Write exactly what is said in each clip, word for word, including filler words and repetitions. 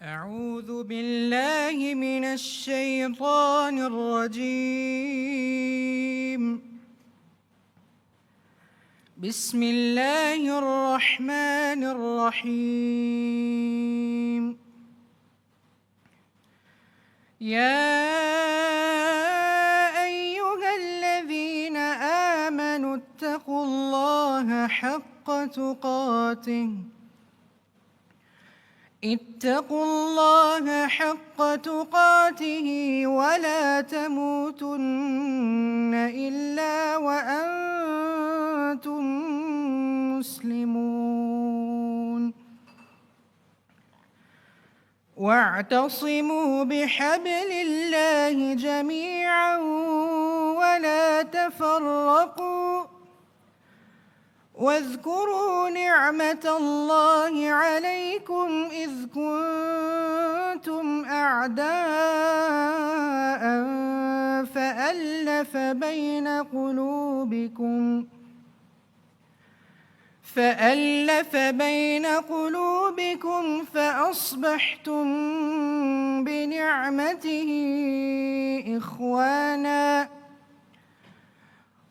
أعوذ بالله من الشيطان الرجيم. بسم الله الرحمن الرحيم. يا أيها الذين آمنوا اتقوا الله حق تقاته، اتقوا الله حق تقاته ولا تموتن إلا وأنتم مسلمون. واعتصموا بحبل الله جميعا ولا تفرقوا، واذكروا نعمة الله عليكم إذ كنتم أعداء فألف بين قلوبكم، فألف بين قلوبكم فأصبحتم بنعمته إخوانا،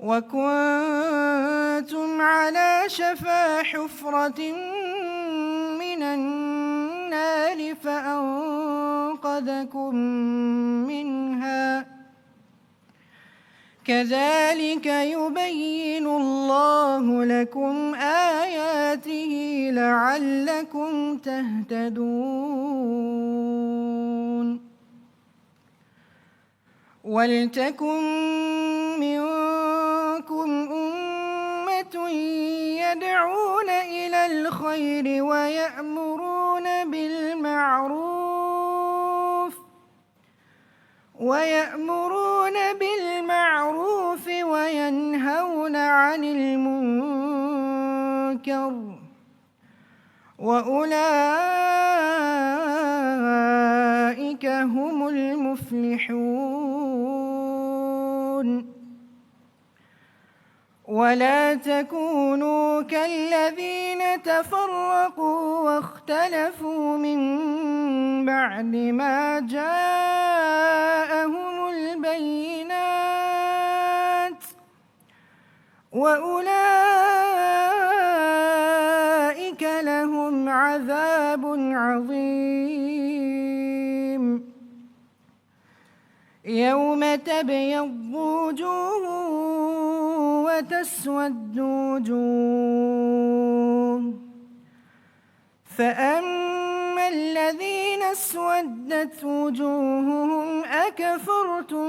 وكنتم على شفا حفرة من النار فأنقذكم منها، كذلك يبين الله لكم آياته لعلكم تهتدون. ولتكن منكم أمة يدعون إلى الخير ويأمرون بالمعروف، ويأمرون بالمعروف وينهون عن المنكر، وأولئك هم المفلحون. ولا تكونوا كالذين تفرقوا واختلفوا من بعد ما جاءهم البينات، وأولئك لهم عذاب عظيم. يوم تبيض وجوه وتسود وجوه، فأما الذين اسودت وجوههم أكفرتم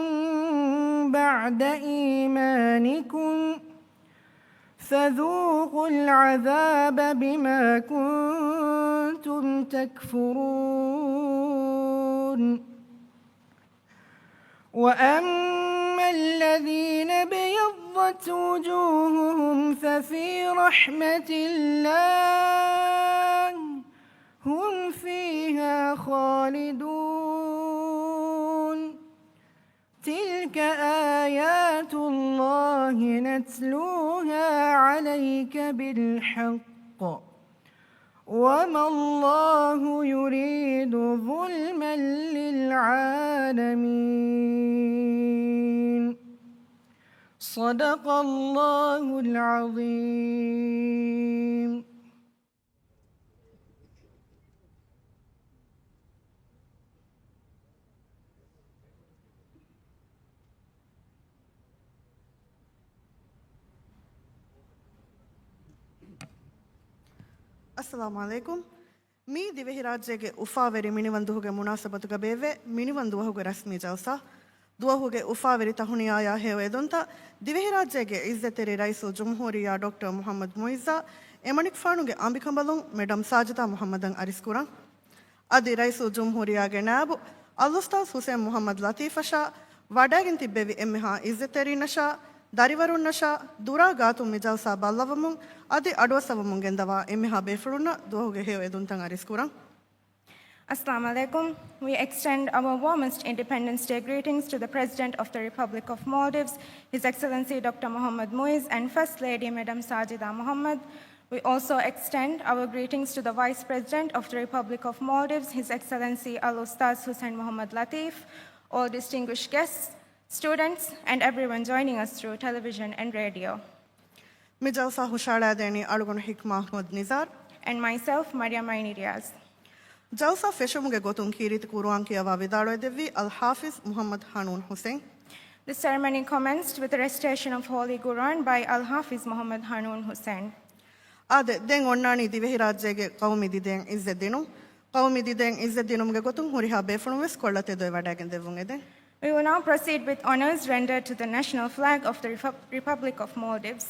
بعد إيمانكم فذوقوا العذاب بما كنتم تكفرون. وأما الذين ابيضت وجوههم ففي رحمة الله هم فيها خالدون. تلك آيات الله نتلوها عليك بالحق وما الله يريد ظلما للعالمين. صدق الله العظيم. އައްސަލާމު ޢަލައިކުމް. މީ ދިވެހިރާއްޖޭގެ އުފާވެރި މިނިވަން ދުވަހުގެ މުނާސަބަތުގަ ބޭއްވޭ މިނިވަން ދުވަހުގެ ރަސްމީ ޖަލްސާ. ދުވަހުގެ އުފާވެރި ތަހުނިޔާޔާ ހެޔޮ އެދުންތައް ދިވެހިރާއްޖޭގެ ޢިއްޒަތްތެރި ރައީސުލްޖުމްހޫރިއްޔާ ޑޮކްޓަރ މުޙައްމަދު މުޢިއްޒާ، އެމަނިކުފާނުގެ އަނބިކަނބަލުން މެޑަމް ސާޖިދާ މުޙައްމަދަށް އަރިސްކުރަން. އަދި ރައީސުލްޖުމްހޫރިއްޔާގެ ނާއިބު އަލްއުސްތާޛު ޙުސެން މުޙައްމަދު ލަތީފަށާ ވަޑައިގެން ތިއްބެވި އެންމެހާ ޢިއްޒަތްތެރިންނަށާ ދަރިވަރުންނަށާ ދުރާ ގާތުން މި ޖަލްސާ ބައްލަވަމުން އަދި އަޑުއައްސަވަމުން ގެންދަވާ އެންމެހާ ބޭފުޅުންނަށް ދުވަހުގެ ހެޔޮ އެދުންތައް އަރިސްކުރަން. Assalamu alaikum. We extend our warmest Independence Day greetings to the President of the Republic of Maldives, His Excellency Doctor Mohammad Muiz, and First Lady Madam Sajida Mohammad. We also extend our greetings to the Vice President of the Republic of Maldives, His Excellency Al-Ustaz Hussein Mohammad Latif, all distinguished guests, students, and everyone joining us through television and radio. މި ޖަލްސާ ހުށައަޅާދޭނީ އަޅުގަނޑު ހިކްމާ އަޙްމަދު ނިޒާރު. And myself, Mariam Aini Riaz. ޖަލްސާ ފެށުމުގެ ގޮތުން ކީރިތި ޤުރުއާން ކިޔަވާ ވިދާޅުވެދެއްވީ އަލް ޙާފިޒް މުޙައްމަދު ޙަނޫން ޙުސެން. The ceremony commenced with the recitation of Holy Quran by Al-Hafiz Muhammad Hanun Hussain. އާދެ، ދެން އޮންނާނީ ދިވެހިރާއްޖޭގެ ޤައުމީ ދިދައިން ޢިއްޒަތް ދިނުން. ޤައުމީ ދިދައިން ޢިއްޒަތް ދިނުމުގެ ގޮތުން ހުރިހާ ބޭފުޅުން ވެސް ކޮށްލަ ތެދުވެވަޑައިގެން ދެއްވުން އެދެން. We will now proceed with honors rendered to the national flag of the Repu-, Republic of Maldives.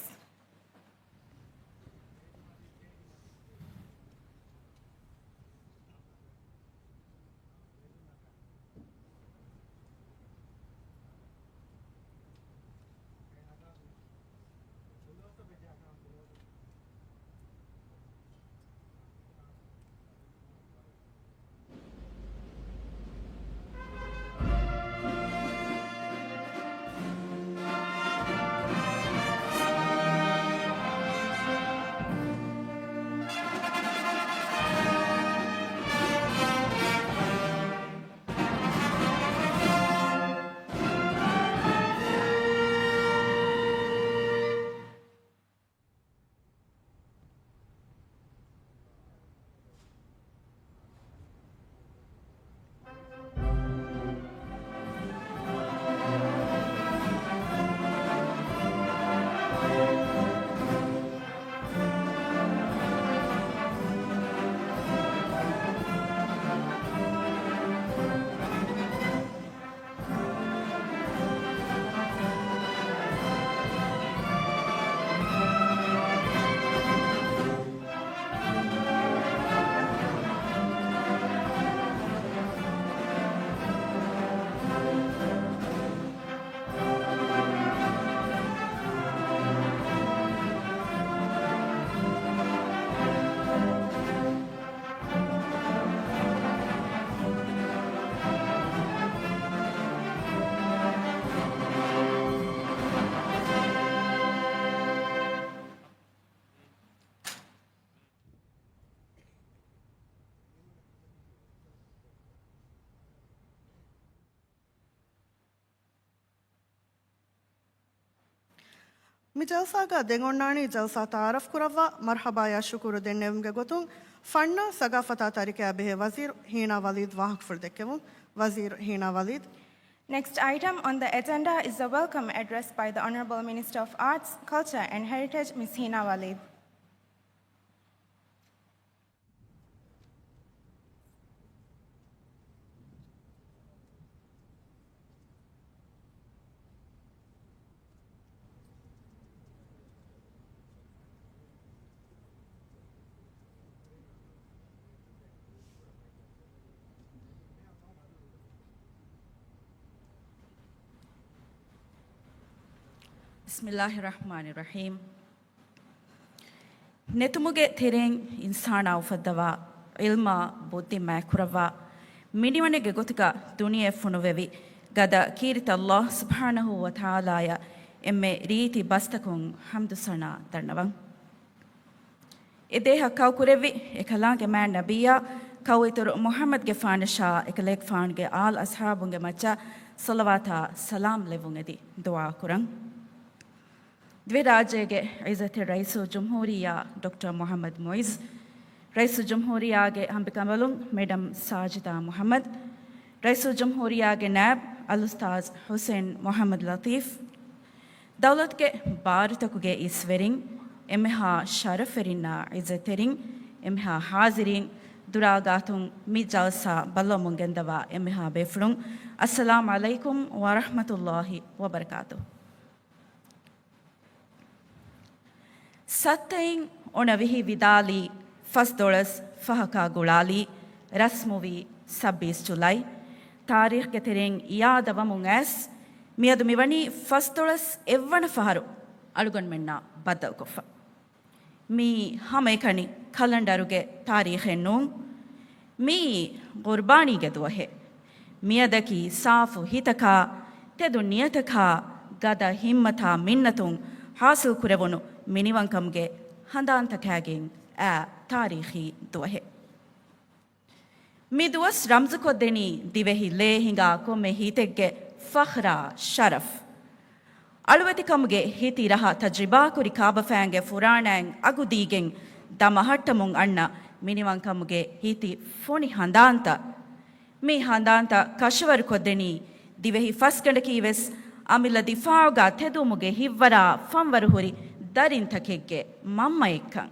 މި ޖަލްސާގަ ދެން އޮންނާނީ ޖަލްސާ ތަޢާރަފް ކުރައްވާ، މަރްޙަބާޔާ ޝުކުރު ދެންނެވުމުގެ ގޮތުން ފަންނާ ސަގާފަތާ ތަރިކަޔާ ބެހޭ ވަޒީރު ހީނާ ވަލީދު ވާހަކަފުޅު ދެއްކެވުން. ވަޒީރު ހީނާ ވަލީދު. Next item on the agenda is the welcome address by the Honorable Minister of Arts, Culture and Heritage, Miss Hina Waleed. بسم الله الرحمن الرحيم. ނެތުމުގެ ތެރެއިން އިންސާނާ އުފައްދަވާ، ޢިލްމާ ބުއްދި މާތްކުރައްވާ، މިނިވަނެއްގެ ގޮތުގަ ދުނިޔެ ފޮނުވެވި، ގަދަ ކީރިތި ﷲ ސުބްޙާނަހޫ ވަތަޢާލާއަށް އެންމެ ރީތި ބަސްތަކުން ޙަމްދު ސަނާ ދަންނަވަން. އެ ދޭހަށް ކައުކުރެއްވި އެކަލާނގެ މާތް ނަބިއްޔާ، ކައު އިތުރު މުޙައްމަދުގެފާނަށާ އެކަލޭގެފާނުގެ އާލް އަޞްޙާބުންގެ މައްޗަށް ޞަލަވާތާ ސަލާމް ލެއްވުން އެދި ދުޢާ ކުރަން. ދިވެހިރާއްޖޭގެ ޢިއްޒަތްތެރި ރައީސުލްޖުމްހޫރިއްޔާ ޑޮކްޓަރ މުޙައްމަދު މުޢިއްޒު، ރައީސުލްޖުމްހޫރިއްޔާގެ ހަމަކަނބަލުން މެޑަމް ސާޖިދާ މުޙައްމަދު، ރައީސުލްޖުމްހޫރިއްޔާގެ ނާއިބު އަލްއުސްތާޛު ޙުސެން މުޙައްމަދު ލަޠީފް، ދައުލަތުގެ ބާރުތަކުގެ އިސްވެރިން، އެންމެހާ ޝަރަފްވެރިންނާ ޢިއްޒަތްތެރިން، އެންމެހާ ޙާޟިރީން، ދުރާ ގާތުން މި ޖަލްސާ ބައްލަވަމުން ގެންދަވާ އެންމެހާ ބޭފުޅުން، އައްސަލާމު ޢަލައިކުމް ވަރަޙްމަތުﷲި ވަބަރަކާތުހު. ސައްތައިން އޮނަ ވިހި ވިދާލީ، ފަސްދޮޅަސް ފަހަކާ ގުޅާލީ، ރަސްމުވީ ސައްބީސް ޖުލައި. ތާރީޚްގެ ތެރެއިން އިޔާދަވަމުން އައިސް، މިއަދު މިވަނީ ފަސްދޮޅަސް އެއްވަނަ ފަހަރު އަޅުގަނޑުމެންނާ ބައްދަލުކޮށްފަ. މީ ހަމައެކަނި ކަލަންޑަރުގެ ތާރީޚެއް ނޫން. މީ ޤުރްބާނީގެ ދުވަހެއް. މިއަދަކީ ސާފު ހިތަކާ، ތެދު ނިޔަތަކާ، ގަދަ ހިއްމަތާ މިންނަތުން ޙާޞިލްކުރެވުނު މިނިވަންކަމުގެ ހަނދާންތަކާގެން އައި ތާރީޚީ ދުވަހެއް. މި ދުވަސް ރަމްޒުކޮށްދެނީ ދިވެހި ލޭ ހިނގާ ކޮންމެ ހިތެއްގެ ފަޚްރާ ޝަރަފް. އަޅުވެތިކަމުގެ ހިތި ރަހަ ތަޖްރިބާކުރި ކާބަފައިންގެ ފުރާނައިން އަގު ދީގެން ދަމަހައްޓަމުން އަންނަ މިނިވަންކަމުގެ ހިތި ފޮނި ހަނދާންތައް. މި ހަނދާންތައް ކަށަވަރުކޮށްދެނީ ދިވެހި ފަސްގަނޑަކީވެސް އަމިއްލަ ދިފާޢުގަ ތެދުވުމުގެ ހިތްވަރާ ފަންވަރު ހުރި ދަރިންތަކެއްގެ މަންމައެއްކަން.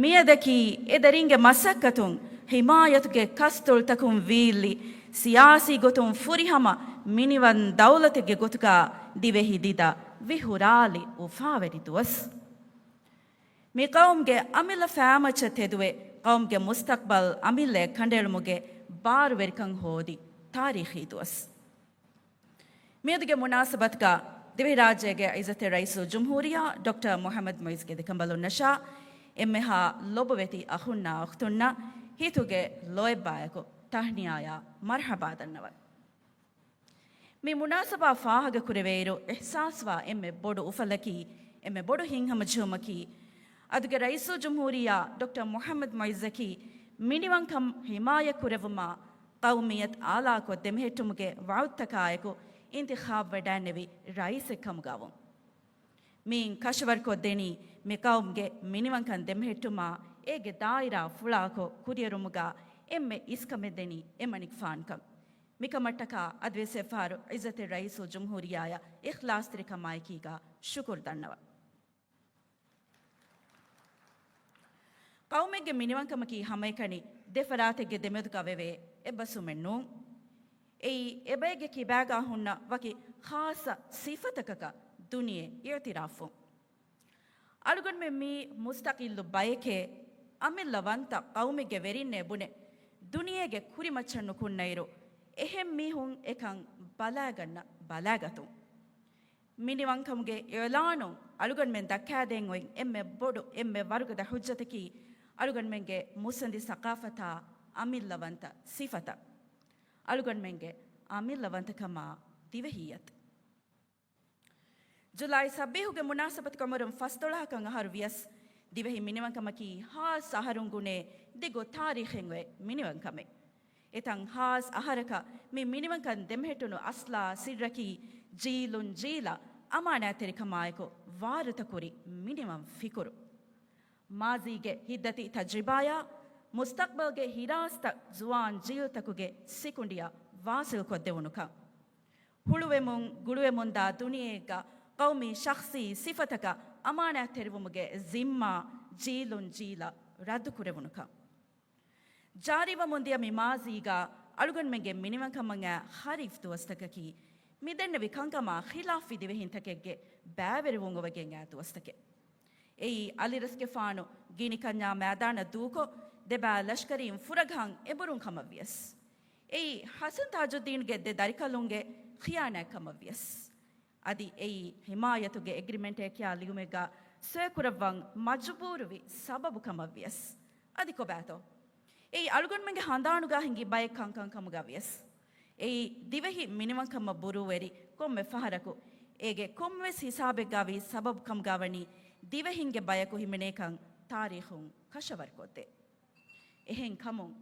މިއަދަކީ އެ ދަރިންގެ މަސައްކަތުން ހިމާޔަތުގެ ކަސްތޮޅުތަކުން ވީއްލި، ސިޔާސީ ގޮތުން ފުރިހަމަ މިނިވަން ދައުލަތެއްގެ ގޮތުގަ ދިވެހި ދިދަ ވިހުރާލި އުފާވެރި ދުވަސް. މި ޤައުމުގެ އަމިއްލަ ފައިމައްޗަށް ތެދުވެ، ޤައުމުގެ މުސްތަޤްބަލް އަމިއްލައަށް ކަނޑައެޅުމުގެ ބާރުވެރިކަން ހޯދި ތާރީޚީ ދުވަސް. މިއަދުގެ މުނާސަބަތުގަ ދިވެހިރާއްޖޭގެ ޢިއްޒަތްތެރި ރައީސުލްޖުމްހޫރިއްޔާ ޑޮކްޓަރ މުޙައްމަދު މުޢިއްޒުގެ ދެކަނބަލުންނަށާ އެންމެހާ ލޮބުވެތި އަޚުންނާ އުޚްތުންނަށް ހިތުގެ ލޯތްބާއެކު ތަހްނިޔާޔާ މަރްޙަބާ ދަންނަވަން. މި މުނާސަބާ ފާހަގަކުރެވޭއިރު އިޙްސާސްވާ އެންމެ ބޮޑު އުފަލަކީ، އެންމެ ބޮޑު ހިތްހަމަޖެހުމަކީ، އަދުގެ ރައީސުލްޖުމްހޫރިއްޔާ ޑޮކްޓަރ މުޙައްމަދު މުޢިއްޒަކީ މިނިވަންކަން ޙިމާޔަތްކުރެއްވުމާ، ޤައުމިއްޔަތު އާލާކޮށް ދެމެހެއްޓުމުގެ ވަޢުދުތަކާއެކު އިންތިޚާބުވެވަޑައިންނެވި ރައީސެއް ކަމުގަވުން. މިއިން ކަށަވަރުކޮށްދެނީ މި ޤައުމުގެ މިނިވަންކަން ދެމެހެއްޓުމާ، އޭގެ ދާއިރާ ފުޅާކޮށް ކުރިއެރުމުގަ އެންމެ އިސްކަމެއް ދެނީ އެމަނިކުފާނުކަން. މިކަމަށްޓަކާ އަދިވެސް އެއްފަހަރު ޢިއްޒަތްތެރި ރައީސުލްޖުމްހޫރިއްޔާޔަށް އިޚްލާޞްތެރިކަމާއެކީގަ ޝުކުރު ދަންނަވަން. ޤައުމެއްގެ މިނިވަންކަމަކީ ހަމައެކަނި ދެ ފަރާތެއްގެ ދެމެދުގަ ވެވޭ އެއްބަސްވުމެއް ނޫން. އެއީ އެބައެއްގެ ކިބާގާ ހުންނަ ވަކި ޚާއްޞަ ސިފަތަކަކަށް ދުނިޔެ އިޢުތިރާފުވުން. އަޅުގަނޑުމެން މީ މުސްތަޤިއްލު ބައެކޭ، އަމިއްލަވަންތަ ޤައުމެއްގެ ވެރިންނޭ ބުނެ، ދުނިޔޭގެ ކުރިމައްޗަށް ނުކުންނައިރު، އެހެން މީހުން އެކަން ބަލާގަންނަ ބަލާގަތުން. މިނިވަންކަމުގެ އިޢުލާނުން އަޅުގަނޑުމެން ދައްކާދޭން އޮތް އެންމެ ބޮޑު، އެންމެ ވަރުގަދަ ޙުއްޖަތަކީ، އަޅުގަނޑުމެންގެ މުއްސަނދި ސަޤާފަތާ އަމިއްލަވަންތަ ސިފަތައް. އަޅުގަނޑުމެންގެ އަމިއްލަވަންތަކަމާ ދިވެހިއްޔަތު. ޖުލައި ސައްބީހުގެ މުނާސަބަތުގަ އުމުރުން ފަސްދޮޅަހަކަށް އަހަރު ވިޔަސް، ދިވެހި މިނިވަންކަމަކީ ހާސް އަހަރުން ގުނޭ ދިގު ތާރީޚެއް އޮތް މިނިވަންކަމެއް. އެތަން ހާސް އަހަރަކަށް މި މިނިވަންކަން ދެމެހެއްޓުނު އަސްލާ ސިއްރަކީ، ޖީލުން ޖީލަށް އަމާނާތްތެރިކަމާއެކު ވާރުތަކުރި މިނިވަން ފިކުރު. މާޒީގެ ހިތްދަތި ތަޖްރިބާޔާ، މުސްތަޤްބަލްގެ ހިރާސްތައް ޒުވާން ޖީލްތަކުގެ ސިކުނޑިއަށް ވާސިލްކޮށްދެވުނުކަން. ހުޅުވެމުން، ގުޅުވެމުންދާ ދުނިޔެއެއްގަ ޤައުމީ ޝަޚްޞީ ސިފަތަކަށް އަމާނާތްތެރިވުމުގެ ޒިންމާ ޖީލުން ޖީލަށް ރައްދުކުރެވުނުކަން. ޖާރީވަމުންދިޔަ މި މާޒީގަ އަޅުގަނޑުމެންގެ މިނިވަންކަމަށް އައި ޚަރީފް ދުވަސްތަކަކީ، މި ދެންނެވި ކަންކަމާ ޚިލާފްވި ދިވެހިންތަކެއްގެ ބައިވެރިވުން އޮވެގެން އައި ދުވަސްތަކެއް. އެއީ އަލިރަސްގެފާނު ގިނިކަންޏާ މައިދާނަށް ދޫކޮށް، ދެބައި ލަޝްކަރީން ފުރަގަހަން އެނބުރުން ކަމަށްވިޔަސް. އެއީ ޙަސަން ތާޖުއްދީންގެ ދެ ދަރިކަލުންގެ ޚިޔާނާތް ކަމަށްވިޔަސް. އަދި އެއީ ޙިމާޔަތުގެ އެގްރިމެންޓެއް ކިޔާ ލިޔުމެއްގަ ސޮއެކުރައްވަން މަޖުބޫރުވި ސަބަބު ކަމަށްވިޔަސް. އަދި ކޮބާތޯ؟ އެއީ އަޅުގަނޑުމެންގެ ހަނދާނުގަ ހިނގި ބައެއް ކަންކަން ކަމުގަ ވިޔަސް، އެއީ ދިވެހި މިނިވަންކަމަށް ބުރޫވެރި ކޮންމެ ފަހަރަކު އޭގެ ކޮންމެވެސް ހިސާބެއްގަ ވީ ސަބަބު ކަމުގަ ވަނީ ދިވެހިންގެ ބަޔަކު ހިމެނޭކަން ތާރީޚުން ކަށަވަރުކޮށްދޭ. އެހެން ކަމުން،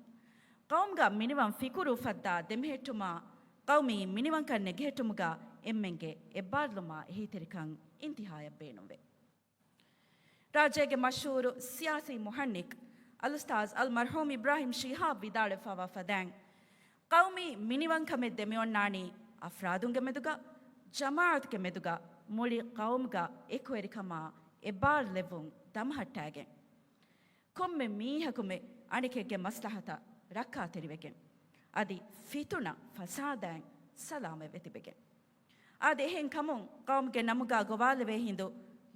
ޤައުމުގަ މިނިވަން ފިކުރު އުފައްދާ ދެމެހެއްޓުމާ، ޤައުމީ މިނިވަންކަން ނެގެހެއްޓުމުގަ އެންމެންގެ އެއްބާރުލުމާ އެހީތެރިކަން އިންތިހާޔަށް ބޭނުންވޭ. ރާއްޖޭގެ މަޝްހޫރު ސިޔާސީ މުޙައްނިކް އަލްއުސްތާޛް އަލްމަރްޙޫމް އިބްރާހިމް ޝިހާބް ވިދާޅުވެފައިވާ ފަދައިން، ޤައުމީ މިނިވަންކަމެއް ދެމިއޮންނާނީ އަފްރާދުންގެ މެދުގަ، ޖަމާޢަތުގެ މެދުގަ، މުޅި ޤައުމުގަ އެކުވެރިކަމާ އެބާރުލެއްވުން ދަމަހައްޓާގެން. ކޮންމެ މީހަކުމެ އަނެކެއްގެ މަސްލަހަތަށް ރައްކާތެރިވެގެން، އަދި ފިތުނަ ފަސާދައިން ސަލާމަތްވެ ތިބެގެން. އާދެ، އެހެން ކަމުން ޤައުމުގެ ނަމުގަ ގޮވާލެވޭ ހިނދު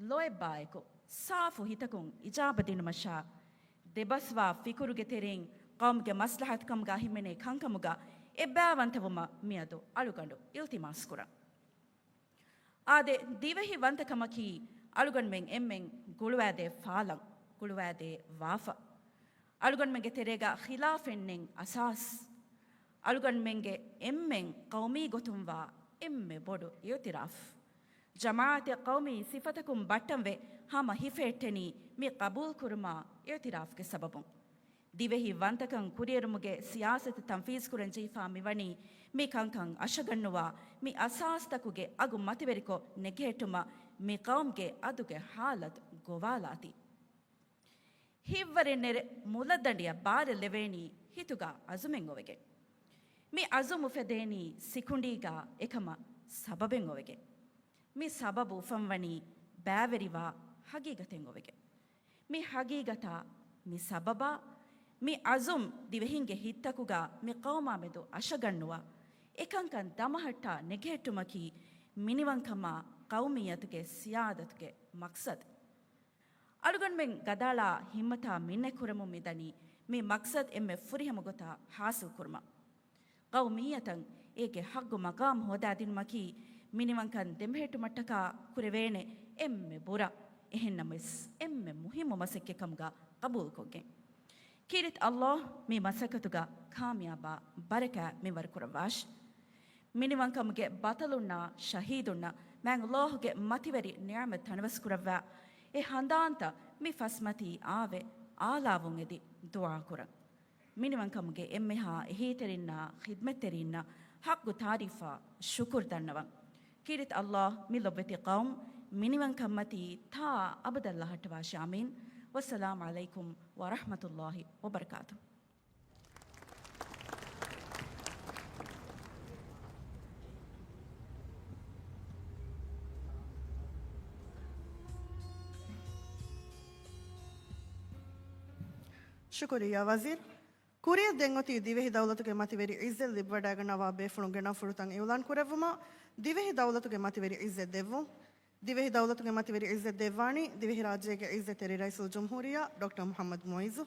ލޯތްބާއެކު ސާފު ހިތަކުން އިޖާބަ ދިނުމަށާ، ދެބަސްވާ ފިކުރުގެ ތެރެއިން ޤައުމުގެ މަސްލަހަތުކަމުގަ ހިމެނޭ ކަންކަމުގަ އެއްބައިވަންތަވުމަށް މިއަދު އަޅުގަނޑު އިލްތިމާސް ކުރަން. އާދެ، ދިވެހި ވަންތަކަމަކީ އަޅުގަނޑުމެން އެންމެން ގުޅުވާދޭ ފާލަން، ގުޅުވާދޭ ވާފަ. އަޅުގަނޑުމެންގެ ތެރޭގަ ޚިލާފެއް ނެތް އަސާސް. އަޅުގަނޑުމެންގެ އެންމެން ޤައުމީ ގޮތުންވާ އެންމެ ބޮޑު އިޢުތިރާފް. ޖަމާޢަތެއް ޤައުމީ ސިފަތަކުން ބައްޓަންވެ ހަމަ ހިފެހެއްޓެނީ މި ޤަބޫލުކުރުމާ އިޢުތިރާފުގެ ސަބަބުން. ދިވެހި ވަންތަކަން ކުރިއެރުމުގެ ސިޔާސަތު ތަންފީޒުކުރަން ޖެހިފާ މިވަނީ މި ކަންކަން އަށަގަންނުވާ މި އަސާސްތަކުގެ އަގު މަތިވެރިކޮށް ނެގިހެއްޓުމަށް މި ޤައުމުގެ އަދުގެ ޙާލަތު ގޮވާލާތީ. ހިތްވަރެއް ނެރެ މުލަދަނޑިއަށް ބާރެއް ލެވޭނީ ހިތުގަ އަޒުމެއް އޮވެގެން. މި އަޒުމު ފެދޭނީ ސިކުނޑީގަ އެކަމަށް ސަބަބެއް އޮވެގެން. މި ސަބަބު އުފަންވަނީ ބައިވެރިވާ ހަގީގަތެއް އޮވެގެން. މި ހަގީގަތާ، މި ސަބަބާ، މި އަޒުމް ދިވެހިންގެ ހިތްތަކުގަ މި ޤައުމާމެދު އަށަގަންނުވާ އެކަންކަން ދަމަހައްޓާ ނެގިހެއްޓުމަކީ މިނިވަންކަމާ ޤައުމިއްޔަތުގެ ސިޔާދަތުގެ މަޤްޞަދު. އަޅުގަނޑުމެން ގަދައަޅާ ހިންމަތާ މިންނަތްކުރަމުން މިދަނީ މި މަޤްޞަދު އެންމެ ފުރިހަމަ ގޮތާ ޙާޞިލްކުރުމަށް. ޤައުމިއްޔަތަށް އޭގެ ޙައްޤު މަޤާމު ހޯދާދިނުމަކީ މިނިވަންކަން ދެމެހެއްޓުމަށްޓަކާ ކުރެވޭނެ އެންމެ ބުރަ، އެހެންނަމަވެސް އެންމެ މުހިއްމު މަސައްކަތްކަމުގަ ޤަބޫލުކޮށްގެން. ކީރިތި ﷲ މި މަސައްކަތުގަ ކާމިޔާބާ ބަރަކާތް މިންވަރުކުރައްވާށި. މިނިވަންކަމުގެ ބަޠަލުންނާ ޝަހީދުންނަށް މާތް ﷲ ގެ މަތިވެރި ނިޢުމަތް ތަނަވަސްކުރައްވާ، އެ ހަނދާންތައް މި ފަސްމަތީ އާވެ އާލާވުން އެދި ދުޢާކުރަން. މިނިވަންކަމުގެ އެންމެހާ އެހީތެރިންނާ ޚިދްމަތްތެރިންނަށް ޙައްޤު ތާރީފާ ޝުކުރު ދަންނަވަން. ކީރިތި ﷲ މި ލޮބުވެތި ޤައުމު މިނިވަންކަންމަތީ ތާ އަބަދަށް ލަހައްޓަވާށި. އާމީން. ވައްސަލާމު ޢަލައިކުމް ވަރަޙްމަތުﷲ ވަބަރަކާތުހު. ޝުކުރިއްޔާ ވަޒީރު. ކުރިއަށް ދެން އޮތީ ދިވެހި ދައުލަތުގެ މަތިވެރި ޢިއްޒަތް ލިބިވަޑައިގަންނަވާ ބޭފުޅުންގެ ނަންފުޅުތައް އިޢުލާން ކުރެއްވުމަށް. ދިވެހި ދައުލަތުގެ މަތިވެރި ޢިއްޒަތް ދެއްވުން. ދިވެހި ދައުލަތުގެ މަތިވެރި ޢިއްޒަތް ދެއްވާނީ ދިވެހިރާއްޖޭގެ ޢިއްޒަތްތެރި ރައީސުލްޖުމްހޫރިއްޔާ ޑޮކްޓަރ މުޙައްމަދު މުޢިއްޒު.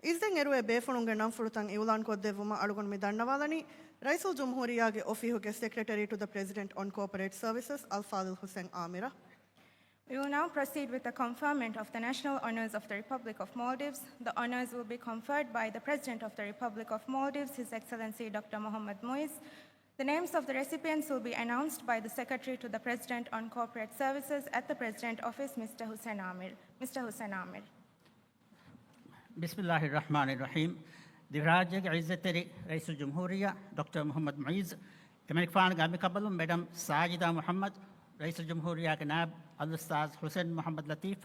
ޢިއްޒަތް އެރުވޭ ބޭފުޅުންގެ ނަންފުޅުތައް އިޢުލާން ކޮށްދެއްވުމަށް އަޅުގަނޑު މި ދަންނަވާލަނީ، ރައީސުލްޖުމްހޫރިއްޔާގެ އޮފީހުގެ ސެކްރެޓަރީ ޓު ދަ ޕްރެޒިޑެންޓް އޮން ކޯޕަރޭޓް ސަރވިސަސް އަލްފާޟިލް ޙުސެން އާމިރަށް. We will now proceed with the conferment of the National Honours of the Republic of Maldives. The honours will be conferred by the President of the Republic of Maldives, His Excellency Doctor Mohammad Muiz. The names of the recipients will be announced by the Secretary to the President on Corporate Services at the President Office, Mister Hussein Amir. Mister Hussein Amir. ބިސްމިﷲ ރަޙްމާނި ރަޙީމް. ދިވެހިރާއްޖޭގެ ޢިއްޒަތްތެރި ރައީސުލްޖުމްހޫރިއްޔާ ޑޮކްޓަރ މުޙައްމަދު މުޢިއްޒު، އެމަނިކުފާނުގެ އަނބިކަނބަލުން މެޑަމް ސާޖިދާ މުޙައްމަދު، ރައީސުލްޖުމްހޫރިއްޔާގެ ނާއިބު އަލްއުސްތާޛު ޙުސެން މުޙައްމަދު ލަތީފް،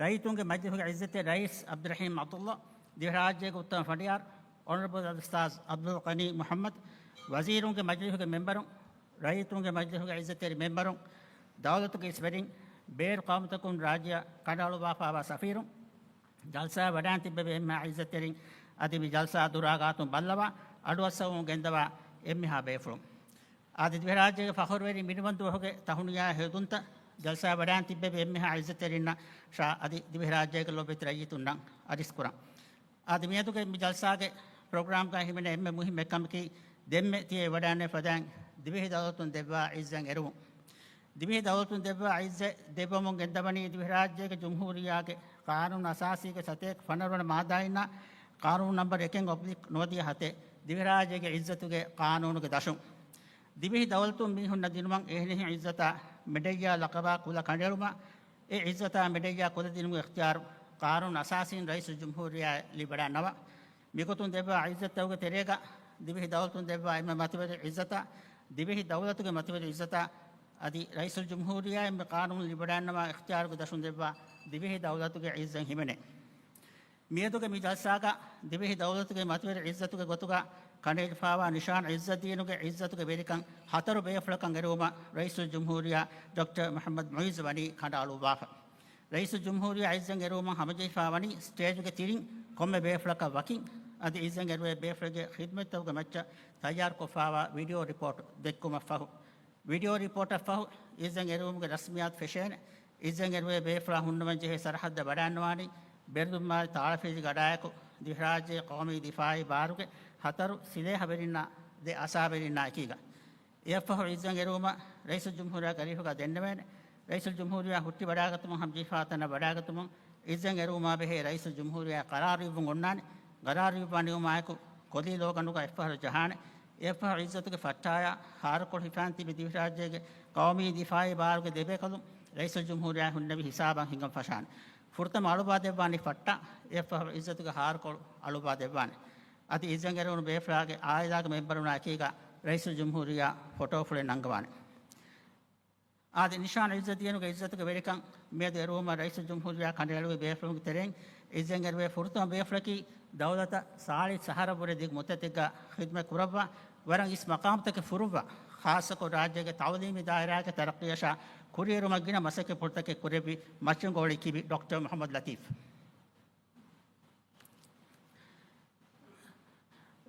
ރައްޔިތުންގެ މަޖިލީހުގެ ޢިއްޒަތްތެރި ރައީސް ޢަބްދުއްރަޙީމް ޢަބްދުﷲ، ދިވެހިރާއްޖޭގެ އުއްތަމަ ފަނޑިޔާރު އޮނަރަބަލް އަލްއުސްތާޛު ޢަބްދުލް ޣަނީ މުޙައްމަދު، ވަޒީރުންގެ މަޖިލީހުގެ މެމްބަރުން، ރައްޔިތުންގެ މަޖިލީހުގެ ޢިއްޒަތްތެރި މެމްބަރުން، ދައުލަތުގެ އިސްވެރިން، ބޭރު ޤައުމުތަކުން ރާއްޖެއަށް ކަނޑައަޅުއްވާފައިވާ ސަފީރުން، ޖަލްސާއަށް ވަޑައިން ތިއްބެވި އެންމެހާ ޢިއްޒަތްތެރިން އަދި މި ޖަލްސާ ދުރާ ގާތުން ބައްލަވާ އަޑުއައްސަވަމުން ގެންދަވާ އެންމެހާ ބޭފުޅުން. އަދި ދިވެހިރާއްޖޭގެ ފަޚުރުވެރި މިނިވަން ދުވަހުގެ ތަހުނިޔާ ހެޔޮދުންތައް ޖަލްސާއަށް ވަޑައިން ތިއްބެވި އެންމެހާ ޢިއްޒަތްތެރިންނަށް ޝާ އަދި ދިވެހިރާއްޖޭގެ ލޮބުވެތި ރައްޔިތުންނަށް އަރިސްކުރަން. އާ، ދިމިއަދުގެ މި ޖަލްސާގެ ޕްރޮގްރާމްގައި ހިމެނޭ އެންމެ މުހިއްމު އެއްކަމަކީ، ދެންމެ ތިޔަ ވަޑައިން ފަދައިން ދިވެހި ދައުލަތުން ދެއްވާ ޢިއްޒަތް އެރުވުން. ދިވެހި ދައުލަތުން ދެއްވާ ޢިއްޒަތް ދެއްވަމުން ގެންދަވަނީ ދިވެހިރާއްޖޭގެ ޖުމްހޫރިއްޔާގެ ޤާނޫނު އަސާސީގެ ސަތޭކަ ފަނަރަ ވަނަ މާއްދާއިންނާ ޤާނޫނު ނަންބަރު އެކެއް އޮބްލިކް ނުވަދިހަ ހަތެއް ދިވެހިރާއްޖޭގެ ޢިއްޒަތުގެ ޤާނޫނުގެ ދަށުން. ދިވެހި ދައުލަތުން މީހުންނަށް ދިނުމަށް އެހެނިހެން ޢިއްޒަތާ މެޑައްޔާ ލަޤަބާ ކުލަ ކަނޑައެޅުމަށް، އެ ޢިއްޒަތާ މެޑައްޔާ ކުލަ ދިނުމުގެ އިޚްތިޔާރު ޤާނޫނު އަސާސީން ރައީސުލްޖުމްހޫރިއްޔާއަށް ލިބިވަޑައިންނަވާ. މިގޮތުން ދެއްވާ ޢިއްޒަތްތަކުގެ ތެރޭގަ ދިވެހި ދައުލަތުން ދެއްވާ އެންމެ މަތިވެރި ޢިއްޒަތާ، ދިވެހި ދައުލަތުގެ މަތިވެރި ޢިއްޒަތާ އަދި ރައީސުލްޖުމްހޫރިއްޔާ އެންމެ ޤާނޫނު ލިބިވަޑައިންނަވާ އިޚްތިޔާރުގެ ދަށުން ދެއްވާ ދިވެހި ދައުލަތުގެ ޢިއްޒަތް ހިމެނޭ. މިއަދުގެ މި ޖަލްސާގަ ދިވެހި ދައުލަތުގެ މަތިވެރި ޢިއްޒަތުގެ ގޮތުގަ ކަނޑައެޅިފައިވާ ނިޝާން ޢިއްޒަތްދީނުގެ ޢިއްޒަތުގެ ވެރިކަން ހަތަރު ބޭފުޅަކަށް އެރުވުމަށް ރައީސުލްޖުމްހޫރިއްޔާ ޑޮކްޓަރ މުޙައްމަދު މުޢިއްޒު ވަނީ ކަނޑައަޅުއްވާފަ. ރައީސުލްޖުމްހޫރިއްޔާ ޢިއްޒަތް އެރުވުމަށް ހަމަޖެހިފައިވަނީ ސްޓޭޖުގެ ތިރިން ކޮންމެ ބޭފުޅަކަށް ވަކިން، އަދި ޢިއްޒަތް އެރުވޭ ބޭފުޅެއްގެ ޚިދްމަތްތަކުގެ މައްޗަށް ތައްޔާރުކޮށްފައިވާ ވީޑިއޯ ރިޕޯޓް ދެއްކުމަށްފަހު، ވީޑިއޯ ރިޕޯޓަށްފަހު ޢިއްޒަތް އެރުވުމުގެ ރަސްމިއްޔާތު ފެށޭނެ. ޢިއްޒަތް އެރުވޭ ބޭފުޅާ ހުންނަވަން ޖެހޭ ސަރަހައްދަށް ވަޑައިންނަވާނީ ބެރުދުންމާލި ތާޅަފިލި ގަޑާއެކު ދިވެހިރާއްޖޭގެ ޤައުމީ ދިފާޢީ ބާރުގެ ހަތަރު ސިލޭހަވެރިންނާ ދެ އަސާވެރިންނާ އެކީގަ. އެއަށްފަހު ޢިއްޒަތް އެރުވުމަށް ރައީސުލްޖުމްހޫރިއްޔާ ގަރީފުގަ ދެންނެވޭނެ. ރައީސުލްޖުމްހޫރިއްޔާ ހުއްޓި ވަޑައިގަތުމުން ހަމަޖެހިފާ ތަނަށް ވަޑައިގަތުމުން ޢިއްޒަތް އެރުވުމާ ބެހޭ ރައީސުލްޖުމްހޫރިއްޔާ ޤަރާރު އިއްވުން އޮންނާނެ. ޤަރާރު އިއްވާ ނިމުމާއެކު ކޮލީ ލޯގަނޑުގަ އެއްފަހަރު ޖަހާނެ. އެއަށްފަހު އިއްޒަތުގެ ފައްޓާޔާ ހާރުކޮޅު ހިފާން ތިބި ދިވެހިރާއްޖޭގެ ޤައުމީ ދިފާޢީ ބާރުގެ ދެބޭކަލުން ރައީސުލްޖުމްހޫރިއްޔާ ހުންނެވި ހިސާބަށް ހިނގަން ފަށާނެ. ފުރަތަމަ އަޅުވާދެއްވާނީ ފައްޓާ، އެއަށްފަހު އިއްޒަތުގެ ހާރުކޮޅު އަޅުވާދެއްވާނެ. އަދި އިއްޒަތް އެރުވުނު ބޭފުޅާގެ އާއިލާގެ މެމްބަރުންނާ އެކީގަ ރައީސުލްޖުމްހޫރިއްޔާ ފޮޓޯފުޅެއް ނަންގަވާނެ. އާދެ، ނިޝާން އިއްޒަތް ދީނުގެ އިއްޒަތުގެ ވެރިކަން މިއަދު އެރުވުމަށް ރައީސުލްޖުމްހޫރިއްޔާ ކަނޑައެޅުއްވި ބޭފުޅުންގެ ތެރެއިން އިއްޒަތް އެރުވޭ ފުރަތަމަ ބޭފުޅަކީ ދައުލަތަށް ސާޅީސް އަހަރަށްވުރެ ދިގު މުއްދަތެއްގަ ޚިދުމަތް ކުރައްވާ، ވަރަށް އިސް މަޤާމުތަކެއް ފުރުއްވާ، ޚާއްޞަކޮށް ރާއްޖޭގެ ތަޢުލީމީ ދާއިރާގެ ތަރައްޤީއަށާ ކުރިއެރުމަށް ގިނަ މަސައްކަތްޕުޅުތަކެއް ކުރެއްވި މައްޗަންގޯޅި ކިބި ޑޮކްޓަރ މުޙައްމަދު ލަތީފް.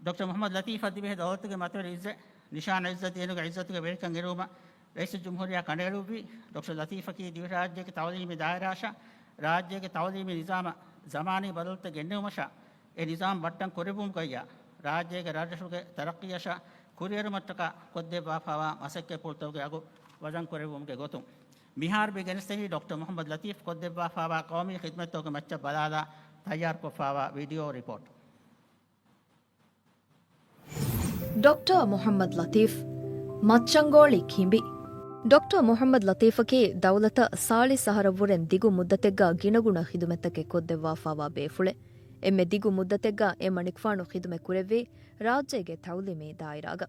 ޑޮކްޓަރ މުޙައްމަދު ލަތީފަށް ދިވެހި ދައުލަތުގެ މަތިވެރި އިއްޒަތް، ނިޝާން އިއްޒަތް ދީނުގެ އިއްޒަތުގެ ވެރިކަން އެރުވުމަށް ރައީސުލްޖުމްހޫރިއްޔާ ކަނޑައެޅުއްވީ، ޑޮކްޓަރ ލަތީފަކީ ދިވެހިރާއްޖޭގެ ތަޢުލީމީ ދާއިރާއަށާ ރާއްޖޭގެ ތަޢުލީމީ ނިޒާމަށް ޒަމާނީ ބަދަލުތައް ގެންނެވުމަށާ އެ ނިޒާމް ބައްޓަން ކުރެއްވުމުގައްޔާ ރާއްޖޭގެ ރަށްރަށުގެ ތަރައްޤީއަށާ ކުރިއެރުމަށްޓަކާ ކޮށްދެއްވާފާވާ މަސައްކަތްޕުޅުތަކުގެ އަގު ވަޒަން ކުރެއްވުމުގެ ގޮތުން މިހާރު މި ގެނެސްދެނީ ޑޮކްޓަރ މުޙައްމަދު ލަތީފް ކޮށްދެއްވާފާވާ ޤައުމީ ޚިދުމަތްތަކުގެ މައްޗަށް ބަލާލާ ތައްޔާރުކޮށްފާވާ ވީޑިއޯ ރިޕޯޓް. ޑޮކްޓަރ މުޙައްމަދު ލަތީފް، މައްޗަންގޯޅި ކިނބި. ޑޮކްޓަރ މުޙައްމަދު ލަތީފަކީ ދައުލަތަށް ސާޅީސް އަހަރަށްވުރެން ދިގު މުއްދަތެއްގަ ގިނަގުނަ ޚިދުމަތްތަކެއް ކޮށްދެއްވާފާވާ ބޭފުޅެއް. އެންމެ ދިގު މުއްދަތެއްގަ އެ މަނިކުފާނު ޚިދުމަތް ކުރެއްވީ ރާއްޖޭގެ ތަޢުލީމީ ދާއިރާގަ.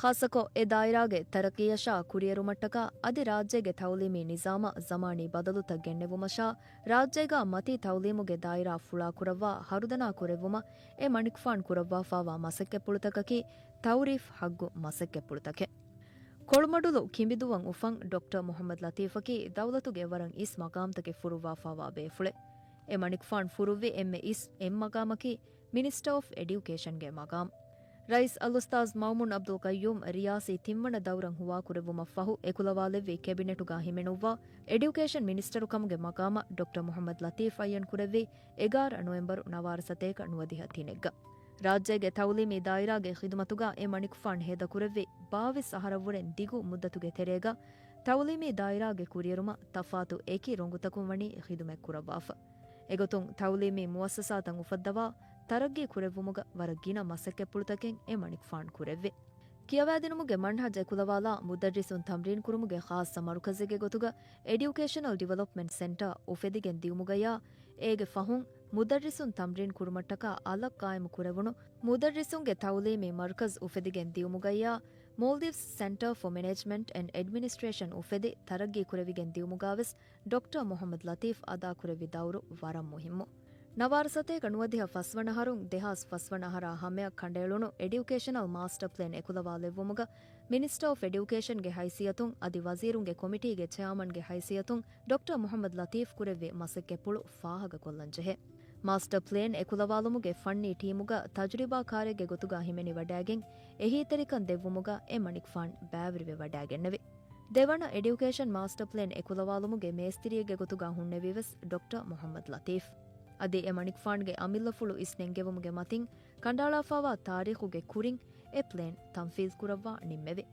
ޚާއްޞަކޮށް، އެ ދާއިރާގެ ތަރައްޤީއަށާ ކުރިއެރުމަށްޓަކާ އަދި ރާއްޖޭގެ ތަޢުލީމީ ނިޒާމަށް ޒަމާނީ ބަދަލުތައް ގެންނެވުމަށާ، ރާއްޖޭގަ މަތީ ތަޢުލީމުގެ ދާއިރާ ފުޅާކުރައްވާ ހަރުދަނާ ކުރެއްވުމަށް އެ މަނިކުފާން ކުރައްވާފާވާ މަސައްކަތްޕުޅުތަކަކީ ތައުރީފް ހައްގު މަސައްކަތްޕުޅުތަކެއް. ކޮޅުމަޑުލު ކިނބިދުއްވަން އުފަން ޑޮކްޓަރ މުޙައްމަދު ލަތީފަކީ ދައުލަތުގެ ވަރަށް އިސް މަޤާމްތަކެއް ފުރުއްވާފާވާ ބޭފުޅެއް. އެ މަނިކުފާން ފުރުއްވި އެންމެ އިސް އެއް މަޤާމަކީ މިނިސްޓަރ އޮފް އެޑިއުކޭޝަންގެ މަޤާމް. ރައީސް އަލްއުސްތާޛް މައުމޫން ޢަބްދުލް ޤައްޔޫމް ރިޔާސީ ތިންވަނަ ދައުރަށް ހުވާކުރެއްވުމަށްފަހު އެކުލަވާލެއްވި ކެބިނެޓުގަ ހިމެނުއްވާ އެޑިއުކޭޝަން މިނިސްޓަރު ކަމުގެ މަޤާމަށް ޑޮކްޓަރ މުޙައްމަދު ލަތީފް އައްޔަން ކުރެއްވީ އެގާރަ ނޮވެމްބަރު ނަވާރަ ސަތޭކަ ނުވަދިހަ ތިނެއްގަ. ރާއްޖޭގެ ތަޢުލީމީ ދާއިރާގެ ޚިދުމަތުގަ އެ މަނިކުފާން ހޭދަކުރެއްވި ބާވީސް އަހަރަށްވުރެން ދިގު މުއްދަތުގެ ތެރޭގަ ތަޢުލީމީ ދާއިރާގެ ކުރިއެރުމަށް ތަފާތު އެކި ރޮނގުތަކުން ވަނީ ޚިދުމަތް ކުރައްވާފަ. އެގޮތުން ތަޢުލީމީ މުއައްސަސާތައް އުފައްދަވާ، ތަރައްގީ ކުރެއްވުމުގަ ވަރަށް ގިނަ މަސައްކަތްޕުޅުތަކެއް އެ މަނިކުފާން ކުރެއްވި. ކިޔަވާދިނުމުގެ މަންހަޖް އެކުލަވާލާ، މުދައްރިސުން ތަމްރީން ކުރުމުގެ ޚާއްޞަ މަރުކަޒެއްގެ ގޮތުގަ އެޑިއުކޭޝަނަލް ޑިވެލޮޕްމަންޓް ސެންޓަރ އުފެދިގެން ދިއުމުގައްޔާ، އޭގެ ފަހުން މުދައްރިސުން ތަމްރީން ކުރުމަށްޓަކާ އަލަށް ޤާއިމު ކުރެވުނު މުދައްރިސުންގެ ތަޢުލީމީ މަރުކަޒް އުފެދިގެން ދިއުމުގައްޔާ، މޯލްޑިވްސް ސެންޓަރ ފޯ މެނޭޖްމަންޓް އެންޑް އެޑްމިނިސްޓްރޭޝަން އުފެދި ތަރައްގީ ކުރެވިގެން ދިއުމުގަވެސް ޑޮކްޓަރ މުޙައްމަދު ލަތީފް އަދާކުރެއްވި ދައުރު ވަރަށް މުހިއްމު. ނަވާރަ ސަތޭކަ ނުވަދިހަ ފަސްވަނަ އަހަރުން ދެހާސް ފަސްވަނަ އަހަރާ ހަމަޔަށް ކަނޑައެޅުނު އެޑިއުކޭޝަނަލް މާސްޓަ ޕްލޭން އެކުލަވާލެއްވުމުގަ މިނިސްޓަރ އޮފް އެޑިއުކޭޝަންގެ ހައިސިއްޔަތުން އަދި ވަޒީރުންގެ ކޮމިޓީގެ ޗެއާމަންގެ ހައިސިއްޔަތުން ޑޮކްޓަރ މުޙައްމަދު ލަތީފް ކުރެއްވި މަސައްކަތްޕުޅު ފާހަގަކޮށްލަންޖެހޭ. މާސްޓަ ޕްލޭން އެކުލަވާލުމުގެ ފަންނީ ޓީމުގަ ތަޖުރިބާކާރެއްގެ ގޮތުގަ ހިމެނިވަޑައިގެން އެހީތެރިކަން ދެއްވުމުގަ އެ މަނިކުފާން ބައިވެރިވެވަޑައިގެންނެވި. ދެވަނަ އެޑިއުކޭޝަން މާސްޓަ ޕްލޭން އެކުލަވާލުމުގެ މޭސްތިރިއެއްގެ ގޮތުގަ ހުންނެވީވެސް ޑޮކްޓަރ މުޙައްމަދު ލަތީފް. އަދި އެ މަނިކުފާންގެ އަމިއްލަފުޅު އިސް ނެންގެވުމުގެ މަތިން ކަނޑައަޅާފާވާ ތާރީޚުގެ ކުރިން އެ ޕްލޭން ތަންފީޒުކުރައްވާ ނިންމެވި.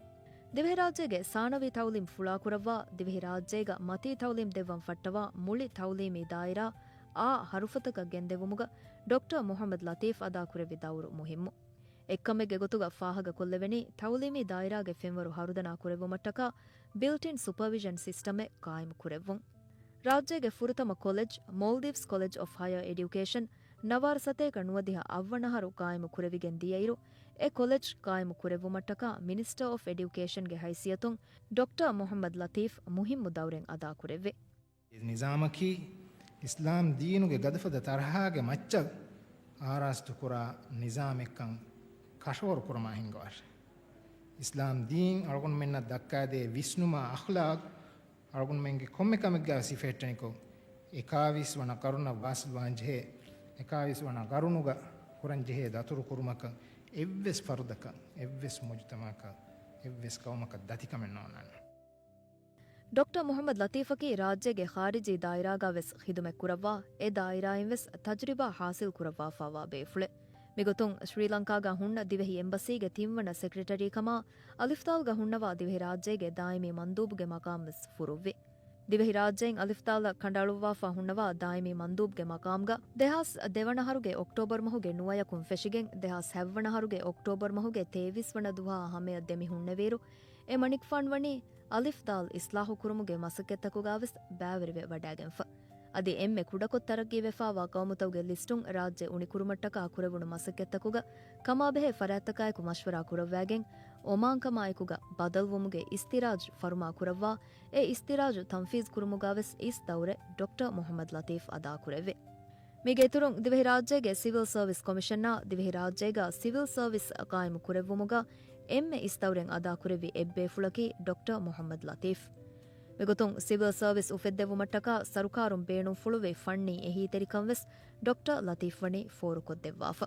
ދިވެހިރާއްޖޭގެ ސާނަވީ ތައުލީމް ފުޅާކުރައްވާ، ދިވެހިރާއްޖޭގަ މަތީ ތައުލީމް ދެއްވަން ފައްޓަވާ މުޅި ތައުލީމީ ދާއިރާ އާ ހަރުފަތަކަށް ގެންދެވުމުގަ ޑޮކްޓަރ މުޙައްމަދު ލަތީފް އަދާކުރެއްވި ދައުރު މުހިއްމު. އެއްކަމެއްގެ ގޮތުގަ ފާހަގަކޮށްލެވެނީ، ތައުލީމީ ދާއިރާގެ ފެންވަރު ހަރުދަނާ ކުރެއްވުމަށްޓަކާ ބިލްޓް އިން ސުޕަވިޝަން ސިސްޓަމެއް ޤާއިމު ކުރެއްވުން. ރާއްޖޭގެ ފުރަތަމަ ކޮލެޖް، މޯލްޑިވްސް ކޮލެޖް އޮފް ހަޔަރ އެޑިއުކޭޝަން، ނަވާރަ ސަތޭކަ ނުވަދިހަ އަށްވަނަ އަހަރު ޤާއިމު ކުރެވިގެން ދިޔައިރު، އެ ކޮލެޖް ޤާއިމު ކުރެއްވުމަށްޓަކާ މިނިސްޓަރ އޮފް އެޑިއުކޭޝަންގެ ހައިސިއްޔަތުން ޑޮކްޓަރ މުޙައްމަދު ލަތީފް މުހިއްމު ދައުރެއް އަދާކުރެއްވި. ނިޒާމަކީ އިސްލާމް ދީނުގެ ގަދަފަދަ ތަރަހާގެ މައްޗަށް އާރާސްތުކުރާ ނިޒާމެއްކަން ކަށަވަރު ކުރަމާ ހިންގަވާށެ. އިސްލާމް ދީން އަޅުގަނޑުމެންނަށް ދައްކާދޭ ވިސްނުމާ އަޚްލާޤް، އަޅުގަނޑުމެންގެ ކޮންމެ ކަމެއްގަ ސިފައެއްޓެނިކޮށް، އެކާވީސް ވަނަ ޤަރުނަށް ވާސިލްވާންޖެހޭ، އެކާވީސް ވަނަ ޤަރުނުގަ ކުރަންޖެހޭ ދަތުރު ކުރުމަކަށް އެއްވެސް ފަރުދަކަށް، އެއްވެސް މުޖުތަމަޢަކަށް، އެއްވެސް ޤައުމަކަށް ދަތިކަމެއް ނޯންނާނެ. ޑޮކްޓަރ މުޙައްމަދު ލަތީފަކީ ރާއްޖޭގެ ޚާރިޖީ ދާއިރާގަ ވެސް ޚިދުމަތް ކުރައްވާ، އެ ދާއިރާއިން ވެސް ތަޖުރިބާ ޙާޞިލް ކުރައްވާފާވާ ބޭފުޅެއް. މިގޮތުން ޝްރީލަންކާގަ ހުންނަ ދިވެހި އެމްބަސީގެ ތިންވަނަ ސެކްރެޓަރީ ކަމާ، އަލިފްތާލްގަ ހުންނަވާ ދިވެހިރާއްޖޭގެ ދާއިމީ މަންދޫބުގެ މަޤާމް ވެސް ފުރުއްވި. ދިވެހިރާއްޖެއިން އަލިފްދާލަށް ކަނޑައަޅުއްވާފަ ހުންނަވާ ދާއިމީ މަންދޫބްގެ މަޤާމްގަ ދެހާސް ދެ ވަނަ އަހަރުގެ އޮކްޓޯބަރު މަހުގެ ނުވަޔަކުން ފެށިގެން، ދެހާސް ހަތް ވަނަ އަހަރުގެ އޮކްޓޯބަރު މަހުގެ ތޭވީސް ވަނަ ދުވަހާ ހަމަޔަށް ދެމި ހުންނެވިއިރު، އެ މަނިކުފާނު ވަނީ އަލިފްދާލް އިސްލާހު ކުރުމުގެ މަސައްކަތްތަކުގަވެސް ބައިވެރިވެ ވަޑައިގެންފަ. އަދި އެންމެ ކުޑަކޮށް ތަރައްގީވެފާވާ ޤައުމުތަކުގެ ލިސްޓުން ރާއްޖެ އުނިކުރުމަށްޓަކާ ކުރެވުނު މަސައްކަތްތަކުގަ ކަމާބެހޭ ފަރާތްތަކާއެކު މަޝްވަރާ ކުރައްވާގެން، އޮމާންކަމާއެކުގަ ބަދަލުވުމުގެ އިސްތިރާޖް ފަރުމާ ކުރައްވާ، އެ އިސްތިރާޖު ތަންފީޒް ކުރުމުގަވެސް އިސް ދައުރެއް ޑޮކްޓަރ މުޙައްމަދު ލަތީފް އަދާކުރެއްވި. މީގެ އިތުރުން، ދިވެހިރާއްޖޭގެ ސިވިލް ސަރވިސް ކޮމިޝަނާ ދިވެހިރާއްޖޭގަ ސިވިލް ސަރވިސް ޤާއިމު ކުރެއްވުމުގަ އެންމެ އިސް ދައުރެއް އަދާކުރެއްވި އެއްބޭފުޅަކީ ޑޮކްޓަރ މުޙައްމަދު ލަތީފް. މިގޮތުން ސިވިލް ސަރވިސް އުފެއްދެވުމަށްޓަކާ ސަރުކާރުން ބޭނުންފުޅުވި ފަންނީ އެހީތެރިކަން ވެސް ޑޮކްޓަރ ލަތީފް ވަނީ ފޯރުކޮށްދެއްވާފަ.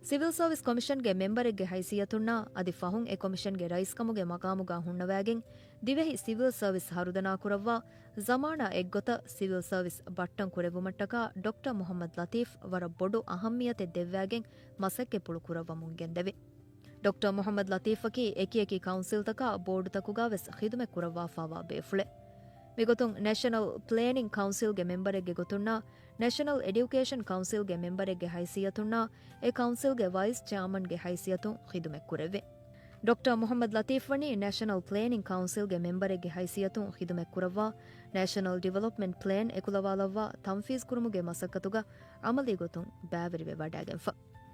ސިވިލް ސަރވިސް ކޮމިޝަންގެ މެމްބަރެއްގެ ހައިސިއްޔަތުންނާ އަދި ފަހުން އެ ކޮމިޝަންގެ ރައީސްކަމުގެ މަޤާމުގަ ހުންނަވައިގެން، ދިވެހި ސިވިލް ސަރވިސް ހަރުދަނާކުރައްވާ ޒަމާނާ އެއްގޮތަށް ސިވިލް ސަރވިސް ބައްޓަން ކުރެއްވުމަށްޓަކާ ޑޮކްޓަރ މުޙައްމަދު ލަތީފް ވަރަށް ބޮޑު އަހައްމިޔަތެއް ދެއްވައިގެން މަސައްކަތްޕުޅު ކުރައްވަމުން ގެންދެވި. ޑޮކްޓަރ މުޙައްމަދު ލަތީފަކީ އެކިއެކި ކައުންސިލްތަކާ ބޯޑުތަކުގަވެސް ޚިދުމަތް ކުރައްވާފާވާ ބޭފުޅެއް. މިގޮތުން ނޭޝަނަލް ޕްލޭނިންގ ކައުންސިލްގެ މެމްބަރެއްގެ ގޮތުންނާ ނޭޝަނަލް އެޑިއުކޭޝަން ކައުންސިލްގެ މެމްބަރެއްގެ ހައިސިއްޔަތުންނާ އެ ކައުންސިލްގެ ވައިސް ޗެއާމަންގެ ހައިސިއްޔަތުން ޚިދުމަތްކުރެއްވި. ޑޮކްޓަރ މުޙައްމަދު ލަތީފް ވަނީ ނޭޝަނަލް ޕްލޭނިންގ ކައުންސިލްގެ މެމްބަރެއްގެ ހައިސިއްޔަތުން ޚިދުމަތްކުރައްވާ، ނޭޝަނަލް ޑިވެލޮޕްމަންޓް ޕްލޭން އެކުލަވާލައްވާ ތަންފީޒް ކުރުމުގެ މަސައްކަތުގަ ޢަމަލީ ގޮތުން ބައިވެރިވެ ވަޑައިގެންފަ.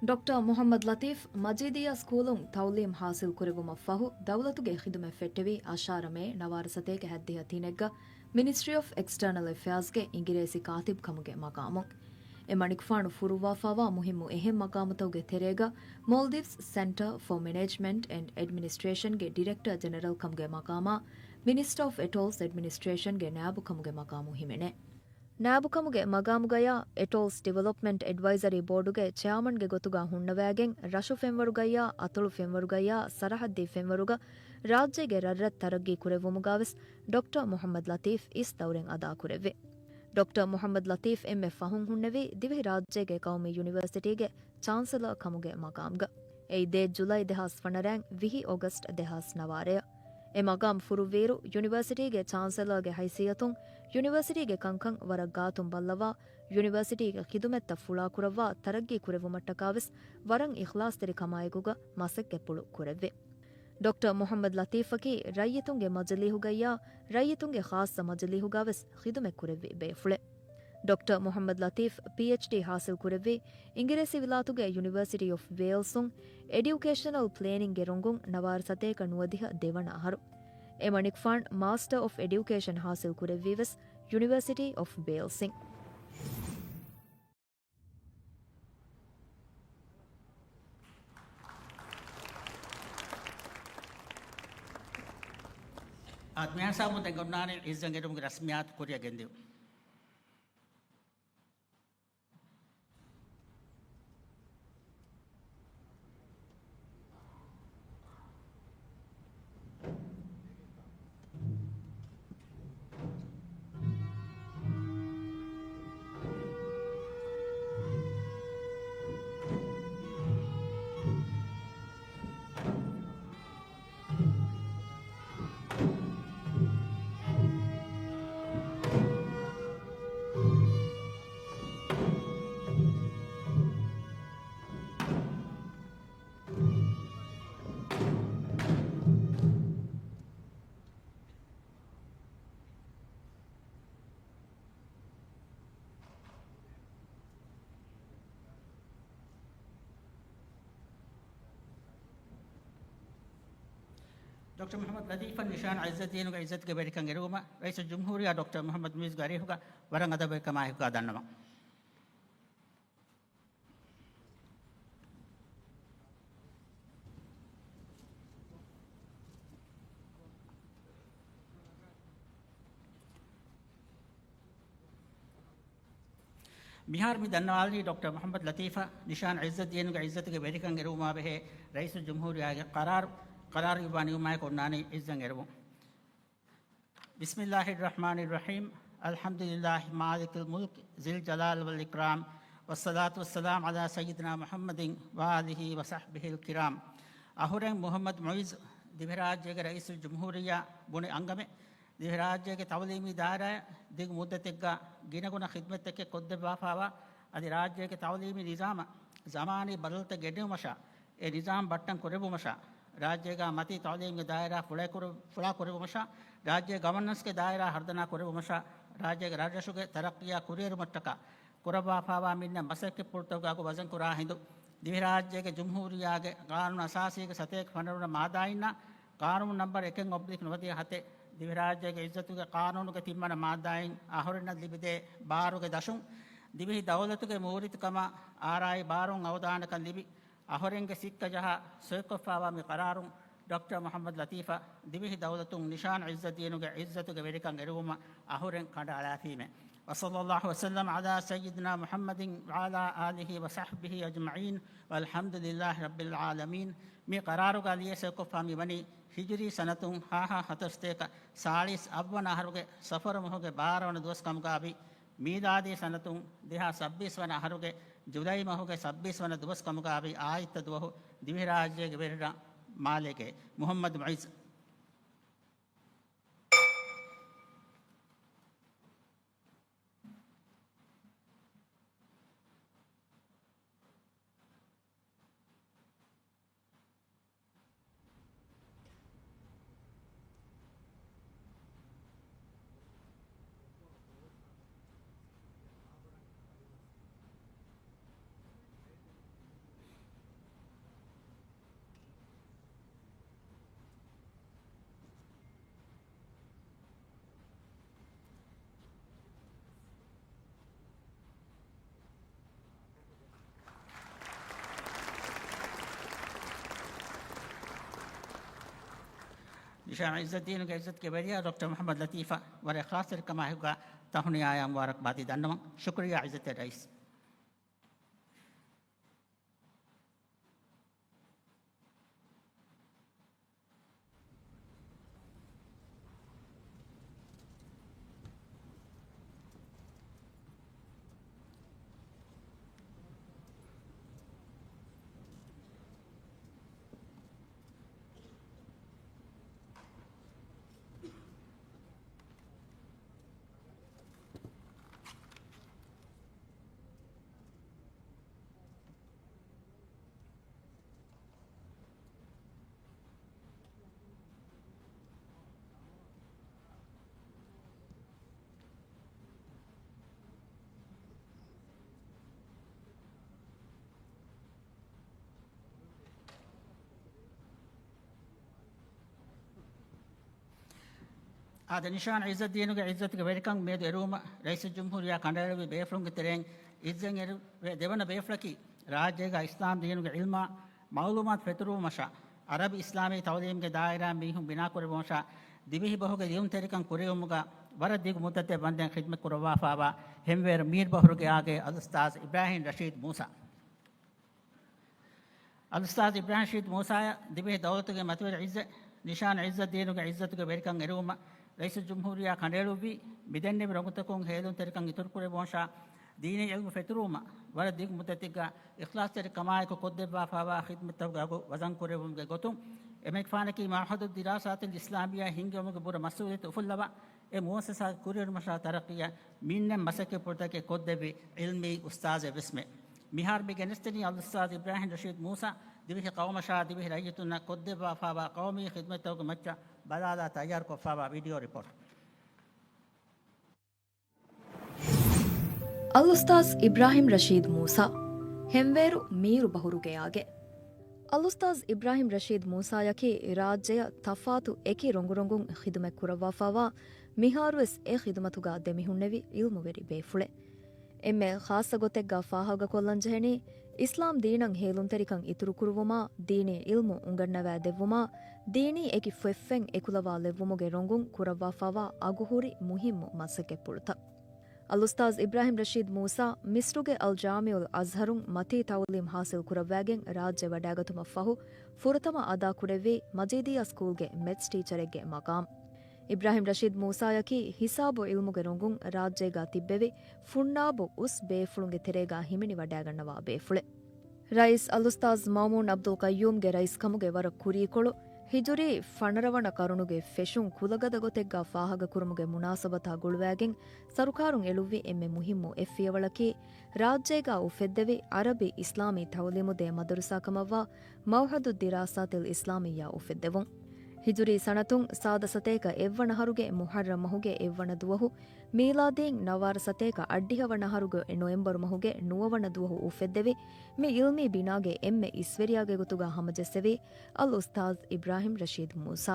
ޑޮކްޓަރ މުޙައްމަދު ލަތީފް މަޖީދިއްޔާ ސްކޫލުން ތަޢުލީމް ޙާޞިލް ކުރެއްވުމަށް ފަހު، ދައުލަތުގެ ޚިދުމަތް ފެއްޓެވީ އަށާރަ މޭ ނަވާރަ ސަތޭކަ ހަތްދިހަ ތިނެއްގަ މިނިސްޓްރީ އޮފް އެކްސްޓަރނަލް އެފެއާޒްގެ އިނގިރޭސި ކާތިބް ކަމުގެ މަޤާމުން. އެ މަނިކުފާނު ފުރުއްވާފާވާ މުހިއްމު އެހެން މަޤާމުތަކުގެ ތެރޭގަ މޯލްޑިވްސް ސެންޓަރ ފޯ މެނޭޖްމަންޓް އެންޑް އެޑްމިނިސްޓްރޭޝަންގެ ޑިރެކްޓަރ ޖެނެރަލް ކަމުގެ މަޤާމާ، މިނިސްޓަރ އޮފް އެޓޯލްސް އެޑްމިނިސްޓްރޭޝަންގެ ނާއިބު ކަމުގެ މަޤާމު ހިމެނޭ. ނާއިބުކަމުގެ މަގާމުގަޔާ އެޓޯލްސް ޑިވެލޮޕްމަންޓް އެޑްވައިޒަރީ ބޯޑުގެ ޗެއާމަންގެ ގޮތުގަ ހުންނަވައިގެން، ރަށު ފެންވަރުގައްޔާ، އަތޮޅު ފެންވަރުގައްޔާ ސަރަހައްދީ ފެންވަރުގަ ރާއްޖޭގެ ރަށްރަށް ތަރައްގީ ކުރެއްވުމުގަވެސް ޑޮކްޓަރ މުޙައްމަދު ލަތީފް އިސް ދައުރެއް އަދާކުރެއްވި. ޑޮކްޓަރ މުޙައްމަދު ލަތީފް އެންމެ ފަހުން ހުންނެވީ ދިވެހި ރާއްޖޭގެ ޤައުމީ ޔުނިވަރސިޓީގެ ޗާންސެލަރ ކަމުގެ މަގާމްގަ. އެއީ ދޭއް ޖުލައި ދެހާސް ފަނަރައިން ވިހި އޮގަސްޓް ދެހާސް ނަވާރަޔަށް. އެ މަގާމް ފުރުއްވިއިރު، ޔުނިވަރސިޓީގެ ޗާންސެލަރގެ ހައިސިއްޔަތުން ޔުނިވަރސިޓީގެ ކަންކަން ވަރަށް ގާތުން ބައްލަވާ، ޔުނިވަރސިޓީގެ ޚިދުމަތްތައް ފުޅާކުރައްވާ، ތަރައްގީ ކުރެއްވުމަށްޓަކާވެސް ވަރަށް އިޚްލާޞްތެރިކަމާއެކުގަ މަސައްކަތްޕުޅު ކުރެއްވި. ޑޮކްޓަރ މުޙައްމަދު ލަތީފަކީ ރައްޔިތުންގެ މަޖިލީހުގައްޔާ، ރައްޔިތުންގެ ޚާއްޞަ މަޖިލީހުގަވެސް ޚިދުމަތްކުރެއްވި ބޭފުޅެއް. ޑޮކްޓަރ މުޙައްމަދު ލަތީފް ޕީއެޗްޑީ ޙާޞިލް ކުރެއްވީ އިނގިރޭސިވިލާތުގެ ޔުނިވަރސިޓީ އޮފް ވޭލްސުން އެޑިއުކޭޝަނަލް ޕްލޭނިންގގެ ރޮނގުން ނަވާރަ ސަތޭކަ ނުވަދިހަ ދެވަނަ އަހަރު. އެ މަނިކުފާން މާސްޓަރ އޮފް އެޑިއުކޭޝަން ޙާޞިލް ކުރެއްވީވެސް ޔުނިވަރސިޓީ އޮފް ވޭލްސްއިން. އާދެ، މިހާ ހިސާބުން ދެން އޮންނާނީ އިއްޒަތް އެރުމުގެ ރަސްމިއްޔާތު ކުރިއަށް ގެންދިއުން. ޑޮކްޓަރ މުޙައްމަދު ލަތީފަށް ނިޝާން އިއްޒަތް ދިނުގެ އިއްޒަތުގެ ވެރިކަން އެރުވުމަށް ރައީސުލްޖުމްހޫރިއްޔާ ޑޮކްޓަރ މުޙައްމަދު މުޢިއްޒުގެ އަރިހުގަ ވަރަށް އަދަބެއްކަމާއެކުގަ ދަންނަވަން. މިހާރު މި ދަންނަވާލީ ޑޮކްޓަރ މުޙައްމަދު ލަތީފަށް ނިޝާން އިއްޒަތް ދިނުގެ އިއްޒަތުގެ ވެރިކަން އެރުވުމާ ބެހޭ ރައީސުލްޖުމްހޫރިއްޔާގެ ޤަރާރު، ޤަރާރު އިއްވާ ނިމުމާއެކު އޮންނާނީ އިއްޒަތް އެރުވުން. بسم الله الرحمن الرحيم. الحمد لله مالك الملك ذي الجلال والإكرام، والصلاة والسلام على سيدنا محمد وآله وصحبه الكرام. އަހުރެން މުޙައްމަދު މުޢިއްޒު ދިވެހިރާއްޖޭގެ ރައީސުލްޖުމްހޫރިއްޔާ ބުނި އަންގަމެއް. ދިވެހިރާއްޖޭގެ ތައުލީމީ ދާއިރާއަށް ދިގު މުއްދަތެއްގަ ގިނަގުނަ ޚިދްމަތްތަކެއް ކޮށްދެއްވާފާވާ، އަދި ރާއްޖޭގެ ތައުލީމީ ނިޒާމަށް ޒަމާނީ ބަދަލުތައް ގެންނެވުމަށާ، އެ ނިޒާމް ބައްޓަން ކުރެއްވުމަށާ، ރާއްޖޭގަ މަތީ ތައުލީމްގެ ދާއިރާ ފުޅައިކުރު-، ފުޅާ ކުރެއްވުމަށާ، ރާއްޖޭ ގަވަންނަންސްގެ ދާއިރާ ހަރުދަނާ ކުރެއްވުމަށާ، ރާއްޖޭގެ ރަށްރަށުގެ ތަރައްޤީއާ ކުރިއެރުމަށްޓަކާ ކުރައްވާފާވާ މިންނަ މަސައްކަތްޕުޅުތަކުގެ އަގު ވަޒަންކުރާ ހިނދު، ދިވެހިރާއްޖޭގެ ޖުމްހޫރިއްޔާގެ ޤާނޫނު އަސާސީގެ ސަތޭކަ ފަނަރަ ވަނަ މާއްދާއިންނާ، ޤާނޫނު ނަންބަރު އެކެއް އޮބްލިކް ނުވަދިހަ ހަތެއް، ދިވެހިރާއްޖޭގެ އިއްޒަތުގެ ޤާނޫނުގެ ތިންވަނަ މާއްދާއިން އަހުރެންނަށް ލިބިދޭ ބާރުގެ ދަށުން، ދިވެހި ދައުލަތުގެ މޫރިތިކަމަށް އާރާއި ބާރުން އަވަދާނަކަން ލިބި، އަހުރެންގެ ސިއްކަ ޖަހާ ސޮއިކޮށްފާވާ މި ޤަރާރުން، ޑޮކްޓަރ މުޙައްމަދު ލަތީފަށް ދިވެހި ދައުލަތުން ނިޝާން ޢިއްޒައްދީނުގެ ޢިއްޒަތުގެ ވެރިކަން އެރުވުމަށް އަހުރެން ކަނޑައަޅާފީމޭ. وصلى الله وسلم على سيدنا محمد وعلى آله وصحبه أجمعين والحمد لله رب العالمين. މި ޤަރާރުގަ ލިޔެ ސޮއިކޮށްފާ މިވަނީ ހިޖުރީ ސަނަތުން ހާހާ ހަތަރުސަތޭކަ ސާޅީސް އަށްވަނަ އަހަރުގެ ސަފަރު މަހުގެ ބާރަ ވަނަ ދުވަސް ކަމުގައި، މީލާދީ ސަނަތުން ދެހާސް ސައްބީސް ވަނަ އަހަރުގެ ޖުލައި މަހުގެ ސައްބީސް ވަނަ ދުވަސް ކަމުގައި އާއްތަ ދުވަހު ދިވެހިރާއްޖޭގެ ވެރިރަށް މާލޭގެ މުޙައްމަދު މުޢިއްޒު. ނިޝާން ޢިއްޒައްދީނުގެ ޢިއްޒަތުގެ ވެރިޔާ ޑޮކްޓަރ މުޙައްމަދު ލަތީފަށް ވަރަށް އިޚްލާޞްތެރިކަމާއެކުގަ ތަހުނިޔާއާ މުބާރަކްބާދީ ދަންނަވަން. ޝުކުރިއްޔާ ޢިއްޒަތްތެރި ރައީސް. އާދެ، ނިޝާން ޢިއްޒައްދީނުގެ ޢިއްޒަތުގެ ވެރިކަން މިއަދު އެރުވުމަށް ރައީސުލްޖުމްހޫރިއްޔާ ކަނޑައެޅުއްވި ބޭފުޅުންގެ ތެރެއިން އިއްޒަތް އެރުވޭ ދެވަނަ ބޭފުޅަކީ، ރާއްޖޭގަ އިސްލާމް ދީނުގެ ޢިލްމާ މަޢުލޫމާތު ފެތުރުވުމަށާ، ޢަރަބި އިސްލާމީ ތަޢުލީމްގެ ދާއިރާއިން މީހުން ބިނާކުރެއްވުމަށާ، ދިވެހި ބަހުގެ ލިޔުންތެރިކަން ކުރެވުމުގަ ވަރަށް ދިގު މުއްދަތެއް ވަންދެން ޚިދްމަތް ކުރައްވާފާވާ ހެންވޭރު މީރު ބަހުރުގެ އާގެ އަލްއުސްތާޛް އިބްރާހީމް ރަޝީދު މޫސާ. އަލްއުސްތާޛް އިބްރާހީމް ރަޝީދު މޫސާއަށް ދިވެހި ދައުލަތުގެ މަތިވެރި ޢިއްޒަތް، ނިޝާން ޢިއްޒައްދީނުގެ ޢިއްޒަތުގެ ވެރިކަން އެރުވުމަށް ރައީސުލްޖުމްހޫރިއްޔާ ކަނޑައެޅުއްވީ، މިދެންނެވި ރޮނގުތަކުން ހޭލުންތެރިކަން އިތުރުކުރެއްވުމަށާ، ދީނީ ޢިލްމު ފެތުރުވުމަށް ވަރަށް ދިގު މުއްދަތެއްގަ އިޚްލާޞްތެރިކަމާއެކު ކޮށްދެއްވާފާވާ ޚިދްމަތްތަކުގެ އަގު ވަޒަންކުރެއްވުމުގެ ގޮތުން، އެމައިކްފާނަކީ މަޢުހަދު ދިރާސާތުލް އިސްލާމިއްޔާ ހިންގެވުމުގެ ބުރަ މަސްއޫލިއްޔަތު އުފުއްލަވާ، އެ މުއައްސަސާގެ ކުރިއެރުމަށާ ތަރައްޤީއަށް މިންނަން މަސައްކަތްޕުޅުތަކެއް ކޮށްދެއްވި ޢިލްމީ އުސްތާޛެއް ވެސްމެ. މިހާރު މި ގެނެސްދެނީ އަލްއުސްތާޛް އިބްރާހީމް ރަޝީދު މޫސާ ދިވެހި ޤައުމަށާ ދިވެހި ރައްޔިތުންނަށް ކޮށްދެއްވާފާވާ ޤައުމީ ޚިދްމަތްތަކުގެ މައްޗަށް ބަލާލާ ތައްޔާރުކޮށްފާވާ ވީޑިއޯ ރިޕޯޓް. އަލްއުސްތާޛް އިބްރާހީމް ރަޝީދު މޫސާ، ހެންވޭރު މީރު ބަހުރުގެ އާގެ. އަލްއުސްތާޛް އިބްރާހީމް ރަޝީދު މޫސާޔަކީ ރާއްޖެއަށް ތަފާތު އެކި ރޮނގުރޮނގުން ޚިދުމަތް ކުރައްވާފާވާ، މިހާރުވެސް އެ ޚިދުމަތުގަ ދެމިހުންނެވި ޢިލްމުވެރި ބޭފުޅެއް. އެންމެ ޚާއްޞަ ގޮތެއްގަ ފާހަގަކޮށްލަންޖެހެނީ، އިސްލާމް ދީނަށް ހޭލުންތެރިކަން އިތުރުކުރުވުމާ، ދީނީ ޢިލްމު އުނގަންނަވައިދެއްވުމާ، ދީނީ އެކި ފޮތްފެން އެކުލަވާލެއްވުމުގެ ރޮނގުން ކުރައްވާފާވާ އަގުހުރި މުހިއްމު މަސައްކަތްޕުޅުތައް. އަލްއުސްތާޛް އިބްރާހީމް ރަޝީދު މޫސާ، މިޞްރުގެ އަލްޖާމިޢުލް އަޒްހަރުން މަތީ ތަޢުލީމް ޙާޞިލް ކުރައްވައިގެން ރާއްޖެ ވަޑައިގަތުމަށްފަހު، ފުރަތަމަ އަދާކުރެއްވީ މަޖީދިއްޔާ ސްކޫލްގެ މެތްސް ޓީޗަރެއްގެ މަޤާމް. އިބްރާހީމް ރަޝީދު މޫސާޔަކީ ހިސާބު ޢިލްމުގެ ރޮނގުން ރާއްޖޭގަ ތިއްބެވި ފުންނާބު އުސް ބޭފުޅުންގެ ތެރޭގަ ހިމެނިވަޑައިގަންނަވާ ބޭފުޅެއް. ރައީސް އަލްއުސްތާޛް މައުމޫން ޢަބްދުލް ޤައްޔޫމްގެ ރައީސްކަމުގެ ވަރަށް ކުރީކޮޅު ހިޖުރީ ފަނަރަ ވަނަ ޤަރުނުގެ ފެށުން ކުލަގަދަ ގޮތެއްގާ ފާހަގަކުރުމުގެ މުނާސަބަތާ ގުޅުވާގެން، ސަރުކާރުން އެޅުއްވި އެންމެ މުހިއްމު އެއް ފިޔަވަޅަކީ، ރާއްޖޭގާ އުފެއްދެވި ޢަރަބި އިސްލާމީ ތަޢުލީމުދޭ މަދަރުސާ ކަމަށްވާ މަޢުހަދުއްދިރާސާތިލް އިސްލާމިއްޔާ އުފެއްދެވުން. ހިޖުރީ ސަނަތުން ސާދަ ސަތޭކަ އެއްވަނަ އަހަރުގެ މުޙައްރަމް މަހުގެ އެއްވަނަ ދުވަހު، މީލާދީން ނަވާރަ ސަތޭކަ އަށްޑިހަ ވަނަ އަހަރުގެ ނޮވެމްބަރު މަހުގެ ނުވަވަނަ ދުވަހު އުފެއްދެވި، މި ޢިލްމީ ބިނާގެ އެންމެ އިސްވެރިޔާގެ ގޮތުގާ ހަމަޖެއްސެވީ، އަލްއުސްތާޛް އިބްރާހިމް ރަޝީދު މޫސާ.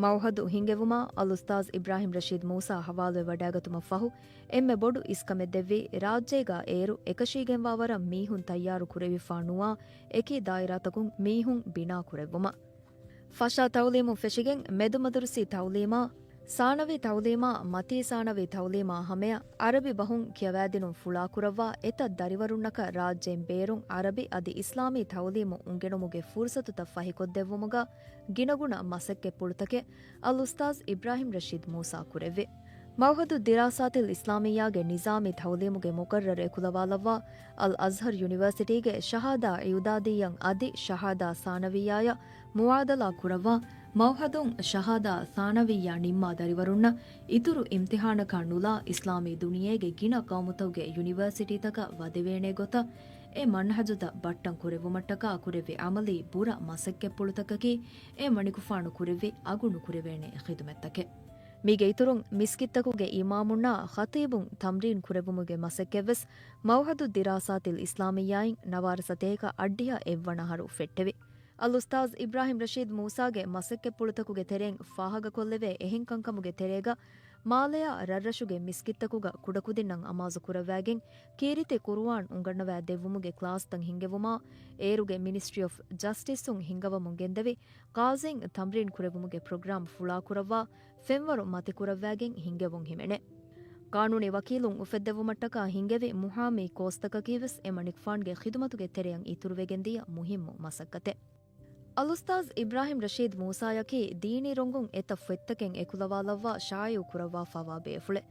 މަޢުހަދު ހިންގެވުމާ، އަލްއުސްތާޛް އިބްރާހިމް ރަޝީދު މޫސާ ހަވާލުވެ ވަޑާގަތުމަށް ފަހު، އެންމެ ބޮޑު އިސްކަމެއް ދެއްވީ، ރާއްޖޭގާ އޭރު އެކަށީގެންވާ ވަރަށް މީހުން ތައްޔާރު ކުރެވިފާ ނުވާ އެކި ދާއިރާތަކުން މީހުން ބިނާ ކުރެއްވުމަށް. ފަށާ ތަޢުލީމުން ފެށިގެން، މެދުމަދަރުސީ ތަޢުލީމާ، ސާނަވީ ތަޢުލީމާ، މަތީ ސާނަވީ ތަޢުލީމާ ހަމަޔަށް ޢަރަބި ބަހުން ކިޔަވާދިނުން ފުޅާކުރައްވާ އެތައް ދަރިވަރުންނަކަށް ރާއްޖޭން ބޭރުން ޢަރަބި އަދި އިސްލާމީ ތަޢުލީމު އުނގެނުމުގެ ފުރުޞަތުތައް ފަހިކޮށްދެއްވުމުގަ ގިނަގުނަ މަސައްކަތްޕުޅުތަކެއް އަލްއުސްތާޛް އިބްރާހިމް ރަޝީދު މޫސާ ކުރެއްވި. މަޢުހަދުއްދިރާސާތިލް އިސްލާމިއްޔާގެ ނިޒާމީ ތަޢުލީމުގެ މުޤައްރަރު އެކުލަވާލައްވާ، އަލްއަޒްހަރު ޔުނިވަރސިޓީގެ ޝަހާދާ އިޢުދާދީއަށް އަދި ޝަހާދާ ސާނަވިއްޔާއަށް މުޢާދަލާ ކުރައްވާ، މަޢުހަދުން ޝަހާދާ ސާނަވިއްޔާ ނިންމާ ދަރިވަރުންނަށް އިތުރު އިމްތިޙާނަކާ ނުލާ އިސްލާމީ ދުނިޔޭގެ ގިނަ ޤައުމުތަކުގެ ޔުނިވަރސިޓީތަކަށް ވަދެވޭނޭ ގޮތަށް އެ މަންހަޖުތައް ބައްޓަން ކުރެއްވުމަށްޓަކާ ކުރެއްވި ޢަމަލީ ބުރަ މަސައްކަތްޕުޅުތަކަކީ އެ މަނިކުފާނު ކުރެއްވި އަގު ނުކުރެވޭނެ ޚިދުމަތްތަކެއް. މީގެ އިތުރުން މިސްކިތްތަކުގެ އިމާމުންނާ ޚަތީބުން ތަމްރީން ކުރެއްވުމުގެ މަސައްކަތްވެސް މަޢުހަދުއްދިރާސާތިލް އިސްލާމިއްޔާއިން ނަވާރަ ސަތޭކަ އަށްޑިހަ އެއްވަނަ އަހަރު ފެއްޓެވި. އަލްއުސްތާޛް އިބްރާހިމް ރަޝީދު މޫސާގެ މަސައްކަތްޕުޅުތަކުގެ ތެރެއިން ފާހަގަކޮށްލެވޭ އެހެން ކަންކަމުގެ ތެރޭގަ، މާލެއާ ރަށްރަށުގެ މިސްކިތްތަކުގަ ކުޑަކުދިންނަށް އަމާޒު ކުރައްވާގެން، ކީރިތި ޤުރުއާން އުނގަންނަވާ ދެއްވުމުގެ ކްލާސްތައް ހިންގެވުމާ، އޭރުގެ މިނިސްޓްރީ އޮފް ޖަސްޓިސުން ހިންގަވަމުން ގެންދެވި، ޤާޒީން ތަމްރީން ކުރެއްވުމުގެ ޕްރޮގްރާމް ފުޅާކުރައްވާ، ފެންވަރު މަތިކުރައްވާގެން ހިންގެވުން ހިމެނޭ. ޤާނޫނީ ވަކީލުން އުފެއްދެވުމަށްޓަކާ ހިންގެވި މުހާމީ ކޯސްތަކަކީވެސް އެ މަނިކުފާނުގެ ޚިދުމަތުގެ ތެރެއަށް އިތުރުވެގެންދިޔަ މުހިއްމު މަސައްކަތެއް. އަލްއުސްތާޛް އިބްރާހިމް ރަޝީދު މޫސާޔަކީ ދީނީ ރޮނގުން އެތައް ފޮތްތަކެއް އެކުލަވާލައްވާ ޝާއިޢު ކުރައްވާފާވާ ބޭފުޅެއް.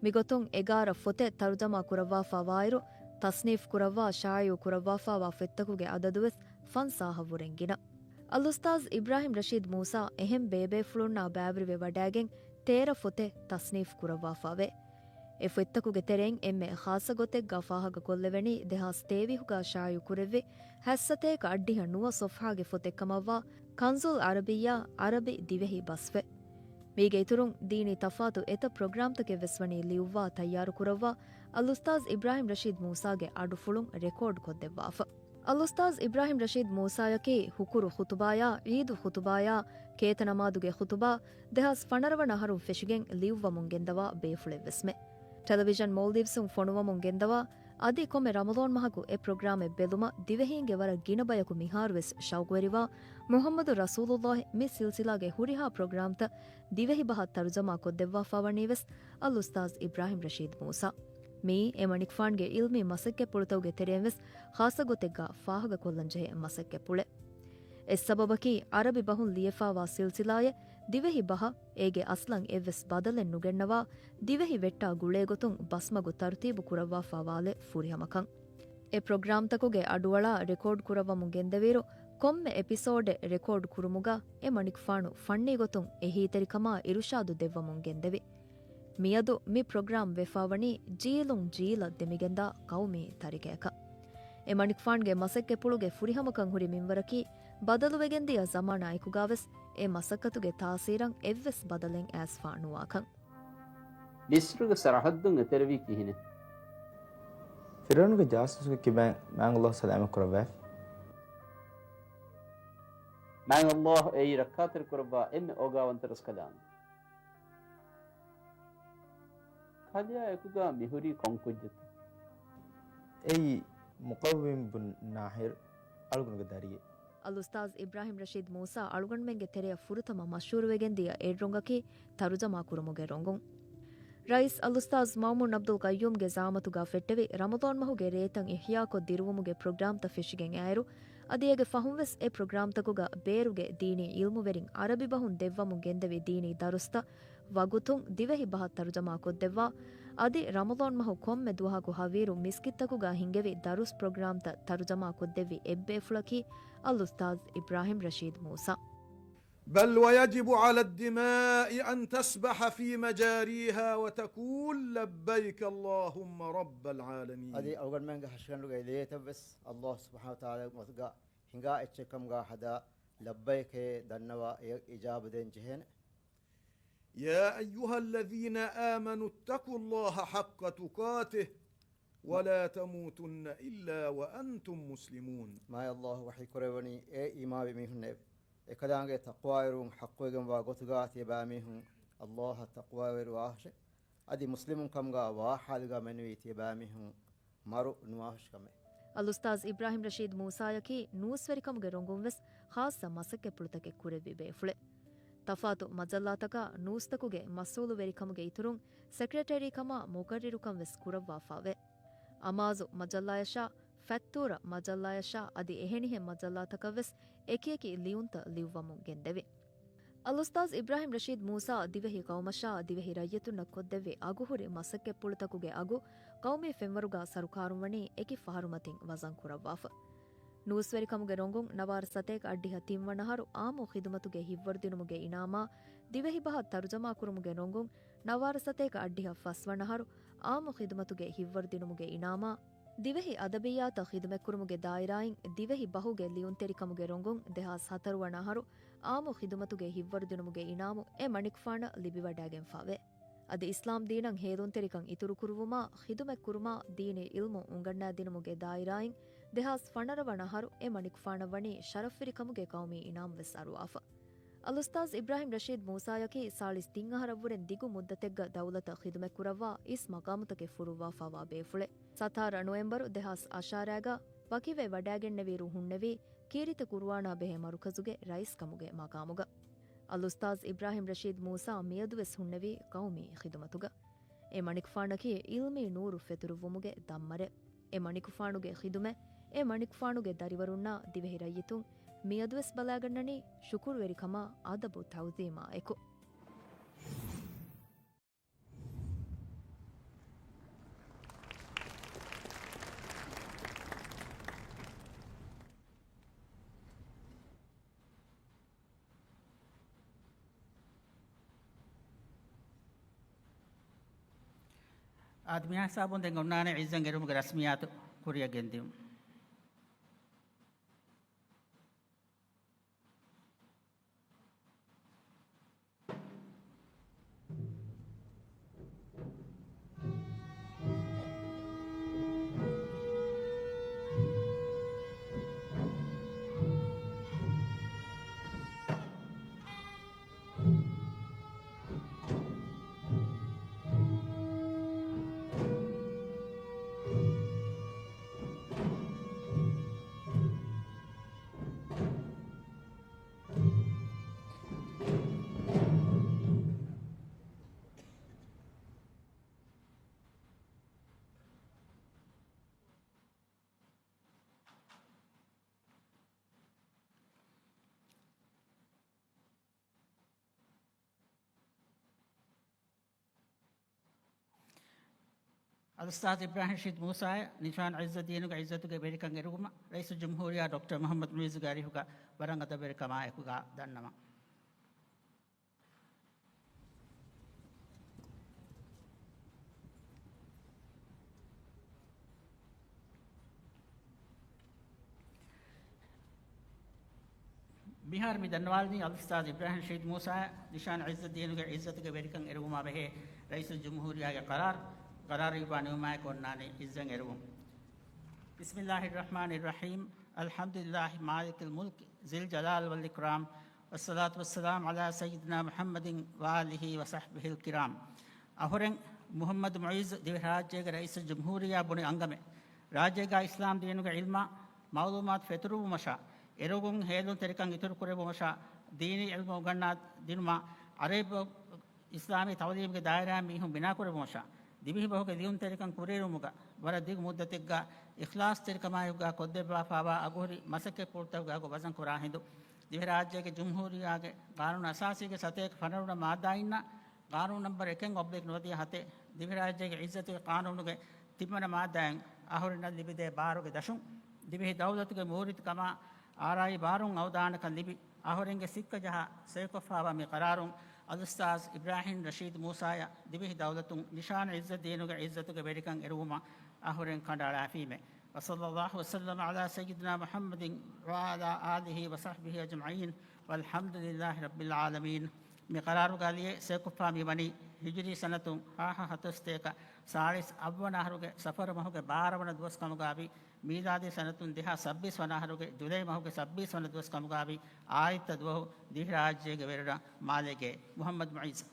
މިގޮތުން އެގާރަ ފޮތެއް ތަރުޖަމާ ކުރައްވާފާވާއިރު، ތަޞްނީފް ކުރައްވާ ޝާއިޢު ކުރައްވާފާވާ ފޮތްތަކުގެ އަދަދުވެސް ފަންސާހަށްވުރެން ގިނަ. އަލްއުސްތާޛް އިބްރާހިމް ރަޝީދު މޫސާ އެހެން ބޭބޭފުޅުންނާ ބައިވެރިވެ ވަޑާގެން ތޭރަ ފޮތެއް ތަޞްނީފް ކުރައްވާފާވޭ. އެ ފޮތްތަކުގެ ތެރެއިން އެންމެ ޚާއްޞަ ގޮތެއްގާ ފާހަގަކޮށްލެވެނީ ދެހާސް ތޭވީހުގާ ޝާއިޢު ކުރެއްވި ހަތްސަތޭކަ އަށްޑިހަ ނުވަ ޞަފްޙާގެ ފޮތެއް ކަމަށްވާ ކަންޒުލް ޢަރަބިއްޔާ، ޢަރަބި ދިވެހި ބަސްފޮތް. މީގެ އިތުރުން ދީނީ ތަފާތު އެތައް ޕްރޮގްރާމްތަކެއް ވެސް ވަނީ ލިޔުއްވާ ތައްޔާރު ކުރައްވާ، އަލްއުސްތާޛް އިބްރާހިމް ރަޝީދު މޫސާގެ އަޑުފުޅުން ރެކޯޑް ކޮށްދެއްވާފަ. އަލްއުސްތާޛް އިބްރާހިމް ރަޝީދު މޫސާޔަކީ ހުކުރު ޚުތުބާޔާ، ޢީދު ޚުތުބާޔާ، ކޭތަނަމާދުގެ ޚުތުބާ ދެހާސް ފަނަރަ ވަނަ އަހަރުން ފެށިގެން ލިޔުއްވަމުން ގެންދަވާ ބޭފުޅެއްވެސްމެ. ޓެލެވިޝަން މޯލްޑިވްސުން ފޮނުވަމުން ގެންދަވާ، އަދި ކޮންމެ ރަމަޟާން މަހަކު އެ ޕްރޮގްރާމެއް ބެލުމަށް ދިވެހީންގެ ވަރަށް ގިނަ ބަޔަކު މިހާރުވެސް ޝައުގުވެރިވާ، މުޙައްމަދު ރަސޫލުއްލާހި މި ސިލްސިލާގެ ހުރިހާ ޕްރޮގްރާމްތައް ދިވެހި ބަހަށް ތަރުޖަމާ ކޮށްދެއްވާފާވަނީވެސް އަލްއުސްތާޛް އިބްރާހިމް ރަޝީދު މޫސާ. މިއީ އެ މަނިކުފާންގެ ޢިލްމީ މަސައްކަތްޕުޅުތަކުގެ ތެރެއިން ވެސް ޚާއްޞަ ގޮތެއްގާ ފާހަގަކޮށްލަންޖެހޭ މަސައްކަތްޕުޅެއް. އެއްސަބަބަކީ، ޢަރަބި ބަހުން ލިޔެފާވާ ސިލްސިލާއެއް ދިވެހި ބަހަށް އޭގެ އަސްލަށް އެއްވެސް ބަދަލެއް ނުގެންނަވާ، ދިވެހި ވެއްޓާ ގުޅޭގޮތުން ބަސްމަގު ތަރުތީބު ކުރައްވާފާވާލެއް ފުރިހަމަކަން. އެ ޕްރޮގްރާމްތަކުގެ އަޑުއަޅާ ރެކޯޑް ކުރައްވަމުން ގެންދެވިއިރު، ކޮންމެ އެޕިސޯޑެއް ރެކޯޑް ކުރުމުގަ އެ މަނިކުފާނު ފަންނީ ގޮތުން އެހީތެރިކަމާ އިރުޝާދު ދެއްވަމުން ގެންދެވި. މިއަދު މި ޕްރޮގްރާމް ވެފާވަނީ ޖީލުން ޖީލަށް ދެމިގެންދާ ޤައުމީ ތަރިކަޔަކަށް. އެ މަނިކުފާންގެ މަސައްކަތްޕުޅުގެ ފުރިހަމަކަން ހުރި މިންވަރަކީ، ބަދަލުވެގެންދިޔަ ޒަމާނާ އެކުގާވެސް އެ މަސައްކަތުގެ ތާސީރަށް އެއްވެސް ބަދަލެއް އައިސްފާ ނުވާކަން. މިޞްރުގެ ސަރަޙައްދުން އެތެރެވީ ކިހިނެއް؟ ފިރުޢައުނުގެ ޖާސޫސުންގެ ކިބައިން މާތް ﷲ ސަލާމަތް ކުރައްވާފި. މާތް ﷲ އެއީ ރައްކާތެރި ކުރައްވާ އެންމެ އޯގާވަންތަ ރަސްކަލާނގެ. ކަލެއާ އެކުގާ މިހުރީ ކޮން ކުއްޖެއްތަ؟ އެއީ މުޤައްވިމް ބުން ނާހިރު އަޅުގަނޑުގެ ދަރިއެއް. އަލްއުސްތާޛް އިބްރާހިމް ރަޝީދު މޫސާ އަޅުގަނޑުމެންގެ ތެރެއަށް ފުރަތަމަ މަޝްހޫރުވެގެންދިޔަ އެއްރޮނގަކީ ތަރުޖަމާ ކުރުމުގެ ރޮނގުން. ރައީސް އަލްއުސްތާޛް މައުމޫން ޢަބްދުލް ޤައްޔޫމްގެ ޒަޢާމަތުގާ ފެއްޓެވި ރަމަޟާން މަހުގެ ރޭތައް އިޙްޔާކޮށް ދިރުވުމުގެ ޕްރޮގްރާމްތައް ފެށިގެން އައިރު، އަދި އޭގެ ފަހުންވެސް އެ ޕްރޮގްރާމްތަކުގަ ބޭރުގެ ދީނީ ޢިލްމުވެރިން ޢަރަބި ބަހުން ދެއްވަމުން ގެންދެވި ދީނީ ދަރުސްތައް ވަގުތުން ދިވެހި ބަހަށް ތަރުޖަމާ ކޮށްދެއްވާ، އަދި ރަމަޟާން މަހު ކޮންމެ ދުވަހަކު ހަވީރު މިސްކިތްތަކުގާ ހިންގެވި ދަރުސް ޕްރޮގްރާމްތައް ތަރުޖަމާ ކޮށްދެއްވި އެއްބޭފުޅަކީ އަލްއުސްތާޛް އިބްރާހިމް ރަޝީދު މޫސާ. بل ويجب على الدماء أن تسبح في مجاريها وتقول لبيك اللهم رب العالمين. އަދި އަޅުގަނޑުމެންގެ ހަށިގަނޑުގެ ލޭތައްވެސް ﷲ ސުބްޙާނަހޫ ވަތަޢާލާގެ މަތުގަ ހިނގާ އެއްޗެއްކަމުގަ ހަދާ ލައްބައިކޭ ދަންނަވާ އެ އިޖާބަ ދޭން ޖެހޭނެ. يا أيها الذين آمنوا اتقوا الله حق تقاته ولا تموتن إلا وأنتم مسلمون. މާތް ﷲ ވަޙީ ކުރެއްވަނީ، އޭ އީމާންވި މީހުންނޭވެ! އެކަލާނގެ ތަޤްވާވެރިވުން ޙައްޤުވެގެންވާ ގޮތުގަ ތިޔަބައިމީހުން ﷲއަށް ތަޤްވާވެރިވާށޭ. އަދި މުސްލިމުން ކަމުގަ ވާ ޙާލުގަ މެނުވީ ތިޔަބައިމީހުން މަރު ނުވާށި ކަމެއް. އަލްއުސްތާޛް އިބްރާހިމް ރަޝީދު މޫސާޔަކީ ނޫސްވެރިކަމުގެ ރޮނގުން ވެސް ޚާއްޞަ މަސައްކަތްޕުޅުތަކެއް ކުރެއްވި ބޭފުޅެއް. ތަފާތު މަޖައްލާތަކާ ނޫސްތަކުގެ މަސްއޫލުވެރިކަމުގެ އިތުރުން، ސެކްރެޓަރީ ކަމާ މުޤައްރިރުކަން ވެސް ކުރައްވާފައިވޭ. އަމާޒު މަޖައްލާޔަށާ، ފަތްތޫރަ މަޖައްލާޔަށާ އަދި އެހެނިހެން މަޖައްލާތަކަށް ވެސް އެކިއެކި ލިޔުންތައް ލިޔުއްވަމުން ގެންދެވި. އަލްއުސްތާޛް އިބްރާހިމް ރަޝީދު މޫސާ ދިވެހި ޤައުމަށާ ދިވެހި ރައްޔިތުންނަށް ކޮށްދެއްވި އަގުހުރި މަސައްކަތްޕުޅުތަކުގެ އަގު ޤައުމީ ފެންވަރުގަ ސަރުކާރުން ވަނީ އެކި ފަހަރުމަތިން ވަޒަން ކުރައްވާފަ. ނޫސްވެރިކަމުގެ ރޮނގުން ނަވާރަ ސަތޭކަ އަށްޑިހަ ތިންވަނަ އަހަރު އާއްމު ޚިދުމަތުގެ ހިތްވަރުދިނުމުގެ އިނާމާ، ދިވެހިބަހަށް ތަރުޖަމާކުރުމުގެ ރޮނގުން ނަވާރަ ސަތޭކަ އަށްޑިހަ ފަސްވަނަ އަހަރު އާއްމު ޚިދުމަތުގެ ހިތްވަރުދިނުމުގެ އިނާމާ، ދިވެހި އަދަބިއްޔާތަށް ޚިދުމަތްކުރުމުގެ ދާއިރާއިން ދިވެހި ބަހުގެ ލިޔުންތެރިކަމުގެ ރޮނގުން ދެހާސް ހަތަރު ވަނަ އަހަރު އާއްމު ޚިދުމަތުގެ ހިތްވަރުދިނުމުގެ އިނާމު އެ މަނިކުފާނަށް ލިބިވަޑައިގެންފާވޭ. އަދި އިސްލާމް ދީނަށް ހޭލުންތެރިކަން އިތުރުކުރުވުމާ، ޚިދުމަތްކުރުމާ، ދީނީ ޢިލްމު އުނގަންނާދިނުމުގެ ދާއިރާއިން ދެހާސް ފަނަރަ ވަނަ އަހަރު އެ މަނިކުފާނަށް ވަނީ ޝަރަފްވެރިކަމުގެ ޤައުމީ އިނާމް ވެސް އަރުވާފަ. އަލްއުސްތާޛް އިބްރާހިމް ރަޝީދު މޫސާޔަކީ ސާޅީސް ތިން އަހަރަށްވުރެން ދިގު މުއްދަތެއްގަ ދައުލަތަށް ޚިދުމަތްކުރައްވާ އިސް މަޤާމުތަކެއް ފުރުއްވާފާވާ ބޭފުޅެއް. ސަތާރަ ނޮވެމްބަރު ދެހާސް އަށާރައިގަ ވަކިވެ ވަޑައިގެންނެވިއިރު ހުންނެވީ ކީރިތި ޤުރުއާނާ ބެހޭ މަރުކަޒުގެ ރައީސްކަމުގެ މަޤާމުގަ. އަލްއުސްތާޛް އިބްރާހިމް ރަޝީދު މޫސާ މިއަދުވެސް ހުންނެވީ ޤައުމީ ޚިދުމަތުގަ. އެ މަނިކުފާނަކީ ޢިލްމީ ނޫރު ފެތުރުއްވުމުގެ ދަންމަރެއް. އެ މަނިކުފާނުގެ ޚިދުމަތް، އެ މަނިކުފާނުގެ ދަރިވަރުންނާ ދިވެހި ރައްޔިތުން މިއަދުވެސް ބަލާގަންނަނީ ޝުކުރުވެރިކަމާ އަދަބު ތަޢުޒީމާ އެކު. އާދެ، މިހިސާބުން ދެން އޮންނާނެ ޢިއްޒަތް އެރުމުގެ ރަސްމިއްޔާތު ކުރިއަށް ގެންދިއުން. އަލްއުސްތާޛް އިބްރާހިމް ރަޝީދު މޫސާއަށް ނިޝާން ޢިއްޒަތް ދީނުގެ ޢިއްޒަތުގެ ވެރިކަން އެރުވުމަށް ރައީސުލްޖުމްހޫރިއްޔާ ޑޮކްޓަރ މުޙައްމަދު މުޢިއްޒުގެ އަރިހުގަ ވަރަށް އަދަބުވެރިކަމާއެކުގަ ދަންނަވަން. މިހާރު މި ދަންނަވާލަނީ އަލްއުސްތާޛް އިބްރާހިމް ރަޝީދު މޫސާއަށް ނިޝާން ޢިއްޒަތް ދީނުގެ ޢިއްޒަތުގެ ވެރިކަން އެރުވުމާ ބެހޭ ރައީސުލްޖުމްހޫރިއްޔާގެ ޤަރާރު، ޤަރާރު އިއްވާ ނިމުމާއެކު އޮންނާނީ ޢިއްޒަތް އެރުވުން. بسم الله الرحمن الرحيم. الحمد لله مالك الملك ذي الجلال والإكرام. والصلاة والسلام على سيدنا محمد وآله وصحبه الكرام. އަހުރެން މުޙައްމަދު މުޢިއްޒު ދިވެހިރާއްޖޭގެ ރައީސުލްޖުމްހޫރިއްޔާ ބުނި އަންގަމެއް، ރާއްޖޭގަ އިސްލާމް ދީނުގެ ޢިލްމާ މަޢުލޫމާތު ފެތުރުއްވުމަށާ، އެރޮނގުން ހޭލުންތެރިކަން އިތުރުކުރެއްވުމަށާ، ދީނީ ޢިލްމު އުނގަންނާ ދިނުމާ، ޢަރަބި އިސްލާމީ ތަޢުލީމުގެ ދާއިރާއިން މީހުން ބިނާކުރެއްވުމަށާ، ދިވެހިބަހުގެ ލިޔުންތެރިކަން ކުރިއެރުވުމުގަ ވަރަށް ދިގު މުއްދަތެއްގަ އިޚްލާޞްތެރިކަމާއެކުގަ ކޮށްދެއްވާފާވާ އަގުހުރި މަސައްކަތްޕުޅުތަކުގެ އަގު ވަޒަން ކުރާ ހިނދު، ދިވެހިރާއްޖޭގެ ޖުމްހޫރިއްޔާގެ ޤާނޫނު އަސާސީގެ ސަތޭކަ ފަނަރަ ވަނަ މާއްދާއިންނާ، ޤާނޫނު ނަންބަރު އެކެއް އޮބްލިކް ނުވަދިހަ ހަތެއް، ދިވެހިރާއްޖޭގެ ޢިއްޒަތުގެ ޤާނޫނުގެ ތިންވަނަ މާއްދާއިން އަހުރެންނަށް ލިބިދޭ ބާރުގެ ދަށުން، ދިވެހި ދައުލަތުގެ މޫރިތިކަމާ އާރާއީ ބާރުން އަވަދާނަކަން ލިބި، އަހުރެންގެ ސިއްކަ ޖަހާ ސޭކޮށްފާވާ މި ޤަރާރުން އަލްއުސްތާޛް އިބްރާހީމް ރަޝީދު މޫސާޔަށް ދިވެހި ދައުލަތުން ނިޝާން ޢިއްޒަތްދީނުގެ ޢިއްޒަތުގެ ވެރިކަން އެރުވުމަށް އަހުރެން ކަނޑައަޅާފީމޭ. وصلى الله وسلم على سيدنا محمد وعلى آله وصحبه أجمعين والحمد لله رب العالمين. މި ޤަރާރުގަ ލިޔެ ސޭކޮށްފާ މި ވަނީ ހިޖުރީ ސަނަތުން ހާހަ ހަތަރުސަތޭކަ ސާޅީސް އަށްވަނަ އަހަރުގެ ސަފަރު މަހުގެ ބާރަ ވަނަ ދުވަސް ކަމުގާވި، މީލާދީ ސަނަތުން ދެހާސް ސައްބީސް ވަނަ އަހަރުގެ ޖުލައި މަހުގެ ސައްބީސް ވަނަ ދުވަސް ކަމުގާވި، އާދިއްތަ ދުވަހު ދިވެހިރާއްޖޭގެ ވެރިރަށް މާލޭގެ މުޙައްމަދު މުޢިއްޒު.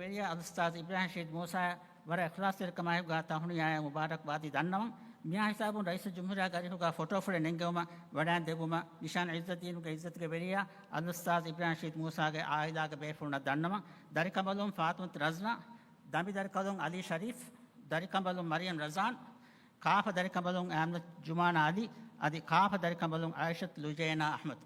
ވެރިޔާ އަލްއުސްތާޛް އިބްރާހީމް ރަޝީދު މޫސާ ވަރަށް އިޚްލާޞްތެރިކަމާއެކުގާ ތަހުނިޔާއާ މުބާރަކްބާދީ ދަންނަވަން. މިހާ ހިސާބުން ރައީސުލްޖުމްހޫރިއްޔާގެ އަރިހުގާ ފޮޓޯފުޅެއް ނެންގެވުމަށް ވަޑައިން ދެއްވުމަށް ނިޝާން ޢިއްޒަތްދީނުގެ ޢިއްޒަތުގެ ވެރިޔާ އަލްއުސްތާޛް އިބްރާހީމް ރަޝީދު މޫސާގެ ޢާއިލާގެ ބޭފުޅުންނަށް ދަންނަވަން. ދަރިކަނބަލުން ފާތުމަތު ރަޒްނާ، ދަނބިދަރިކަނބަލުން އަލީ ޝަރީފް، ދަރިކަނބަލުން މަރިޔަމް ރަޒާން، ކާފަ ދަރިކަނބަލުން އަހްމަދު ޖުމާނާ އަލީ، އަދި ކާފަ ދަރިކަނބަލުން އާއިޝަތު ލުޖޭނާ އަހްމަދު.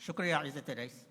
ޝުކުރިއްޔާ ޢިއްޒަތްތެރި ރައީސް.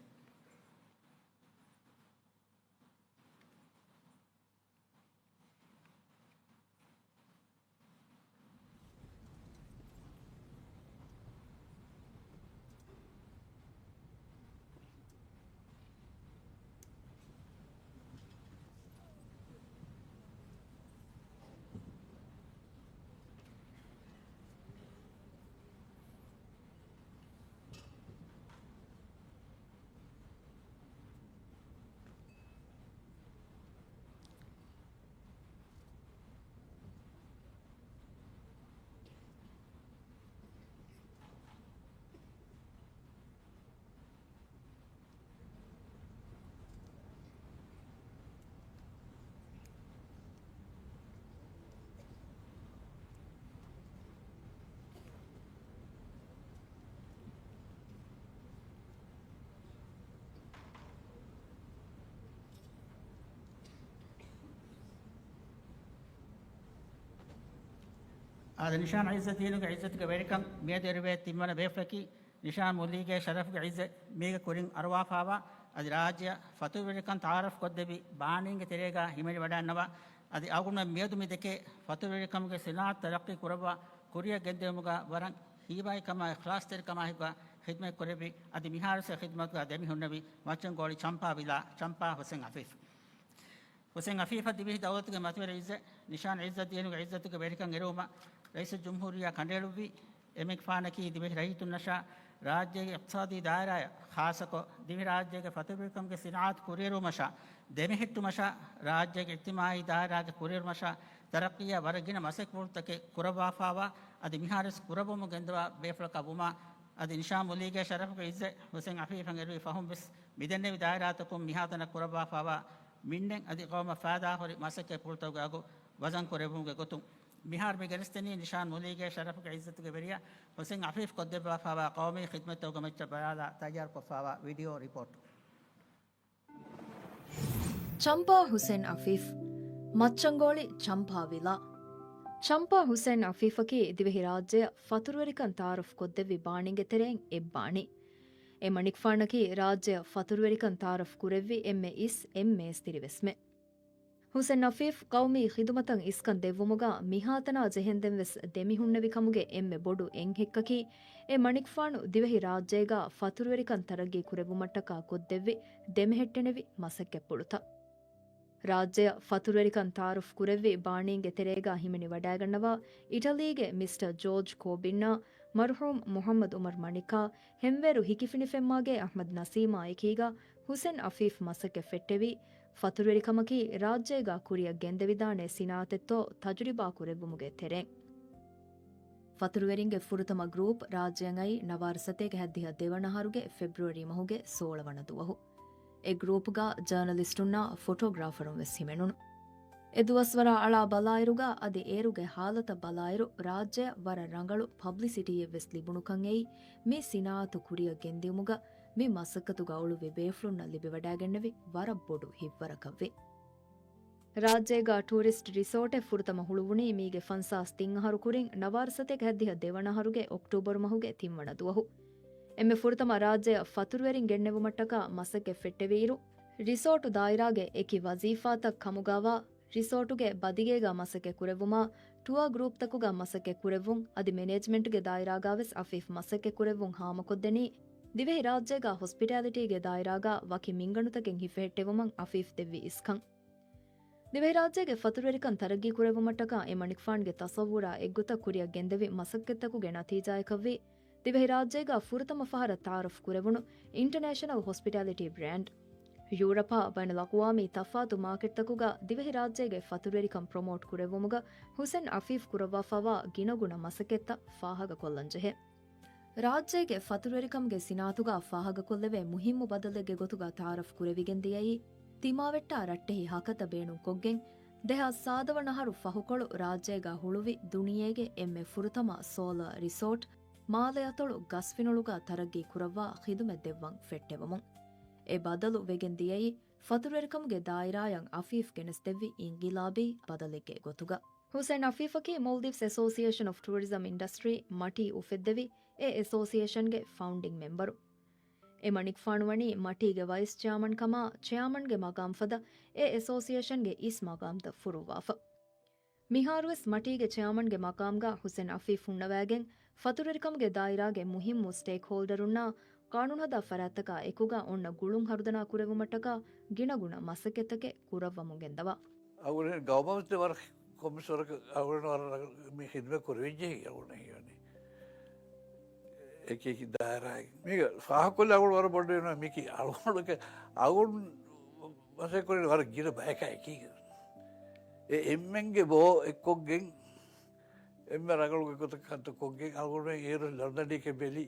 އާދެ، ނިޝާން ޢިއްޒަތްދީނުގެ ޢިއްޒަތުގެ ވެރިކަން މިއަދު އެރުވޭ ތިންވަނަ ބޭފުޅަކީ، ނިޝާން މުލީގެ ޝަރަފުގެ ޢިއްޒަތް މީގެ ކުރިން އަރުވާފާވާ، އަދި ރާއްޖެއަށް ފަތުރުވެރިކަން ތަޢާރަފް ކޮށްދެއްވި ބާނީންގެ ތެރޭގާ ހިމެނިވަޑައިންނަވާ، އަދި އަޅުގަނޑުމެން މިއަދު މި ދެކޭ ފަތުރުވެރިކަމުގެ ސިނާޢަތު ތަރައްޤީ ކުރައްވާ ކުރިއަށް ގެންދެވުމުގަ ވަރަށް ހީވާއިކަމާ އިޚްލާޞްތެރިކަމާއެކުގަ ޚިދްމަތް ކުރެއްވި، އަދި މިހާރުވެސް އެ ޚިދްމަތުގަ ދެމިހުންނެވި މައްޗަންގޯޅި ޗަމްޕާ ވިލާ ޗަމްޕާ ހުސެން އަފީފް. ހުސެން އަފީފަށް ދިވެހި ދައުލަތުގެ މަތިވެރި ޢިއްޒަތް، ނިޝާން ޢިއްޒަތްދީނުގެ ޢިއްޒަތުގެ ވެރިކަން އެރުވުމަށް ރައީސުލްޖުމްހޫރިއްޔާ ކަނޑައެޅުއްވި. އެމަނިކުފާނަކީ ދިވެހި ރައްޔިތުންނަށާ، ރާއްޖޭގެ އިޤްތިޞާދީ ދާއިރާއަށް، ޚާއްޞަކޮށް ދިވެހިރާއްޖޭގެ ފަތުރުވެރިކަމުގެ ސިނާޢަތު ކުރިއެރުވުމަށާ، ދެމެހެއްޓުމަށާ، ރާއްޖޭގެ އިޖްތިމާޢީ ދާއިރާގެ ކުރިއެރުމަށާ، ތަރައްޤީއަށް ވަރަށް ގިނަ މަސައްކަތްޕުޅުތަކެއް ކުރައްވާފާވާ، އަދި މިހާރުވެސް ކުރައްވަމުން ގެންދަވާ ބޭފުޅަކަށް ވުމާ، އަދި ނިޝާން މުލީގެ ޝަރަފުގެ ޢިއްޒަތް ހުސެން އަފީފަށް އެރުވި ފަހުން ވެސް މިދެންނެވި ދާއިރާތަކުން މިހާތަނަށް ކުރައްވާފާވާ މިންނެއް އަދި ޤައުމަށް ފައިދާހުރި މަސައްކަތްޕުޅުތަކުގެ އަގު ވަޒަން ކުރެއްވުމުގެ ގޮތުން، މިހާރު މި ގެނެސްދެނީ ނިޝާން މުލީގެ ޝަރަފުގެ ޢިއްޒަތުގެ ވެރިޔާ ހުސެން އަފީފް ކޮށްދެއްވާފާވާ ޤައުމީ ޚިދްމަތްތަކުގެ މައްޗަށް ބަލާލާ ތައްޔާރުކޮށްފާވާ ވީޑިއޯ ރިޕޯޓް. ޗަމްޕާ ހުސެން އަފީފް، މައްޗަންގޯޅި ޗަމްޕާ ވިލާ. ޗަމްޕާ ހުސެން އަފީފަކީ ދިވެހިރާއްޖެއަށް ފަތުރުވެރިކަން ތަޢާރަފް ކޮށްދެއްވި ބާނީގެ ތެރެއިން އެއްބާނީ. އެމަނިކުފާނަކީ ރާއްޖެއަށް ފަތުރުވެރިކަން ތަޢާރަފް ކުރެއްވި އެންމެ އިސް އެންމެ އިސް ދިރިވެސްމެއް. ހުސެން އަފީފް ޤައުމީ ޚިދުމަތަށް އިސްކަން ދެއްވުމުގަ މިހާތަނާ ޖެހެންދެން ވެސް ދެމިހުންނެވި ކަމުގެ އެންމެ ބޮޑު އެއް ހެއްކަކީ، އެ މަނިކުފާނު ދިވެހި ރާއްޖޭގަ ފަތުރުވެރިކަން ތަރައްގީ ކުރެއްވުމަށްޓަކާ ކޮށްދެއްވި ދެމެހެއްޓެނެވި މަސައްކަތްޕުޅުތައް. ރާއްޖެއަށް ފަތުރުވެރިކަން ތައާރަފް ކުރެއްވި ބާނީންގެ ތެރޭގަ ހިމެނިވަޑައިގަންނަވާ، އިޓަލީގެ މިސްޓަ ޖޯޖް ކޯބިންއާ، މަރުޙޫމް މުޙައްމަދު އުމަރު މަނިކާ، ހެންވޭރު ހިކިފިނިފެންމާގޭ އަޙްމަދު ނަސީމާ އެކީގަ ހުސެން އަފީފް މަސައްކަތް ފެއްޓެވީ، ފަތުރުވެރިކަމަކީ ރާއްޖޭގަ ކުރިއަށް ގެންދެވިދާނެ ސިނާއަތެއްތޯ ތަޖުރިބާ ކުރެއްވުމުގެ ތެރެއިން. ފަތުރުވެރިންގެ ފުރަތަމަ ގްރޫޕް ރާއްޖެއަށް އައީ ނަވާރަ ސަތޭކަ ހައްދިހަ ދެވަނަ އަހަރުގެ ފެބްރުއަރީ މަހުގެ ސޯޅަ ވަނަ ދުވަހު. އެ ގްރޫޕްގަ ޖާނަލިސްޓުންނާ ފޮޓޯގްރާފަރުން ވެސް ހިމެނުނު. އެ ދުވަސްވަރާ އަޅާ ބަލާއިރުގަ އަދި އޭރުގެ ހާލަތަށް ބަލާއިރު، ރާއްޖެއަށް ވަރަށް ރަނގަޅު ޕަބްލިސިޓީއެއް ވެސް ލިބުނުކަން އެއީ، މި ސިނާއަތު ކުރިއަށް ގެންދިއުމުގަ މި މަސައްކަތުގަ އުޅުއްވި ބޭފުޅުންނަށް ލިބިވަޑައިގެންނެވި ވަރަށް ބޮޑު ހިތްވަރަކަށްވި. ރާއްޖޭގަ ޓޫރިސްޓް ރިސޯޓެއް ފުރަތަމަ ހުޅުވުނީ މީގެ ފަންސާސް ތިން އަހަރު ކުރިން ނަވާރަ ސަތޭކަ ހައްދިހަ ދެވަނަ އަހަރުގެ އޮކްޓޫބަރު މަހުގެ ތިންވަނަ ދުވަހު. އެންމެ ފުރަތަމަ ރާއްޖެއަށް ފަތުރުވެރިން ގެންނެވުމަށްޓަކާ މަސައްކަތް ފެއްޓެވިއިރު، ރިސޯޓު ދާއިރާގެ އެކި ވަޒީފާތައް ކަމުގައިވާ، ރިސޯޓުގެ ބަދިގޭގަ މަސައްކަތް ކުރެއްވުމާ، ޓުއާ ގްރޫޕްތަކުގަ މަސައްކަތް ކުރެއްވުން، އަދި މެނޭޖްމަންޓްގެ ދާއިރާގަ ވެސް އަފީފް މަސައްކަތް ކުރެއްވުން ހާމަކޮށްދެނީ، ދިވެހި ރާއްޖޭގަ ހޮސްޕިޓާލިޓީގެ ދާއިރާގަ ވަކި މިންގަނޑުތަކެއް ހިފެހެއްޓެވުމަށް އަފީފް ދެއްވި އިސްކަން. ދިވެހިރާއްޖޭގެ ފަތުރުވެރިކަން ތަރައްގީ ކުރެއްވުމަށްޓަކާ އެ މަނިކުފާނުގެ ތަޞައްވުރާ އެއްގޮތަށް ކުރިއަށް ގެންދެވި މަސައްކަތްތަކުގެ ނަތީޖާއަކަށްވީ، ދިވެހިރާއްޖޭގަ ފުރަތަމަ ފަހަރަށް ތައާރަފް ކުރެވުނު އިންޓަނޭޝަނަލް ހޮސްޕިޓާލިޓީ ބްރޭންޑް. ޔޫރަޕާ ބައިނަލްއަޤްވާމީ ތަފާތު މާކެޓްތަކުގަ ދިވެހިރާއްޖޭގެ ފަތުރުވެރިކަން ޕްރޮމޯޓް ކުރެއްވުމުގަ ހުސެން އަފީފް ކުރައްވާފައިވާ ގިނަގުނަ މަސައްކަތްތައް ފާހަގަކޮށްލަންޖެހޭ. ރާއްޖޭގެ ފަތުރުވެރިކަމުގެ ސިނާއަތުގަ ފާހަގަކޮށްލެވޭ މުހިއްމު ބަދަލެއްގެ ގޮތުގަ ތައާރަފް ކުރެވިގެން ދިޔައީ، ތިމާވެއްޓާ ރައްޓެހި ހަކަތަ ބޭނުންކޮށްގެން، ދެހާސް ސާދަ ވަނަ އަހަރު ފަހުކޮޅު ރާއްޖޭގަ ހުޅުވި ދުނިޔޭގެ އެންމެ ފުރަތަމަ ސޯލާ ރިސޯޓް، މާލެ އަތޮޅު ގަސްފިނޮޅުގަ ތަރައްގީ ކުރައްވާ ޚިދުމަތް ދެއްވަން ފެއްޓެވުމުން. އެ ބަދަލު ވެގެން ދިޔައީ، ފަތުރުވެރިކަމުގެ ދާއިރާއަށް އަފީފް ގެނެސްދެއްވި އިންގިލާބީ ބަދަލެއްގެ ގޮތުގަ. ހުސެން އަފީފަކީ މޯލްޑިވްސް އެސޯސިއޭޝަން އޮފް ޓޫރިޒަމް އިންޑަސްޓްރީ، މަޓީ، އުފެއްދެވި އެ އެސޯސިއޭޝަންގެ ފައުންޑިން މެމްބަރު. އެ މަނިކުފާނު ވަނީ މަޓީގެ ވައިސް ޗެއާމަން ކަމާ، ޗެއާމަންގެ މަގާމް ފަދަ އެ އެސޯސިއޭޝަންގެ އިސް މަގާމްތައް ފުރުއްވާފަ. މިހާރުވެސް މަޓީގެ ޗެއާމަންގެ މަގާމްގަ ހުސެން އަފީފް ހުންނަވައިގެން، ފަތުރުވެރިކަމުގެ ދާއިރާގެ މުހިއްމު ސްޓޭކްހޯލްޑަރުންނާ ޤާނޫނުހަދާ ފަރާތްތަކާ އެކުގަ އޮންނަ ގުޅުން ހަރުދަނާ ކުރެއްވުމަށްޓަކާ ގިނަގުނަ މަސައްކަތްތަކެއް ކުރައްވަމުން ގެންދަވާ. އަޅުގަނޑު ގައުމަށް ވަރަށް ކޮންމެސް ވަރަކަށް އަޅުގަނޑު ވަރަށް މި ޚިދުމަތް ކުރެވިއްޖެ އަޅުގަނޑު ހީވަނީ. އެކި އެކި ދާއިރާއިން. މީގަ ފާހަގަކޮށްލަ އަޅުގަނޑު ވަރަށް ބޮޑު ވެން މީކީ އަޅުގަނޑުގެ އަޅުގަނޑު މަސައްކަތް ކުރި ވަރަށް ގިނަ ބަޔަކާ އެކީގަ. އެ އެންމެންގެ ބޯ އެއްކޮށްގެން، އެންމެ ރަނގަޅު ގޮތަށް ކަންތައް ކޮށްގެން އަޅުގަނޑުމެން އޭރު ލަނޑަނީކެ ބެލި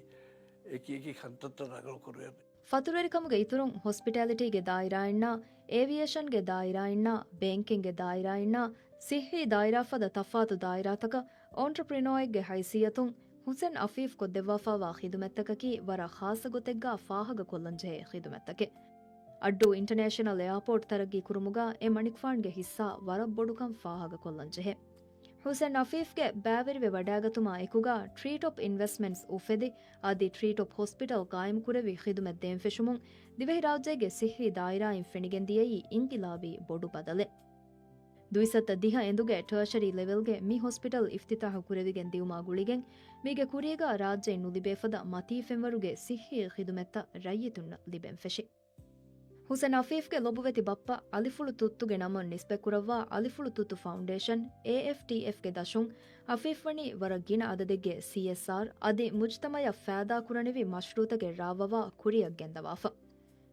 އެކި އެކި ކަންތައްތައް ރަނގަޅު ކުރުވެމެ. ފަތުރުވެރިކަމުގެ އިތުރުން ހޮސްޕިޓާލިޓީގެ ދާއިރާއިންނާ، އޭވިއޭޝަންގެ ދާއިރާއިންނާ، ބޭންކިންގގެ ދާއިރާއިންނާ، ސިއްހީ ދާއިރާ ފަދަ ތަފާތު ދާއިރާތަކަށް އޮންޓަޕްރިނޯއެއްގެ ހައިސިއްޔަތުން ހުސެން އަފީފް ކޮށްދެއްވާފައިވާ ޚިދުމަތްތަކަކީ ވަރަށް ޚާއްޞަ ގޮތެއްގާ ފާހަގަކޮށްލަންޖެހޭ ޚިދުމަތްތަކެއް. އައްޑޫ އިންޓަނޭޝަނަލް އެއާޕޯޓް ތަރައްގީ ކުރުމުގާ އެ މަނިކުފާންގެ ހިއްސާ ވަރަށް ބޮޑުކަން ފާހަގަކޮށްލަންޖެހޭ. ހުސެން އަފީފްގެ ބައިވެރިވެ ވަޑައިގަތުމާ އެކުގާ ޓްރީޓޮޕް އިންވެސްޓްމަންޓްސް އުފެދި، އަދި ޓްރީޓޮޕް ހޮސްޕިޓަލް ގާއިމްކުރެވި ޚިދުމަތް ދޭން ފެށުމުން ދިވެހިރާއްޖޭގެ ސިއްހީ ދާއިރާއިން ފެނިގެން ދިޔައީ އިންގިލާބީ ބޮޑު ބަދަލެއް. ދުއިސައްތަ ދިހަ އެނދުގެ ޓާޝަރީ ލެވެލްގެ މި ހޮސްޕިޓަލް އިފްތިތާހު ކުރެވިގެން ދިއުމާ ގުޅިގެން، މީގެ ކުރީގާ ރާއްޖެއިން ނުލިބޭ ފަދަ މަތީ ފެންވަރުގެ ސިއްހީ ޚިދުމަތްތައް ރައްޔިތުންނަށް ލިބެން ފެށި. ހުސެން އަފީފްގެ ލޮބުވެތި ބައްޕަ އަލިފުޅު ތުއްތުގެ ނަމުން ނިސްބަތްކުރައްވާ އަލިފުޅު ތުއްތު ފައުންޑޭޝަން، އޭއެފްޓީއެފްގެ ދަށުން އަފީފް ވަނީ ވަރަށް ގިނަ އަދަދެއްގެ ސީއެސްއާރް އަދި މުޖްތަމައަށް ފައިދާކުރަނިވި މަޝްރޫއުތަކެއް ރާވަވާ ކުރިއަށް ގެންދަވާފަ.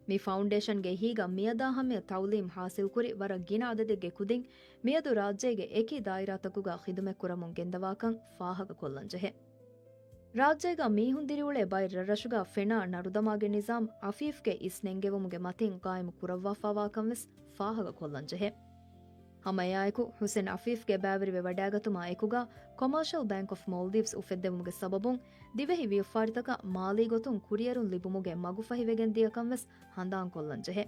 މި ފައުންޑޭޝަންގެ އެހީގަ މިއަދާ ހަމަޔަށް ތައުލީމް ހާސިލްކުރި ވަރަށް ގިނަ އަދަދެއްގެ ކުދިން މިއަދު ރާއްޖޭގެ އެކި ދާއިރާތަކުގަ ޚިދުމަތްކުރަމުން ގެންދަވާކަން ފާހަގަކޮށްލަންޖެހޭ. ރާއްޖޭގަ މީހުން ދިރިއުޅޭ ބައެއް ރަށްރަށުގަ ފެނާ ނަރުދަމާގެ ނިޒާމް އަފީފްގެ އިސް ނެންގެވުމުގެ މަތިން ގާއިމު ކުރައްވާފައިވާކަން ވެސް ފާހަގަކޮށްލަންޖެހޭ. ހަމައެއާއެކު، ހުސެން އަފީފްގެ ބައިވެރިވެ ވަޑައިގަތުމާ އެކުގަ، ކޮމާޝަލް ބޭންކް އޮފް މޯލްޑިވްސް އުފެއްދެވުމުގެ ސަބަބުން، ދިވެހި ވިޔަފާރިތަކަށް މާލީ ގޮތުން ކުރިއެރުން ލިބުމުގެ މަގުފަހިވެގެން ދިޔަކަން ވެސް ހަނދާންކޮށްލަންޖެހޭ.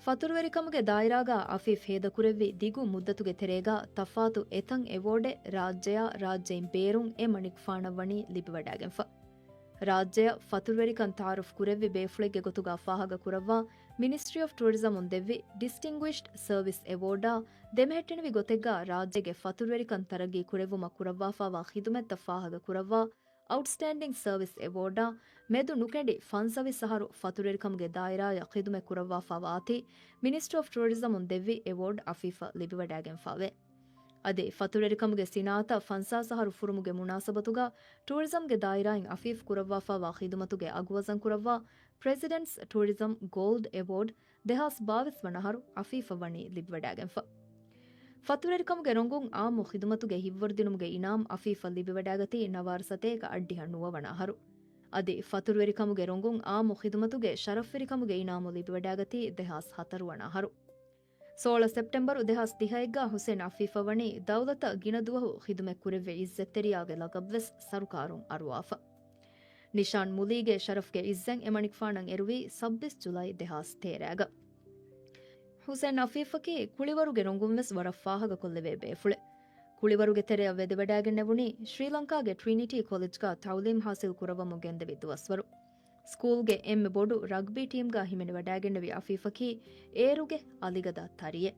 ފަތުރުވެރިކަމުގެ ދާއިރާގަ އަފީފް ހޭދަކުރެއްވި ދިގު މުއްދަތުގެ ތެރޭގަ ތަފާތު އެތައް އެވޯޑެއް ރާއްޖެއާ ރާއްޖެއިން ބޭރުން އެ މަނިކުފާނަށް ވަނީ ލިބިވަޑައިގެންފަ. ރާއްޖެއަށް ފަތުރުވެރިކަން ތައާރަފް ކުރެއްވި ބޭފުޅެއްގެ ގޮތުގަ ފާހަގަ ކުރައްވާ މިނިސްޓްރީ އޮފް ޓޫރިޒަމުން ދެއްވި ޑިސްޓިންގުއިޝްޑް ސަރވިސް އެވޯޑާ ދެމެހެއްޓެނިވި ގޮތެއްގާ ރާއްޖޭގެ ފަތުރުވެރިކަން ތަރައްގީ ކުރެއްވުމަށް ކުރައްވާފާވާ ޚިދުމަތްތައް ފާހަގަ ކުރައްވާ އައުޓްސްޓޭންޑިން ސަރވިސް އެވޯޑާ މެދު ނުކެނޑި ފަންސަވީސް އަހަރު ފަތުރުވެރިކަމުގެ ދާއިރާއަށް ޚިދުމަތް ކުރައްވާފާވާ އާތި މިނިސްޓްރީ އޮފް ޓޫރިޒަމުން ދެއްވި އެވޯޑް އަފީފަށް ލިބިވަޑައިގެންފާވޭ. އަދި ފަތުރުވެރިކަމުގެ ސިނާއަތަށް ފަންސާސް އަހަރު ފުރުމުގެ މުނާސަބަތުގަ ޓޫރިޒަމްގެ ދާއިރާއިން އަފީފް ކުރައްވާފާވާ ޚިދުމަތުގެ އަގުވަޒަން ކުރައްވާ ޕްރެޒިޑެންޓްސް ޓޫރިޒަމް ގޯލްޑް އެވޯޑް ދެހާސް ބާވީސް ވަނަ އަހަރު އަފީފަށް ވަނީ ލިބިވަޑައިގެންފަ. ފަތުރުވެރިކަމުގެ ރޮނގުން އާއްމު ޚިދުމަތުގެ ހިތްވަރުދިނުމުގެ އިނާމް އަފީފަށް ލިބިވަޑައިގަތީ ނަވާރަ ސަތޭކަ އަށްޑިހަ ނުވަ ވަނަ އަހަރު. އަދި ފަތުރުވެރިކަމުގެ ރޮނގުން އާއްމު ޚިދުމަތުގެ ޝަރަފްވެރިކަމުގެ އިނާމު ލިބިވަޑައިގަތީ ދެހާސް ހަތަރު ވަނަ އަހަރު. ސޯޅަ ސެޕްޓެމްބަރު ދެހާސް ތިހައެއްގަ ހުސެން އަފީފަށް ވަނީ ދައުލަތަށް ގިނަ ދުވަހު ޚިދުމަތް ކުރެއްވި އިއްޒަތްތެރިޔާގެ ލަޤަބްވެސް ސަރުކާރުން އަރުވާފަ. ނިޝާން މުލީގެ ޝަރަފްގެ އިއްޒަތް އެމަނިކުފާނަށް އެރުވީ ސައްބީސް ޖުލައި ދެހާސް ތޭރައިގަ. ހުސެން އަފީފަކީ ކުޅިވަރުގެ ރޮނގުންވެސް ވަރަށް ފާހަގަކޮށްލެވޭ ބޭފުޅެއް. ކުޅިވަރުގެ ތެރެއަށް ވެދެވަޑައިގެންނެވުނީ ޝްރީލަންކާގެ ޓްރިނިޓީ ކޮލެޖްގަ ތައުލީމް ހާސިލް ކުރައްވަމުން ގެންދެވި ދުވަސްވަރު. ސްކޫލްގެ އެންމެ ބޮޑު ރަގްބީ ޓީމްގަ ހިމެނިވަޑައިގެންނެވި އަފީފަކީ އޭރުގެ އަލިގަދަ ތަރިއެއް.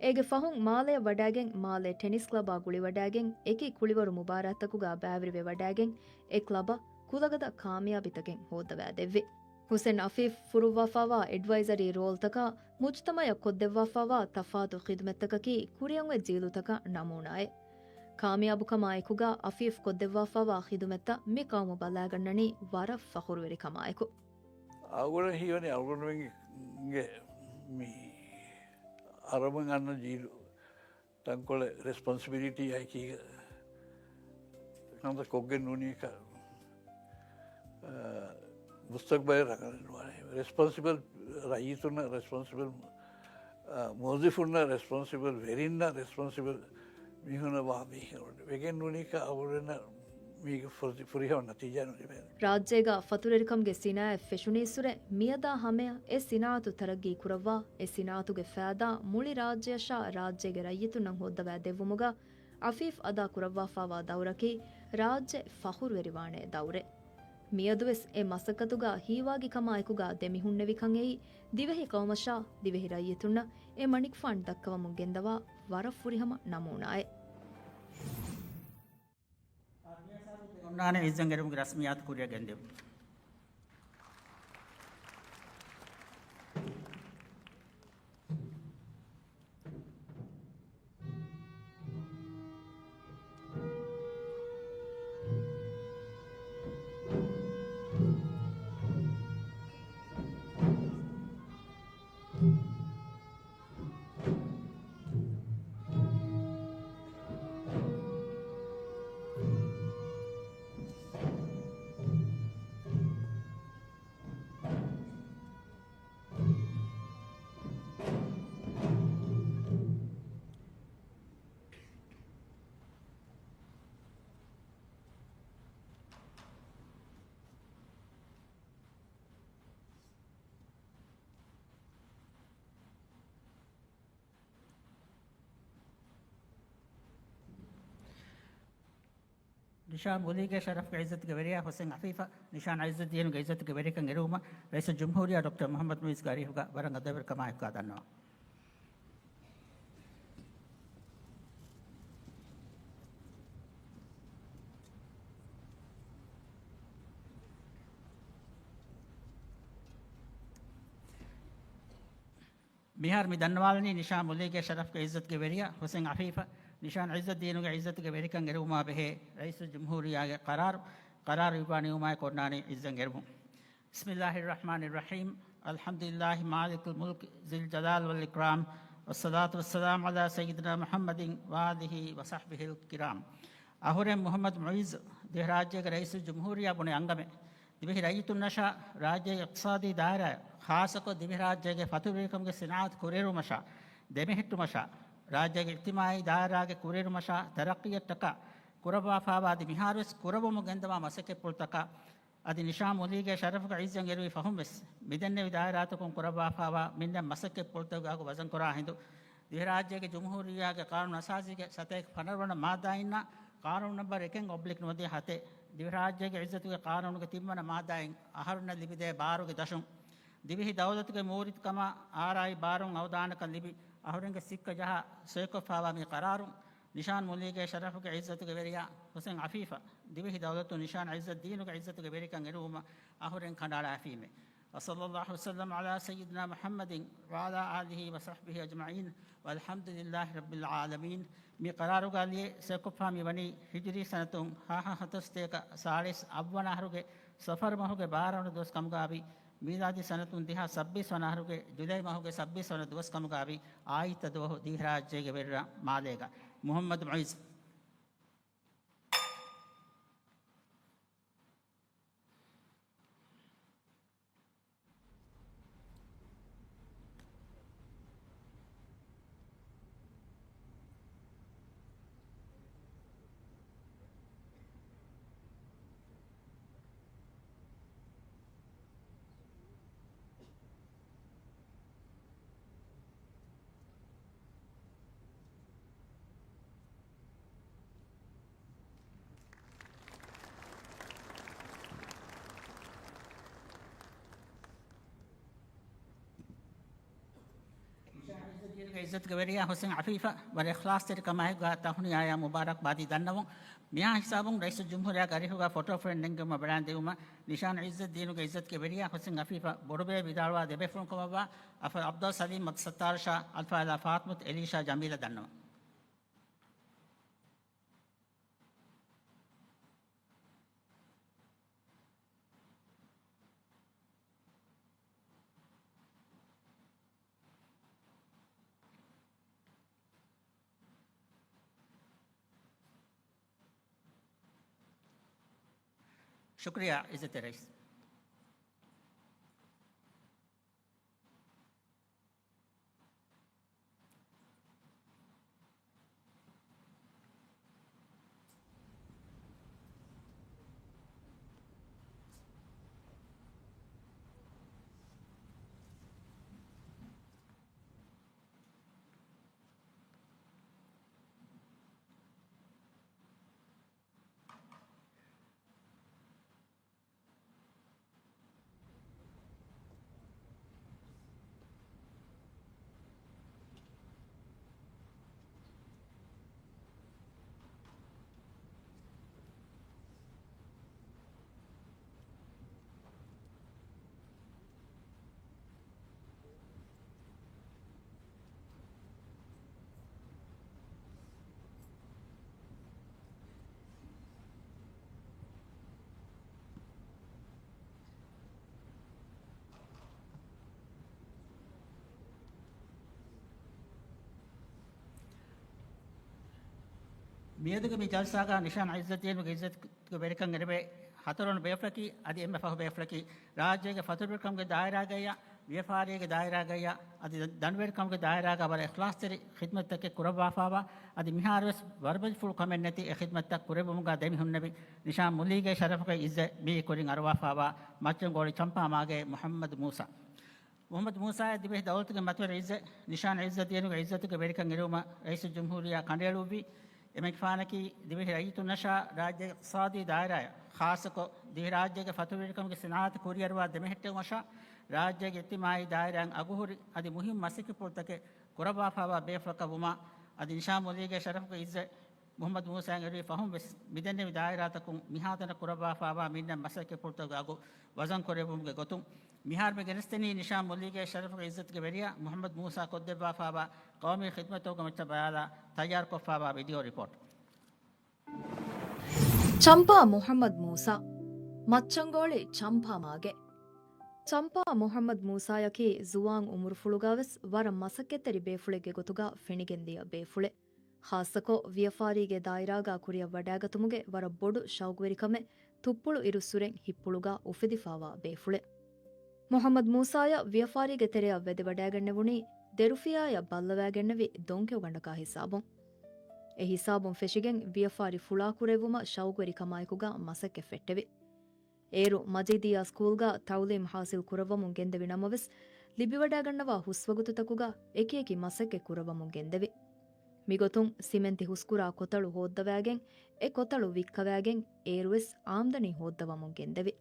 އޭގެ ފަހުން މާލެއަށް ވަޑައިގެން މާލެ ޓެނިސް ކްލަބާ ގުޅިވަޑައިގެން އެކި ކުޅިވަރު މުބާރާތްތަކުގަ ބައިވެރިވެވަޑައިގެން އެ ކްލަބަށް ކުލަގަދަ ކާމިޔާބީތަކެއް ހޯއްދަވާދެއްވި. ހުސެން އަފީފް ފުރުއްވާފާވާ އެޑްވައިޒަރީ ރޯލްތަކާ މުޖުތަމައަށް ކޮށްދެއްވާފާވާ ތަފާތު ޚިދުމަތްތަކަކީ ކުރިއަށްއޮތް ޖީލުތަކަށް ނަމޫނާއެއް. ކާމިޔާބުކަމާ އެކުގަ އަފީފް ކޮށްދެއްވާފާވާ ޚިދުމަތްތައް މި ޤައުމު ބަލާގަންނަނީ ވަރަށް ފަޚުރުވެރިކަމާއެކު. އަޅުގަނޑަށް ހީވަނީ އަޅުގަނޑުމެންގެ މި އަރަބުން އަންނަ ޖީލު ތަންކޮޅެއް ރެސްޕޮންސިބިލިޓީ އައިކީގަ ކަންތައް ކޮށްގެން ނޫނީކަ، އަ، މުސްތަގްބަލެއް ރަނގަޅެއް ނުވާނެ. ރެސްޕޮންސިބަލް ރައްޔިތުންނަށް ރެސްޕޮންސިބަލް، އަ، މުވައްޒަފުންނަށް ރެސްޕޮންސިބަލް ވެރިންނަށް ރެސްޕޮންސިބަލް މީހުންނަށް ވާ މީހުން ވެގެން ނޫނީކަ އަޅުގަނޑަށް މީގެ ފުރި-، ފުރިހަމަ ނަތީޖާ ނުލިބޭނެ. ރާއްޖޭގަ ފަތުރުވެރިކަމުގެ ސިނާއަތް ފެށުނީއްސުރެ މިއަދާ ހަމަޔަށް އެ ސިނާއަތު ތަރައްގީ ކުރައްވާ، އެ ސިނާއަތުގެ ފައިދާ މުޅި ރާއްޖެއަށާ ރާއްޖޭގެ ރައްޔިތުންނަށް ހޯއްދަވާ ދެއްވުމުގަ އަފީފް އަދާ ކުރައްވާފާވާ ދައުރަކީ ރާއްޖެ ފަޚުރުވެރިވާނެ ދައުރެއް. މިއަދުވެސް އެ މަސައްކަތުގަ ހީވާގިކަމާއެކުގަ ދެމިހުންނެވިކަން އެއީ ދިވެހި ޤައުމަށާ ދިވެހި ރައްޔިތުންނަށް އެ މަނިކުފާން ދައްކަވަމުން ގެންދަވާ ވަރަށް ފުރިހަމަ ނަމޫނާއެއް. އޮންނާނެ އިއްޒަތް އެރުމުގެ ރަސްމިއްޔާތު ކުރިއަށް ގެންދެވުން. ނިޝާން މުލީގެ ޝަރަފްގެ އިއްޒަތުގެ ވެރިޔާ ހުސެން އަފީފަށް ނިޝާން އިއްޒައްދީނުގެ އިއްޒަތުގެ ވެރިކަން އެރުވުމަށް ރައީސުލްޖުމްހޫރިއްޔާ ޑޮކްޓަރ މުޙައްމަދު މުޢިއްޒުގެ އަރިހުގަ ވަރަށް އަދަބުވެރިކަމާއެކުގަ ދަންނަވަން. މިހާރު މި ދަންނަވާލަނީ ނިޝާން މުލީގެ ޝަރަފްގެ އިއްޒަތުގެ ވެރިޔާ ހުސެން އަފީފަށް ނިޝާން އިއްޒައްދީނުގެ އިއްޒަތުގެ ވެރިކަން އެރުވުމާ ބެހޭ ރައީސުލްޖުމްހޫރިއްޔާގެ ޤަރާރު، ޤަރާރު އިއްވާ ނިމުމާއެކު އޮންނާނީ އިއްޒަތް އެރުމުން. بسم الله الرحمن الرحيم. الحمد لله مالك الملك ذي الجلال والإكرام، والصلاة والسلام على سيدنا محمد وآله وصحبه الكرام. އަހުރެން މުޙައްމަދު މުޢިއްޒު ދިވެހިރާއްޖޭގެ ރައީސުލްޖުމްހޫރިއްޔާ ބުނި އަންގަމެއް. ދިވެހި ރައްޔިތުންނަށާ ރާއްޖޭގެ އިޤްތިޞާދީ ދާއިރާއަށް، ޚާއްޞަކޮށް ދިވެހިރާއްޖޭގެ ފަތުރުވެރިކަމުގެ ސިނާއަތު ކުރިއެރުމަށާ، ދެމެހެއްޓުމަށާ، ރާއްޖޭގެ އިޖްތިމާޢީ ދާއިރާގެ ކުރިއެރުމަށާ، ތަރައްޤީއަށްޓަކާ ކުރައްވާފާވާ އަދި މިހާރުވެސް ކުރައްވަމުން ގެންދަވާ މަސައްކަތްޕުޅުތަކާ، އަދި ނިޝާން މުލީގެ ޝަރަފުގެ އިއްޒަތް އެރުވި ފަހުންވެސް، މިދެންނެވި ދާއިރާތަކުން ކުރައްވާފާވާ މިންނަ މަސައްކަތްޕުޅުތަކުގެ އަގު ވަޒަންކުރާ ހިނދު، ދިވެހިރާއްޖޭގެ ޖުމްހޫރިއްޔާގެ ޤާނޫނު އަސާސީގެ ސަތޭކަ ފަނަރަ ވަނަ މާއްދާއިންނާ ޤާނޫނު ނަންބަރު އެކެއް އޮބްލިކް ނުވަދިހަ ހަތެއް، ދިވެހިރާއްޖޭގެ އިއްޒަތުގެ ޤާނޫނުގެ ތިންވަނަ މާއްދާއިން އަހަރުންނަށް ލިބިދޭ ބާރުގެ ދަށުން، ދިވެހި ދައުލަތުގެ މޫރިތިކަމާ އާރާއި ބާރުން އަވަދާނަކަން ލިބި، އަހުރެންގެ ސިއްކަ ޖަހާ ސޮއިކޮށްފާވާ މި ޤަރާރުން، ނިޝާން މުލީގެ ޝަރަފުގެ ޢިއްޒަތުގެ ވެރިޔާ ޙުސެން ޢަފީފަށް ދިވެހި ދައުލަތުން ނިޝާން ޢިއްޒަތް ދީނުގެ ޢިއްޒަތުގެ ވެރިކަން އެރުވުމަށް އަހުރެން ކަނޑައަޅާފީމޭ. وصلى الله وسلم على سيدنا محمد وعلى آله وصحبه أجمعين، والحمد لله رب العالمين. މި ޤަރާރުގަ ލިޔެ ސޮއިކޮށްފާ މިވަނީ ހިޖުރީ ސަނަތުން ހަ ހަ ހަތަރު ސަތޭކަ ސާޅީސް އަށްވަނަ އަހަރުގެ ޞަފަރު މަހުގެ ބާރަ ވަނަ ދުވަސް ކަމުގައި، މީލާދީ ސަނަތުން ދެހާސް ސައްބީސް ވަނަ އަހަރުގެ ޖުލައި މަހުގެ ސައްބީސް ވަނަ ދުވަސް ކަމުގައި، އާއްތަ ދުވަހު ދިވެހިރާއްޖޭގެ ވެރިރަށް މާލޭގަ. މުޙައްމަދު މުޢިއްޒު. އިއްޒަތުގެ ވެރިޔާ ޙުސެން ޢަފީފަށް ވަރަށް އިޚްލާޞްތެރިކަމާއެކުގަ ތަހުނިޔާއާ މުބާރަކްބާދީ ދަންނަވަން. މިހާ ހިސާބުން ރައީސުލްޖުމްހޫރިއްޔާގެ އަރިހުގަ ފޮޓޯ ފްރޭމް ނެންގެވުމަށް ބަލަން ދިއުމަށް ނިޝާން ޢިއްޒަތް ދީނުގެ ޢިއްޒަތުގެ ވެރިޔާ ޙުސެން ޢަފީފަށް ބޮޑުބޭ ވިދާޅުވާ ދެބޭފުޅުން ކަމަށްވާ އަފަ ޢަބްދުއް ސަލީމް މަތި ސައްތާރު ޝާ އަލްފާޟިލާ ފާތިމަތު އެލީޝާ ޖަމީލަށް ދަންނަވަން. ޝުކުރިއްޔާ ޢިއްޒަތްތެރި ރައީސް. މިއަދުގެ މި ޖަލްސާގަ ނިޝާން ޢިއްޒަތް ދީނުގެ ޢިއްޒަތުގެ ވެރިކަން އެރިވޭ ހަތަރުވަނަ ބޭފުޅަކީ އަދި އެންމެ ފަހު ބޭފުޅަކީ، ރާއްޖޭގެ ފަތުރުވެރިކަމުގެ ދާއިރާގައްޔާ، ވިޔަފާރީގެ ދާއިރާގައްޔާ އަދި ދަނޑުވެރިކަމުގެ ދާއިރާގަ ވަރަށް އިޚްލާޞްތެރި ޚިދްމަތްތަކެއް ކުރައްވާފާވާ، އަދި މިހާރުވެސް ވަރުބަދިފުޅު ކަމެއް ނެތި އެ ޚިދްމަތްތައް ކުރެއްވުމުގަ ދެމިހުންނެވި ނިޝާން މުލީގެ ޝަރަފުގެ ޢިއްޒަތް މިއީ ކުރިން އަރުވާފާވާ މައްޗަންގޯޅި ޗަމްޕާމާގެ މުޙައްމަދު މޫސާ. މުޙައްމަދު މޫސާއަށް ދިވެހި ދައުލަތުގެ މަތިވެރި ޢިއްޒަތް، ނިޝާން ޢިއްޒަތް ދީނުގެ ޢިއްޒަތުގެ ވެރިކަން އެރުވުމަށް ރައީސުލްޖުމްހޫރިއްޔާ ކަނޑައެޅުއްވި. އެމަގެފާނަކީ ދިވެހި ރައްޔިތުންނަށާ ރާއްޖޭގެ އިޤްތިޞާދީ ދާއިރާއަށް، ޚާއްޞަކޮށް ދިވެހިރާއްޖޭގެ ފަތުރުވެރިކަމުގެ ޞިނާޢަތު ކުރިއަރުވާ ދެމެހެއްޓެވުމަށާ، ރާއްޖޭގެ އިޖްތިމާޢީ ދާއިރާއިން އަގުހުރި އަދި މުހިއްމު މަސައްކަތްޕުޅުތަކެއް ކުރައްވާފާވާ ބޭފުޅަކަށް ވުމާ، އަދި ނިޝާން މުލީގެ ޝަރަފުގެ ޢިއްޒަތް މުޙައްމަދު މޫސާއަށް އެރުވި ފަހުން ވެސް މިދެންނެވި ދާއިރާތަކުން މިހާތަނަށް ކުރައްވާފާވާ މިންނަ މަސައްކަތްޕުޅުތަކުގެ އަގު ވަޒަން ކުރެއްވުމުގެ ގޮތުން، މިހާރު މި ގެނެސްދެނީ ނިޝާން މުލީގެ ޝަރަފުގެ ޢިއްޒަތުގެ ވެރިޔާ މުޙައްމަދު މޫސާ ކޮށްދެއްވާފާވާ ޤައުމީ ޚިދްމަތްތަކުގެ މައްޗަށް ބަލާލާ ތައްޔާރުކޮށްފާވާ ވީޑިއޯ ރިޕޯޓް. ޗަމްޕާ މުޙައްމަދު މޫސާ، މައްޗަންގޯޅި ޗަމްޕާމާގެ. ޗަމްޕާ މުޙައްމަދު މޫސާޔަކީ ޒުވާން އުމުރުފުޅުގަވެސް ވަރަށް މަސައްކަތްތެރި ބޭފުޅެއްގެ ގޮތުގަ ފެނިގެންދިޔަ ބޭފުޅެއް. ޚާއްޞަކޮށް، ވިޔަފާރީގެ ދާއިރާގަ ކުރިއަށް ވަޑާގަތުމުގެ ވަރަށް ބޮޑު ޝައުގުވެރިކަމެއް ތުއްޕުޅު އިރުއްސުރެން ހިއްޕުޅުގަ އުފެދިފާވާ ބޭފުޅެއް. މުޙައްމަދު މޫސާޔަށް ވިޔަފާރީގެ ތެރެއަށް ވެދެވަޑައިގެންނެވުނީ ދެރުފިޔާޔަށް ބައްލަވައިގެންނެވި ދޮންކެއުގަނޑަކާ ހިސާބުން. އެ ހިސާބުން ފެށިގެން ވިޔަފާރި ފުޅާކުރެއްވުމަށް ޝައުގުވެރިކަމާއެކުގަ މަސައްކަތް ފެއްޓެވި. އޭރު މަޖީދިއްޔާ ސްކޫލްގަ ތަޢުލީމް ޙާޞިލް ކުރައްވަމުން ގެންދެވި ނަމަވެސް، ލިބިވަޑައިގަންނަވާ ހުސްވަގުތުތަކުގަ އެކިއެކި މަސައްކަތް ކުރައްވަމުން ގެންދެވި. މިގޮތުން ސިމެންތި ހުސްކުރާ ކޮތަޅު ހޯއްދަވައިގެން، އެ ކޮތަޅު ވިއްކަވައިގެން، އޭރުވެސް އާމްދަނީ ހޯއްދަވަމުން ގެންދެވި.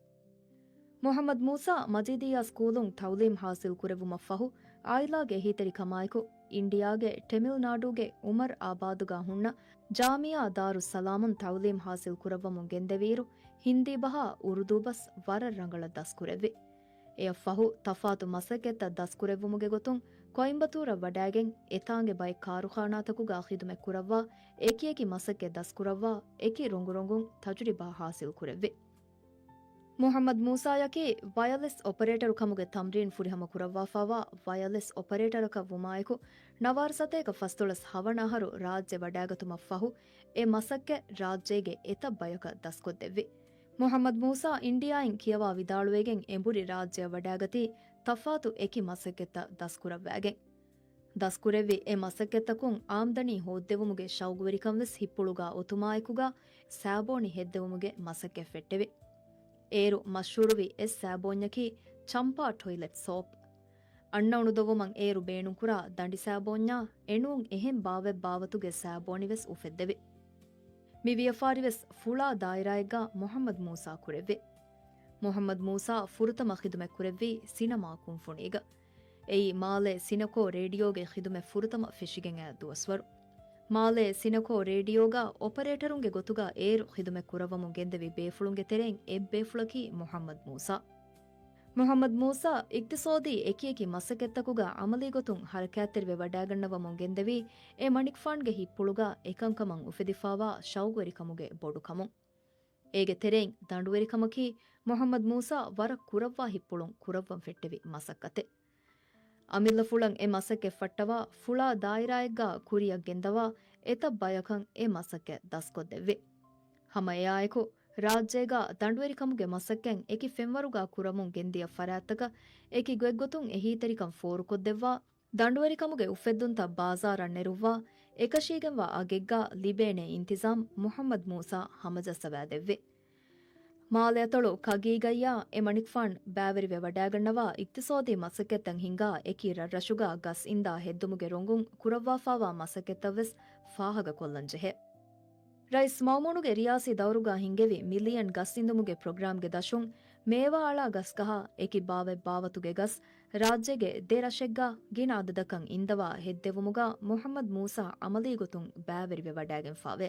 މުޙައްމަދު މޫސާ މަޖީދިއްޔާ ސްކޫލުން ތަޢުލީމް ޙާޞިލް ކުރެއްވުމަށްފަހު، ޢާއިލާގެ އެހީތެރިކަމާއެކު އިންޑިއާގެ ޓެމިލް ނާޑޫގެ އުމަރު އާބާދުގަ ހުންނަ ޖާމިޢާ ދާރުއްސަލާމުން ތަޢުލީމް ޙާޞިލް ކުރައްވަމުން ގެންދެވިއިރު، ހިންދީ ބަހާ އުރުދޫ ބަސް ވަރަށް ރަނގަޅަށް ދަސްކުރެއްވި. އެއަށްފަހު، ތަފާތު މަސައްކަތްތައް ދަސްކުރެއްވުމުގެ ގޮތުން ކޮއިމްބަތޫރަށް ވަޑައިގެން، އެތާނގެ ބައެއް ކާރުޚާނާތަކުގަ ޚިދުމަތް ކުރައްވާ، އެކިއެކި މަސައްކަތް ދަސްކުރައްވާ، އެކި ރޮނގުރޮނގުން ތަޖުރިބާ ޙާޞިލް ކުރެއްވި. މުޙައްމަދު މޫސާޔަކީ ވަޔަލެސް އޮޕަރޭޓަރު ކަމުގެ ތަމްރީން ފުރިހަމަ ކުރައްވާފާވާ ވަޔަލެސް އޮޕަރޭޓަރަކަށް ވުމާއެކު، ނަވާރަ ސަތޭކަ ފަސްދޮޅަސް ހަވަނަ އަހަރު ރާއްޖެ ވަޑައިގަތުމަށްފަހު، އެ މަސައްކަތް ރާއްޖޭގެ އެތައް ބަޔަކަށް ދަސްކޮށްދެއްވި. މުޙައްމަދު މޫސާ އިންޑިއާއިން ކިޔަވާ ވިދާޅުވެގެން އެނބުރި ރާއްޖެއަށް ވަޑައިގަތީ ތަފާތު އެކި މަސައްކަތްތައް ދަސްކުރައްވާގެން. ދަސްކުރެއްވި އެ މަސައްކަތްތަކުން އާމްދަނީ ހޯއްދެވުމުގެ ޝައުގުވެރިކަން ވެސް ހިއްޕުޅުގަ އޮތުމާއެކުގަ ސާބޯނި ހެއްދެވުމުގެ މަސައްކަތް ފެއްޓެވި. އޭރު މަޝްހޫރުވި އެއް ސާބޯންޏަކީ ޗަމްޕާ ޓޮއިލެޓް ސޯޕް. އަންނަ އުނުދޮވުމަށް އޭރު ބޭނުންކުރާ ދަނޑި ސާބޯންޏާ އެނޫން އެހެން ބާވަތް ބާވަތުގެ ސާބޯނި ވެސް އުފެއްދެވި. މި ވިޔަފާރި ވެސް ފުޅާ ދާއިރާއެއްގަ މުޙައްމަދު މޫސާ ކުރެއްވި. މުޙައްމަދު މޫސާ ފުރަތަމަ ޚިދުމަތް ކުރެއްވީ ސިނަމާ ކުންފުނީގަ. އެއީ މާލޭ ސިނަކޯ ރޭޑިއޯގެ ޚިދުމަތް ފުރަތަމަ ފެށިގެން އައި ދުވަސްވަރު. މާލޭ ސިނަކޯ ރޭޑިއޯގަ އޮޕަރޭޓަރުންގެ ގޮތުގަ އޭރު ޚިދުމަތް ކުރައްވަމުން ގެންދެވި ބޭފުޅުންގެ ތެރެއިން އެއްބޭފުޅަކީ މުޙައްމަދު މޫސާ. މުޙައްމަދު މޫސާ އިޤްތިޞާދީ އެކިއެކި މަސައްކަތްތަކުގަ ޢަމަލީ ގޮތުން ޙަރަކާތްތެރިވެ ވަޑައިގަންނަވަމުން ގެންދެވީ އެ މަނިކުފާންގެ ހިއްޕުޅުގަ އެކަންކަމަށް އުފެދިފާވާ ޝައުގުވެރިކަމުގެ ބޮޑުކަމުން. އޭގެ ތެރެއިން ދަނޑުވެރިކަމަކީ މުޙައްމަދު މޫސާ ވަރަށް ކުރައްވާ ހިއްޕުޅުން ކުރައްވަން ފެއްޓެވި މަސައްކަތެއް. އަމިއްލަފުޅަށް އެ މަސައްކަތް ފައްޓަވާ ފުޅާ ދާއިރާއެއްގަ ކުރިއަށް ގެންދަވާ އެތައް ބަޔަކަށް އެ މަސައްކަތް ދަސްކޮށްދެއްވި. ހަމަ އެއާއެކު، ރާއްޖޭގަ ދަނޑުވެރިކަމުގެ މަސައްކަތް އެކި ފެންވަރުގަ ކުރަމުން ގެންދިޔަ ފަރާތްތަކަށް އެކި ގޮތްގޮތުން އެހީތެރިކަން ފޯރުކޮށްދެއްވާ، ދަނޑުވެރިކަމުގެ އުފެއްދުންތައް ބާޒާރަށް ނެރުއްވާ، އެކަށީގެންވާ އަގެއްގަ ލިބޭނޭ އިންތިޒާމް މުޙައްމަދު މޫސާ ހަމަޖައްސަވާދެއްވި. މާލެ އަތޮޅު ކަގީގައްޔާ އެ މަނިކުފާން ބައިވެރިވެ ވަޑައިގަންނަވާ އިޤްތިޞާދީ މަސައްކަތްތައް ހިންގާ އެކި ރަށްރަށުގަ ގަސް އިންދާ ހެއްދުމުގެ ރޮނގުން ކުރައްވާފާވާ މަސައްކަތްތައް ވެސް ފާހަގަކޮށްލަން ޖެހޭ. ރައީސް މައުމޫނުގެ ރިޔާސީ ދައުރުގަ ހިންގެވި މިލިޔަން ގަސް އިންދުމުގެ ޕްރޮގްރާމްގެ ދަށުން މޭވާއަޅާ ގަސްގަހާ އެކި ބާވަތް ބާވަތުގެ ގަސް ރާއްޖޭގެ ދެ ރަށެއްގަ ގިނަ އަދަދަކަށް އިންދަވާ ހެއްދެވުމުގަ މުޙައްމަދު މޫސާ ޢަމަލީ ގޮތުން ބައިވެރިވެ ވަޑައިގެންފާވޭ.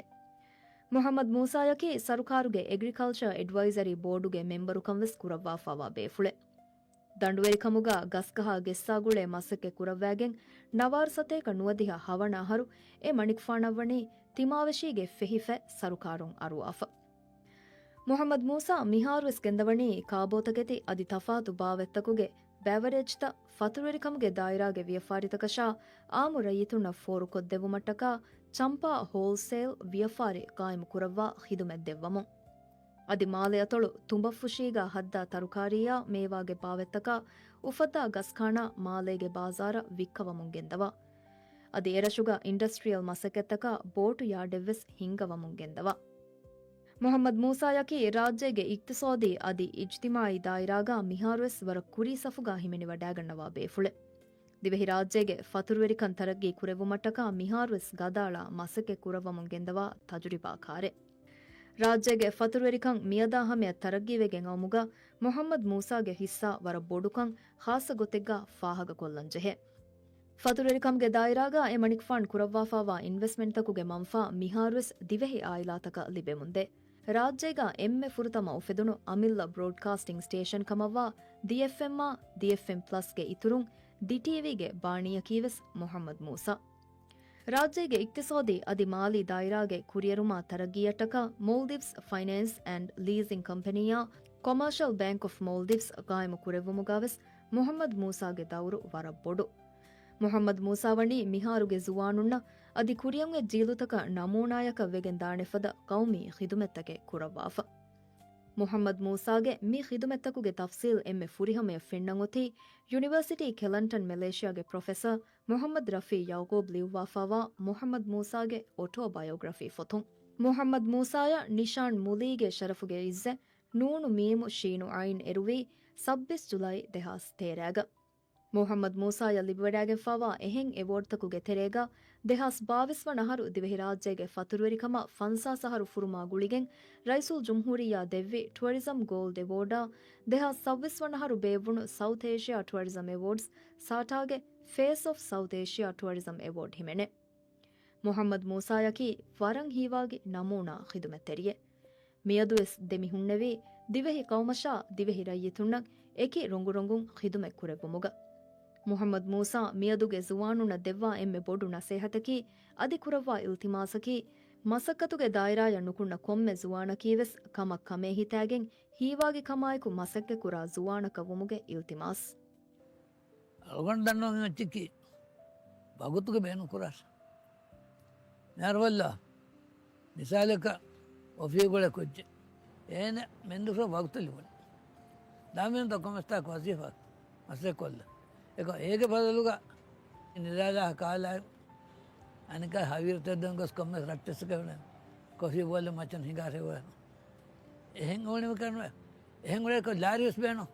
މުޙައްމަދު މޫސާޔަކީ ސަރުކާރުގެ އެގްރިކަލްޗަރ އެޑްވައިޒަރީ ބޯޑުގެ މެމްބަރުކަން ވެސް ކުރައްވާފާވާ ބޭފުޅެއް. ދަނޑުވެރިކަމުގަ ގަސްގަހާ ގެއްސާގުޅޭ މަސައްކަތް ކުރައްވާގެން ނަވާރަ ސަތޭކަ ނުވަދިހަ ހަވަނަ އަހަރު އެ މަނިކުފާނަށްވަނީ ތިމާވެށީގެ ފެހިފަތް ސަރުކާރުން އަރުވާފަ. މުޙައްމަދު މޫސާ މިހާރުވެސް ގެންދަވަނީ ކާބޯތަކެތި އަދި ތަފާތު ބާވަތްތަކުގެ ބެވަރޭޖްތައް ފަތުރުވެރިކަމުގެ ދާއިރާގެ ވިޔަފާރިތަކަށާ އާއްމު ރައްޔިތުންނަށް ފޯރުކޮށްދެއްވުމަށްޓަކާ ޗަމްޕާ ހޯލްސޭލް ވިޔަފާރި ޤާއިމު ކުރައްވާ ޚިދުމަތް ދެއްވަމުން. އަދި މާލެ އަތޮޅު ތުނބަފުށީގަ ހައްދާ ތަރުކާރީއާ މޭވާގެ ބާވަތްތަކާ އުފައްދާ ގަސްކާނާ މާލޭގެ ބާޒާރަށް ވިއްކަވަމުން ގެންދަވާ. އަދި އެރަށުގަ އިންޑަސްޓްރިއަލް މަސައްކަތްތަކާ ބޯޓު ޔާޑެއްވެސް ހިންގަވަމުން ގެންދަވާ. މުޙައްމަދު މޫސާޔަކީ ރާއްޖޭގެ އިޤްތިޞާދީ އަދި އިޖްތިމާޢީ ދާއިރާގަ މިހާރުވެސް ވަރަށް ކުރީ ސަފުގަ ހިމެނިވަޑައިގަންނަވާ ބޭފުޅެއް. ދިވެހިރާއްޖޭގެ ފަތުރުވެރިކަން ތަރައްގީ ކުރެއްވުމަށްޓަކާ މިހާރުވެސް ގަދައަޅާ މަސައްކަތް ކުރައްވަމުން ގެންދަވާ ތަޖުރިބާކާރެއް. ރާއްޖޭގެ ފަތުރުވެރިކަން މިއަދާ ހަމަޔަށް ތަރައްގީވެގެން އައުމުގަ މުޙައްމަދު މޫސާގެ ހިއްސާ ވަރަށް ބޮޑުކަން ޚާއްޞަ ގޮތެއްގަ ފާހަގަކޮށްލަން ޖެހޭ. ފަތުރުވެރިކަމުގެ ދާއިރާގަ އެ މަނިކުފާން ކުރައްވާފާވާ އިންވެސްޓްމަންޓްތަކުގެ މަންފާ މިހާރުވެސް ދިވެހި އާއިލާތަކަށް ލިބެމުންދޭ. ރާއްޖޭގަ އެންމެ ފުރަތަމަ އުފެދުނު އަމިއްލަ ބްރޯޑްކާސްޓިން ސްޓޭޝަން ކަމަށްވާ ދި އެފްއެމްއާ، ދި އެފްއެމް ޕްލަސްގެ އިތުރުން ދި ޓީވީގެ ބާނީއަކީވެސް މުޙައްމަދު މޫސާ. ރާއްޖޭގެ އިޤްތިޞާދީ އަދި މާލީ ދާއިރާގެ ކުރިއެރުމާ ތަރައްގީއަށްޓަކާ މޯލްޑިވްސް ފައިނޭންސް އެންޑް ލީޒިން ކަމްޕެނީއާ ކޮމާޝަލް ބޭންކް އޮފް މޯލްޑިވްސް ޤާއިމު ކުރެއްވުމުގަވެސް މުޙައްމަދު މޫސާގެ ދައުރު ވަރަށް ބޮޑު. މުޙައްމަދު މޫސާ ވަނީ މިހާރުގެ ޒުވާނުންނަށް އަދި ކުރިއަށް އޮތް ޖީލުތަކަށް ނަމޫނާޔަކަށް ވެގެން ދާނެ ފަދަ ޤައުމީ ޚިދުމަތްތަކެއް ކުރައްވާފަ. މުޙައްމަދު މޫސާގެ މި ޚިދުމަތްތަކުގެ ތަފްޞީލް އެންމެ ފުރިހަމަޔަށް ފެންނަން އޮތީ ޔުނިވަރސިޓީ ކެލަންޓަން މެލޭޝިޔާގެ ޕްރޮފެސަރ މުޙައްމަދު ރަފީ ޔަޢުޤޫބް ލިޔުއްވާފާވާ މުޙައްމަދު މޫސާގެ އޮޓޯބަޔޯގްރަފީ ފޮތުން. މުޙައްމަދު މޫސާޔަށް ނިޝާން މުލީގެ ޝަރަފުގެ އިއްޒަތް ނޫނު މީމު ޝީނު ޢައިން އެރުވީ ސައްބީސް ޖުލައި ދެހާސް ތޭރައިގަ. މުޙައްމަދު މޫސާޔަށް ލިބިވަޑައިގެންފާވާ އެހެން އެވޯޑްތަކުގެ ތެރޭގަ، ދެހާސް ބާވީސް ވަނަ އަހަރު ދިވެހިރާއްޖޭގެ ފަތުރުވެރިކަމަށް ފަންސާސް އަހަރު ފުރުމާ ގުޅިގެން، ރައީސުލްޖުމްހޫރިއްޔާ ދެއްވި ޓުއަރިޒަމް ގޯލްޑް އެވޯޑާ، ދެހާސް ސައުވީސް ވަނަ އަހަރު ބޭއްވުނު ސައުތް އޭޝިއާ ޓުއަރިޒަމް އެވޯޑްސް، ސާޓާގެ ފޭސް އޮފް ސައުތް އޭޝިއާ ޓުއަރިޒަމް އެވޯޑް ހިމެނޭ. މުޙައްމަދު މޫސާޔަކީ ވަރަށް ހީވާގި ނަމޫނާ ޚިދުމަތްތެރިއެއް. މިއަދުވެސް ދެމިހުންނެވީ، ދިވެހި ޤައުމަށާ ދިވެހި ރައްޔިތުންނަށް އެކި ރޮނގުރޮނގުން ޚިދުމަތް ކުރެއްވުމުގަ. މުޙައްމަދު މޫސާ މިއަދުގެ ޒުވާނުންނަށް ދެއްވާ އެންމެ ބޮޑު ނަސޭހަތަކީ، އަދި ކުރައްވާ އިލްތިމާސަކީ، މަސައްކަތުގެ ދާއިރާޔަށް ނުކުންނަ ކޮންމެ ޒުވާނަކީވެސް ކަމަށް ކަމޭ ހިތާގެން ހީވާގި ކަމާއެކު މަސައްކަތްކުރާ ޒުވާނަކަށް ވުމުގެ އިލްތިމާސް. އަޅުގަނޑު ދަންނަވަން އެއްޗަކީ ވަގުތުގެ ބޭނުން ކުރާށޭ. މިހާރު ވައްލާ މިސާލަކަށް އޮފީހުގަ ކުއްޖެއް އޭނަ މެންދުފުރަށް ވަގުތު ލިބުނީ. ދާމިން ދޮކޮމެސްތާ ވަޒީފާ މަސައްކޮށްލަ. އެކަ އޭގެ ބަދަލުގަ ނިދާލާ ކާލާ އަނެކާ ހަވީރު ތެއްދަން ގޮސް ކޮންމެސް ރައްޓެއްސަކަށް ކޮފީ ބޯލެ މައްޗަށް ހިނގާށޭ. އެހެން އުޅެނީ ކަންވެ. އެހެން އުޅޭކޮށް ލާރިވެސް ބޭނުން.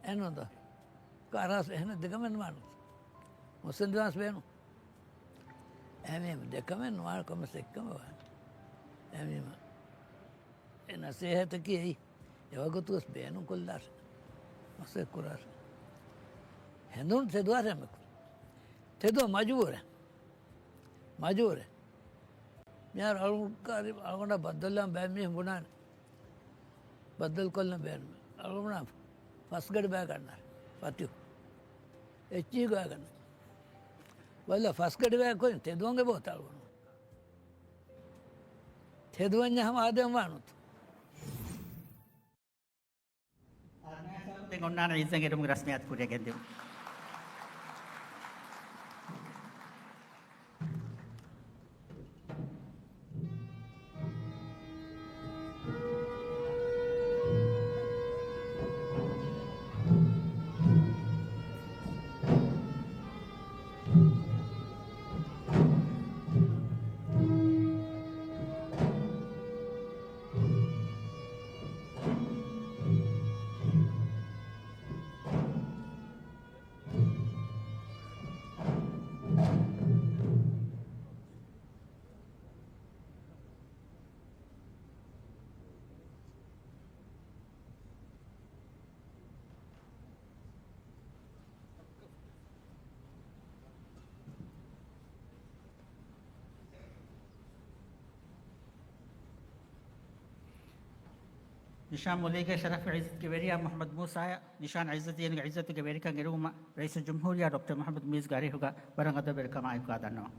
އެހެން ނުވަތަ. ކާރާސް އެހެން ދެކަމެއް ނުވާނު. މުއްސަނދިވާސް ބޭނުން. އެހެންވީމަ ދެކަމެއް ނުވާނެ ކޮންމެސް އެއްކަމެއް ވާނެ. އެހެންވީމަ އެ ނަސޭހަތަކީ އެއީ. އެވަގުތުވެސް ބޭނުން ކޮށްލާށޭ. މަސައްކަތް ކުރާށޭ. ހެނދުން ތެދުވާށޭ އެންމެ ކުރިން. ތެދުވަން މަޖުބޫރެއް. މަޖުބޫރެއް. މިހާރު އަޅުގަނޑަށް ބައްދަލުވާން ބައެއް މީހުން ބުނާނެ. ބައްދަލުކޮށްލަން ބޭނުމެއް. އަޅުގަނޑު ފަސްގަޑި ބައި ގަންނާނެ. ފަތިހު. އެއްޗިހި ގޮތަށް ގަންނަން. ވައްލަ ފަސްގަޑި ބައި ކޮށް ތެދުވަން އެބަ އޮތާ އަޅުގަނޑު. ތެދުވަންޏާ ހަމަ އާދެވަން ވާނުތު. ދެން އޮންނާނެ އިއްޒަތް އެރުމުގެ ރަސްމިއްޔާތު ކުރިއަށް ގެންދިއުން. ނިޝާން މުލީގެ ޝަރަފު އިއްޒަތުގެ ވެރިޔާ މުޙައްމަދު މޫސާޔަށް، ނިޝާން އިއްޒަތު ދީނުގެ އިއްޒަތުގެ ވެރިކަން އެރުވުމަށް ރައީސުލްޖުމްހޫރިއްޔާ ޑޮކްޓަރ މުޙައްމަދު މުޢިއްޒުގެ އަރިހުގަ ވަރަށް އަދަބުވެރިކަމާއެކު ދަންނަވަން.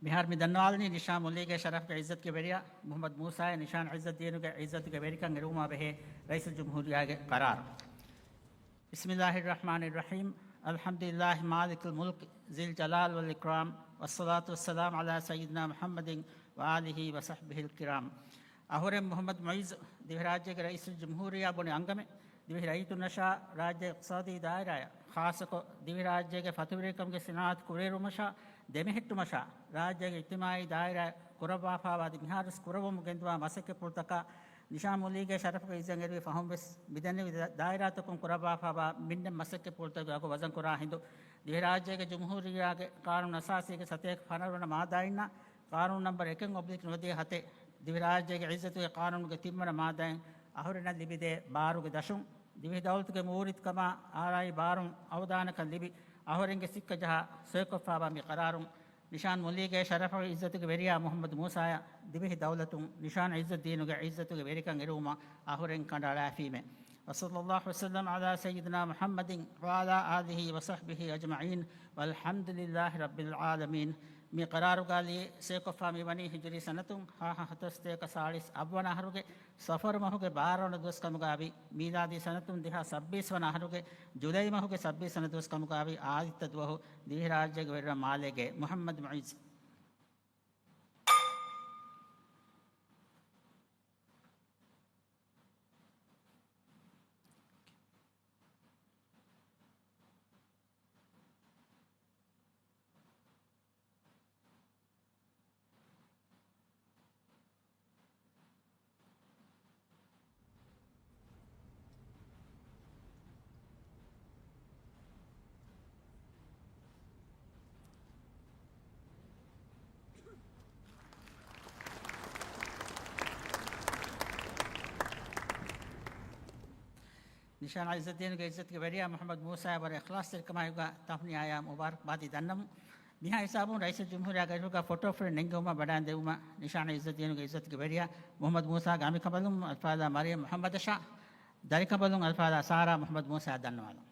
މިހާރު މި ދަންނަވާލަނީ ނިޝާން މުލީގެ ޝަރަފުގެ އިއްޒަތުގެ ވެރިޔާ މުޙައްމަދު މޫސާއަށް ނިޝާން އިއްޒަތު ދީނުގެ އިއްޒަތުގެ ވެރިކަން އެރުވުމާ ބެހޭ ރައީސުލްޖުމްހޫރިއްޔާގެ ޤަރާރު. بسم الله الرحمن الرحيم. الحمد لله مالك الملك ذي الجلال والإكرام، والصلاة والسلام على سيدنا محمد وآله وصحبه الكرام. އަހުރެން މުޙައްމަދު މުޢިއްޒު ދިވެހިރާއްޖޭގެ ރައީސުލްޖުމްހޫރިއްޔާ ބުނި އަންގަމެއް، ދިވެހި ރައްޔިތުންނަށާ، ރާއްޖޭގެ އިޤްތިޞާދީ ދާއިރާއަށް، ޚާއްޞަކޮށް، ދިވެހިރާއްޖޭގެ ފަތުރުވެރިކަމުގެ ޞިނާޢަތު ކުރިއެރުމަށާ، ދެމެހެއްޓުމަށާ، ރާއްޖޭގެ އިޖްތިމާޢީ ދާއިރާއަށް ކުރައްވާފާވާ އަދި މިހާރުވެސް ކުރައްވަމުން ގެންދަވާ މަސައްކަތްޕުޅުތަކާ، ނިޝާން މުލީގެ ޝަރަފުގެ އިއްޒަތް އެރުވި ފަހުން ވެސް، މިދެންނެވި ދާ-، ދާއިރާތަކުން ކުރައްވާފާވާ މިންނެ މަސައްކަތްޕުޅުތަކުގެ އަގު ވަޒަންކުރާ ހިނދު، ދިވެހިރާއްޖޭގެ ޖުމްހޫރިއްޔާގެ ޤާނޫނު އަސާސީގެ ސަތޭކަ ފަނަރަ ވަނަ މާއްދާއިންނާ، ޤާނޫނު ނަމްބަރު އެކެއް އޮބްލިކް ނުވަދިހަ ހަތެއް، ދިވެހިރާއްޖޭގެ އިއްޒަތުގެ ޤާނޫނުގެ ތިންވަނަ މާއްދާއިން އަހުރެންނަށް ލިބިދޭ ބާރުގެ ދަށުން، ދިވެހި ދައުލަތުގެ މޫރިތިކަމާ އާރާއީ ބާރުން އަވަދާނަކަން ލިބި، އަހުރެންގެ ސިއްކަ ޖަހާ ސޮއިކޮށްފާވާ މި ޤަރާރުން، ނިޝާން މުލީގެ ޝަރަފު އިއްޒަތުގެ ވެރިޔާ މުޙައްމަދު މޫސާއަށް ދިވެހި ދައުލަތުން ނިޝާން އިއްޒަތު ދީނުގެ އިއްޒަތުގެ ވެރިކަން އެރުވުމަށް އަހުރެން ކަނޑައަޅާފީމޭ. وصلى الله وسلم على سيدنا محمد وعلى آله وصحبه أجمعين والحمد لله رب العالمين. މި ޤަރާރުގާ ލިޔެ ސޮއިކޮށްފާ މިވަނީ ހިޖުރީ ސަނަތުން ހަ ހަ ހަތަސް ސަތޭކަ ސާޅީސް އަށްވަނަ އަހަރުގެ ޞަފަރު މަހުގެ ބާރަ ވަނަ ދުވަސް ކަމުގާވި، މީލާދީ ސަނަތުން ދެހާސް ސައްބީސް ވަނަ އަހަރުގެ ޖުލައި މަހުގެ ސައްބީސް ވަނަ ދުވަސް ކަމުގާވި އާދިއްތަ ދުވަހު ދިވެހިރާއްޖޭގެ ވެރިރަށް މާލޭގެ މުޙައްމަދު މުޢިއްޒު. ނިޝާން އިއްޒަތްދީނުގެ އިއްޒަތުގެ ވެރިޔާ މުޙައްމަދު މޫސާއަށް ވަރަށް އިޚްލާޞްތެރިކަމާއެކުގަ ތަހުނިޔާއާ މުބާރަކްބާދީ ދަންނަވަމުން، މިހާ ހިސާބުން ރައީސުލްޖުމްހޫރިއްޔާގެ އަރިހުގަ ފޮޓޯ ފްރޭމް ނެންގެވުމަށް ބަނޑާރަ ދެވުމަށް ނިޝާން އިއްޒަތްދީނުގެ އިއްޒަތުގެ ވެރިޔާ މުޙައްމަދު މޫސާގެ އަނބިކަނބަލުން އަލްފާޟިލާ މަރިޔަމް މުޙައްމަދަށާ، ދަރިކަނބަލުން އަލްފާޟިލާ ސާރާ މުޙައްމަދު މޫސާއަށް ދަންނަވާލަން.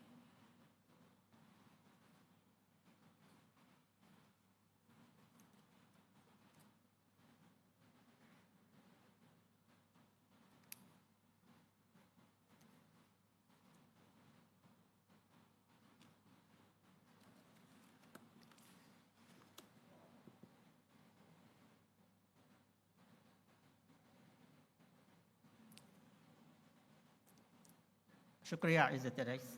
ޝުކުރިއްޔާ އިއްޒަތްތެރި ރައީސް.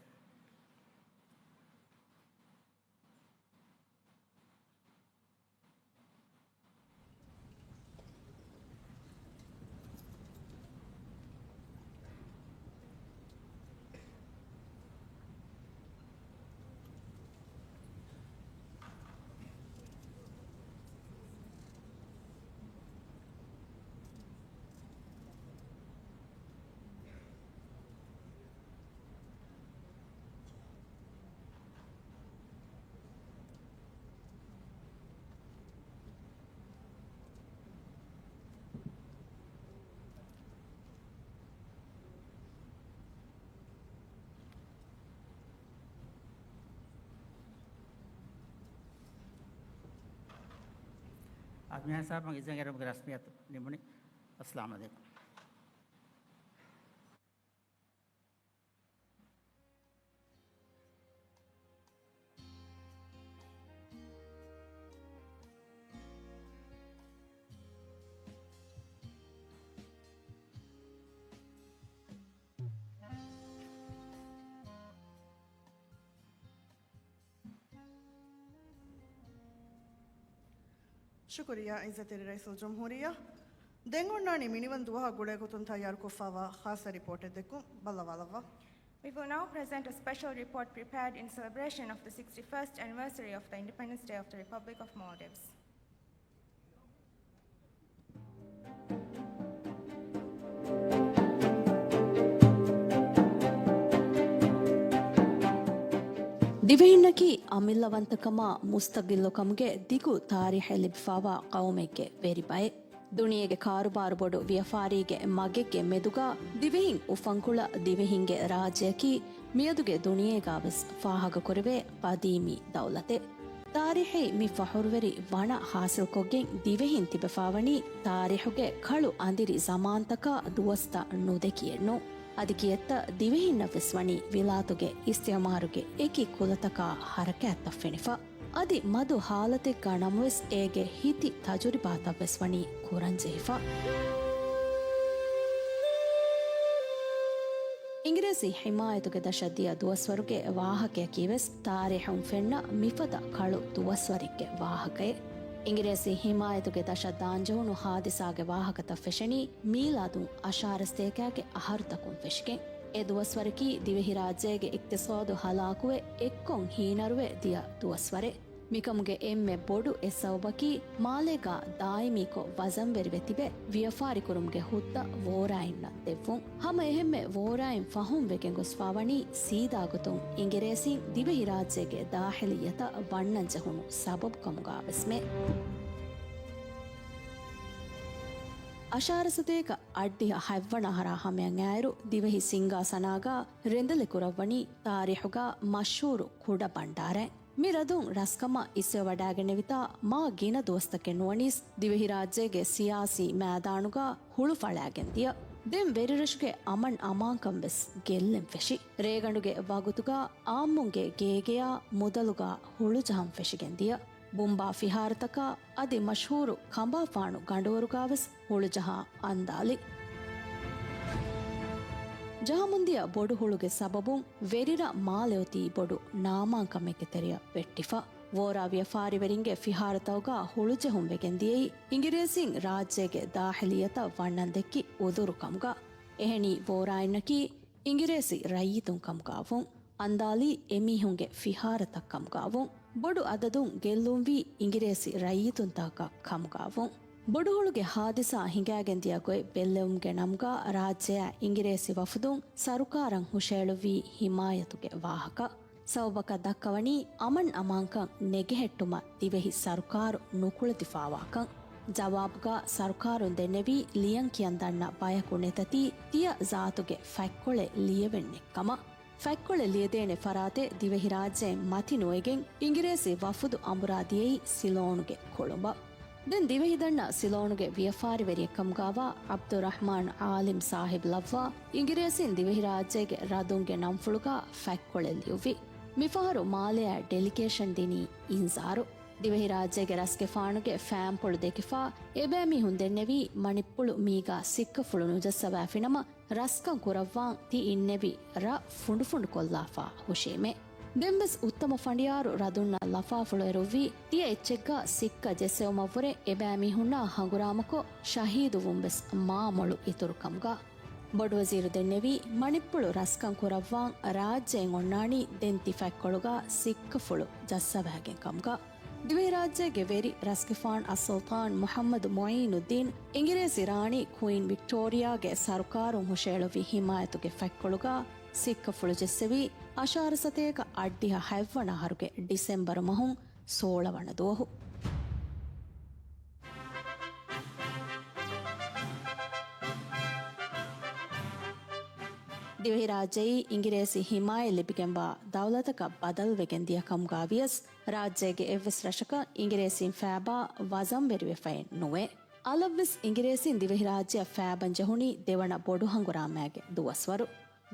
އަދި މިހާ ހިސާބުން އިއްޒަތް އެރުމުގެ ރަސްމިއްޔަތު ނިމުނީ. އައްސަލާމު ޢަލައިކުމް. ޝުކުރިއްޔާ އިއްޒަތްތެރި ރައީސުލްޖުމްހޫރިއްޔާ. ދެން އޮންނާނީ މިނިވަން ދުވަހާ ގުޅޭގޮތުން ތައްޔާރުކޮށްފައިވާ ޚާއްޞަ ރިޕޯޓެއް ދެއްކުން. ބައްލަވާލައްވާ. We will now present a special report prepared in celebration of the sixty-first anniversary of the Independence Day of the Republic of Maldives. ދިވެހިންނަކީ އަމިއްލަވަންތަކަމާ މުސްތަގިއްލުކަމުގެ ދިގު ތާރީޚެއް ލިބިފައިވާ ޤައުމެއްގެ ވެރިބައެއް. ދުނިޔޭގެ ކާރުބާރު ބޮޑު ވިޔަފާރީގެ މަގެއްގެ މެދުގަ ދިވެހިން އުފަންކުޅަ ދިވެހިންގެ ރާއްޖެއަކީ މިއަދުގެ ދުނިޔޭގަވެސް ފާހަގަކުރެވޭ ޤަދީމީ ދައުލަތެއް. ތާރީޚީ މި ފަޚުރުވެރި ވަނަ ހާސިލްކޮށްގެން ދިވެހިން ތިބެފާވަނީ ތާރީޚުގެ ކަޅު އަނދިރި ޒަމާންތަކާ ދުވަސްތައް ނުދެކިއެއްނު. އަދި ކިއެއްތަ ދިވެހިންނަށްވެސް ވަނީ ވިލާތުގެ އިސްތިޢުމާރުގެ އެކި ކުލަތަކާ ހަރަކާތްތައް ފެނިފަ. އަދި މަދު ހާލަތެއްގަ ނަމަވެސް އޭގެ ހިތި ތަޖުރިބާތައްވެސް ވަނީ ކުރަންޖެހިފަ. އިނގިރޭސި ހިމާޔަތުގެ ދަށަށް ދިޔަ ދުވަސްވަރުގެ ވާހަކަޔަކީވެސް ތާރީޚުން ފެންނަ މިފަދަ ކަޅު ދުވަސްވަރެއްގެ ވާހަކައެއް. އިނގިރޭސި ހިމާޔަތުގެ ދަށަށް ދާންޖެހުނު ހާދިސާގެ ވާހަކަތައް ފެށެނީ މީލާދުން އަށާރަސްތޭކާގެ އަހަރުތަކުން ފެށިގެން. އެ ދުވަސްވަރަކީ ދިވެހިރާއްޖޭގެ އިޤްތިޞާދު ހަލާކުވެ އެއްކޮށް ހީނަރުވެ ދިޔަ ދުވަސްވަރެއް. މިކަމުގެ އެންމެ ބޮޑު އެއް ސަބަބަކީ މާލޭގަ ދާއިމީކޮށް ވަޒަންވެރިވެ ތިބެ ވިޔަފާރިކުރުމުގެ ހުއްދަ ވޯރާއިންނަށް ދެއްވުން. ހަމަ އެހެންމެ ވޯރާއިން ފަހުން ވެގެން ގޮސްފާވަނީ ސީދާގޮތުން އިނގިރޭސިން ދިވެހިރާއްޖޭގެ ދާޚިލިއްޔަތަށް ވަންނަން ޖެހުނު ސަބަބު ކަމުގަވެސްމެ. އަށާރަސަތޭކަ އަށްޑިހަ ހަތްވަނަ އަހަރާ ހަމަޔަށް އައިއިރު ދިވެހި ސިންގާސަނާގަ ރެނދެލެއް ކުރައްވަނީ ތާރީޚުގަ މަޝްހޫރު ކުޑަ ބަންޑާރައެއް. މި ރަދުން ރަސްކަމަށް އިސްވެވަޑައިގެންނެވިތާ މާ ގިނަ ދުވަސްތަކެއް ނުވަނީސް ދިވެހިރާއްޖޭގެ ސިޔާސީ މައިދާނުގަ ހުޅުފަޅާގެން ދިޔަ. ދެން ވެރިރަށުގެ އަމަން އަމާންކަން ވެސް ގެއްލެން ފެށި. ރޭގަނޑުގެ ވަގުތުގަ އާއްމުންގެ ގޭގެޔާ މުދަލުގަ ހުޅުޖަހަން ފެށިގެން ދިޔަ. ބުނބާ ފިހާރަތަކާ އަދި މަޝްހޫރު ކަނބާފާނު ގަނޑުވަރުގަވެސް ހުޅުޖަހާ އަންދާލި. ޖަހަމުންދިޔަ ބޮޑު ހުޅުގެ ސަބަބުން ވެރިރަށް މާލެ އޮތީ ބޮޑު ނާމާންކަމެއްގެ ތެރެއަށް ވެއްޓިފަ. ވޯރާ ވިޔަފާރިވެރިންގެ ފިހާރަތަކުގަ ހުޅުޖެހުން ވެގެން ދިޔައީ އިނގިރޭސިން ރާއްޖޭގެ ދާޚިލިއްޔަތަށް ވަންނަން ދެއްކި އުދުރު ކަމުގަ. އެހެނީ ވޯރާއިންނަކީ އިނގިރޭސި ރައްޔިތުން ކަމުގަވުން. އަންދާލީ އެމީހުންގެ ފިހާރަތައް ކަމުގަވުން. ބޮޑު އަދަދުން ގެއްލުންވީ އިނގިރޭސި ރައްޔިތުންތަކަކަށް ކަމުގަވުން. ބޮޑުހޮޅުގެ ހާދިސާ ހިނގާގެން ދިޔަ ގޮތް ބެއްލެވުމުގެ ނަމުގަ ރާއްޖެއާ އިނގިރޭސި ވަފުދުން ސަރުކާރަށް ހުށައެޅުއްވީ ހިމާޔަތުގެ ވާހަކަ. ސަބަބަކަށް ދައްކަވަނީ އަމަން އަމާންކަން ނެގެހެއްޓުމަށް ދިވެހި ސަރުކާރު ނުކުޅެދިފާވާކަން. ޖަވާބުގަ ސަރުކާރުން ދެންނެވީ ލިޔަން ކިޔަން ދަންނަ ބަޔަކު ނެތަތީ ތިޔަ ޒާތުގެ ފަތްކޮޅެއް ލިޔެވެން ނެތްކަމަށް. ފަތްކޮޅެއް ލިޔެދޭނެ ފަރާތެއް ދިވެހިރާއްޖެއިން މަތި ނުވެގެން އިނގިރޭސި ވަފުދު އަނބުރާ ދިޔައީ ސިލޯނުގެ ކޮޅުނބަށް. ދެން ދިވެހި ދަންނަ ސިލޯނުގެ ވިޔަފާރިވެރިއެއްކަމުގާވާ ޢަބްދުއްރަޙްމާން ޢާލިމް ސާހިބް ލައްވާ އިނގިރޭސީން ދިވެހިރާއްޖޭގެ ރަދުންގެ ނަންފުޅުގާ ފަތްކޮޅެއް ލިޔުއްވި. މިފަހަރު މާލެއާ ޑެލިގޭޝަން ދިނީ އިންޒާރު. ދިވެހިރާއްޖޭގެ ރަސްގެފާނުގެ ފާމްޕުޅު ދެކިފާ އެބައިމީހުން ދެންނެވީ މަނިޕުޅު މީގާ ސިއްކަފުޅު ނުޖައްސަވާފިނަމަ، ރަސްކަން ކުރައްވާން ތި އިންނެވި ރަށް ފުނޑުފުނޑުކޮށްލާފާ ހުށީމޭ. ދެންވެސް އުއްތަމަ ފަނޑިޔާރު ރަދުންނަށް ލަފާފުޅު އެރުއްވީ ތިޔަ އެއްޗެއްގަ ސިއްކަ ޖެއްސެވުމަށްވުރެ އެބައިމީހުންނާ ހަނގުރާމަކޮށް ޝަހީދުވުން ވެސް މާ މޮޅު އިތުރު ކަމުގަ. ބޮޑުވަޒީރު ދެންނެވީ މަނިޕުޅު ރަސްކަން ކުރައްވާން ރާއްޖެއިން އޮންނާނީ ދެން ތި ފަތްކޮޅުގަ ސިއްކަފުޅު ޖައްސަވާގެން ކަމުގަ. ދިވެހިރާއްޖޭގެ ވެރި ރަސްގެފާނު އައްސުލްޠާން މުޙައްމަދު މުޢީނުއްދީން އިނގިރޭސި ރާނީ ކުއީން ވިކްޓޯރިއާގެ ސަރުކާރުން ހުށައެޅުއްވި ހިމާޔަތުގެ ފަތްކޮޅުގަ ސިއްކަފުޅު ޖެއްސެވީ އަށާރަ ސަތޭކަ އަށްޑިހަ ހަތްވަނަ އަހަރުގެ ޑިސެމްބަރު މަހުން ސޯޅަ ވަނަ ދުވަހު. ދިވެހިރާއްޖެއީ އިނގިރޭސި ހިމާޔަތް ލިބިގެންވާ ދައުލަތަކަށް ބަދަލުވެގެން ދިޔަ ކަމުގާ ވިޔަސް، ރާއްޖޭގެ އެއްވެސް ރަށަކަށް އިނގިރޭސީން ފައިބާ ވަޒަންވެރިވެފައެއް ނުވޭ. އަލަށްވެސް އިނގިރޭސީން ދިވެހިރާއްޖެއަށް ފައިބަން ޖެހުނީ ދެވަނަ ބޮޑު ހަނގުރާމައިގެ ދުވަސްވަރު.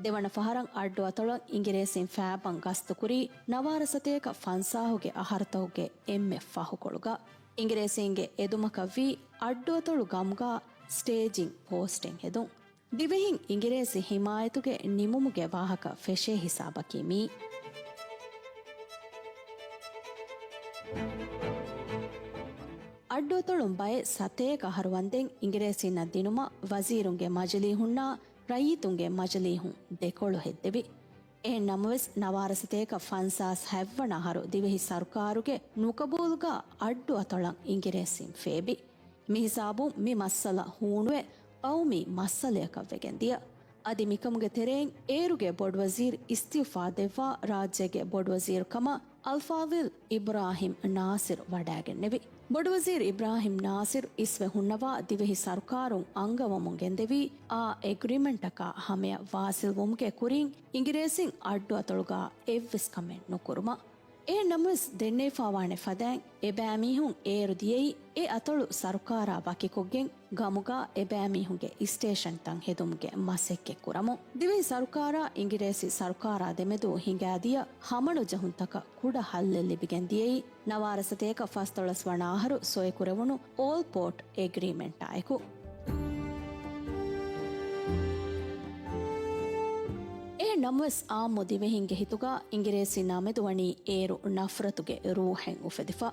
ދެވަނަ ފަހަރަށް އައްޑު އަތޮޅަށް އިނގިރޭސީން ފައިބަން ގަސްތުކުރީ ނަވާރަ ސަތޭކަ ފަންސާހުގެ އަހަރުތަކުގެ އެންމެ ފަހުކޮޅުގަ. އިނގިރޭސީންގެ އެދުމަކަށްވީ އައްޑު އަތޮޅު ގަމުގަ ސްޓޭޖިން ޕޯސްޓެއް ހެދުން. ދިވެހިން އިނގިރޭސި ހިމާޔަތުގެ ނިމުމުގެ ވާހަކަ ފެށޭ ހިސާބަކީ މީ. އައްޑުއަތޮޅުން ބައެއް ސަތޭކަ އަހަރު ވަންދެން އިނގިރޭސީންނަށް ދިނުމަށް ވަޒީރުންގެ މަޖިލީހުންނާ ރައްޔިތުންގެ މަޖިލީހުން ދެކޮޅު ހެއްދެވި. އެހެން ނަމަވެސް، ނަވާރަ ސަތޭކަ ފަންސާސް ހަތްވަނަ އަހަރު ދިވެހި ސަރުކާރުގެ ނުޤަބޫލުގަ އައްޑު އަތޮޅަށް އިނގިރޭސީން ފޭބި. މިހިސާބުން މި މައްސަލަ ހޫނުވެ ޤައުމީ މައްސަލަޔަކަށް ވެގެން ދިޔަ. އަދި މިކަމުގެ ތެރެއިން އޭރުގެ ބޮޑުވަޒީރު އިސްތިއުފާ ދެއްވާ ރާއްޖޭގެ ބޮޑުވަޒީރު ކަމަށް އަލްފާޟިލް އިބްރާހިމް ނާސިރު ވަޑައިގެންނެވި. ބޮޑުވަޒީރު އިބްރާހިމް ނާސިރު އިސްވެ ހުންނަވާ ދިވެހި ސަރުކާރުން އަންގަވަމުން ގެންދެވީ އާ އެގްރިމެންޓަކާ ހަމަޔަށް ވާސިލްވުމުގެ ކުރިން އިނގިރޭސިން އައްޑު އަތޮޅުގަ އެއްވެސް ކަމެއް ނުކުރުމަށް. އެހެން ނަމަވެސް، ދެންނެވިފާވާނެ ފަދައިން އެބައިމީހުން އޭރު ދިޔައީ އެ އަތޮޅު ސަރުކާރާ ވަކިކޮށްގެން ގަމުގަ އެބައިމީހުންގެ ސްޓޭޝަންތައް ހެދުމުގެ މަސައްކަތް ކުރަމުން. ދިވެހި ސަރުކާރާ އިނގިރޭސި ސަރުކާރާ ދެމެދު ހިނގާދިޔަ ހަމަނުޖެހުންތަކަށް ކުޑަ ހައްލެއް ލިބިގެން ދިޔައީ ނަވާރަ ސަތޭކަ ފަސްދޮޅަސް ވަނަ އަހަރު ސޮއިކުރެވުނު އޯލްޕޯޓް އެގްރިމެންޓާއެކު. އެހެން ނަމަވެސް، އާއްމު ދިވެހިންގެ ހިތުގަ އިނގިރޭސީންނާ މެދު ވަނީ އޭރު ނަފްރަތުގެ ރޫހެއް އުފެދިފަ.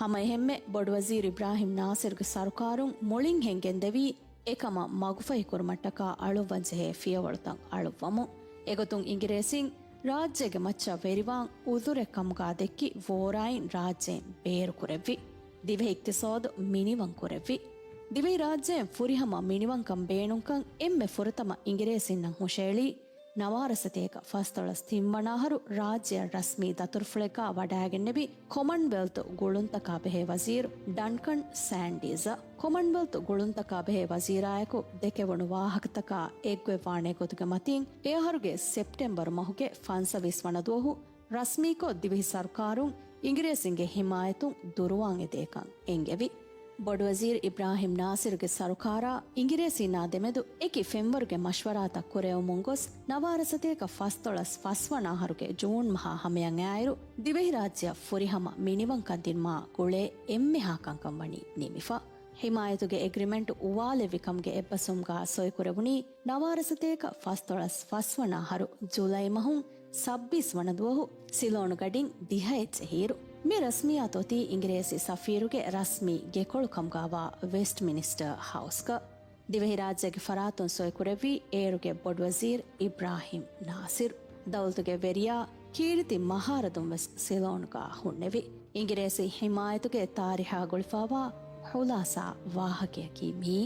ހަމައެހެންމެ، ބޮޑުވަޒީރު އިބްރާހިމް ނާސިރުގެ ސަރުކާރުން މުޅިންހެން ގެންދެވީ އެކަމަށް މަގުފަހިކުރުމަށްޓަކާ އަޅުއްވަންޖެހޭ ފިޔަވަޅުތައް އަޅުއްވަމުން. އެގޮތުން އިނގިރޭސީން ރާއްޖޭގެ މައްޗަށް ވެރިވާން އުޒުރެއް ކަމުގާ ދެއްކި ވޯރާއިން ރާއްޖެއިން ބޭރުކުރެއްވި. ދިވެހި އިޤްތިޞާދު މިނިވަން ކުރެއްވި. ދިވެހިރާއްޖެއިން ފުރިހަމަ މިނިވަންކަން ބޭނުންކަން އެންމެ ފުރަތަމަ އިނގިރޭސީންނަށް ހުށައެޅީ ނަވާރަ ސަތޭކަ ފަސްދޮޅަސް ތިންވަނަ އަހަރު ރާއްޖެއަށް ރަސްމީ ދަތުރުފުޅެއްގާ ވަޑައިގެންނެވި ކޮމަންވެލްތު ގުޅުންތަކާ ބެހޭ ވަޒީރު ޑަންކަން ސާންޑީޒަށް. ކޮމަންވެލްތު ގުޅުންތަކާ ބެހޭ ވަޒީރާއެކު ދެކެވުނު ވާހަކަތަކާ އެއްގޮތްވާނޭ ގޮތުގެ މަތީން، އެ އަހަރުގެ ސެޕްޓެމްބަރު މަހުގެ ފަންސަވީސް ވަނަ ދުވަހު ރަސްމީކޮށް، ދިވެހި ސަރުކާރުން އިނގިރޭސިންގެ ހިމާޔަތުން ދުރުވާން އެދޭކަން އެންގެވި. ބޮޑުވަޒީރު އިބްރާހިމް ނާސިރުގެ ސަރުކާރާ އިނގިރޭސީންނާ ދެމެދު އެކި ފެންވަރުގެ މަޝްވަރާތައް ކުރެވެމުން ގޮސް، ނަވާރަ ސަތޭކަ ފަސްދޮޅަސް ފަސްވަނަ އަހަރުގެ ޖޫން މަހާ ހަމަޔަށް އައިރު، ދިވެހިރާއްޖެއަށް ފުރިހަމަ މިނިވަންކަން ދިނުމާ ގުޅޭ އެންމެހާ ކަންކަން ވަނީ ނިމިފަ. ހިމާޔަތުގެ އެގްރިމެންޓު އުވާލެއްވި ކަމުގެ އެއްބަސްވުމުގާ ސޮއިކުރެވުނީ، ނަވާރަ ސަތޭކަ ފަސްދޮޅަސް ފަސްވަނަ އަހަރު ޖުލައި މަހުން ސައްބީސް ވަނަ ދުވަހު ސިލޯނު ގަޑިން ދިހައެއް ޖެހިއިރު. މި ރަސްމިއްޔާތު އޮތީ އިނގިރޭސި ސަފީރުގެ ރަސްމީ ގެކޮޅު ކަމުގާވާ ވެސްޓްމިނިސްޓަރ ހައުސްގަ. ދިވެހިރާއްޖޭގެ ފަރާތުން ސޮއިކުރެއްވީ އޭރުގެ ބޮޑުވަޒީރު އިބްރާހިމް ނާސިރު. ދައުލަތުގެ ވެރިޔާ ކީރިތި މަހާރަދުން ވެސް ސިލޯނުގާ ހުންނެވި. އިނގިރޭސި ހިމާޔަތުގެ ތާރީހާ ގުޅިފާވާ ޚުލާސާ ވާހަކަޔަކީ މިއީ.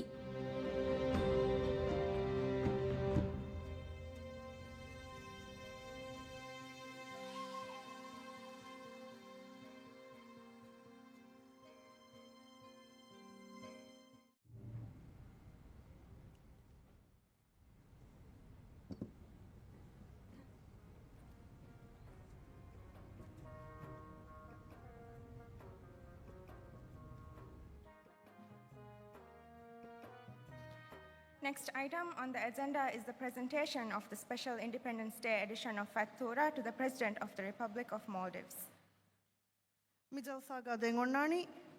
Next item on the agenda is the presentation of the special Independence Day edition of Fattura to the President of the Republic of Maldives. މި ޖަލްސާގަ ދެން އޮންނާނީ،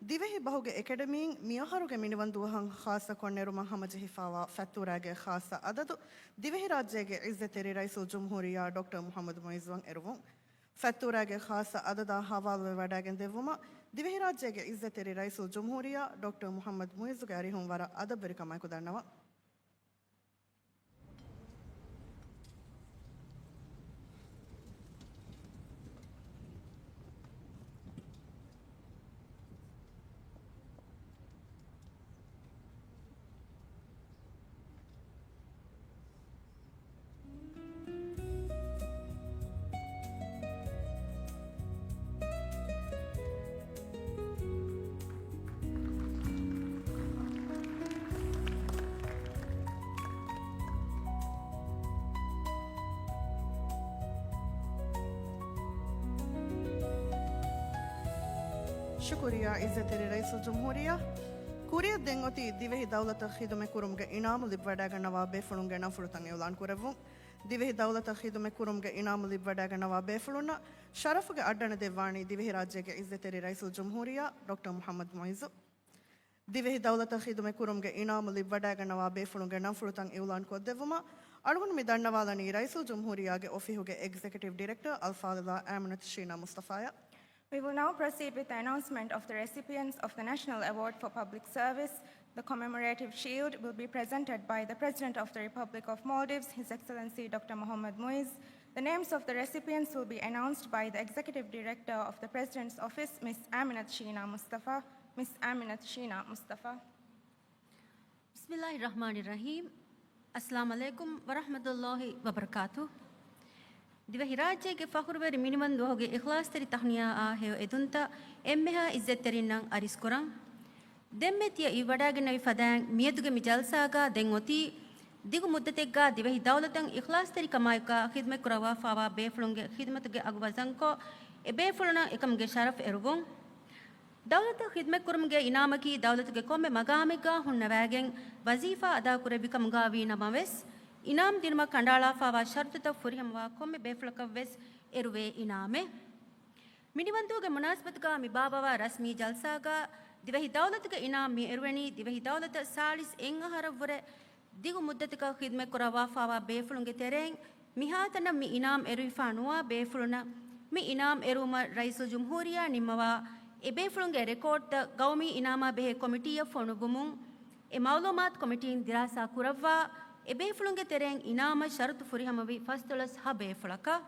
ދިވެހި ބަހުގެ އެކަޑަމީން މިއަހަރުގެ މިނިވަންދުވަހަށް ޚާއްޞަކޮށް ނެރުމަށް ހަމަޖެހިފާވާ ފަތްތޫރާގެ ޚާއްޞަ އަދަދު، ދިވެހިރާއްޖޭގެ ޢިއްޒަތްތެރި ރައީސުލްޖުމްހޫރިއްޔާ ޑޮކްޓަރ މުޙައްމަދު މުޢިއްޒުއަށް އެރުވުން. ފަތްތޫރާގެ ޚާއްޞަ އަދަދާ ހަވާލުވެވަޑައިގެން ދެއްވުމަށް، ދިވެހިރާއްޖޭގެ ޢިއްޒަތްތެރި ރައީސުލްޖުމްހޫރިއްޔާ ޑޮކްޓަރ މުޙައްމަދު މުޢިއްޒުގެ އަރިހުން ވަރަށް އަދަބުވެރިކަމާއެކު ދަންނަވަން. ޝުކުރިއްޔާ ޢިއްޒަތްތެރި ރައީސުލްޖުމްހޫރިއްޔާ. ކުރިއަށް ދެން އޮތީ ދިވެހި ދައުލަތަށް ޚިދުމަތް ކުރުމުގެ އިނާމު ލިބިވަޑައިގަންނަވާ ބޭފުޅުންގެ ނަންފުޅުތައް އިޢުލާން ކުރެއްވުން. ދިވެހި ދައުލަތަށް ޚިދުމަތް ކުރުމުގެ އިނާމު ލިބިވަޑައިގަންނަވާ ބޭފުޅުންނަށް ޝަރަފުގެ އައްޑަނަ ދެއްވާނީ ދިވެހިރާއްޖޭގެ ޢިއްޒަތްތެރި ރައީސުލްޖުމްހޫރިއްޔާ ޑޮކްޓަރ މުޙައްމަދު މުޢިއްޒު. ދިވެހި ދައުލަތަށް ޚިދުމަތް ކުރުމުގެ އިނާމު ލިބިވަޑައިގަންނަވާ ބޭފުޅުންގެ ނަންފުޅުތައް އިޢުލާން ކޮށްދެއްވުމަށް އަޅުގަނޑު މި ދަންނަވާލަނީ ރައީސުލްޖުމްހޫރިއްޔާގެ އޮފީހުގެ އެގްޒެކެޓިވް ޑިރެކްޓަރ އަލްފާޟިލާ އާމިނަތު ޝީނާ މުޞްޠަފާއަށް. We will now proceed with the announcement of the recipients of the National Award for Public Service. The commemorative shield will be presented by the President of the Republic of Maldives, His Excellency Doctor Mohammad Muiz. The names of the recipients will be announced by the Executive Director of the President's Office, Miss Aminat Sheena Mustafa. Miss Aminat Sheena Mustafa. ބިސްމިއްލާހި ރަޙްމާނި ރަޙީމް. އައްސަލާމު ޢަލައިކުމް ވަރަޙްމަތުﷲި ވަބަރަކާތު. ދިވެހިރާއްޖޭގެ ފަޚުރުވެރި މިނިވަންދުވަހުގެ އިޚްލާޞްތެރި ތަހުނިޔާއާ ހެޔޮ އެދުންތައް އެންމެހާ އިއްޒަތްތެރިންނަށް އަރިސްކުރަން. ދެންމެ ތިޔަ އިވިވަޑައިގެންނެވި ފަދައިން މިއަދުގެ މި ޖަލްސާގަ ދެން އޮތީ، ދިގު މުއްދަތެއްގަ ދިވެހި ދައުލަތަށް އިޚްލާޞްތެރިކަމާއެކުގަ ޚިދުމަތްކުރައްވާފާވާ ބޭފުޅުންގެ ޚިދުމަތުގެ އަގު ވަޒަންކޮށް، އެބޭފުޅުންނަށް އެކަމުގެ ޝަރަފް އެރުވުން. ދައުލަތަށް ޚިދުމަތްކުރުމުގެ އިނާމަކީ ދައުލަތުގެ ކޮންމެ މަގާމެއްގަ ހުންނަވައިގެން ވަޒީފާ އަދާކުރެއްވިކަމުގަ ވީ ނަމަވެސް، އިނާމް ދިނުމަށް ކަނޑައަޅާފާވާ ޝަރުތުތައް ފުރިހަމަވާ ކޮންމެ ބޭފުޅަކަށްވެސް އެރުވޭ އިނާމެއް. މިނިވަންދޫގެ މުނާސަބަތުގަ މި ބާއްވާ ރަސްމީ ޖަލްސާގަ ދިވެހި ދައުލަތުގެ އިނާމް މި އެރުވެނީ ދިވެހި ދައުލަތަށް ސާޅީސް އެއް އަހަރަށްވުރެ ދިގު މުއްދަތަކަށް ޚިދުމަތްކުރައްވާފާވާ ބޭފުޅުންގެ ތެރެއިން މިހާތަނަށް މި އިނާމް އެރުވިފާ ނުވާ ބޭފުޅުންނަށް މި އިނާމް އެރުވުމަށް ރައީސުލްޖުމްހޫރިއްޔާ ނިންމަވާ އެބޭފުޅުންގެ ރެކޯޑްތައް ގައުމީ އިނާމާ ބެހޭ ކޮމިޓީއަށް ފޮނުއްވުމުން، އެ މައުލޫމާތު ކޮމިޓީން ދިރާސާ ކުރައްވާ، އެބޭފުޅުންގެ ތެރެއިން އިނާމަށް ޝަރުތު ފުރިހަމަވި ފަސްދޮޅަސް ހަ ބޭފުޅަކަށް.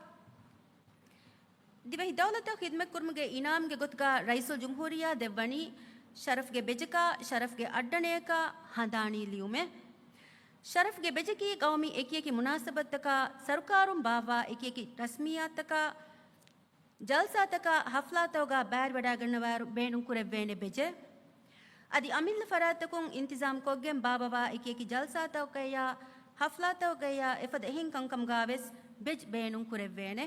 ދިވެހި ދައުލަތަށް ޚިދުމަތްކުރުމުގެ އިނާމްގެ ގޮތުގަ ރައީސުލްޖުމްހޫރިއްޔާ ދެއްވަނީ، ޝަރަފްގެ ބެޖަކާ، ޝަރަފްގެ އައްޑަނަޔަކާ ހަނދާނީ ލިޔުމެއް. ޝަރަފްގެ ބެޖަކީ ގައުމީ އެކިއެކި މުނާސަބަތުތަކާ، ސަރުކާރުން ބާއްވާ އެކިއެކި ރަސްމިއްޔާތުތަކާ، ޖަލްސާތަކާ، ހަފްލާތަކުގަ ބައިވެރިވަޑައިގަންނަވާއިރު ބޭނުންކުރެއްވޭނެ ބެޖެއް. އަދި އަމިއްލަ ފަރާތްތަކުން އިންތިޒާމްކޮށްގެން ބާއްވަވާ އެކިއެކި ޖަލްސާތަކުގައިޔާ، ހަފްލާތަކުގައިޔާ އެފަދަ އެހެން ކަންކަމުގަވެސް ބެޖް ބޭނުންކުރެއްވޭނެ.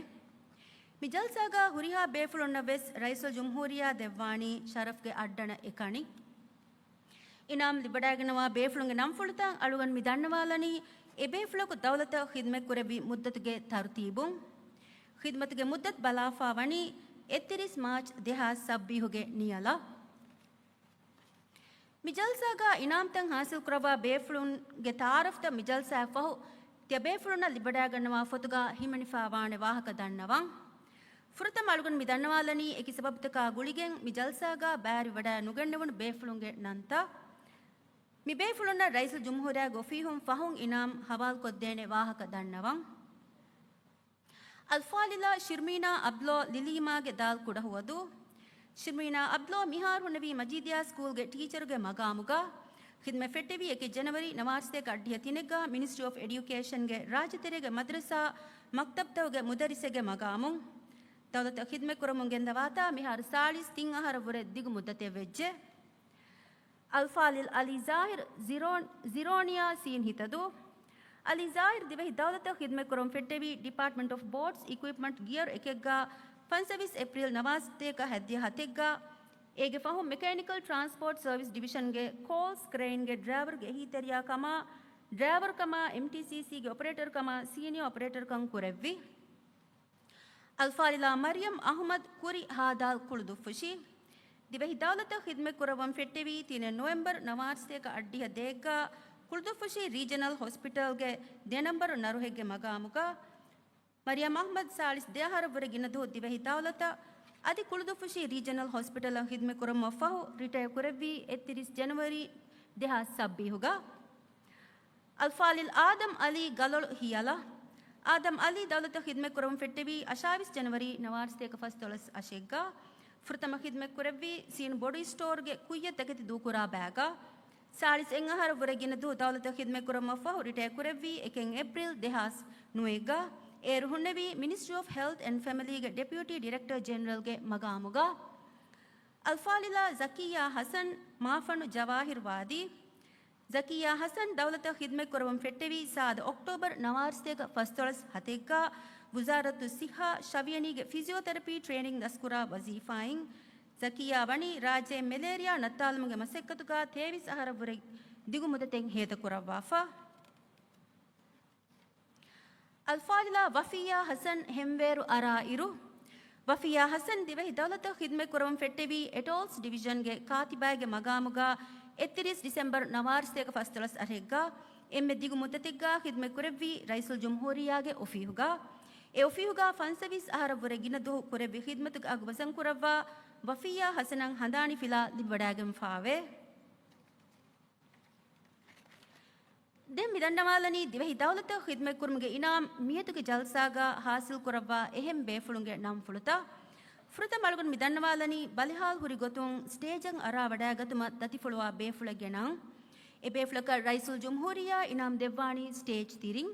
މި ޖަލްސާގަ ހުރިހާ ބޭފުޅުންނަށްވެސް ރައީސުލްޖުމްހޫރިއްޔާ ދެއްވާނީ ޝަރަފްގެ އައްޑަނަ އެކަނި. އިނާމް ލިބިވަޑައިގަންނަވާ ބޭފުޅުންގެ ނަންފުޅުތައް އަޅުގަނޑު މި ދަންނަވާލަނީ، އެބޭފުޅަކު ދައުލަތަށް ޚިދުމަތްކުރެއްވި މުއްދަތުގެ ތަރުތީބުން. ޚިދުމަތުގެ މުއްދަތު ބަލާފާވަނީ އެއްތިރީސް މާޗް ދެހާސް ސައްބީހުގެ ނިޔަލަށް. މި ޖަލްސާގަ އިނާމްތައް ހާސިލްކުރައްވާ ބޭފުޅުންގެ ތަޢާރަފްތައް މި ޖަލްސާއަށްފަހު ތިޔަބޭފުޅުންނަށް ލިބިވަޑައިގަންނަވާ ފޮތުގަ ހިމެނިފާވާނެ ވާހަކަ ދަންނަވަން. ފުރަތަމަ އަޅުގަނޑު މި ދަންނަވާލަނީ އެކި ސަބަބުތަކާ ގުޅިގެން މި ޖަލްސާގަ ބައިވެރިވަޑައި ނުގެންނެވުނު ބޭފުޅުންގެ ނަންތައް. މި ބޭފުޅުންނަށް ރައީސުލްޖުމްހޫރިއްޔާގެ އޮފީހުން ފަހުން އިނާމް ހަވާލުކޮށްދޭނެ ވާހަކަ ދަންނަވަން. އަލްފާޟިލާ ޝިރްމީނާ އަބްލޯ ލިލީމާގެ ދާލް ކުޑަހުވަދޫ. ޝިމްރީނާ އަބްލޯ މިހާރު ހުންނެވީ މަޖީދިޔާ ސްކޫލްގެ ޓީޗަރުގެ މަގާމުގަ. ޚިދްމަތް ފެއްޓެވީ އެކެއް ޖަނަވަރީ ނަވާރަސަތޭކަ އަށްޑިހަ ތިނެއްގަ މިނިސްޓްރީ އޮފް އެޑިއުކޭޝަންގެ ރާއްޖެތެރޭގެ މަދްރަސާ މަކްތަބްތަކުގެ މުދައްރިސެއްގެ މަގާމުން. ދައުލަތަށް ޚިދްމަތް ކުރަމުން ގެންދަވާތާ މިހާރު ސާޅީސް ތިން އަހަރަށްވުރެ ދިގު މުއްދަތެއް ވެއްޖެ. އަލްފާޟިލް އަލީ ޒާހިރު ޒިރޯ-، ޒިރޯނިއާ ސީން ހިތަދޫ. އަލީ ޒާހިރު ދިވެހި ދައުލަތަށް ޚިދްމަތް ކުރަމުން ފެއްޓެވީ ޑިޕާޓްމަންޓް އޮފް ބޯޓްސް އިކުއިޕްމަންޓް ގިއަރު އެކެއްގަ ފަންސަވީސް އޭޕްރީލް ނަވާރަސަތޭކަ ހަތްދިހަ ހަތެއްގަ. އޭގެ ފަހުން މެކޭނިކަލް ޓްރާންސްޕޯޓް ސަރވިސް ޑިވިޝަންގެ ކޯލްސް ކްރެއިންގެ ޑްރައިވަރުގެ އެހީތެރިޔާ ކަމާ، ޑްރައިވަރު ކަމާ، އެމްޓީސީސީގެ އޮޕަރޭޓަރު ކަމާ ސީނިއާ އޮޕަރޭޓަރު ކަން ކުރެއްވި. އަލްފާޟިލާ މަރިޔަމް އަޙްމަދު ކުރި ހާދާލް ކުޅުދުއްފުށި. ދިވެހި ދައުލަތަށް ޚިދްމަތް ކުރައްވަން ފެއްޓެވީ ތިނެއް ނޮވެމްބަރު ނަވާރަސަތޭކަ އަށްޑިހަ ދޭއްގަ ކުޅުދުއްފުށި ރީޖަނަލް ހޮސްޕިޓަލްގެ ދެ ނަންބަރު ނަރުހެއްގެ މަގާމުގަ. މަރިޔަމް އަޙްމަދު ސާޅީސް ދެ އަހަރަށްވުރެ ގިނަ ދުވަހު ދިވެހި ދައުލަތަށް އަދި ކުޅުދުއްފުށި ރީޖަނަލް ހޮސްޕިޓަލަށް ޚިދްމަތް ކުރުމަށްފަހު ރިޓަޔަރ ކުރެއްވީ އެއްތިރީސް ޖަނަވަރީ ދެހާސް ސައްބީސްގަ. އަލްފާޟިލް އާދަމް އަލީ ގަލޮޅު ހިޔަލަ. އާދަމް އަލީ ދައުލަތަށް ޚިދްމަތް ކުރަމުން ފެއްޓެވީ އަށާވީސް ޖަނަވަރީ ނަވާރަސަތޭކަ ފަސްދޮޅަސް އަށެއްގަ. ފުރަތަމަ ޚިދްމަތް ކުރެއްވީ ސީން ބޮޑީ ސްޓޯރގެ ކުއްޔަށް ތަކެތި ދޫކުރާ ބައިގަ. ސާޅީސް އެއްއަހަރަށްވުރެ ގިނަ ދުވަހު ދައުލަތަށް ޚިދްމަތް ކުރުމަށްފަހު ރިޓަޔަރ ކުރެއްވީ އެކެއް އޭޕްރީލް ދެހާސް ނުވައެއްގަ. އޭރު ހުންނެވީ މިނިސްޓްރީ އޮފް ހެލްތް އެންޑް ފެމިލީގެ ޑެޕިއުޓީ ޑިރެކްޓަރ ޖެނެރަލްގެ މަގާމުގަ. އަލްފާޟިލާ ޒަކިއްޔާ ޙަސަން މާފަންޑު ޖަވާހިރު ވާދީ. ޒަކިއްޔާ ޙަސަން ދައުލަތަށް ޚިދްމަތް ކުރަމުން ފެއްޓެވީ ސާދަ އޮކްޓޯބަރު ނަވާރަސަތޭކަ ފަސްދޮޅަސް ހަތެއްގަ ވުޒާރަތު ޞިއްޙާ ޝަވިޔަނީގެ ފިޒިއޯތެރަޕީ ޓްރޭނިން ދަސްކުރާ ވަޒީފާއިން. ޒަކިއްޔާ ވަނީ ރާއްޖެއިން މެލޭރިއާ ނައްތާލުމުގެ މަސައްކަތުގަ ތޭވީސް އަހަރަށްވުރެ ދިގު މުއްދަތެއް ހޭދަކުރައްވާފަ. އަލްފާޟިލާ ވަފިއްޔާ ޙަސަން ހެންވޭރު އަރާއިރު، ވަފިއްޔާ ޙަސަން ދިވެހި ދައުލަތަށް ޚިދްމަތް ކުރަމުން ފެއްޓެވީ އެޓޯލްސް ޑިވިޝަންގެ ކާތިބާއިގެ މަގާމުގަ އެއްތިރީސް ޑިސެމްބަރު ނަވާރަސަތޭކަ ފަސްދޮޅަސް އަށެއްގަ. އެންމެ ދިގު މުއްދަތެއްގަ ޚިދްމަތް ކުރެއްވީ ރައީސުލްޖުމްހޫރިއްޔާގެ އޮފީހުގަ. އެ އޮފީހުގަ ފަންސަވީސް އަހަރަށްވުރެ ގިނަ ދުވަހު ކުރެއްވި ޚިދްމަތުގެ އަގު ވަޒަންކުރައްވާ ވަފިއްޔާ ޙަސަނަށް ހަނދާނީ ފިލާ ލިބިވަޑައިގެންފާވޭ. ދެން މި ދަންނަވާލަނީ ދިވެހި ދައުލަތަށް ޚިދްމަތްކުރުމުގެ އިނާމް މިއަދުގެ ޖަލްސާގަ ޙާޞިލްކުރައްވާ އެހެން ބޭފުޅުންގެ ނަންފުޅުތައް. ފުރަތަމަ އަޅުގަނޑު މި ދަންނަވާލަނީ ބަލިހާލް ހުރި ގޮތުން ސްޓޭޖަށް އަރާވަޑައިގަތުމަށް ދަތިފުޅުވާ ބޭފުޅެއްގެ ނަން. އެ ބޭފުޅަކަށް ރައީސުލްޖުމްހޫރިއްޔާ އިނާމް ދެއްވާނީ ސްޓޭޖް ތިރިން.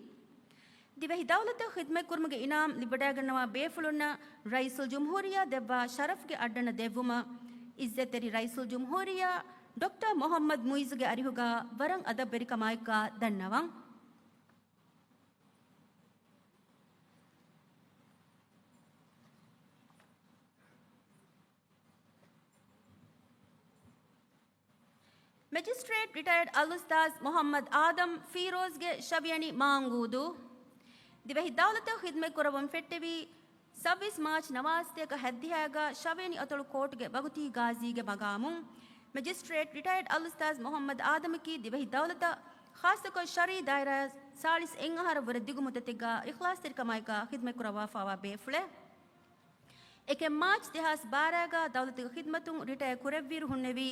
ދިވެހި ދައުލަތަށް ޚިދްމަތްކުރުމުގެ އިނާމް ލިބިވަޑައިގަންނަވާ ބޭފުޅުންނަށް ރައީސުލްޖުމްހޫރިއްޔާ ދެއްވާ ޝަރަފްގެ އައްޑަނަ ދެއްވުމަށް އިއްޒަތްތެރި ރައީސުލްޖުމްހޫރިއްޔާ ޑޮކްޓަރ މުޙައްމަދު މުޢިއްޒުގެ އަރިހުގަ ވަރަށް އަދަބުވެރިކަމާއެކާ ދަންނަވަން. މެޖިސްޓްރޭޓް ރިޓަޔަރޑް އަލްއުސްތާޛް މުޙައްމަދު އާދަމް ފީރޯޒްގެ ޝަވިޔަނި މާނގޫދޫ. ދިވެހި ދައުލަތަށް ޚިދްމަތް ކުރައްވަން ފެއްޓެވީ ސައްބީސް މާޗް ނަވާރަސަތޭކަ ހަތްދިހައިގަ ޝަވިޔަނި އަތޮޅު ކޯޓުގެ ބަގުތީ ގާޒީގެ މަގާމުން. މެޖިސްޓްރޭޓް ރިޓަޔަރޑް އަލްއުސްތާޛް މުޙައްމަދު އާދަމަކީ ދިވެހި ދައުލަތަށް ޚާއްޞަކޮށް ޝަރުޢީ ދާއިރާއަށް ސާޅީސް އެއްއަހަރަށްވުރެ ދިގު މުއްދަތެއްގަ އިޚްލާޞްތެރިކަމާއެކާ ޚިދްމަތްކުރައްވާފައިވާ ބޭފުޅެއް. އެކެއް މާޗް ދެހާސް ބާރައިގަ ދައުލަތުގެ ޚިދްމަތުން ރިޓަޔަރ ކުރެއްވިއިރު ހުންނެވީ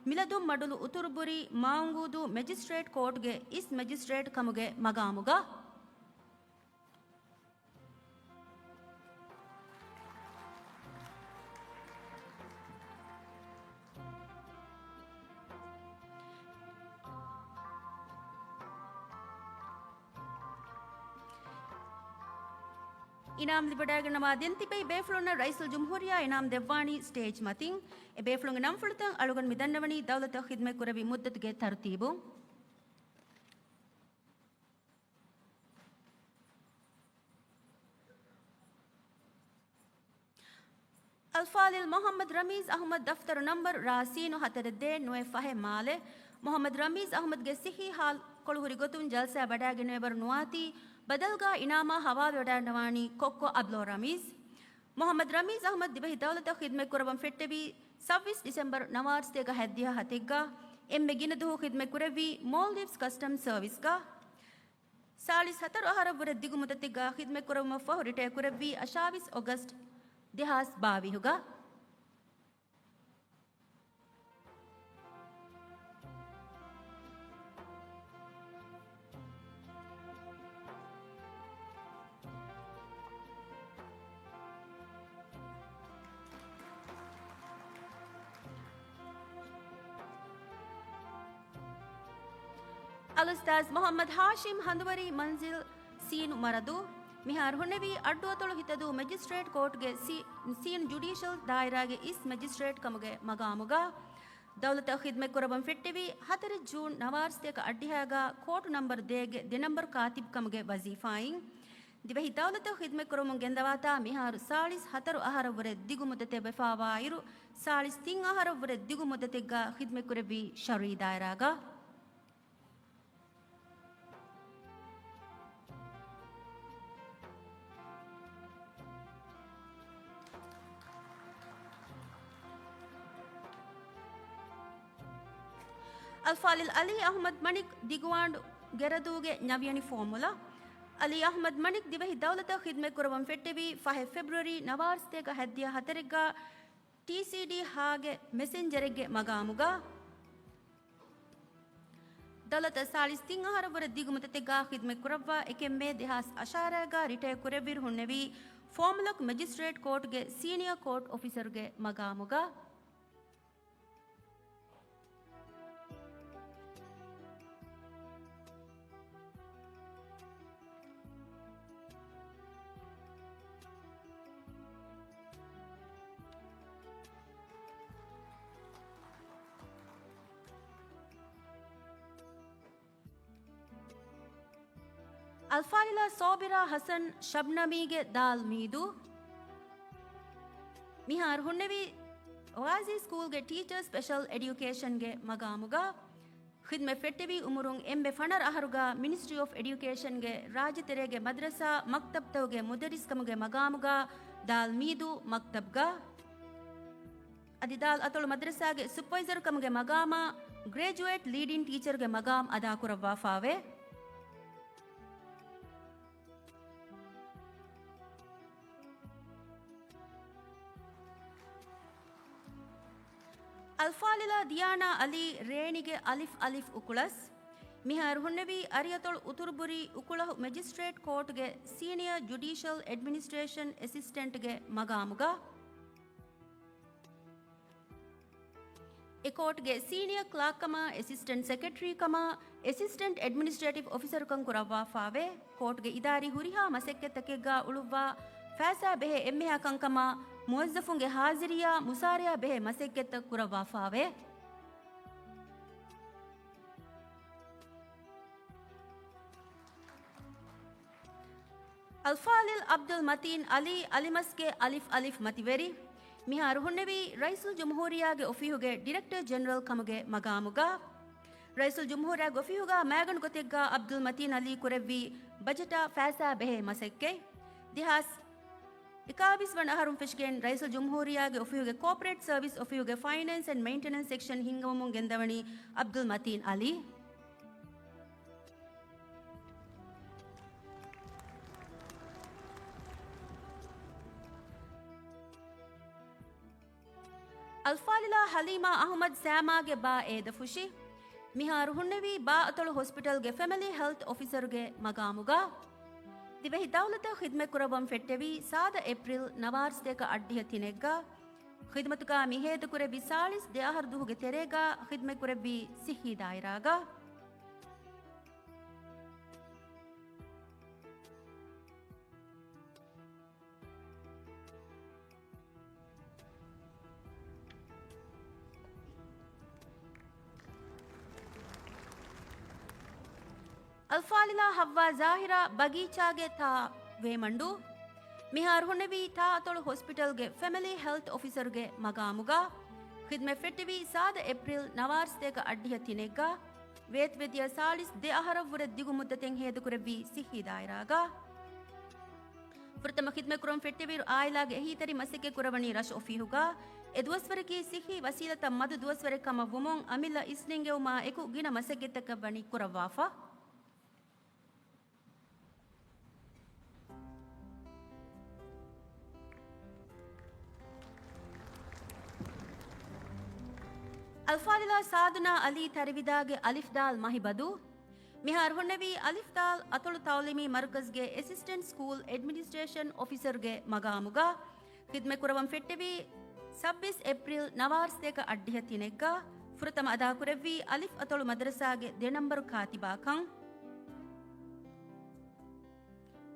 މިލަދުން މަޑުލު އުތުރުބުރީ މާނގޫދޫ މެޖިސްޓްރޭޓް ކޯޓުގެ އިސް މެޖިސްޓްރޭޓް ކަމުގެ މަގާމުގަ. އިނާމް ލިބިވަޑައިގަންނަވާ ދެން ތިބޭ ބޭފުޅުންނަށް ރައީސުލްޖުމްހޫރިއްޔާ އިނާމް ދެއްވާނީ ސްޓޭޖް މަތިން. އެ ބޭފުޅުންގެ ނަންފުޅުތައް އަޅުގަނޑު މި ދަންނަވަނީ ދައުލަތަށް ޚިދްމަތް ކުރެއްވި މުއްދަތުގެ ތަރުތީބު. އަލްފާޟިލް މުޙައްމަދު ރަމީޒް އަޙްމަދު، ދަފްތަރު ނަންބަރު ރާ ސީނު ހަތަރެއް ދޭއް ނުވެ ފަހެއް މާލެ. މުޙައްމަދު ރަމީޒް އަޙްމަދުގެ ޞިއްޙީ ހާލްކޮޅު ހުރި ގޮތުން ޖަލްސާ ވަޑައިގެންނެވި އެވަރު ނުވާތީ، ބަދަލުގަ އިނާމާ ހަވާލުވެވަޑައިގަންނަވާނީ ކޮއްކޮ އަބްލޯ ރަމީޒް. މުޙައްމަދު ރަމީޒް އަޙްމަދު ދިވެހި ދައުލަތަށް ޚިދްމަތް ކުރައްވަން ފެއްޓެވީ ސައްބީސް ޑިސެމްބަރު ނަވާރަ ސަތޭކަ ހަތްދިހަ ހަތެއްގަ. އެންމެ ގިނަ ދުވަހު ޚިދްމަތް ކުރެއްވީ މޯލްޑިވްސް ކަސްޓަމް ސަރވިސްގަ. ސާޅީސް ހަތަރު އަހަރަށްވުރެ ދިގު މުއްދަތެއްގަ ޚިދްމަތް ކުރެއްވުމަށްފަހު ރިޓަޔަރ ކުރެއްވީ އަށާވީސް އޮގަސްޓް ދެހާސް ބާވީހުގަ. އުސްތާޛް މުޙައްމަދު ހާޝިމް ހަނދުވަރީ މަންޒިލް ސީނު މަރަދޫ، މިހާރު ހުންނެވީ އައްޑުއަތޮޅު ހިތަދޫ މެޖިސްޓްރޭޓް ކޯޓްގެ ސީ-، ސީން ޖުޑީޝަލް ދާއިރާގެ އިސް މެޖިސްޓްރޭޓް ކަމުގެ މަގާމުގަ. ދައުލަތަށް ޚިދްމަތްކުރައްވަން ފެއްޓެވީ ހަތަރެއް ޖޫން ނަވާރަ ސަތޭކަ އަށްޑިހައިގަ ކޯޓު ނަންބަރު ދޭގެ ދެ ނަންބަރު ކާތިބް ކަމުގެ ވަޒީފާއިން. ދިވެހި ދައުލަތަށް ޚިދްމަތްކުރަމުން ގެންދަވާތާ މިހާރު ސާޅީސް ހަތަރު އަހަރަށްވުރެ ދިގު މުއްދަތެއް ވެފާވާއިރު، ސާޅީސް ތިން އަހަރަށްވުރެ ދިގު މުއްދަތެއްގަ ޚިދްމަތްކުރެއްވީ ޝަރުއީ ދާއިރާގަ. އަލްފާޟިލް ޢަލީ އަޙްމަދު މަނިކް ދިގުވާނޑު ގެރަދޫގެ ނަވިޔަނި ފޯމުލަ. ޢަލީ އަޙްމަދު މަނިކް ދިވެހި ދައުލަތަށް ޚިދްމަތްކުރައްވަން ފެއްޓެވީ ފަހެއް ފެބްރުއަރީ ނަވާރަ ސަތޭކަ ހަތްދިހަ ހަތަރެއްގަ ޓީސީޑީ ހާގެ މެސެންޖަރެއްގެ މަގާމުގަ. ދައުލަތަށް ސާޅީސް ތިން އަހަރަށްވުރެ ދިގު މުއްދަތެއްގަ ޚިދްމަތްކުރައްވާ އެކެއް މޭ ދެހާސް އަށާރައިގަ ރިޓަޔާ ކުރެއްވިއިރު ހުންނެވީ ފޯމުލަކު މެޖިސްޓްރޭޓް ކޯޓްގެ ސީނިއާ ކޯޓް އޮފިސަރުގެ މަގާމުގަ. އަލްފާޟިލާ ސޯބިރާ ޙަސަން ޝަބްނަމީގެ ދާލް މީދޫ. މިހާރު ހުންނެވީ ޣާޒީ ސްކޫލްގެ ޓީޗަރ ސްޕެޝަލް އެޑިއުކޭޝަންގެ މަގާމުގަ. ޚިދްމަތް ފެއްޓެވީ އުމުރުން އެންމެ ފަނަރަ އަހަރުގަ މިނިސްޓްރީ އޮފް އެޑިއުކޭޝަންގެ ރާއްޖެތެރޭގެ މަދްރަސާ މަކްތަބްތަކުގެ މުދައްރިސް ކަމުގެ މަގާމުގަ ދާލް މީދޫ މަކްތަބްގަ. އަދި ދާލް އަތޮޅު މަދްރަސާގެ ސުޕަވައިޒަރ ކަމުގެ މަގާމާ ގްރެޖުއޭޓް ލީޑިން ޓީޗަރުގެ މަގާމް އަދާކުރައްވާފާވޭ. އަލްފާޟިލާ ދިޔާނާ ޢަލީ ރޭނިގެ އަލިފް އަލިފް އުކުޅަސް. މިހާރު ހުންނެވީ އަރިއަތޮޅު އުތުރުބުރީ އުކުޅަހު މެޖިސްޓްރޭޓް ކޯޓްގެ ސީނިއާ ޖުޑީޝަލް އެޑްމިނިސްޓްރޭޝަން އެސިސްޓެންޓްގެ މަގާމުގަ. އެ ކޯޓްގެ ސީނިއާ ކްލާކް ކަމާ، އެސިސްޓެންޓް ސެކްރެޓަރީ ކަމާ، އެސިސްޓެންޓް އެޑްމިނިސްޓްރޭޓިވް އޮފިސަރުކަން ކުރައްވާފާވޭ. ކޯޓްގެ އިދާރީ ހުރިހާ މަސައްކަތްތަކެއްގަ އުޅުއްވާ ފައިސާ ބެހޭ އެންމެހާ ކަންކަމާ، މުވައްޒަފުންގެ ހާޒިރީއާ މުސާރަޔާ ބެހޭ މަސައްކަތްތައް ކުރައްވާފާވޭ. އަލްފާޟިލް ޢަބްދުލް މަތީން ޢަލީ އަލިމަސްގެ އަލިފް އަލިފް މަތިވެރި. މިހާރު ހުންނެވީ ރައީސުލްޖުމްހޫރިއްޔާގެ އޮފީހުގެ ޑިރެކްޓަރ ޖެނެރަލް ކަމުގެ މަގާމުގަ. ރައީސުލްޖުމްހޫރިއްޔާގެ އޮފީހުގަ މައިގަނޑު ގޮތެއްގަ ޢަބްދުލް މަތީން ޢަލީ ކުރެއްވި ބަޖެޓާ ފައިސާ ބެހޭ މަސައްކަތް. ދެހާސް އެކާވީސް ވަނަ އަހަރުން ފެށިގެން ރައީސުލްޖުމްހޫރިއްޔާގެ އޮފީހުގެ ކޯޕަރޭޓް ސަރވިސް އޮފީހުގެ ފައިނޭންސް އެންޑް މެއިންޓެނެންސް ސެކްޝަން ހިންގަމުމުން ގެންދަވަނީ ޢަބްދުލް މަތީން ޢަލީ. އަލްފާޟިލާ ޙަލީމާ އަޙްމަދު ސާމާގެ ބާ އޭދަފުށި. މިހާރު ހުންނެވީ ބާ އަތޮޅު ހޮސްޕިޓަލްގެ ފެމިލީ ހެލްތު އޮފިސަރުގެ މަގާމުގަ. ދިވެހި ދައުލަތަށް ޚިދްމަތް ކުރައްވަން ފެއްޓެވީ ސާދަ އޭޕްރިލް ނަވާރަ ސަތޭކަ އަށްޑިހަ ތިނެއްގަ. ޚިދުމަތުގަ މި ހޭދަކުރެއްވި ސާޅީސް ދެ އަހަރު ދުވަހުގެ ތެރޭގަ ޚިދުމަތް ކުރެއްވީ ޞިއްޙީ ދާއިރާގަ. އަލްފާޟިލާ ޙައްވާ ޒާހިރާ ބަގީޗާގެ ތާ ވޭމަންޑޫ. މިހާރު ހުންނެވީ ތާ އަތޮޅު ހޮސްޕިޓަލްގެ ފެމިލީ ހެލްތު އޮފިސަރުގެ މަގާމުގަ. ޚިދުމަތް ފެއްޓެވީ ސާދަ އޭޕްރިލް ނަވާރަ ސަތޭކަ އަށްޑިހަ ތިނެއްގަ. ވޭތުވެދިޔަ ސާޅީސް ދެ އަހަރަށްވުރެ ދިގު މުއްދަތެއް ހޭދަކުރެއްވީ ޞިއްޙީ ދާއިރާގަ. ފުރަތަމަ ޚިދުމަތްކުރަން ފެއްޓެވިއިރު އާއިލާގެ އެހީތެރި މަސައްކަތް ކުރަވަނީ ރަށު އޮފީހުގަ. އެ ދުވަސްވަރަކީ ޞިއްޙީ ވަސީލަތަށް މަދު ދުވަސްވަރެއް ކަމަށް ވުމުން އަމިއްލަ އިސްނެންގެވުމާ އެކު ގިނަ މަސައްކަތްތަކެއް ވަނީ ކުރައްވާފަ. އަލްފާޟިލާ ސާދުނާ ޢަލީ ތަރިވިދާގެ އަލިފް ދާލް މަހިބަދޫ. މިހާރު ހުންނެވީ އަލިފް ދާލް އަތޮޅު ތަޢުލީމީ މަރުކަޒްގެ އެސިސްޓެންޓް ސްކޫލް އެޑްމިނިސްޓްރޭޝަން އޮފިސަރުގެ މަގާމުގަ. ޚިދުމަތް ކުރަވަން ފެއްޓެވީ ސައްބީސް އޭޕްރިލް ނަވާރަ ސަތޭކަ އަށްޑިހަ ތިނެއްގަ. ފުރަތަމަ އަދާކުރެއްވީ އަލިފް އަތޮޅު މަދަރަސާގެ ދެ ނަންބަރު ކާތިބާ ކަން.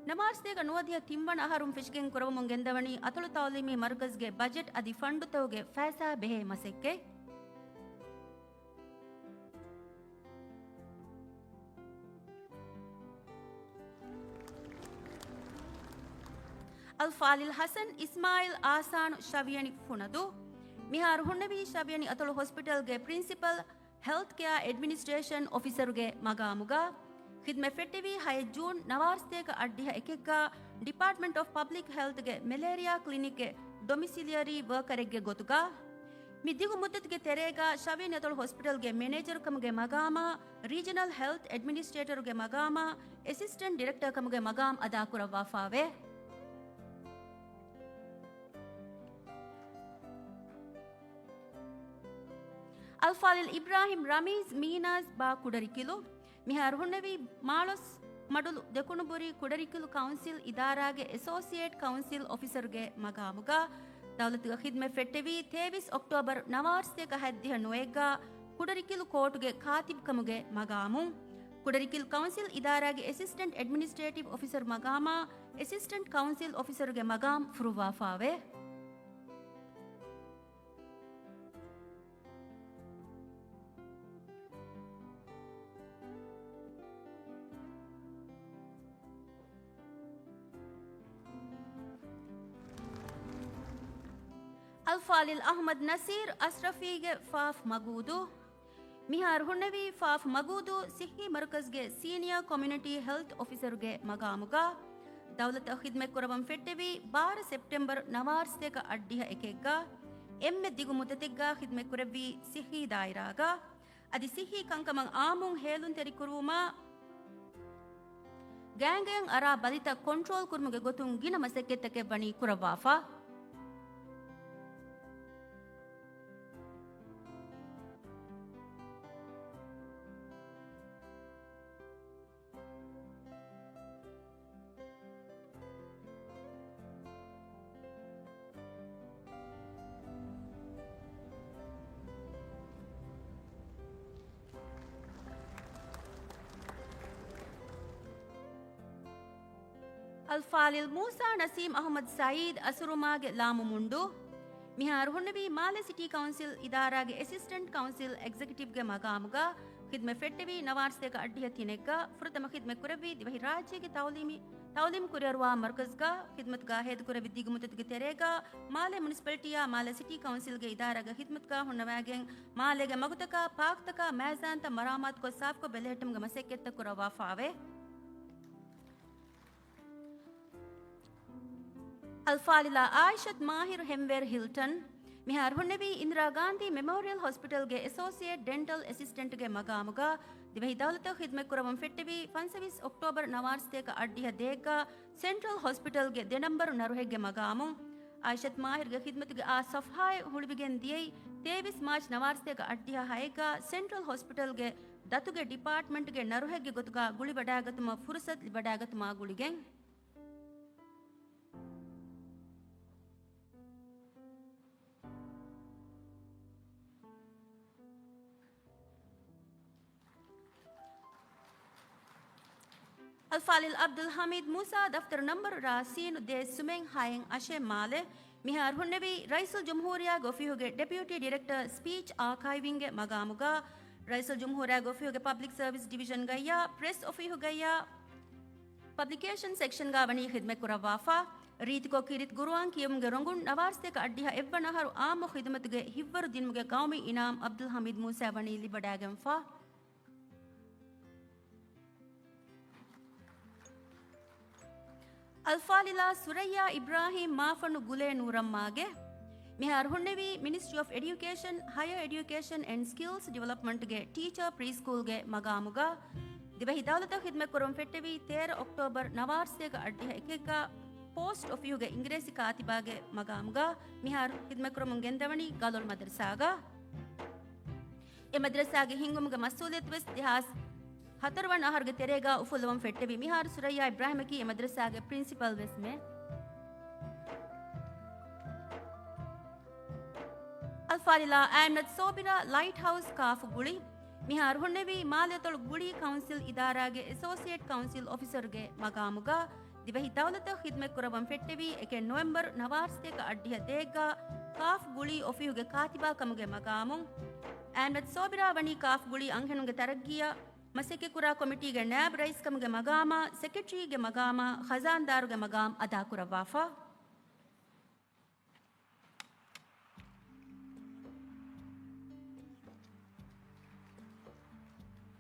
ނަވާރަސަތޭކަ ނުވަދިހަ ތިންވަނަ އަހަރުން ފެށިގެން ކުރަވަމުން ގެންދަވަނީ އަތޮޅު ތައުލީމީ މަރުކަޒްގެ ބަޖެޓް އަދި ފަންޑުތަކުގެ ފައިސާ ބެހޭ މަސައްކަތް. އަލްފާޟިލް ޙަސަން އިސްމާޢީލް އާސާނު ޝަވިޔަނި ފުނަދޫ. މިހާރު ހުންނެވީ ޝަވިޔަނި އަތޮޅު ހޮސްޕިޓަލްގެ ޕްރިންސިޕަލް ހެލްތް ކެއާ އެޑްމިނިސްޓްރޭޝަން އޮފިސަރުގެ މަގާމުގަ. ޚިދްމަތް ފެއްޓެވީ ހައެއް ޖޫން ނަވާރަސަތޭކަ އަށްޑިހަ އެކެއްގަ ޑިޕާޓްމަންޓް އޮފް ޕަބްލިކް ހެލްތްގެ މެލޭރިއާ ކްލިނިކްގެ ޑޮމިސިލިއަރީ ވަރކަރެއްގެ ގޮތުގަ. މި ދިގު މުއްދަތުގެ ތެރޭގަ ޝަވިޔަނި އަތޮޅު ހޮސްޕިޓަލްގެ މެނޭޖަރު ކަމުގެ މަގާމާ، ރީޖަނަލް ހެލްތް އެޑްމިނިސްޓްރޭޓަރުގެ މަގާމާ، އެސިސްޓެންޓް ޑިރެކްޓަރ ކަމުގެ މަގާމް އަދާކުރައްވާފާވޭ. އަލްފާޟިލް އިބްރާހިމް ރަމީޒް މީނާޒް ބާ ކުޑަރިކިލު. މިހާރު ހުންނެވީ މާޅޮސް މަޑުލު ދެކުނުބުރީ ކުޑަރިކިލު ކައުންސިލް އިދާރާގެ އެސޯސިއޭޓް ކައުންސިލް އޮފިސަރުގެ މަގާމުގަ. ދައުލަތުގަ ޚިދްމަތް ފެއްޓެވީ ތޭވީސް އޮކްޓޯބަރު ނަވާރަސަތޭކަ ހަތްދިހަ ނުވައެއްގަ ކުޑަރިކިލު ކޯޓުގެ ކާތިބްކަމުގެ މަގާމުން. ކުޑަރިކިލު ކައުންސިލް އިދާރާގެ އެސިސްޓެންޓް އެޑްމިނިސްޓްރޭޓިވް އޮފިސަރު މަގާމާ، އެސިސްޓެންޓް ކައުންސިލް އޮފިސަރުގެ މަގާމް ފުރުއްވާފާވޭ. އަލްފާޟިލް އަޙްމަދު ނަޞީރު އަޝްރަފީގެ ފާފް މަގޫދޫ. މިހާރު ހުންނެވީ ފާފް މަގޫދޫ ޞިއްޙީ މަރުކަޒްގެ ސީނިއާ ކޮމިއުނިޓީ ހެލްތް އޮފިސަރުގެ މަގާމުގަ. ދައުލަތަށް ޚިދްމަތްކުރަވަން ފެއްޓެވީ ބާރަ ސެޕްޓެމްބަރު ނަވާރަސަތޭކަ އަށްޑިހަ އެކެއްގަ. އެންމެ ދިގު މުއްދަތެއްގަ ޚިދްމަތްކުރެއްވީ ޞިއްޙީ ދާއިރާގަ. އަދި ސިއްހީ ކަންކަމަށް އާއްމުން ހޭލުންތެރިކުރުވުމާ، ގޭންގޭން އަރާ ބަލިތައް ކޮންޓްރޯލް ކުރުމުގެ ގޮތުން ގިނަ މަސައްކަތްތަކެއް ވަނީ ކުރައްވާފަ. އަލްފާޟިލް މޫސާ ނަސީމް އަޙްމަދު ސަޢީދު އަސުރުމާގެ ލާމުމުންޑޫ. މިހާރު ހުންނެވީ މާލެ ސިޓީ ކައުންސިލް އިދާރާގެ އެސިސްޓެންޓް ކައުންސިލް އެގްޒެކެޓިވްގެ މަގާމުގަ. ޚިދްމަތް ފެއްޓެވީ ނަވާރަސަތޭކަ އަށްޑިހަ ތިނެއްގަ. ފުރަތަމަ ޚިދްމަތް ކުރެއްވީ ދިވެހި ރާއްޖޭގެ ތައުލީމީ، ތައުލީމް ކުރިއަރުވާ މަރުކަޒްގަ. ޚިދްމަތުގަ ހޭދަކުރެއްވި ދިގު މުއްދަތުގެ ތެރޭގަ މާލެ މުނިސިޕަލިޓީއާ މާލެ ސިޓީ ކައުންސިލްގެ އިދާރާގަ ޚިދްމަތުގަ ހުންނަވައިގެން، މާލޭގެ މަގުތަކާ ޕާކްތަކާ މައިޒާންތައް މަރާމާތުކޮށް ސާފުކޮށް ބެލެހެއްޓުމުގެ މަސައްކަތްތައް ކުރައްވާފާވޭ. އަލްފާޟިލާ އާއިޝަތު މާހިރު ހެމްވޭރު ހިލްޓަން، މިހާރު ހުންނެވީ އިންދިރާ ގާންދީ މެމޯރިއަލް ހޮސްޕިޓަލްގެ އެސޯސިއޭޓް ޑެންޓަލް އެސިސްޓެންޓްގެ މަގާމުގަ. ދިވެހި ދައުލަތަށް ޚިދްމަތްކުރަވަން ފެއްޓެވީ ފަންސަވީސް އޮކްޓޯބަރު ނަވާރަސަތޭކަ އަށްޑިހަ ދޭއްގަ ސެންޓްރަލް ހޮސްޕިޓަލްގެ ދެ ނަންބަރު ނަރުހެއްގެ މަގާމުން. އާއިޝަތު މާހިރުގެ ޚިދްމަތުގެ އާ ޞަފްޙާއެއް ހުޅުވިގެން ދިޔައީ ތޭވީސް މާޗް ނަވާރަސަތޭކަ އަށްޑިހަ ހައެއްގަ ސެންޓްރަލް ހޮސްޕިޓަލްގެ ދަތުގެ ޑިޕާޓްމަންޓްގެ ނަރުހެއްގެ ގޮތުގަ ގުޅިވަޑައިގަތުމަށް ފުރުސަތު ލިބިވަޑައިގަތުމާ ގުޅިގެން. އަލްފާޟިލް ޢަބްދުލް ޙަމީދު މޫސާ، ދަފްތަރު ނަންބަރު ރ ސީނު ދޭއް ސުމެން ހައެއް އަށެއް، މާލެ. މިހާރު ހުންނެވީ ރައީސުލްޖުމްހޫރިއްޔާގެ އޮފީހުގެ ޑެޕިއުޓީ ޑިރެކްޓަރ ސްޕީޗް އާކައިވިންގެ މަގާމުގަ. ރައީސުލްޖުމްހޫރިއްޔާގެ އޮފީހުގެ ޕަބްލިކް ސަރވިސް ޑިވިޝަންގައްޔާ ޕްރެސް އޮފީހުގައްޔާ ޕަބްލިކޭޝަން ސެކްޝަންގަ ވަނީ ޚިދްމަތްކުރައްވާފަ. ރީތިކޮށް ކީރިތި ޤުރުއާން ކިޔެވުމުގެ ރޮނގުން ނަވާރަސަތޭކަ އަށްޑިހަ އެއްވަނަ އަހަރު އާއްމު ޚިދުމަތުގެ ހިތްވަރު ދިނުމުގެ ޤައުމީ އިނާމް ޢަބްދުލް ޙަމީދު މޫސާ ވަނީ ލިބިވަޑައިގެންފަ. އަލްފާޟިލާ ސުރައްޔާ އިބްރާހީމް މާފަންނު ގުލޭ ނޫރަމްމާގެ. މިހާރު ހުންނެވީ މިނިސްޓްރީ އޮފް އެޑިއުކޭޝަން، ހަޔަރ އެޑިއުކޭޝަން އެންޑް ސްކިލްސް ޑިވެލޮޕްމަންޓްގެ ޓީޗަރ ޕްރީސްކޫލްގެ މަގާމުގަ. ދިވެހި ދައުލަތަށް ޚިދުމަތްކުރަން ފެއްޓެވީ ތޭރަ އޮކްޓޯބަރު ނަވާރަސަތޭކަ އަށްޑިހަ އެކެއްގަ ޕޯސްޓް އޮފީހުގެ އިނގިރޭސި ކާތިބާގެ މަގާމުގަ. މިހާރު ޚިދުމަތްކުރަމުން ގެންދަވަނީ ގަލޮޅު މަދަރަސާގަ. އެ މަދަރަސާގެ ހިންގުމުގެ މަސްއޫލިއްޔަތުވެސް ދެހާސް ހަތަރު ވަނަ އަހަރުގެ ތެރޭގަ އުފުއްލަވަން ފެއްޓެވި. މިހާރު ސުރައްޔާ އިބްރާހިމަކީ އެ މަދަރަސާގެ ޕްރިންސިޕަލް ވެސްމެ. އަލްފާޟިލާ އަޙްމަދު ޞޯބިރާ ލައިޓް ހައުސް ކާފު ގުޅި. މިހާރު ހުންނެވީ މާލެއަތޮޅު ގުޅީ ކައުންސިލް އިދާރާގެ އެސޯސިއޭޓް ކައުންސިލް އޮފިސަރުގެ މަގާމުގަ. ދިވެހި ދައުލަތަށް ޚިދުމަތް ކުރައްވަން ފެއްޓެވީ އެކެއް ނޮވެމްބަރު ނަވާރަ ސަތޭކަ އަށްޑިހަ ދޭއްގަ ކާފް ގުޅީ އޮފީހުގެ ކާތިބާ ކަމުގެ މަގާމުން. އަޙްމަދު ޞޯބިރާ ވަނީ ކާފް ގުޅީ އަންހެނުންގެ ތަރައްގީއަށް މަސައްކަތްކުރާ ކޮމިޓީގެ ނާއިބު ރައީސް ކަމުގެ މަގާމާ، ސެކްރެޓަރީގެ މަގާމާ، ޚަޒާންދާރުގެ މަގާމް އަދާކުރައްވާފަ.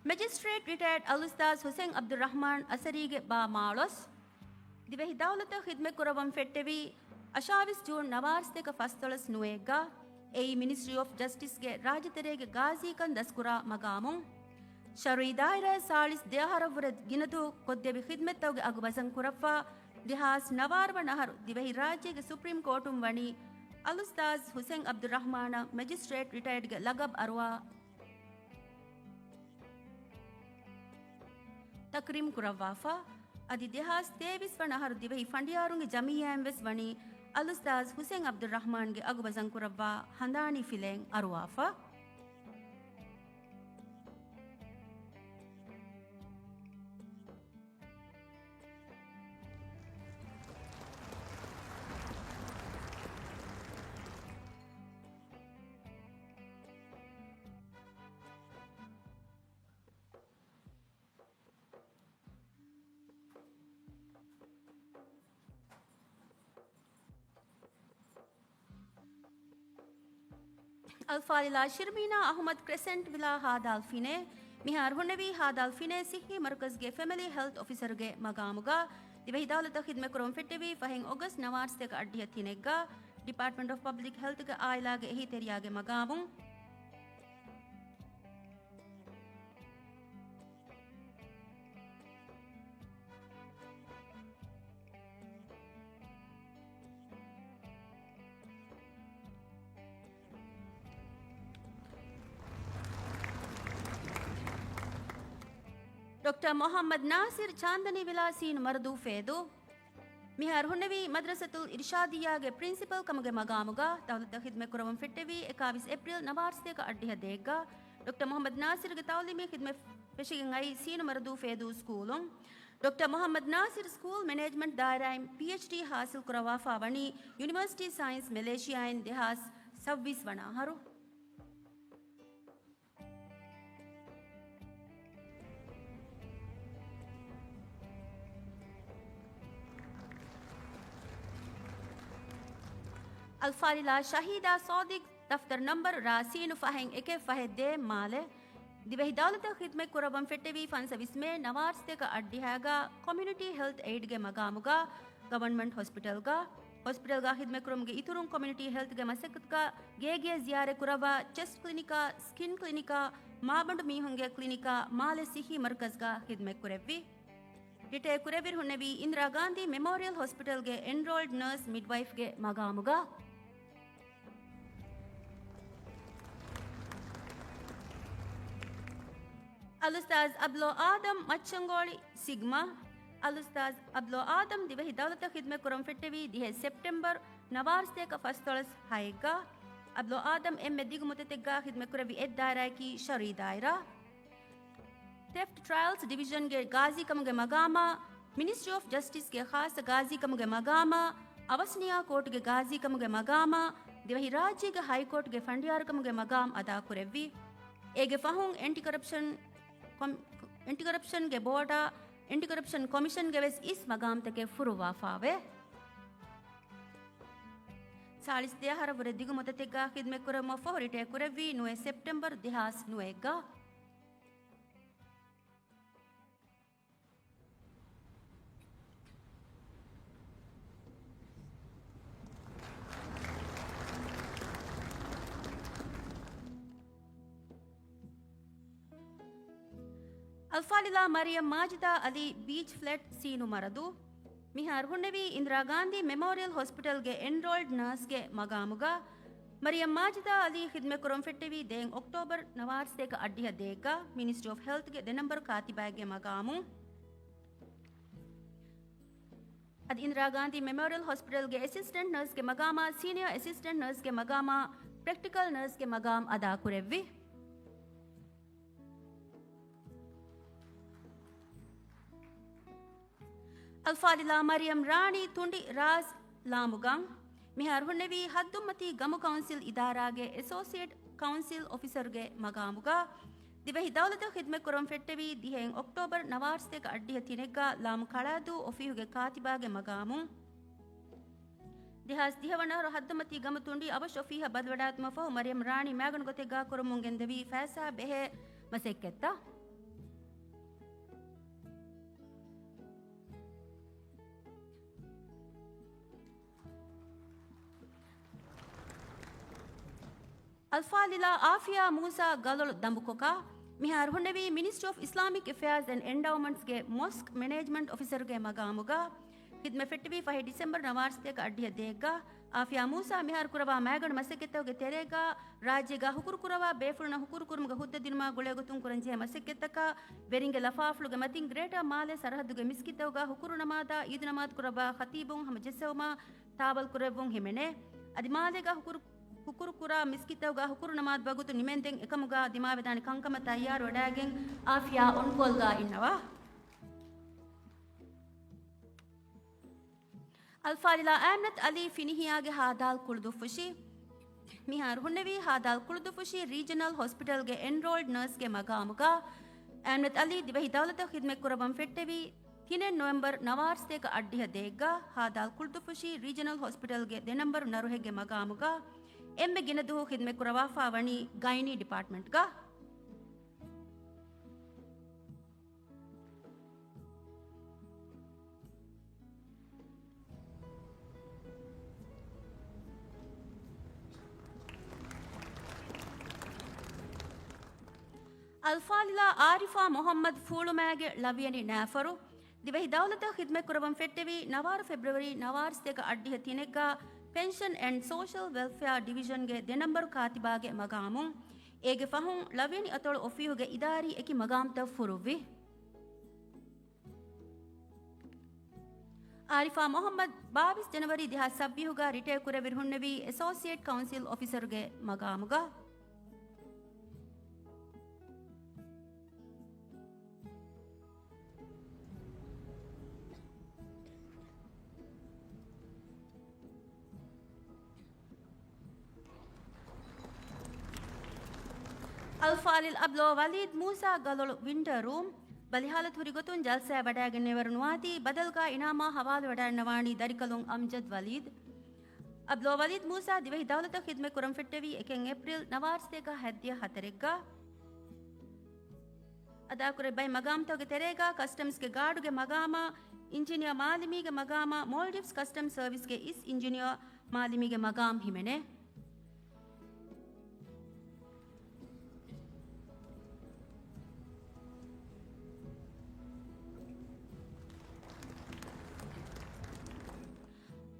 މެޖިސްޓްރޭޓް ރިޓަޔަރޑް އަލްއުސްތާޛް ޙުސައިން ޢަބްދުއްރަޙްމާން އަސަރީގެ ބާ މާޅޮސް. ދިވެހި ދައުލަތަށް ޚިދުމަތް ކުރައްވަން ފެއްޓެވީ އަށާވީސް ޖޫން ނަވާރަ ސަތޭކަ ފަސްދޮޅަސް ނުވައެއްގަ. އެއީ މިނިސްޓްރީ އޮފް ޖަސްޓިސްގެ ރާއްޖެތެރޭގެ ގާޒީކަން ދަސްކުރާ މަގާމުން. ޝަރުޢީ ދާއިރާ ސާޅީސް ދެ އަހަރަށްވުރެ ގިނަ ދުވަހު ކޮށްދެއްވި ޚިދުމަތްތަކުގެ އަގު ވަޒަން ކުރައްވާ، ދެހާސް ނަވާރަ ވަނަ އަހަރު ދިވެހި ރާއްޖޭގެ ސުޕްރީމް ކޯޓުން ވަނީ އަލްއުސްތާޛް ޙުސައިން ޢަބްދުއްރަޙްމާނަށް މެޖިސްޓްރޭޓް ރިޓަޔަރޑްގެ ލަގަބް އަރުވާ ތަކްރީމް ކުރައްވާފަ. އަދި ދެހާސް ތޭވީސް ވަނަ އަހަރު ދިވެހި ފަނޑިޔާރުންގެ ޖަމިއްޔާއިން ވެސް ވަނީ އަލްއުސްތާޛް ޙުސައިން ޢަބްދުއްރަޙްމާންގެ އަގު ވަޒަން ކުރައްވާ ހަނދާނީ ފިލައެއް އަރުވާފަ. އަލްފާޟިލާ ޝިރްމީނާ އަޙުމަދު ކްރެސެންޓް ވިލާ ހާދާލް ފިނޭ. މިހާރު ހުންނެވީ ހާދާލް ފިނޭ ސިއްހީ މަރުކަޒުގެ ފެމިލީ ހެލްތް އޮފިސަރުގެ މަގާމުގަ. ދިވެހި ދައުލަތަށް ޚިދުމަތް ކުރަމުން ފެއްޓެވީ ފަހެން އޮގަސްޓް ނަވާރަ ސަތޭކަ އަށްޑިހަ ތިނެއްގަ. ޑިޕާޓްމަންޓް އޮފް ޕަބްލިކް ހެލްތުގެ އާއިލާގެ އެހީތެރިޔާގެ މަގާމުން. ޑޮކްޓަރ މުޙައްމަދު ނާސިރު ޗާންދަނީ ވިލާ ސީނު މަރަދޫ ފޭދޫ. މިހާރު ހުންނެވީ މަދްރަސަތުލް އިރުޝާދިއްޔާގެ ޕްރިންސިޕަލް ކަމުގެ މަގާމުގަ. ދައުލަތަށް ޚިދުމަތް ކުރަމުން ފެއްޓެވީ އެކާވީސް އޭޕްރީލް ނަވާރަ ސަތޭކަ އަށްޑިހަ ދޭއްގަ. ޑޮކްޓަރ މުޙައްމަދު ނާސިރުގެ ތަޢުލީމީ ޚިދުމަތް ފެށިގެން އައީ ސީނު މަރަދޫ ފޭދޫ ސްކޫލުން. ޑޮކްޓަރ މުޙައްމަދު ނާސިރު ސްކޫލް މެނޭޖްމަންޓް ދާއިރާއިން ޕީއެޗްޑީ ހާސިލް ކުރައްވާފާ ވަނީ ޔުނިވަރސިޓީ ސައިންސް މެލޭޝިއާއިން ދެހާސް ސައްބީސް ވަނަ އަހަރު. އަލްފާޟިލާ ޝަހީދާ ސޯދިގް، ދަފްތަރު ނަންބަރު ރ ސީނު ފަހެއް އެކެއް ފަހެއް ދޭއް މާލެ. ދިވެހި ދައުލަތަށް ޚިދުމަތް ކުރައްވަން ފެއްޓެވީ ފަންސަވީސް މޭ ނަވާރަ ސަތޭކަ އަށްޑިހައިގަ ކޮމިއުނިޓީ ހެލްތް އެއިޑްގެ މަގާމުގަ ގަވަރންމަންޓް ހޮސްޕިޓަލްގަ. ހޮސްޕިޓަލްގަ ޚިދުމަތް ކުރުމުގެ އިތުރުން ކޮމިއުނިޓީ ހެލްތްގެ މަސައްކަތުގަ ގޭގޭ ޒިޔާރަތް ކުރައްވާ ޗެސްޓް ކްލިނިކާ، ސްކިން ކްލިނިކާ، މާބަނޑު މީހުންގެ ކްލިނިކާ، މާލެ ސިއްހީ މަރުކަޒްގަ ޚިދުމަތް ކުރެއްވި. ރިޓަޔަރ ކުރެއްވި ހުންނެވީ އިންދިރާ ގާންދީ މެމޯރިއަލް ހޮސްޕިޓަލްގެ އެންރޯލްޑް ނަރސް މިޑްވައިފްގެ މަގާމުގަ. އަލްއުސްތާޛް އަބްލޯ އާދަމް، މައްޗަންގޯޅި، ސިގްމާ. އަލްއުސްތާޛް އަބްލޯ އާދަމް ދިވެހި ދައުލަތަށް ޚިދުމަތް ކުރަމުން ފެއްޓެވީ ދިހަ ސެޕްޓެމްބަރު ނަވާރަ ސަތޭކަ ފަސްދޮޅަސް ހައެއްގަ. އަބްލޯ އާދަމް އެންމެ ދިގު މުއްދަތެއްގަ ޚިދުމަތް ކުރެއްވި އެއް ދާއިރާއަކީ ޝަރުޢީ ދާއިރާ. ތެފްޓް ޓްރަޔަލްސް ޑިވިޝަންގެ ގާޒީކަމުގެ މަގާމާ، މިނިސްޓްރީ އޮފް ޖަސްޓިސްގެ ޚާއްޞަ ގާޒީކަމުގެ މަގާމާ، އަވަސްނިޔާ ކޯޓުގެ ގާޒީކަމުގެ މަގާމާ، ދިވެހިރާއްޖޭގެ ހައިކޯޓުގެ ފަނޑިޔާރުކަމުގެ މަގާމް އަދާކުރެއްވި. އޭގެ ފަހުން އެންޓި ކަރަޕްޝަން ކޮމި-، އެންޓި ކަރަޕްޝަންގެ ބޯޑާ، އެންޓި ކަރަޕްޝަން ކޮމިޝަންގެ ވެސް އިސް މަގާމްތަކެއް ފުރުއްވާފާވޭ. ސާޅީސް ދެ އަހަރަށްވުރެ ދިގު މުއްދަތެއްގަ ޚިދުމަތް ކުރެއްވުމަށްފަހު ރިޓަޔަރ ކުރެއްވީ ނުވަ ސެޕްޓެމްބަރު ދެހާސް ނުވައެއްގަ. އަލްފާޟިލާ މަރިޔަމް މާޖިދާ އަލީ، ބީޗް ފްލެޓް، ސީނު މަރަދޫ. މިހާރު ހުންނެވީ އިންދިރާ ގާންދީ މެމޯރިއަލް ހޮސްޕިޓަލްގެ އެންރޯލްޑް ނާސްގެ މަގާމުގަ. މަރިޔަމް މާޖިދާ އަލީ ޚިދުމަތް ކުރަމުން ފެއްޓެވީ ދެއަށް އޮކްޓޯބަރު ނަވާރަ ސަތޭކަ އަށްޑިހަ ދޭއްގަ މިނިސްޓްރީ އޮފް ހެލްތްގެ ދެ ނަންބަރު ކާތިބާއެއްގެ މަގާމުން. އަދި އިންދިރާ ގާންދީ މެމޯރިއަލް ހޮސްޕިޓަލްގެ އެސިސްޓެންޓް ނަރސްގެ މަގާމާ، ސީނިއާ އެސިސްޓެންޓް ނަރސްގެ މަގާމާ ޕްރެކްޓިކަލް ނަރސްގެ މަގާމް އަދާކުރެއްވި. އަލްފާޟިލާ މަރިޔަމް ރާނީ ތުނޑި ރާސް ލާމުގަން މިހާރު ހުންނެވީ ހައްދުމަތީ ގަމު ކައުންސިލް އިދާރާގެ އެސޯސިއޭޓް ކައުންސިލް އޮފިސަރުގެ މަގާމުގަ. ދިވެހި ދައުލަތަށް ޚިދްމަތްކުރަން ފެއްޓެވީ ދިހައިން އޮކްޓޯބަރު ނަވާރަސަތޭކަ އަށްޑިހަ ތިނެއްގަ ލާމު ކަޅާދޫ އޮފީހުގެ ކާތިބާގެ މަގާމުން. ދެހާސް ދިހަ ވަނަ އަހަރު ހައްދުމަތީ ގަމު ތުނޑި އަވަށް އޮފީހަށް ބަދަލުވަޑާގަތުމަށް ފަހު މަރިޔަމް ރާނީ މައިގަނޑު ގޮތެއްގަ ކުރަމުން ގެންދެވީ ފައިސާ ބެހޭ މަސައްކަތްތައް. އަލްފާޟިލާ އާފިޔާ މޫސާ ގަލޮޅު ދަނބުކޮކާ މިހާރު ހުންނެވީ މިނިސްޓްރީ އޮފް އިސްލާމިކް އެފެއާޒް އެންޑް އެންޑައުމަންޓްސްގެ މޮސްކް މެނޭޖްމަންޓް އޮފިސަރުގެ މަގާމުގަ. ޚިދްމަތް ފެއްޓެވީ ފަހެ ޑިސެމްބަރު ނަވާރަސަތޭކަ އަށްޑިހަ ދޭއްގަ. އާފިޔާ މޫސާ މިހާރު ކުރައްވާ މައިގަނޑު މަސައްކަތްތަކުގެ ތެރޭގަ، ރާއްޖޭގަ ހުކުރު ކުރައްވާ ބޭފުޅުންނަށް ހުކުރު ކުރުމުގެ ހުއްދަ ދިނުމާ ގުޅޭގޮތުން ކުރަންޖެހޭ މަސައްކަތްތަކަށް ވެރިންގެ ލަފާފުޅުގެ މަތިން ގްރޭޓާ މާލޭ ސަރަހައްދުގެ މިސްކިތްތަކުގަ ހުކުރު ނަމާދާ އީދު ނަމާދު ކުރައްވާ ޚަތީބުން ހަމަޖައްސަވުމަށް ތާވަލް ކުރެއްވުން ހިމެނޭ. އަދި މާލޭގަ ހުކުރު، ހުކުރު ކުރާ މިސްކިތްތަކުގަ ހުކުރު ނަމާދު ވަގުތު ނިމެންދެން އެކަމުގަ ދިމާވެދާނެ ކަންކަމަށް ތައްޔާރު ވަޑައިގެން އާފިޔާ އޮންކޯލްގަ އިންނަވާ. އަލްފާޟިލާ އައިމްނަތް އަލީ ފިނިހިޔާގެ ހާދާލް ކުޅުދުއްފުށި. މިހާރު ހުންނެވީ ހާދާލް ކުޅުދުއްފުށި ރީޖަނަލް ހޮސްޕިޓަލްގެ އެންރޯލްޑް ނަރސްގެ މަގާމުގަ. އައިމްނަތް އަލީ ދިވެހި ދައުލަތަށް ޚިދްމަތް ކުރައްވަން ފެއްޓެވީ ތިނެއް ނޮވެމްބަރު ނަވާރަސަތޭކަ އަށްޑިހަ ދޭއްގަ. ހާދާލް ކުޅުދުއްފުށި ރީޖަނަލް ހޮސްޕިޓަލްގެ ދެ ނަމްބަރު ނަރުހެއްގެ މަގާމުގަ އެންމެ ގިނަ ދުވަހު ޚިދްމަތް ކުރައްވާފަ ވަނީ ގައިނީ ޑިޕާޓްމަންޓްގަ. އަލްފާޟިލާ އާރިފާ މުޙައްމަދު ފޫޅުމާގެ ޅަވިޔަނި ނާފަރު ދިވެހި ދައުލަތަށް ޚިދްމަތް ކުރައްވަން ފެއްޓެވީ ނަވާރަ ފެބްރުއަރީ ނަވާރަސަތޭކަ އަށްޑިހަ ތިނެއްގަ ޕެންޝަން އެންޑް ސޯޝަލް ވެލްފެއާ ޑިވިޝަންގެ ދެ ނަމްބަރު ކާތިބާގެ މަގާމުން. އޭގެ ފަހުން ޅަވިޔަނި އަތޮޅު އޮފީހުގެ އިދާރީ އެކި މަގާމްތައް ފުރުއްވި. އާރިފާ މުޙައްމަދު ބާވީސް ޖަނަވަރީ ދެހާސް ސައްބީހުގަ ރިޓަޔަރ ކުރެވި ހުންނެވީ އެސޯސިއޭޓް ކައުންސިލް އޮފިސަރުގެ މަގާމުގަ. އަލްފާޟިލް އަބްދުﷲ ވަލީދު މޫސާ ގަލޮޅު ވިންޓަރ ރޫމް ބަލިހާލަތު ހުރި ގޮތުން ޖަލްސާއެއް ވަޑައިގެންނެވިވަރު ނުވާތީ، ބަދަލުގަ އިނާމާ ހަވާލުވެވަޑައިންނަވާނީ ދަރިކަލުން އަމްޖަދް ވަލީދު. އަބްދުﷲ ވަލީދު މޫސާ ދިވެހި ދައުލަތަށް ޚިދްމަތް ކުރަން ފެއްޓެވީ އެކެއް އޭޕްރިލް ނަވާރަސަތޭކަ ހަތްދިހަ ހަތަރެއްގަ. އަދާކުރެއްވި މަގާމްތަކުގެ ތެރޭގަ ކަސްޓަމްސްގެ ގާޑުގެ މަގާމާ، އިންޖިނިއަރ މާލިމީގެ މަގާމާ، މޯލްޑިވްސް ކަސްޓަމް ސަރވިސްގެ އިސް އިންޖިނިއަރ މާލިމީގެ މަގާމް ހިމެނޭ.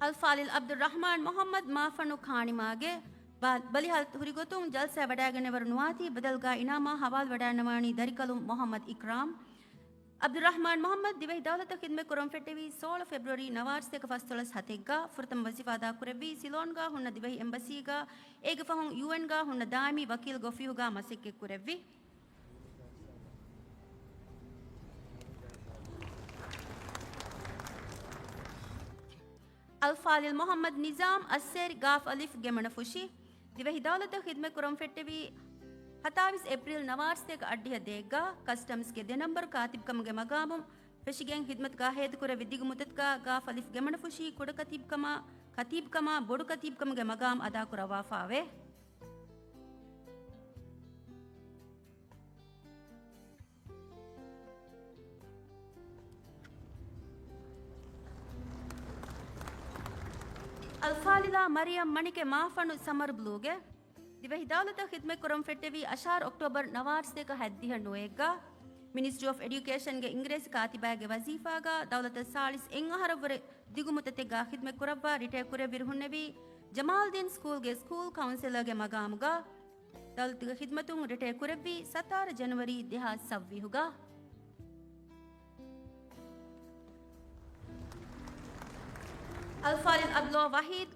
އަލްފާޟިލް އަބްދުއްރަޙްމާން މުޙައްމަދު މާފަންނު ކާނިމާގެ ބަ-، ބަލިހާލަތު ހުރި ގޮތުން ޖަލްސާއެއް ވަޑައިގެންނެވިވަރު ނުވާތީ، ބަދަލުގަ އިނާމާ ހަވާލުވެވަޑައިންނަވާނީ ދަރިކަލުން މުޙައްމަދު އިކްރާމް. އަބްދުއްރަޙްމާން މުޙައްމަދު ދިވެހި ދައުލަތަށް ޚިދްމަތް ކުރަން ފެއްޓެވީ ސޯޅަ ފެބްރުއަރީ ނަވާރަސަތޭކަ ފަސްދޮޅަސް ހަތެއްގަ. ފުރަތަމަ ވަޒީފާ އަދާކުރެއްވީ ސިލޯންގަ ހުންނަ ދިވެހި އެމްބަސީގަ، އޭގެ ފަހުން ޔޫއެންގަ ހުންނަ ދާއިމީ ވަކީލްގެ އޮފީހުގަ މަސައްކަތް ކުރެއްވި. އަލްފާޟިލް މުޙައްމަދު ނިޒާމް އައްސޭރި ގާފް އަލިފް ގެމަނަފުށި. ދިވެހި ދައުލަތަށް ޚިދްމަތް ކުރަން ފެއްޓެވީ ހަތާވީސް އޭޕްރިލް ނަވާރަސަތޭކަ އަށްޑިހަ ދޭއްގަ. ކަސްޓަމްސްގެ ދެ ނަމްބަރު ކާތިބުކަމުގެ މަގާމުން ފެށިގެން ޚިދްމަތުގަ ހޭދަކުރެއްވި ދިގު މުއްދަތުގަ ގާފް އަލިފް ގެމަނަފުށީ ކުޑަ ކަތީބުކަމާ، ކަތީބުކަމާ ބޮޑު ކަތީބުކަމުގެ މަގާމް އަދާކުރައްވާފައެވެ. އަލްފާޟިލާ މަރިޔަމް މަނިކެ މާފަންނު ސަމަރްބްލޫގެ. ދިވެހި ދައުލަތަށް ޚިދްމަތް ކުރަން ފެއްޓެވީ އަށާރަ އޮކްޓޯބަރު ނަވާރަސަތޭކަ ހަތްދިހަ ނުވައެއްގަ. މިނިސްޓްރީ އޮފް އެޑިއުކޭޝަންގެ އިނގިރޭސި ކާތިބާގެ ވަޒީފާގަ ދައުލަތަށް ސާޅީސް އެއް އަހަރަށްވުރެ ދިގު މުއްދަތެއްގަ ޚިދްމަތް ކުރައްވާ ރިޓަޔަރ ކުރެއްވިރު ހުންނެވީ ޖަމާލްދީން ސްކޫލްގެ ސްކޫލް ކައުންސެލަރގެ މަގާމުގަ. ދައުލަތުގެ ޚިދްމަތުން ރިޓަޔަރ ކުރެއްވީ ސަތާރަ ޖަނަވަރީ ދެހާސް ސައްވީހުގަ. އަލްފާޟިލް އަބްދުﷲ ވަޙީދު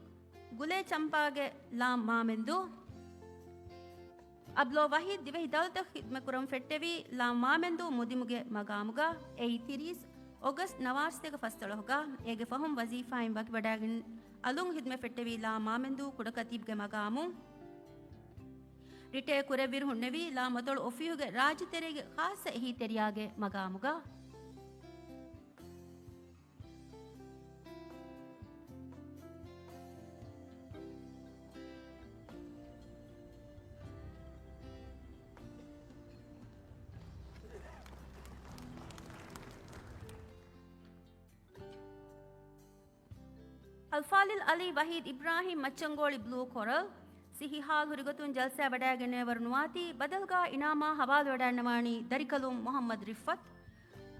ގުލޭ ޗަމްޕާގެ ލާމް މާމެންދޫ. އަބްލޯ ވަހީދު ދިވެހި ދައުލަތަށް ޚިދުމަތް ކުރަމުން ފެއްޓެވީ ލާ މާމެންދޫ މުދިމުގެ މަގާމުގަ. އެއީ ތިރީސް އޮގަސްޓް ނަވާރަސަތޭކަ ފަސްދޮޅަހުގަ. އޭގެ ފަހުން ވަޒީފާއިން ވަކިވަޑައިގެން އަލުން ޚިދުމަތް ފެއްޓެވީ ލާ މާމެންދޫ ކުޑަކަތީބުގެ މަގާމުން. ރިޓަޔަރ ކުރެއްވިއިރު ހުންނެވީ ލާ މަތޮޅު އޮފީހުގެ ރާއްޖެތެރޭގެ ޚާއްސަ އެހީތެރިޔާގެ މަގާމުގަ. އަލްފާޟިލް ޢަލީ ވަޙީދު އިބްރާހީމް މައްޗަންގޯޅި ބްލޫ ކޮރަލް، ސިއްހީ ހާލު ހުރިގޮތުން ޖަލްސާ ވަޑައިގެންނެވިވަރު ނުވާތީ، ބަދަލުގާ އިނާމާ ހަވާލުވެވަޑައިގަންނަވާނީ ދަރިކަލުން މުޙައްމަދު ރިފްޢަތު.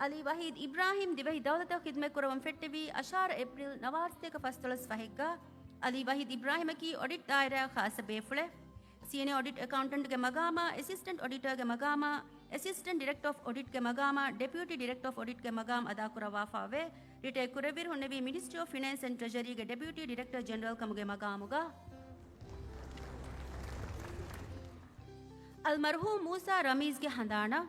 ޢަލީ ވަޙީދު އިބްރާހީމް ދިވެހި ދައުލަތަށް ޚިދުމަތް ކުރަމުން ފެއްޓެވީ އަށާރަ އޭޕްރީލް ނަވާރަސަތޭކަ ފަސްދޮޅަސް ފަހެއްގަ. ޢަލީ ވަޙީދު އިބްރާހީމަކީ އޮޑިޓް ދާއިރާ ޚާއްޞަ ބޭފުޅެއް. ސީނިއާ އޮޑިޓް އެކައުންޓެންޓްގެ މަގާމާ، އެސިސްޓެންޓް އޮޑިޓަރގެ މަގާމާ، އެސިސްޓެންޓް ޑިރެކްޓަރ އޮފް އޮޑިޓްގެ މަގާމާ، ޑެޕިއުޓީ ޑިރެކްޓަރ އޮފް އޮޑިޓްގެ މަގާމް އަދާކުރައްވާފާވޭ. ރިޓަޔަރ ކުރެއްވިއިރު ހުންނެވީ މިނިސްޓްރީ އޮފް ފިނޭންސް އެންޑް ޓްރެޖަރީގެ ޑެޕިއުޓީ ޑިރެކްޓަރ ޖެނެރަލް ކަމުގެ މަގާމުގަ. އަލްމަރްޙޫމް މޫސާ ރަމީޒްގެ ހަނދާނަށް.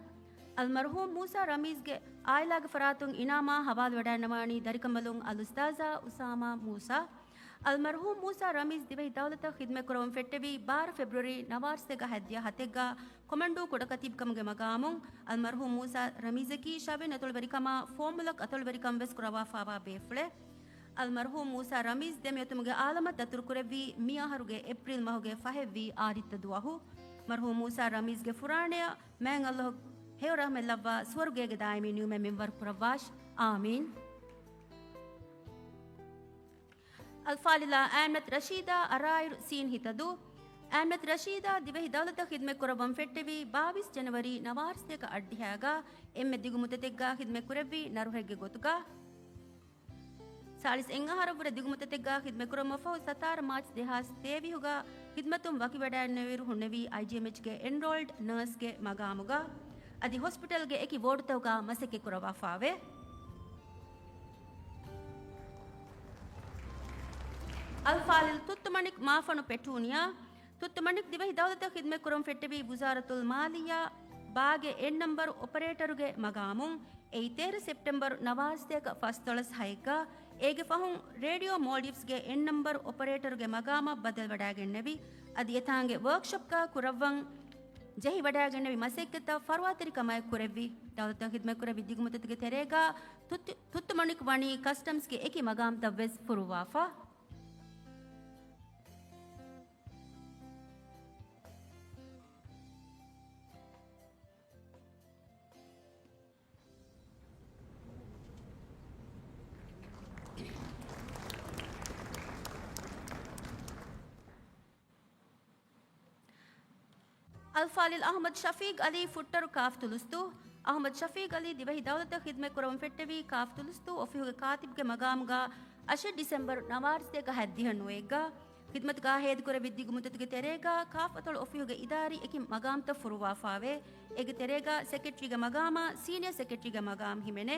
އަލްމަރްޙޫމް މޫސާ ރަމީޒްގެ އާއިލާގެ ފަރާތުން އިނާމާ ހަވާލުވެވަޑައިގަންނަވާނީ ދަރިކަނބަލުން އަލްއުސްތާޛާ އުސާމާ މޫސާ. އަލްމަރްޙޫމް މޫސާ ރަމީޒް ދިވެހި ދައުލަތަށް ޚިދުމަތް ކުރަމުން ފެއްޓެވީ ބާރަ ފެބްރުއަރީ ނަވާރަސަތޭކަ ހަތްދިހަ ހަތެއްގަ ކޮމަންޑޫ ކުޑަކަތީބުކަމުގެ މަގާމުން. އަލްމަރްޙޫމް މޫސާ ރަމީޒަކީ ޝަވިން އަތޮޅުވެރިކަމާ ފޯމުލަކް އަތޮޅުވެރިކަން ވެސް ކުރައްވާފާވާ ބޭފުޅެއް. އަލްމަރްޙޫމް މޫސާ ރަމީޒް ދެމިއޮތުމުގެ އާލަމަށް ދަތުރުކުރެއްވީ މި އަހަރުގެ އޭޕްރީލް މަހުގެ ފަހެއްވީ އާދިއްތަ ދުވަހު. މަރްޙޫމް މޫސާ ރަމީޒްގެ ފުރާނަޔަށް މާތް ﷲ ހެޔޮ ރަޙްމަތް ލައްވާ ސުވަރުގޭގެ ދާއިމީ ނިޢުމަތް މިންވަރު ކުރައްވާށި. އާމީން. އަލްފާޟިލާ އާމިނަތު ރަޝީދާ އަރާއިރު ސީން ހިތަދޫ. އާމިނަތު ރަޝީދާ ދިވެހި ދައުލަތަށް ޚިދުމަތް ކުރައްވަން ފެއްޓެވީ ބާވީސް ޖަނަވަރީ ނަވާރަސަތޭކަ އަށްޑިހައިގަ އެންމެ ދިގު މުއްދަތެއްގަ ޚިދުމަތް ކުރެއްވީ ނަރުހެއްގެ ގޮތުގަ. ސާޅީސް އެއް އަހަރަށްވުރެ ދިގު މުއްދަތެއްގަ ޚިދުމަތް ކުރައްވަން ފަހު ސަތާރަ މާޗް ދެހާސް ތޭވީހުގަ ޚިދުމަތުން ވަކިވެވަޑައިގެންނެވިއިރު ހުންނެވީ އައިޖީއެމްއެޗްގެ އެންރޯލްޑް ނަރސްގެ މަގާމުގަ. އަދި ހޮސްޕިޓަލްގެ އެކި ވޯޑުތަކުގަ މަސައްކަތް ކުރައްވާފާވޭ. އަލްފާޟިލް ތުއްތުމަނިކް މާފަނު ޕެޓޫނިއާ. ތުއްތުމަނިކް ދިވެހި ދައުލަތަށް ޚިދުމަތް ކުރަމުން ފެއްޓެވީ ވުޒާރަތުލް މާލިއްޔާ ބާގެ އެއް ނަމްބަރު އޮޕަރޭޓަރުގެ މަގާމުން. އެއީ ތޭރަ ސެޕްޓެމްބަރު ނަވާރަސަތޭކަ ފަސްދޮޅަސް ހައެއްގަ. އޭގެ ފަހުން ރޭޑިއޯ މޯލްޑިވްސްގެ އެއް ނަމްބަރު އޮޕަރޭޓަރުގެ މަގާމަށް ބަދަލުވަޑައިގެންނެވި. އަދި އެތާނގެ ވަރކްޝޮޕްގަ ކުރައްވަން ޖެހިވަޑައިގެންނެވި މަސައްކަތްތައް ފަރުވާތެރިކަމާއެކު ކުރެއްވި. ދައުލަތަށް ޚިދުމަތް ކުރެއްވި ދިގު މުއްދަތުގެ ތެރޭގަ ތުއްތު-، ތުއްތުމަނިކް ވަނީ ކަސްޓަމްސްގެ އެކި މަގާމްތައް ވެސް ފުރުއްވާފަ. އަލްފާޟިލް އަޙްމަދު ޝަފީޤް ޢަލީ ފުއްޓަރު ކާފް ތުލުސްތޫ. އަޙްމަދު ޝަފީޤް ޢަލީ ދިވެހި ދައުލަތަށް ޚިދުމަތް ކުރަމުން ފެއްޓެވީ ކާފް ތުލުސްތޫ އޮފީހުގެ ކާތިބުގެ މަގާމުގަ އަށެއް ޑިސެމްބަރު ނަވާރަސަތޭކަ ހަތްދިހަ ނުވައެއްގަ. ޚިދުމަތުގަ ހޭދަކުރެއްވި ދިގު މުއްދަތުގެ ތެރޭގަ ކާފް އަތޮޅު އޮފީހުގެ އިދާރީ އެކި މަގާމްތައް ފުރުއްވާފާވޭ. އޭގެ ތެރޭގަ ސެކްރެޓަރީގެ މަގާމާ ސީނިއަ ސެކްރެޓަރީގެ މަގާމް ހިމެނޭ.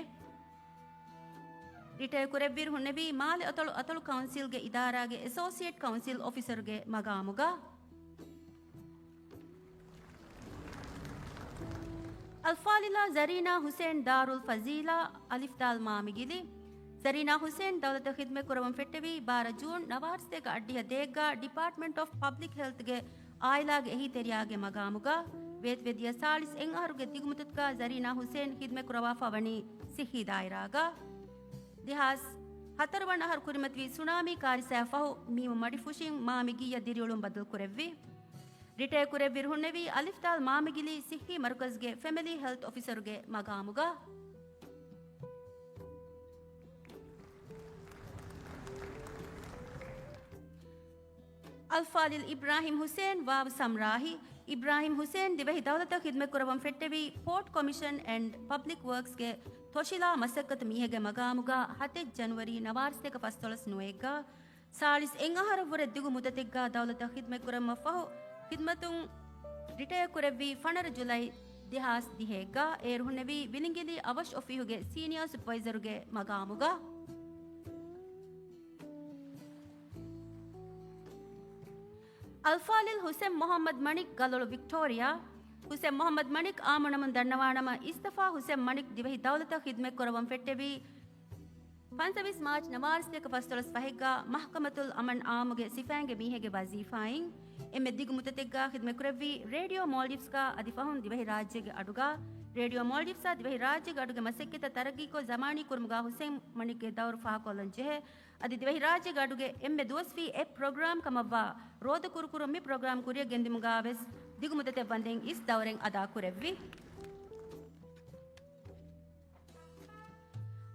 ރިޓަޔަރ ކުރެއްވިއިރު ހުންނެވީ މާލެ އަތޮޅު އަތޮޅު ކައުންސިލްގެ އިދާރާގެ އެސޯސިއޭޓް ކައުންސިލް އޮފިސަރުގެ މަގާމުގަ. އަލްފާޟިލާ ޒަރީނާ ޙުސޭން ދާރުލް ފަޒީލާ އަލިފްދާލް މާމިގިލި. ޒަރީނާ ޙުސޭން ދައުލަތަށް ޚިދުމަތް ކުރަމުން ފެއްޓެވީ ބާރަ ޖޫން ނަވާރަސަތޭކަ އަށްޑިހަ ދޭއްގަ ޑިޕާޓްމަންޓް އޮފް ޕަބްލިކް ހެލްތްގެ އާއިލާގެ އެހީތެރިޔާގެ މަގާމުގަ. ވޭތުވެދިޔަ ސާޅީސް އެއް އަހަރުގެ ދިގު މުއްދަތުގަ ޒަރީނާ ޙުސޭން ޚިދުމަތް ކުރައްވާފަ ވަނީ ސިއްހީ ދާއިރާގަ. ދެހާސް ހަތަރު ވަނަ އަހަރު ކުރިމަތިވި ސުނާމީ ކާރިސާއަށް ފަހު މީމު މަޑިފުށިން މާމިގިއްޔަށް ދިރިއުޅުން ބަދަލު ކުރެއްވި. ރިޓަޔަރ ކުރެއްވިއިރު ހުންނެވީ އަލިފްދާލް މާމިގިލި ސިއްހީ މަރުކަޒުގެ ފެމިލީ ހެލްތް އޮފިސަރުގެ މަގާމުގަ. އަލްފާޟިލް އިބްރާހީމް ޙުސޭން ވާވް ސަމްރާހި. އިބްރާހީމް ޙުސޭން ދިވެހި ދައުލަތަށް ޚިދުމަތް ކުރައްވަން ފެއްޓެވީ ޕޯޓް ކޮމިޝަން އެންޑް ޕަބްލިކް ވަރކްސްގެ ތޮށިލާ މަސައްކަތު މީހެއްގެ މަގާމުގަ ހަތެއް ޖަނުއަރީ ނަވާރަސަތޭކަ ފަސްދޮޅަސް ނުވައެއްގަ. ސާޅީސް އެއް އަހަރަށްވުރެ ދިގު މުއްދަތެއްގަ ދައުލަތަށް ޚިދުމަތް ކުރަމަށްފަހު، ޚިދުމަތުން ރިޓަޔަރ ކުރެއްވީ ފަނަރަ ޖުލައި ދެހާސް ދިހައެއްގަ. އޭރު ހުންނެވީ ވިލިނގިލި އަވަށް އޮފީހުގެ ސީނިއާ ސުޕަވައިޒަރުގެ މަގާމުގަ. އަލްފާޟިލް ހުސެން މުޙައްމަދު މަނިކް، ގަލޮޅު، ވިކްޓޯރިއާ. ހުސެން މުޙައްމަދު މަނިކް އާއްމު ނަމުން ދަންނަވާނަމަ، އިސްތަފާ ހުސެން މަނިކް ދިވެހި ދައުލަތަށް ޚިދްމަތް ކުރައްވަން ފެއްޓެވީ، ފަންސަވީސް މާޗް ނަވާރަސަތޭކަ ފަސްދޮޅަސް ފަހެއްގަ މަޙްކަމަތުލް އަމަން އާއްމުގެ ސިފައިންގެ މީހެއްގެ ވަޒީފާއިން. އެންމެ ދިގު މުއްދަތެއްގަ ޚިދްމަތްކުރެއްވީ ރޭޑިއޯ މޯލްޑިވްސްގަ އަދި ފަހުން ދިވެހިރާއްޖޭގެ އަޑުގަ. ރޭޑިއޯ މޯލްޑިވްސްއާ ދިވެހިރާއްޖޭގެ އަޑުގެ މަސައްކަތްތައް ތަރައްގީކޮށް ޒަމާނީ ކުރުމުގަ ހުސެން މަނިކްގެ ދައުރު ފާހަގަކޮށްލަން ޖެހޭ. އަދި ދިވެހިރާއްޖޭގެ އަޑުގެ އެންމެ ދުވަސްވީ އެއް ޕްރޮގްރާމް ކަމަށްވާ ރޯދަ ކުރުކުރު މި ޕްރޮގްރާމް ކުރިއަށް ގެންދިއުމުގަ ވެސް ދިގު މުއްދަތެއް ވަންދެން އިސް ދައުރެއް އަދާކުރެއްވި.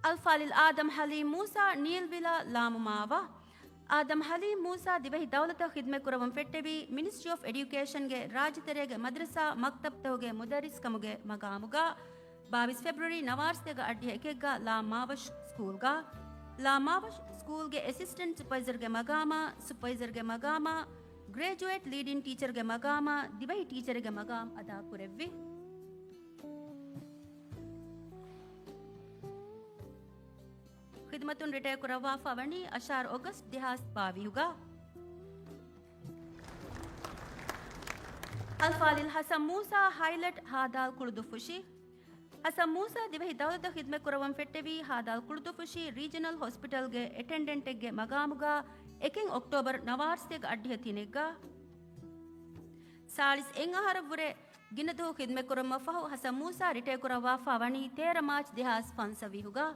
އަލްފާޟިލް އާދަމް ޙަލީމް މޫސާ ނީލްވިލާ ލާމުމާވާ. އާދަމް ޙަލީމް މޫސާ ދިވެހި ދައުލަތަށް ޚިދްމަތް ކުރައްވަން ފެއްޓެވީ މިނިސްޓްރީ އޮފް އެޑިއުކޭޝަންގެ ރާއްޖެތެރޭގެ މަދްރަސާ މަކްތަބްތަކުގެ މުދައްރިސް ކަމުގެ މަގާމުގަ. ބާވީސް ފެބްރުއަރީ ނަވާރަސަތޭކަ އައްޑިހަ އެކެއްގަ ލާ މާވަށް ސްކޫލްގަ، ލާ މާވަށް ސްކޫލްގެ އެސިސްޓެންޓް ސުޕަވައިޒަރގެ މަގާމާ، ސުޕަވައިޒަރގެ މަގާމާ، ގްރޭޖުއޭޓް ލީޑިން ޓީޗަރގެ މަގާމާ، ދިވެހި ޓީޗަރެއްގެ މަގާމް އަދާކުރެއްވި. ޚިދުމަތުން ރިޓަޔަރ ކުރައްވާފާ ވަނީ އަށާރަ އޮގަސްޓް ދެހާސް ބާވީހުގަ. އަލްފާޟިލް ޙަސަން މޫސާ ހައިލަޓް ހާދާލް ކުޅުދުއްފުށި. ޙަސަން މޫސާ ދިވެހި ދައުލަތަށް ޚިދުމަތް ކުރައްވަން ފެއްޓެވީ ހާދާލް ކުޅުދުއްފުށި ރީޖަނަލް ހޮސްޕިޓަލްގެ އެޓެންޑެންޓެއްގެ މަގާމުގަ އެކެއް އޮކްޓޯބަރު ނަވާރަސަތޭކަ އައްޑިހަ ތިނެއްގަ. ސާޅީސް އެއް އަހަރަށްވުރެ ގިނަ ދުވަހު ޚިދުމަތް ކުރުމަށް ފަހު ޙަސަން މޫސާ ރިޓަޔަރ ކުރައްވާފާ ވަނީ ތޭރަ މާޗް ދެހާސް ފަންސަވީހުގަ.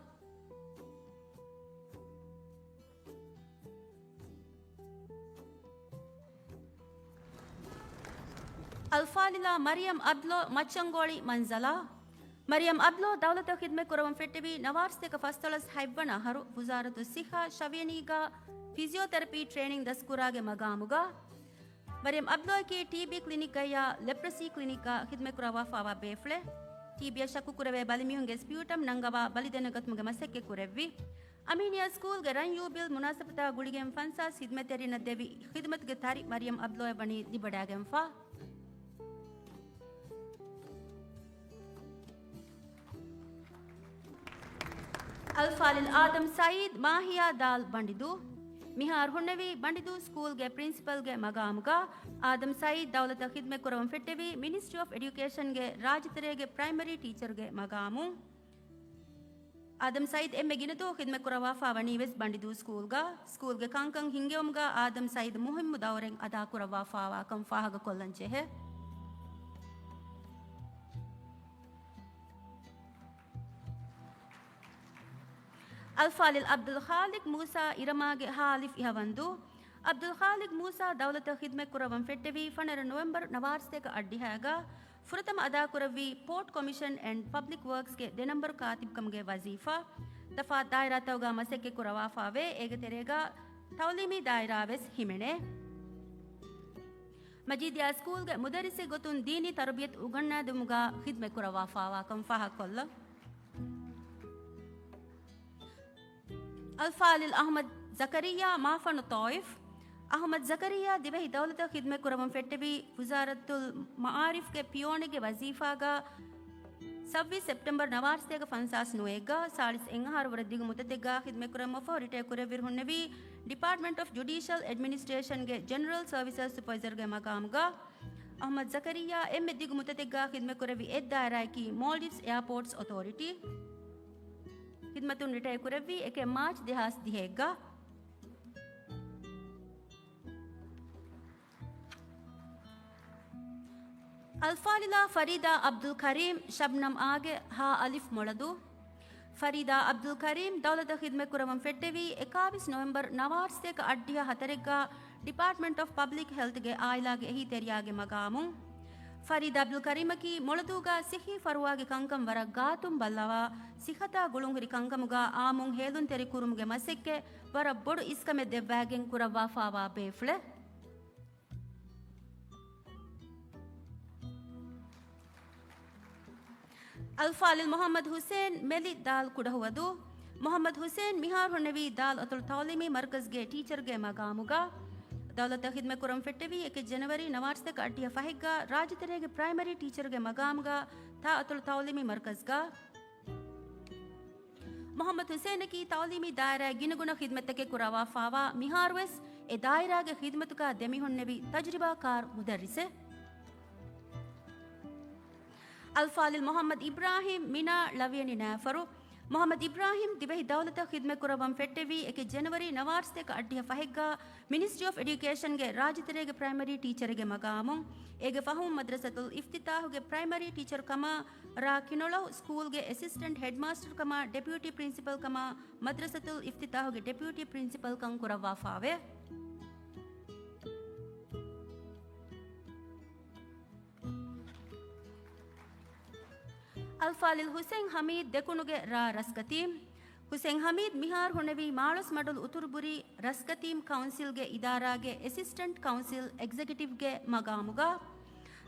އަލްފާޟިލާ މަރިޔަމް އަބްލޯ މައްޗަންގޯޅި މަންޒަލާ. މަރިޔަމް އަބްލޯ ދައުލަތަށް ޚިދުމަތް ކުރައްވަން ފެއްޓެވީ ނަވާރަސަތޭކަ ފަސްދޮޅަސް ހަތްވަނަ އަހަރު ވުޒާރަތު ޞިއްޙާ ޝަވިޔަނީގަ ފިޒިއޯތެރަޕީ ޓްރޭނިން ދަސްކުރާގެ މަގާމުގަ. މަރިޔަމް އަބްލޯއަކީ ޓީބީ ކްލިނިކްގައިޔާ ލެޕްރަސީ ކްލިނިކްގަ ޚިދުމަތް ކުރައްވާފާވާ ބޭފުޅެއް. ޓީބީއަށް ޝައްކު ކުރެވޭ ބަލިމީހުންގެ ސްޕިއުޓަމް ނަންގަވާ ބަލި ދެނެގަތުމުގެ މަސައްކަތް ކުރެއްވި. އަމީނިއާ ސްކޫލްގެ ރަން ޔޫބިލް މުނާސަބަތާ ގުޅިގެން ފަންސާސް ޚިދުމަތްތެރިންނަށް ދެވި ޚިދުމަތުގެ ތަރި މަރިޔަމް އަބްލޯއަށް ވަނީ ލިބިވަޑައިގެންފާ. އަލްފާޟިލް އާދަމް ސައީދް މާހިޔާ ދާލް ބަނޑިދޫ. މިހާރު ހުންނެވީ ބަނޑިދޫ ސްކޫލްގެ ޕްރިންސިޕަލްގެ މަގާމުގަ. އާދަމް ސައީދް ދައުލަތަށް ޚިދުމަތް ކުރައްވަން ފެއްޓެވީ މިނިސްޓްރީ އޮފް އެޑިއުކޭޝަންގެ ރާއްޖެތެރޭގެ ޕްރައިމަރީ ޓީޗަރުގެ މަގާމު. އާދަމް ސައީދް އެންމެ ގިނަ ދުވަހު ޚިދުމަތް ކުރައްވާފާ ވަނީ ވެސް ބަނޑިދޫ ސްކޫލްގަ. ސްކޫލްގެ ކަންކަން ހިންގެވުމުގަ އާދަމް ސައީދް މުހިއްމު ދައުރެއް އަދާ ކުރައްވާފާވާކަން ފާހަގަކޮށްލަން ޖެހޭ. އަލްފާޟިލް އަބްދުލް ޚާލިޤް މޫސާ އިރަމާގެ ހާ އަލިފް އިހަވަންދޫ. އަބްދުލް ޚާލިޤް މޫސާ ދައުލަތަށް ޚިދުމަތް ކުރައްވަން ފެއްޓެވީ ފަނަރަ ނޮވެމްބަރު ނަވާރަސަތޭކަ އައްޑިހައިގަ. ފުރަތަމަ އަދާކުރެއްވީ ޕޯޓް ކޮމިޝަން އެންޑް ޕަބްލިކް ވަރކްސްގެ ދެ ނަންބަރު ކާތިބްކަމުގެ ވަޒީފާ. ތަފާތު ދާއިރާތަކުގަ މަސައްކަތް ކުރައްވާފާވޭ، އޭގެ ތެރޭގަ ތައުލީމީ ދާއިރާ ވެސް ހިމެނޭ. މަޖީދިއާ ސްކޫލްގެ މުދައްރިސެއް ގޮތުން ދީނީ ތަރުބިޔަތު އުނގަންނާދިއުމުގަ ޚިދުމަތް ކުރައްވާފާވާކަން ފާހަގަކޮށްލަން. އަލްފާޟިލް އަޙްމަދު ޒަކަރިއްޔާ މާފަންނު ޠާއިފް. އަޙްމަދު ޒަކަރިއްޔާ ދިވެހި ދައުލަތަށް ޚިދުމަތް ކުރައްވަން ފެއްޓެވީ ވުޒާރަތުލް މަޢާރިފްގެ ޕިއޯނެއްގެ ވަޒީފާގަ ސައްބީސް ސެޕްޓެމްބަރު ނަވާރަސަތޭކަ ފަންސާސް ނުވައެއްގަ. ސާޅީސް އެއް އަހަރު ވުރެ ދިގު މުއްދަތެއްގަ ޚިދުމަތް ކުރައްވުމަށްފަހު ރިޓަޔަރ ކުރެއްވި ހުންނެވީ ޑިޕާޓްމަންޓް އޮފް ޖުޑީޝަލް އެޑްމިނިސްޓްރޭޝަންގެ ޖެނެރަލް ސަރވިސަސް ސުޕަވައިޒަރގެ މަގާމުގަ. އަޙްމަދު ޒަކަރިއްޔާ އެންމެ ދިގު މުއްދަތެއްގަ ޚިދުމަތް ކުރެއްވި އެއް ދާއިރާއަކީ މޯލްޑިވްސް އެއާޕޯޓްސް އޮތޯރިޓީ. ޚިދުމަތުން ރިޓަޔަރ ކުރެއްވީ އެކެއް މާޗް ދެހާސް ދިހައެއްގަ. އަލްފާޟިލާ ފަރީދާ އަބްދުލް ކަރީމް، ޝަބްނަމް އާގެ، ހާ އަލިފް މޮޅަދޫ. ފަރީދާ އަބްދުލް ކަރީމް ދައުލަތަށް ޚިދުމަތް ކުރައްވަން ފެއްޓެވީ އެކާވީސް ނޮވެމްބަރު ނަވާރަސަތޭކަ އައްޑިހަ ހަތަރެއްގަ ޑިޕާޓްމަންޓް އޮފް ޕަބްލިކް ހެލްތްގެ އާއިލާގެ އެހީތެރިޔާގެ މަގާމުން. ފަރީދާ އަބްދުލް ކަރީމަކީ މޮޅަދޫގަ ޞިއްޙީ ފަރުވާގެ ކަންކަން ވަރަށް ގާތުން ބައްލަވާ، ޞިއްޙަތާ ގުޅުންހުރި ކަންކަމުގަ އާއްމުން ހޭލުންތެރި ކުރުމުގެ މަސައްކަތް ވަރަށް ބޮޑު އިސްކަމެއް ދެއްވާގެން ކުރައްވާފާވާ ބޭފުޅެއް. އަލްފާޟިލް މުޙައްމަދު ޙުސައިން މެލި ދާލް ކުޑަހުވަދޫ. މުޙައްމަދު ޙުސައިން މިހާރު ހުންނެވީ ދާލް އަތޮޅު ތައުލީމީ މަރުކަޒްގެ ޓީޗަރުގެ މަގާމުގަ. ދައުލަތަށް ޚިދުމަތް ކުރަން ފެއްޓެވީ އެކެއް ޖަނަވަރީ ނަވާރަސަތޭކަ އައްޑިހަ ފަހެއްގަ ރާއްޖެތެރޭގެ ޕްރައިމަރީ ޓީޗަރުގެ މަގާމުގަ ތާ އަތޮޅު ތައުލީމީ މަރުކަޒްގަ. މުޙައްމަދު ޙުސައިނަކީ ތައުލީމީ ދާއިރާއަށް ގިނަގުނަ ޚިދުމަތްތަކެއް ކުރައްވާފާވާ، މިހާރުވެސް އެ ދާއިރާގެ ޚިދުމަތުގަ ދެމިހުންނެވި ތަޖުރިބާކާރު މުދައްރިސެއް. އަލްފާޟިލް މުޙައްމަދު އިބްރާހީމް، މިނާ، ޅަވިޔަނި ނައިފަރު. މުޙައްމަދު އިބްރާހީމް ދިވެހި ދައުލަތަށް ޚިދުމަތްކުރައްވަން ފެއްޓެވީ އެކެއް ޖެނުއަރީ ނަވާރަ ސަތޭކަ އަށްޑިހަ ފަހެއްގަ މިނިސްޓްރީ އޮފް އެޑިއުކޭޝަންގެ ރާއްޖެތެރޭގެ ޕްރައިމަރީ ޓީޗަރެއްގެ މަގާމުން. އޭގެ ފަހުން މަދްރަސަތުލް އިފްތިތާޙުގެ ޕްރައިމަރީ ޓީޗަރު ކަމަށް ރ. ކިނޮޅަހު ސްކޫލްގެ އެސިސްޓެންޓް ހެޑްމާސްޓަރު ކަމަށް ޑެޕިއުޓީ ޕްރިންސިޕަލް ކަމަށް މަދްރަސަތުލް އިފްތިތާޙުގެ ޑެޕިއުޓީ ޕްރިންސިޕަލް ކަން ކުރައްވާފާވޭ. އަލްފާޟިލް ޙުސައިން ޙަމީދު ދެކުނުގެ ރ. ރަސްކަތީމް. ޙުސައިން ޙަމީދު މިހާރު ހުންނެވީ މާޅޮސް މަޑުލު އުތުރުބުރީ ރަސްކަތީމް ކައުންސިލްގެ އިދާރާގެ އެސިސްޓެންޓް ކައުންސިލް އެގްޒެކެޓިވްގެ މަގާމުގަ.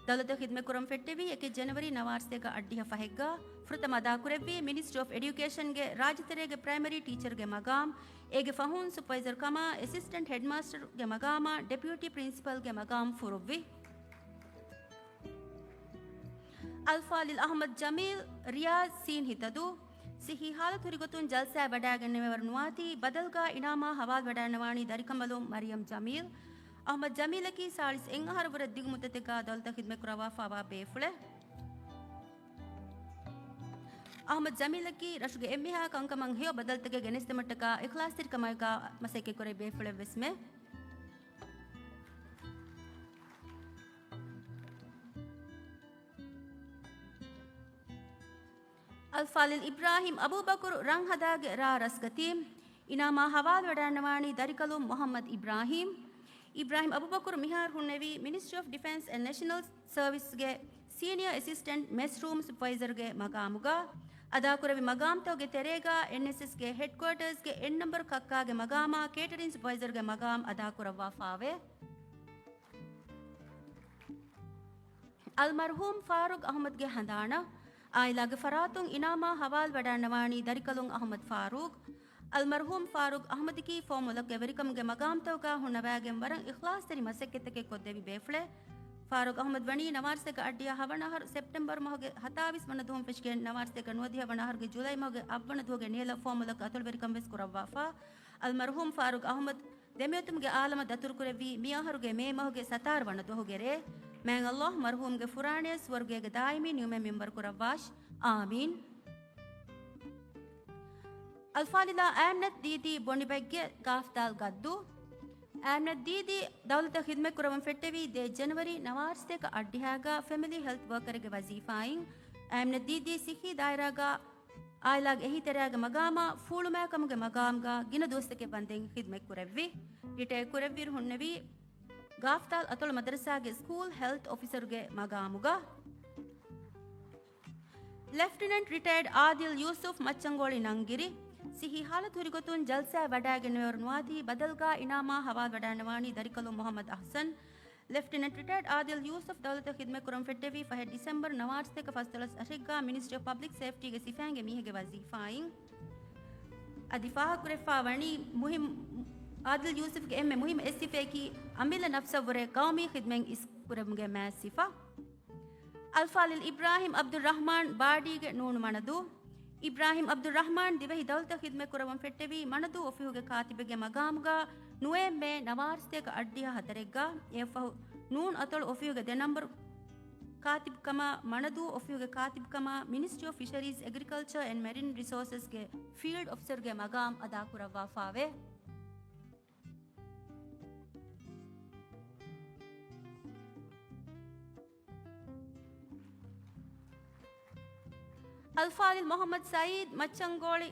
ދައުލަތަށް ޚިދުމަތްކުރަން ފެއްޓެވީ އެކެއް ޖެނުއަރީ ނަވާރަ ސަތޭކަ އަށްޑިހަ ފަހެއްގަ. ފުރަތަމަ އަދާކުރެއްވީ މިނިސްޓްރީ އޮފް އެޑިއުކޭޝަންގެ ރާއްޖެތެރޭގެ ޕްރައިމަރީ ޓީޗަރުގެ މަގާމް. އޭގެ ފަހުން ސުޕަވައިޒަރު ކަމަށް އެސިސްޓެންޓް ހެޑްމާސްޓަރުގެ މަގާމާ ޑެޕިއުޓީ ޕްރިންސިޕަލްގެ މަގާމް ފުރުއްވި. އަލްފާޟިލް އަޙްމަދު ޖަމީލް، ރިޔާޟް، ސީން ހިތަދޫ. ޞިއްޙީ ޙާލަތު ހުރިގޮތުން ޖަލްސާއެއް ވަޑައިގެންނެވިވަރު ނުވާތީ، ބަދަލުގަ އިނާމާ ޙަވާލުވެވަޑައިގަންނަވާނީ ދަރިކަނބަލުން މަރިޔަމް ޖަމީލް. އަޙްމަދު ޖަމީލަކީ ސާޅީސް އެއް އަހަރު ވުރެ ދިގު މުއްދަތެއްގަ ދައުލަތަށް ޚިދުމަތްކުރައްވާފާވާ ބޭފުޅެއް. އަޙްމަދު ޖަމީލަކީ ރަށުގެ އެންމެހާ ކަންކަމަށް ހެޔޮ ބަދަލުތަކެއް ގެނެސްދެމަށްޓަކާ އިޚްލާޞްތެރިކަމާއެކާ މަސައްކަތްކުރެވި ބޭފުޅެއްވެސް މެ. އަލްފާޟިލް އިބްރާހީމް އަބޫބަކުރު ރަންހަދާގެ ރ. ރަސްކަތީމް. އިނާމާ ޙަވާލުވެވަޑައިގަންނަވާނީ ދަރިކަލުން މުޙައްމަދު އިބްރާހީމް. އިބްރާހީމް އަބޫބަކުރު މިހާރު ހުންނެވީ މިނިސްޓްރީ އޮފް ޑިފެންސް އެންޑް ނޭޝަނަލް ސަރވިސްގެ ސީނިއަރ އެސިސްޓެންޓް މެސްރޫމް ސުޕަވައިޒަރގެ މަގާމުގަ. އަދާކުރެއްވި މަގާމްތަކުގެ ތެރޭގަ އެންއެސްއެސްގެ ހެޑްކުއާޓާސްގެ އެއް ނަންބަރު ކައްކާގެ މަގާމާ ކޭޓަރިން ސުޕަވައިޒަރގެ މަގާމް އަދާކުރައްވާފާވޭ. އަލްމަރްޙޫމް ފާރޫޤް އަޙްމަދުގެ ހަނދާނަށް. އާއިލާގެ ފަރާތުން އިނާމާ ޙަވާލުވެވަޑައިގަންނަވާނީ ދަރިކަލުން އަޙްމަދު ފާރޫޤް. އަލްމަރްޙޫމް ފާރޫޤް އަޙްމަދަކީ ފޯމުލައްކަވެރިކަމުގެ މަގާމްތަކުގަ ހުންނަވައިގެން ވަރަށް އިޚްލާޞްތެރި މަސައްކަތްތަކެއް ކޮށްދެއްވި ބޭފުޅެއް. ފާރޫޤް އަޙްމަދު ވަނީ ނަވާރަ ސަތޭކަ އަށްޑިހަ ހަވަނަ އަހަރު ސެޕްޓެމްބަރު މަހުގެ ހަތާވީސް ވަނަ ދުވަހުން ފެށިގެން ނަވާރަ ސަތޭކަ ނުވަދިހަ ވަނަ އަހަރުގެ ޖުލައި މަހުގެ އަށް ވަނަ ދުވަހުގެ ނިޔަލަށް ފޯމުލައްކަ އަތޮޅުވެރިކަން ވެސް ކުރައްވާފަ. އަލްމަރްޙޫމް ފާރޫޤް އަޙްމަދު ދެމިއޮތުމުގެ އާލަމަށް ދަތުރުކުރެއްވީ މި އަހަރުގެ މޭ މަހުގެ ސަތާރަ ވަނަ ދުވަހުގެ ރޭ. މާތް ﷲ މަރްޙޫމްގެ ފުރާނަޔަށް ސުވަރުގޭގެ ދާއިމީ ނިޢުމަތް މިންވަރު ކުރައްވާށި. އާމީން. އަލްފާޟިލާ އާމިނަތު ދީދީ ބޮނޑިބައެއްގެ ގާފްދާލް ގައްދޫ. އާމިނަތު ދީދީ ދައުލަތަށް ޚިދުމަތް ކުރައްވަން ފެއްޓެވީ ދެ ޖަނަވަރީ ނަވާރަ ސަތޭކަ އަށްޑިހައިގަ ފެމިލީ ހެލްތް ވަރކަރެއްގެ ވަޒީފާއިން. އާމިނަތު ދީދީ ޞިއްޙީ ދާއިރާގަ އާއިލާގެ އެހީތެރެއާގެ މަގާމާ ފޫޅުމާ ކަމުގެ މަގާމްގަ ގިނަ ދުވަސްތަކެއް ވަންދެން ޚިދުމަތް ކުރެއްވި. ރިޓަޔަރ ކުރެއްވިއިރު ހުންނެވީ ގާފްތާލް އަތޮޅު މަދަރަސާގެ ސްކޫލް ހެލްތް އޮފިސަރުގެ މަގާމުގަ. ލެފްޓިނެންޓް ރިޓަޔަރޑް އާދިލް ޔޫސުފް މައްޗަންގޯޅި ނަންގިރި. ޞިއްޙީ ހާލަތު ހުރިގޮތުން ޖަލްސާއެއް ވަޑައިގެންނެވިވަރު ނުވާތީ ބަދަލުގަ އިނާމާ ހަވާލުވެވަޑައިގަންނަވާނީ ދަރިކަލުން މުޙައްމަދު އަޙްސަން. ލެފްޓިނެންޓް ރިޓަޔަރޑް އާދިލް ޔޫސުފް ދައުލަތަށް ޚިދުމަތް ކުރަން ފެއްޓެވީ ފަހެ ޑިސެމްބަރު ނަވާރަ ސަތޭކަ ފަސްދޮޅަސް އަށެއްގަ މިނިސްޓްރީ އޮފް ޕަބްލިކް ސޭފްޓީގެ ސިފައިންގެ މީހެއްގެ ވަޒީފާއިން. އަދި ފާހަގަކުރެވިފައިވަނީ މުހިއްމު، އާދިލް ޔޫސުފްގެ އެންމެ މުހިއްމު އެއް ސިފައަކީ އަމިއްލަ ނަފްސަށްވުރެ ޤައުމީ ޚިދުމަތް އިސްކުރުމުގެ މާތް ސިފަ. އަލްފާޟިލް އިބްރާހީމް ޢަބްދުއްރަޙްމާން ބާޑީގެ ނޫނު މަނަދޫ. އިބްރާހީމް ޢަބްދުއްރަޙްމާން ދިވެހި ދައުލަތަށް ޚިދުމަތް ކުރައްވަން ފެއްޓެވީ މަނަދޫ އޮފީހުގެ ކާތިބެއްގެ މަގާމުގަ ނުވަ މޭ ނަވާރަ ސަތޭކަ އަށްޑިހަ ހަތަރެއްގަ. އެއަށްފަހު ނޫން އަތޮޅު އޮފީހުގެ ދެ ނަންބަރު ކާތިބުކަމާ، މަނަދޫ އޮފީހުގެ ކާތިބުކަމާ، މިނިސްޓްރީ އޮފް ފިޝަރީޒް، އެގްރިކަލްޗަރ އެންޑް މެރިން ރިސޯސަސްގެ ފީލްޑް އޮފިސަރުގެ މަގާމް އަދާކުރައްވާފާވޭ. އަލްފާޟިލް މުޙައްމަދު ސައީދު މައްޗަންގޯޅި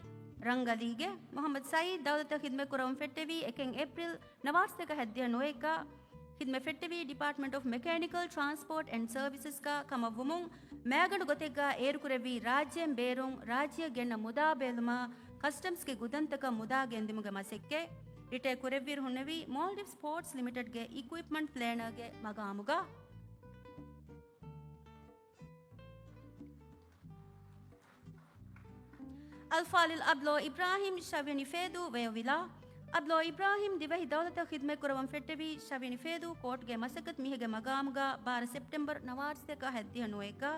ރަނގަލީގެ. މުޙައްމަދު ސައީދު ދައުލަތަށް ޚިދުމަތް ކުރައްވަން ފެއްޓެވީ އެކެއް އޭޕްރިލް ނަވާރަ ސަތޭކަ ހަތްދިހަ ނުވައެއްގަ. ޚިދުމަތް ފެއްޓެވީ ޑިޕާޓްމަންޓް އޮފް މެކޭނިކަލް ޓްރާންސްޕޯޓް އެންޑް ސަރވިސަސްގަ ކަމަށްވުމުން، މައިގަނޑު ގޮތެއްގަ އޭރުކުރެއްވީ ރާއްޖޭން ބޭރުން ރާއްޖެއަށް ގެންނަ މުދާ ބޭލުމާ، ކަސްޓަމްސްގެ ގުދަންތަކަށް މުދާ ގެންދިއުމުގެ މަސައްކަތް. ރިޓަޔަރ ކުރެއްވިއިރު ހުންނެވީ މޯލްޑިވްސް ޕޯޓްސް ލިމިޓެޑްގެ އިކުއިޕްމަންޓް ޕްލޭނަރގެ މަގާމުގަ. އަލްފާޟިލް އަބްލޯ އިބްރާހީމް ޝަވިޔަނި ފޭދޫ ވެޔޮވިލާ. އަބްލޯ އިބްރާހީމް ދިވެހި ދައުލަތަށް ޚިދުމަތް ކުރައްވަން ފެއްޓެވީ ޝަވިޔަނި ފޭދޫ ކޯޓްގެ މަސައްކަތް މީހެއްގެ މަގާމުގަ ބާރަ ސެޕްޓެމްބަރު ނަވާރަ ސަތޭކަ ހަތްދިހަ ނުވައެއްގަ.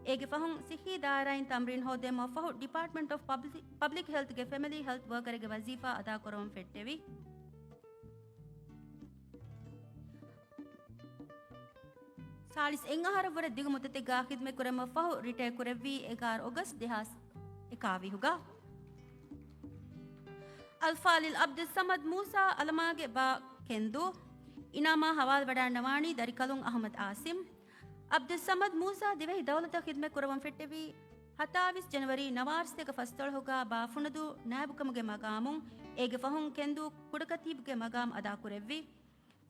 އޭގެ ފަހުން ސިއްހީ ދާއިރާއިން ތަމްރީން ހޯދެމަށް ފަހު ޑިޕާޓްމަންޓް އޮފް ޕަބްލިކް، ޕަބްލިކް ހެލްތްގެ ފެމިލީ ހެލްތް ވަރކަރެއްގެ ވަޒީފާ އަދާކުރައްވަން ފެއްޓެވި. ތާޅީސް އެއް އަހަރަށްވުރެ ދިގު މުއްދަތެއްގަ ޚިދުމަތް ކުރަމުން ފަހު ރިޓަޔަރ ކުރެއްވީ އެގާރަ އޮގަސްޓް ދެހާސް އެކާވީހުގަ. އަލްފާޟިލް ޢަބްދުއްޞަމަދު މޫސާ އަލަމާގެ ބާ ކެންދޫ އިނާމާ ހަވާލުވެވަޑައިގަންނަވާނީ ދަރިކަލުން އަޙްމަދު އާސިމް. ޢަބްދުއްޞަމަދު މޫސާ ދިވެހި ދައުލަތަށް ޚިދުމަތް ކުރަމުން ފެއްޓެވީ ހަތާވީސް ޖަނަވަރީ ނަވާރަ ސަތޭކަ ފަސްދޮޅަހުގަ ބާފުނަދޫ ނާއިބުކަމުގެ މަގާމުން. އޭގެ ފަހުން ކެންދޫ ކުޑަކަތީބުގެ މަގާމް އަދާކުރެއްވި.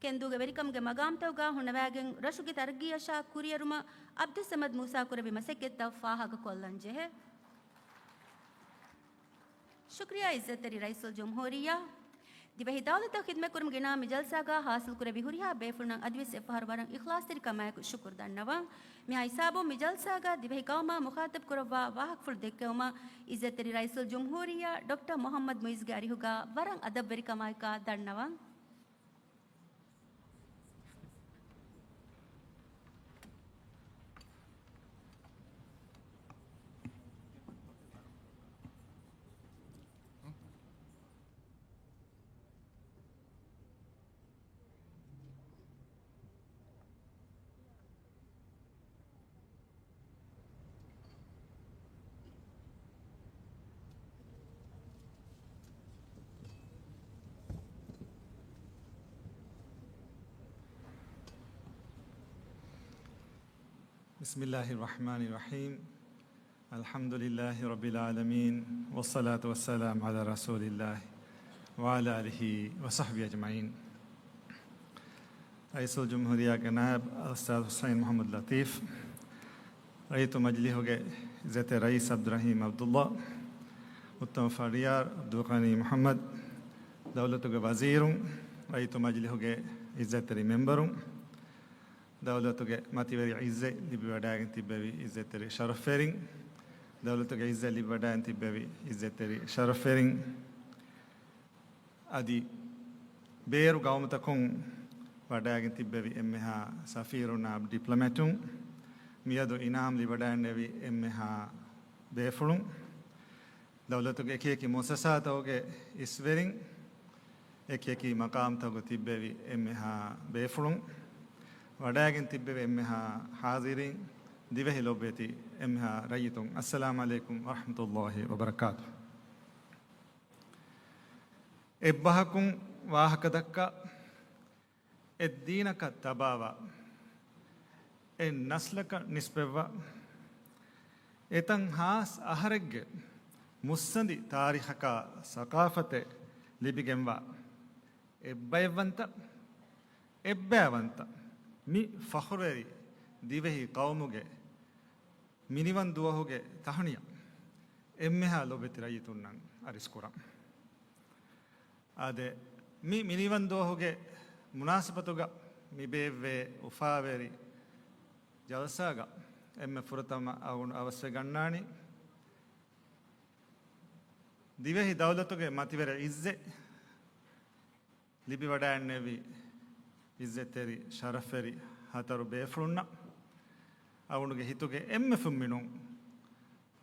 ކެންދޫގެ ވެރިކަމުގެ މަގާމްތަކުގަ ހުންނަވައިގެން ރަށުގެ ތަރައްގީއަށާ ކުރިއެރުމަށް ޢަބްދުއްޞަމަދު މޫސާ ކުރެއްވި މަސައްކަތްތައް ފާހަގަކޮށްލަން ޖެހޭ. ޝުކްރިޔާ ޢިއްޒަތްތެރި ރައީސުލްޖުމްހޫރިއްޔާ. ދިވެހި ދައުލަތަށް ޚިދުމަތް ކުރުމުގެ ނަމުން މި ޖަލްސާގަ ޙާޞިލް ކުރެއްވި ހުރިހާ ބޭފުޅުންނަށް އަދިވެސް އެއްފަހަރު ވަރަށް އިޚްލާޞްތެރިކަމާއެކު ޝުކުރު ދަންނަވަން. މިހާ ހިސާބުން މި ޖަލްސާގަ ދިވެހި ޤައުމާ މުޚާޠަބު ކުރައްވާ ވާހަކަފުޅު ދެއްކެވުމަށް ޢިއްޒަތްތެރި ރައީސުލްޖުމްހޫރިއްޔާ ޑޮކްޓަރ މުޙައްމަދު މުޢިއްޒުގެ އަރިހުގަ ވަރަށް އަދަބުވެރިކަމާއެކާ ދަންނަވަން. بسم الله الرحمن الرحيم. الحمد لله رب العالمين، والصلاة والسلام على رسول الله وعلى آله وصحبه أجمعين. ރައީސުލްޖުމްހޫރިއްޔާގެ ނާއިބު އަލްއުސްތާޛު ޙުސައިން މުޙައްމަދު ލަޠީފް، ރައްޔިތު މަޖިލީހުގެ ޢިއްޒަތްތެރި ރައީސް ޢަބްދުﷲ، އުއްތަމަ ފަރިޔާރު ޢަބްދުލްޣަނީ މުޙައްމަދު، ދައުލަތުގެ ވަޒީރުން، ރައްޔިތު މަޖިލީހުގެ ޢިއްޒަތްތެރި މެމްބަރުން، ދައުލަތުގެ މަތިވެރި ޢިއްޒަތް ލިބިވަޑައިގެން ތިއްބެވި ޢިއްޒަތްތެރި ޝަރަފްވެރިން، ދައުލަތުގެ ޢިއްޒަތް ލިބިވަޑައިގެން ތިއްބެވި ޢިއްޒަތްތެރި ޝަރަފްވެރިން، އަދި ބޭރު ގައުމުތަކުން ވަޑައިގެން ތިއްބެވި އެންމެހާ ސަފީރުންނާ ޑިޕްލޮމެޓުން، މިއަދު އިނާމް ލިބިވަޑައިގެންނެވި އެންމެހާ ބޭފުޅުން، ދައުލަތުގެ އެކިއެކި މުއައްސަސާތަކުގެ އިސްވެރިން، އެކިއެކި މަޤާމްތަކުގަ ތިއްބެވި އެންމެހާ ބޭފުޅުން، ވަޑައިގެން ތިއްބެވި އެންމެހާ ޙާޟިރީން، ދިވެހި ލޮބުވެތި އެންމެހާ ރައްޔިތުން، އައްސަލާމް ޢަލައިކުމް ވަރަޙްމަތުﷲި ވަބަރަކާތުހު. އެއްބަހަކުން ވާހަކަދައްކާ، އެއްދީނަކަށް ތަބާވާ، އެއް ނަސްލަކަށް ނިސްބަތްވާ، އެތަން ހާސް އަހަރެއްގެ މުއްސަނދި ތާރީޚަކާ ސަޤާފަތެއް ލިބިގެންވާ، އެއްބައެއްވަންތަ، އެއްބައިވަންތަ، މި ފަޚުރުވެރި ދިވެހި ޤައުމުގެ މިނިވަން ދުވަހުގެ ތަހުނިޔާ އެންމެހާ ލޮބެތި ރައްޔިތުންނަށް އަރިސްކުރަން. އާދެ، މި މިނިވަން ދުވަހުގެ މުނާސަބަތުގަ މި ބޭއްވޭ އުފާވެރި ޖަލްސާގަ އެންމެ ފުރަތަމަ އަޅުގަނޑު އަވަސްވެ ގަންނާނީ، ދިވެހި ދައުލަތުގެ މަތިވެރި ޢިއްޒަތް ލިބިވަޑައިގެންނެވި ޢިއްޒަތްތެރި ޝަރަފްވެރި ހަތަރު ބޭފުޅުންނަށް، އަޅުގަނޑުގެ ހިތުގެ އެންމެ ފުންމިނުން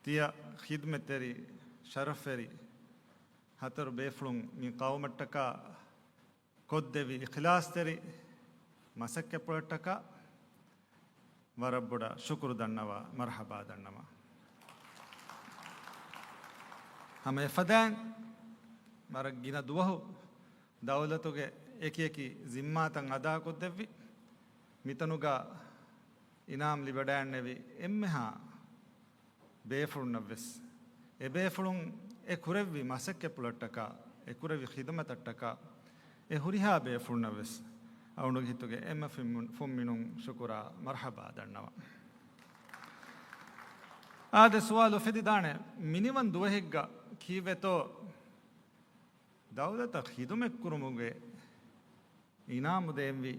ތިޔަ ޚިދުމަތްތެރި ޝަރަފްވެރި ހަތަރު ބޭފުޅުން މި ޤައުމަށްޓަކާ ކޮށްދެއްވި އިޚްލާޞްތެރި މަސައްކަތްޕުޅަށްޓަކާ ވަރަށް ބޮޑަށް ޝުކުރު ދަންނަވާ، މަރްޙަބާ ދަންނަވާ. ހަމަ އެފަދައިން ވަރަށް ގިނަ ދުވަހު ދައުލަތުގެ އެކިއެކި ޒިންމާތައް އަދާކޮށްދެއްވި، މިތަނުގަ އިނާމް ލިބިވަޑައިގެންނެވި އެންމެހާ ބޭފުޅުންނަށްވެސް، އެބޭފުޅުން އެ ކުރެއްވި މަސައްކަތްޕުޅަށްޓަކާ، އެ ކުރެއްވި ޚިދުމަތަށްޓަކާ، އެ ހުރިހާ ބޭފުޅުންނަށްވެސް އަޅުގަނޑުގެ ހިތުގެ އެންމެ ފުންމި-، ފުންމިނުން ޝުކުރާ މަރްޙަބާ ދަންނަވަން. އާދެ، ސުވާލު އުފެދިދާނެ، މިނިވަން ދުވަހެއްގަ ކީއްވެތޯ ދައުލަތަށް ޚިދުމަތްކުރުމުގެ އިނާމު ދޭންވީ؟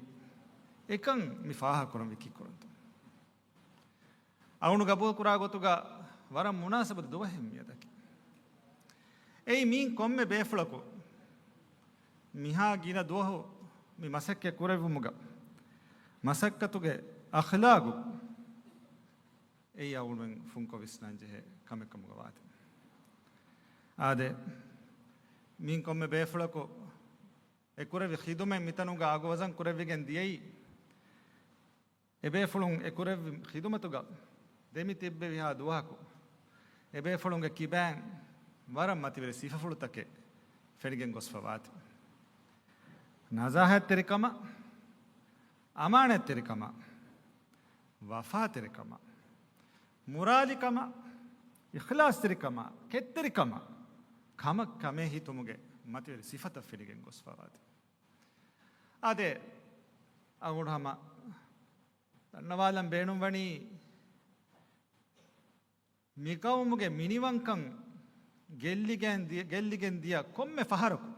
އެކަން މި ފާހަގަކުރަންވީ ކީއްކުރަންތޯ؟ އަޅުގަނޑު ގަބޫލުކުރާ ގޮތުގަ ވަރަށް މުނާސަބަތު ދުވަހެއް މިއަދަކީ. އެއީ މިއިން ކޮންމެ ބޭފުޅަކު މިހާ ގިނަ ދުވަހު މި މަސައްކަތް ކުރެއްވުމުގަ މަސައްކަތުގެ އަޚްލާގު އެއީ އަޅުގަނޑުމެން ފުންކޮށް ވިސްނަންޖެހޭ ކަމެއް ކަމުގަ ވާތީ. އާދެ، މިއިން ކޮންމެ ބޭފުޅަކު އެ ކުރެއްވި ޚިދުމަތް މިތަނުގަ އަގުވަޒަން ކުރެވިގެން ދިޔައީ، އެބޭފުޅުން އެކުރެއްވި ޚިދުމަތުގަ ދެމި ތިއްބެވިހާ ދުވަހަކު އެބޭފުޅުންގެ ކިބައިން ވަރަށް މަތިވެރި ސިފަފުޅުތަކެއް ފެނިގެން ގޮސްފަވާތި. ނަޒާހަތްތެރިކަމަށް، އަމާނަތްތެރިކަމަށް، ވަފާތެރިކަމަށް، މުރާލިކަމަށް، އިޚްލާޞްތެރިކަމަށް، ކެތްތެރިކަމަށް، ކަމަށް ކަމޭ ހިތުމުގެ މަތިވެރި ސިފަތައް ފެނިގެން ގޮސްފަވާތި. އާދެ، އަޅުގަނޑު ހަމަ ދަންނަވާލަން ބޭނުންވަނީ، މި ޤައުމުގެ މިނިވަންކަން ގެއްލިގެން ދިޔަ، ގެއްލިގެން ދިޔަ ކޮންމެ ފަހަރަކު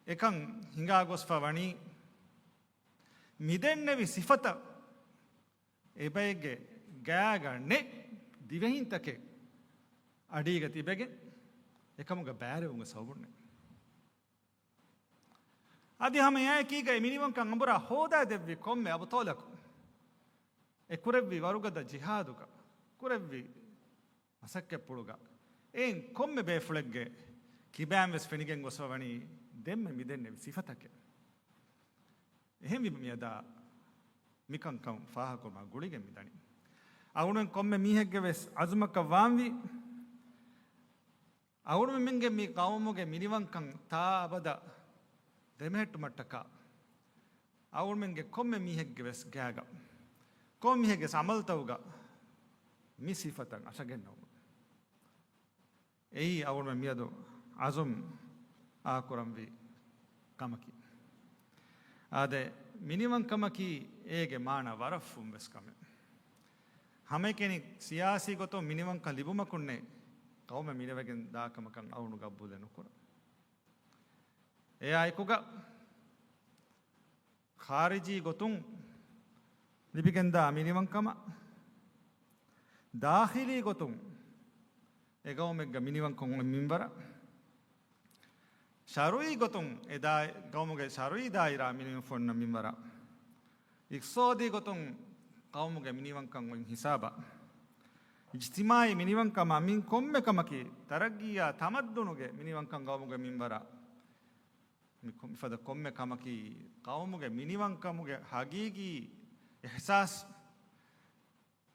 އެކަން ހިނގާ ގޮސްފަ ވަނީ، މިދެންނެވި ސިފަތައް އެބައެއްގެ ގާގަ ނެތް ދިވެހިންތަކެއް އަޑީގަ ތިބެގެން އެކަމުގަ ބައިވެރިވުމުގެ ސަބަބުންނޭ. އަދި ހަމަ އެއާއެކީގައި މިނިވަންކަން އަނބުރާ ހޯދާ ދެއްވި ކޮންމެ އަބުޠާލަކު، އެ ކުރެއްވި ވަރުގަދަ ޖިހާދުގަ، ކުރެއްވި މަސައްކަތްޕުޅުގަ، އެއިން ކޮންމެ ބޭފުޅެއްގެ ކިބައިން ވެސް ފެނިގެން ގޮސްފަ ވަނީ ދެންމެ މިދެންނެވި ސިފަތަކެއް. އެހެންވީމަ މިއަދާ މިކަންކަން ފާހަގަކުރުމާ ގުޅިގެން މިދަނީ. އަޅުގަނޑު ކޮންމެ މީހެއްގެ ވެސް އަޒުމަކަށް ވާންވީ، އަޅުގަނޑުމެންގެ މި ޤައުމުގެ މިނިވަންކަން ތާ އަބަދަށް ދެމެހެއްޓުމަށްޓަކާ، އަޅުގަނޑުމެންގެ ކޮންމެ މީހެއްގެ ވެސް ގާގަ، ކޮންމެ މީހެއްގެ ވެސް ޢަމަލުތަކުގަ މި ސިފަތައް އަށަގެންނެވުމަށް. އެއީ އަޅުގަނޑުމެން މިއަދު ޢަޒުމް އާކުރަންވީ ކަމަކީ. އާދެ، މިނިވަންކަމަކީ އޭގެ މާނަ ވަރަށް ފުން ވެސް ކަމެއް. ހަމައެކަނި ސިޔާސީ ގޮތުން މިނިވަންކަން ލިބުމަކުންނޭ ޤައުމެއް މިނެވިގެން ދާ ކަމަކަށް އަޅުގަނޑު ގަބޫލެއް ނުކުރަން. އެއާއެކުގަ ޚާރިޖީ ގޮތުން ލިބިގެންދާ މިނިވަންކަމަށް، ދާޚިލީ ގޮތުން އެ ޤައުމެއްގަ މިނިވަންކަން އޮތް މިންވަރަށް، ޝަރުޢީ ގޮތުން އެ ދާ-، ޤައުމުގެ ޝަރުޢީ ދާއިރާ މިނިވަން ފޮންނަ މިންވަރަށް، އިޤްތިޞާދީ ގޮތުން ޤައުމުގެ މިނިވަންކަން އޮތް ހިސާބަށް، އިޖްތިމާޢީ މިނިވަންކަމާ މިން ކޮންމެ ކަމަކީ، ތަރައްގީއާ ތަމައްދުނުގެ މިނިވަންކަން ޤައުމުގެ މިންވަރަށް، މި ކޮ-، މިފަދަ ކޮންމެ ކަމަކީ، ޤައުމުގެ މިނިވަންކަމުގެ ޙަޤީޤީ އިޙްސާސް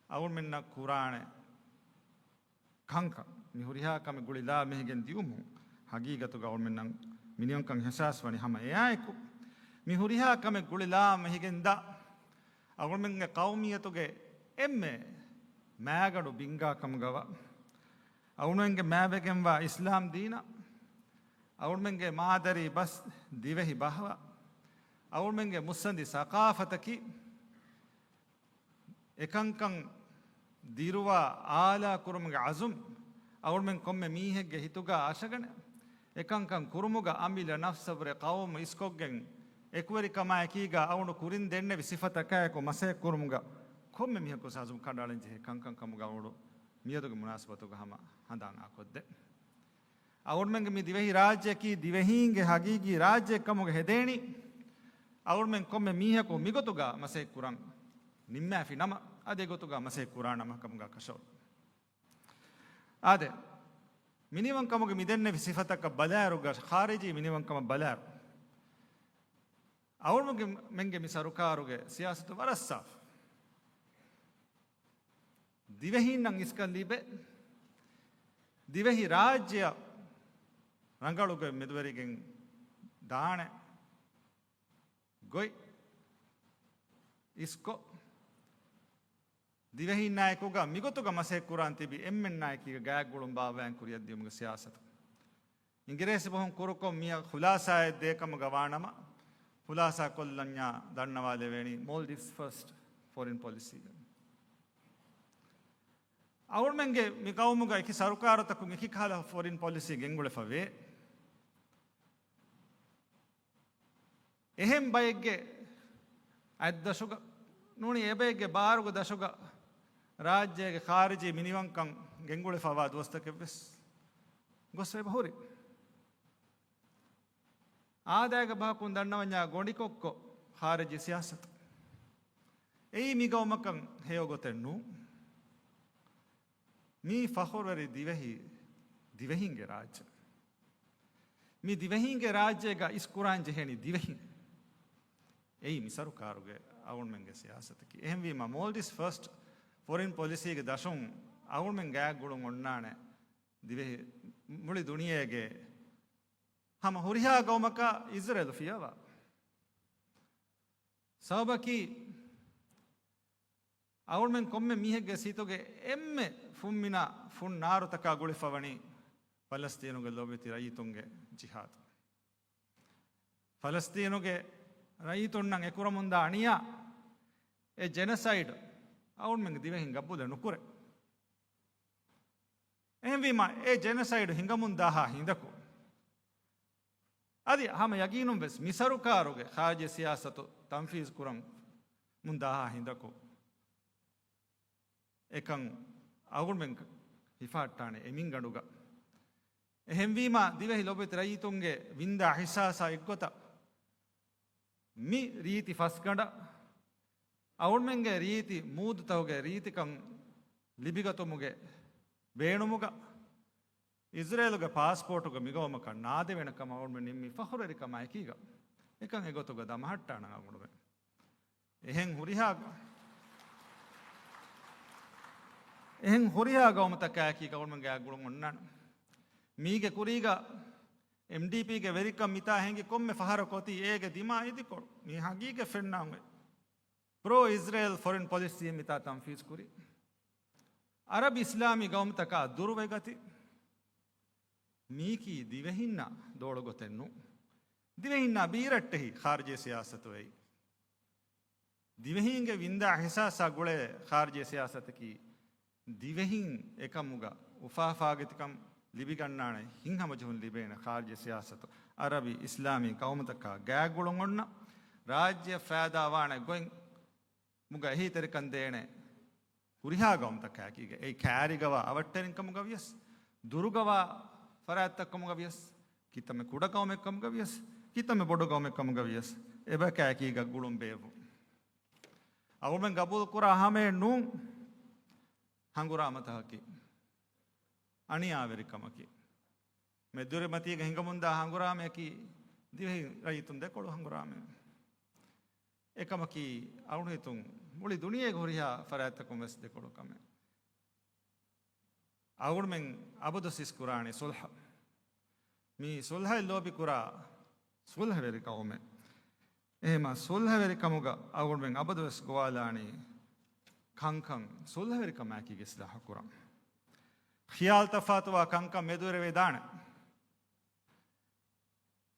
އަޅުގަނޑުމެންނަށް ކުރާނެ ކަންކަން. މި ހުރިހާ ކަމެއް ގުޅިލާ މެހިގެން ދިއުމުން، ޙަޤީޤަތުގަ އަޅުގަނޑުމެންނަށް މިނިވަންކަން އިޙްސާސް ވަނީ ހަމަ އެއާއެކު. މި ހުރިހާ ކަމެއް ގުޅިލާ މެހިގެންދާ އަޅުގަނޑުމެންގެ ޤައުމިއްޔަތުގެ އެންމެ މާގަނޑު ބިންގާ ކަމުގަވާ، އަޅުގަނޑުމެންގެ މާތްވެގެންވާ އިސްލާމް ދީނަށް، އަޅުގަނޑުމެންގެ މާދަރީ ބަސް ދިވެހި ބަހަށް، އަޅުގަނޑުމެންގެ މުއްސަނދި ސަޤާފަތަކީ، އެކަންކަން ދިރުވާ އާލާ ކުރުމުގެ ޢަޒުމް އަޅުގަނޑުމެން ކޮންމެ މީހެއްގެ ހިތުގަ އަށަގަނެ، އެކަންކަން ކުރުމުގަ އަމިއްލަ ނަފްސަށްވުރެ ޤައުމު އިސްކޮށްގެން، އެކުވެރިކަމާއެކީގަ އަޅުގަނޑު ކުރިން ދެންނެވި ސިފަތަކާއެކު މަސައްކަތް ކުރުމުގަ ކޮންމެ މީހަކު ވެސް ޢަޒުމް ކަނޑައަޅަން ޖެހޭ ކަންކަން ކަމުގަ އަޅުގަނޑު މިއަދުގެ މުނާސަބަތުގަ ހަމަ ހަނދާން އާކޮށްދޭ. އަޅުގަނޑުމެންގެ މި ދިވެހި ރާއްޖެއަކީ ދިވެހީންގެ ޙަޤީޤީ ރާއްޖެއެއް ކަމުގަ ހެދޭނީ، އަޅުގަނޑުމެން ކޮންމެ މީހަކު މިގޮތުގަ މަސައްކަތް ކުރަން ނިންމާފި ނަމަ، އަދި އެގޮތުގަ މަސައްކަތް ކުރާނަމަ ކަމުގަ ކަށަވަރު. އާދެ، މިނިވަންކަމުގެ މިދެންނެވި ސިފަތަކަށް ބަލާއިރުގަ، ޚާރިޖީ މިނިވަންކަމަށް ބަލާއިރު، އަޅުގަނޑުމެންގެ މި ސަރުކާރުގެ ސިޔާސަތު ވަރަށް ސާފު. ދިވެހީންނަށް އިސްކަން ލިބޭ، ދިވެހި ރާއްޖެއަށް ރަނގަޅުގޮތް މެދުވެރިގެން ދާނެ ގޮތް އިސްކޮށް، ދިވެހީންނާއެކުގަ މިގޮތުގަ މަސައްކަތް ކުރާން ތިބި އެންމެންނާއެކީގަ ގާތްގުޅުން ބާއްވާން ކުރިއަށްދިޔުމުގެ ސިޔާސަތު. އިނގިރޭސި ބަހުން ކުރުކޮށް މިއަށް ޚުލާސާއެއް ދޭ ކަމުގަ ވާނަމަ، ޚުލާސާ ކޮށްލަންޏާ ދަންނަވާލެވޭނީ މޯލްޑިވްސް ފަސްޓް ފޮރިން ޕޮލިސީގަ. އަޅުގަނޑުމެންގެ މި ޤައުމުގަ އެކި ސަރުކާރުތަކުން އެކި ކަހަލަ ފޮރިން ޕޮލިސީ ގެންގުޅެފަ ވޭ. އެހެން ބައެއްގެ އަތްދަށުގަ ނޫނީ އެބައެއްގެ ބާރުގެ ދަށުގަ ރާއްޖޭގެ ޚާރިޖީ މިނިވަންކަން ގެންގުޅެފަވާ ދުވަސްތަކެއްވެސް ގޮސް އެބަ ހުރި. އާދައިގެ ބަހަކުން ދަންނަވަންޏާ ގޮނޑިކޮށްކޮށް ޚާރިޖީ ސިޔާސަތު. އެއީ މި ގައުމަކަށް ހެޔޮ ގޮތެއް ނޫން. މީ ފަޚުރުވެރި ދިވެހި، ދިވެހިންގެ ރާއްޖެ. މި ދިވެހިންގެ ރާއްޖޭގަ އިސްކުރާން ޖެހޭނީ ދިވެހިން. އެއީ މި ސަރުކާރުގެ އަޅުގަނޑުމެންގެ ސިޔާސަތަކީ. އެހެންވީމަ، މޯލްޑިވްސް ފަސްޓް ފޮރިން ޕޮލިސީގެ ދަށުން އަޅުގަނޑުމެން ގާތްގުޅުން އޮންނާނެ ދިވެހި، މުޅި ދުނިޔޭގެ ހަމަ ހުރިހާ ގައުމަކަށް އިޒްރޭލު ފިޔަވާ. ސަބަބަކީ، އަޅުގަނޑުމެން ކޮންމެ މީހެއްގެ ސިތުގެ އެންމެ ފުންމިނަ ފުން ނާރުތަކާ ގުޅިފަވަނީ ފަލަސްތީނުގެ ލޯބިވެތި ރައްޔިތުންގެ ޖިހާދު. ފަލަސްތީނުގެ ރައްޔިތުންނަށް އެކުރަމުންދާ އަނިޔާ، އެ ޖެނަސައިޑް އަޅުގަނޑުމެންގެ ދިވެހިން ގަބޫލެއް ނުކުރޭ. އެހެންވީމަ، އެ ޖެނަސައިޑް ހިނގަމުންދާހާ ހިނދަކު، އަދި ހަމަ ޔަގީނުން ވެސް މި ސަރުކާރުގެ ޚާރިޖީ ސިޔާސަތު ތަންފީޒު ކުރަމުންދާހާ ހިނދަކު، އެކަން އަޅުގަނޑުމެން ހިފަހައްޓާނެ އެމިންގަނޑުގަ. އެހެންވީމަ، ދިވެހި ލޮބުވެތި ރައްޔިތުންގެ ވިންދާ އިޙްސާސާ އެއްގޮތަށް، މި ރީތި ފަސްގަނޑަށް އަޅުގަނޑުމެންގެ ރީތި މޫދުތަކުގެ ރީތިކަން ލިބިގަތުމުގެ ބޭނުމުގަ، އިޒްރޭލުގެ ޕާސްޕޯޓުގަ މިގައުމަކަށް ނާދެވޭނެ ކަމަށް އަޅުގަނޑުމެން ނިންމީ ފަޚުރުވެރިކަމާ އެކީގަ. އެކަން އެގޮތުގަ ދަމަހައްޓާނަން އަޅުގަނޑުމެން. އެހެން ހުރިހާ، އެހެން ހުރިހާ ގައުމުތަކާއެކީ ގައުމުގެ ގުޅުން އޮންނާނެ. މީގެ ކުރީގަ އެމްޑީޕީގެ ވެރިކަން މިތާ ހެނގި ކޮންމެ ފަހަރަކު އޮތީ އޭގެ ދިމާ އިދިކޮޅު. މީ ހަގީގަތް ފެންނާން އޮތް. ޕްރޯ އިޒްރޭލް ފޮރިން ޕޮލިސީ މިތާ ތަންފީޒް ކުރި. އަރަބި އިސްލާމީ ގައުމުތަކާ ދުރުވެގަތި. މީކީ ދިވެހިންނަށް ދޯޅު ގޮތެއް ނޫން. ދިވެހިންނާ ބީރައްޓެހި ޚާރިޖީ ސިޔާސަތު އެއީ. ދިވެހީންގެ ވިންދާ އިޙްސާސާ ގުޅޭ ޚާރިޖީ ސިޔާސަތަކީ ދިވެހިން އެކަމުގަ އުފާ އުފާގޮތްކަން ލިބިގަންނާނެ، ހިތްހަމަޖެހުން ލިބޭނެ ޚާރިޖީ ސިޔާސަތު. އަރަބި އިސްލާމީ ގައުމުތަކާ ގާތްގުޅުން އޮންނަ، ރާއްޖެއަށް ފައިދާވާނެ ގޮތް މުގަ އެހީތެރިކަން ދޭނެ ހުރިހާ ގައުމުތަކާއެކީގަ، އެއީ ކާރިގަވާ އަވަށްޓެރިން ކަމުގަ ވިޔަސް، ދުރުގަވާ ފަރާތްތައް ކަމުގަ ވިޔަސް، ކިތަންމެ ކުޑަ ގައުމެއް ކަމުގަ ވިޔަސް، ކިތަންމެ ބޮޑު ގައުމެއް ކަމުގަ ވިޔަސް، އެބަޔަކާއެކީގަ ގުޅުން ބޭއްވުން. އަޅުގަނޑުމެން ގަބޫލު ކުރާ ހަމައެއް ނޫން ހަނގުރާމަތަކަކީ، އަނިޔާވެރިކަމަކީ. މެދުވެރިމަތީގަ ހިނގަމުންދާ ހަނގުރާމަޔަކީ ދިވެހި ރައްޔިތުން ދެކޮޅު ހަނގުރާމައެއް. އެކަމަކީ އަޅުގަނޑު ހިތުން މުޅި ދުނިޔޭގެ ހުރިހާ ފަރާތްތަކުން ވެސް ދެކޮޅު ކަމެއް. އަޅުގަނޑުމެން އަބަދު ސިސް ކުރާނީ ސުލްހަ. މީ ސުލްހައެއް ލޯބި ކުރާ ސުލްހަވެރި ގައުމެއް. އެހެމަ ސުލްހަވެރިކަމުގަ އަޅުގަނޑުމެން އަބަދު ވެސް ގޮވާލާނީ ކަންކަން ސުލްހަވެރިކަމާއެކީގަ އިސްލާހު ކުރަން. ޚިޔާލު ތަފާތުވާ ކަންކަން މެދުވެރިވެދާނެ.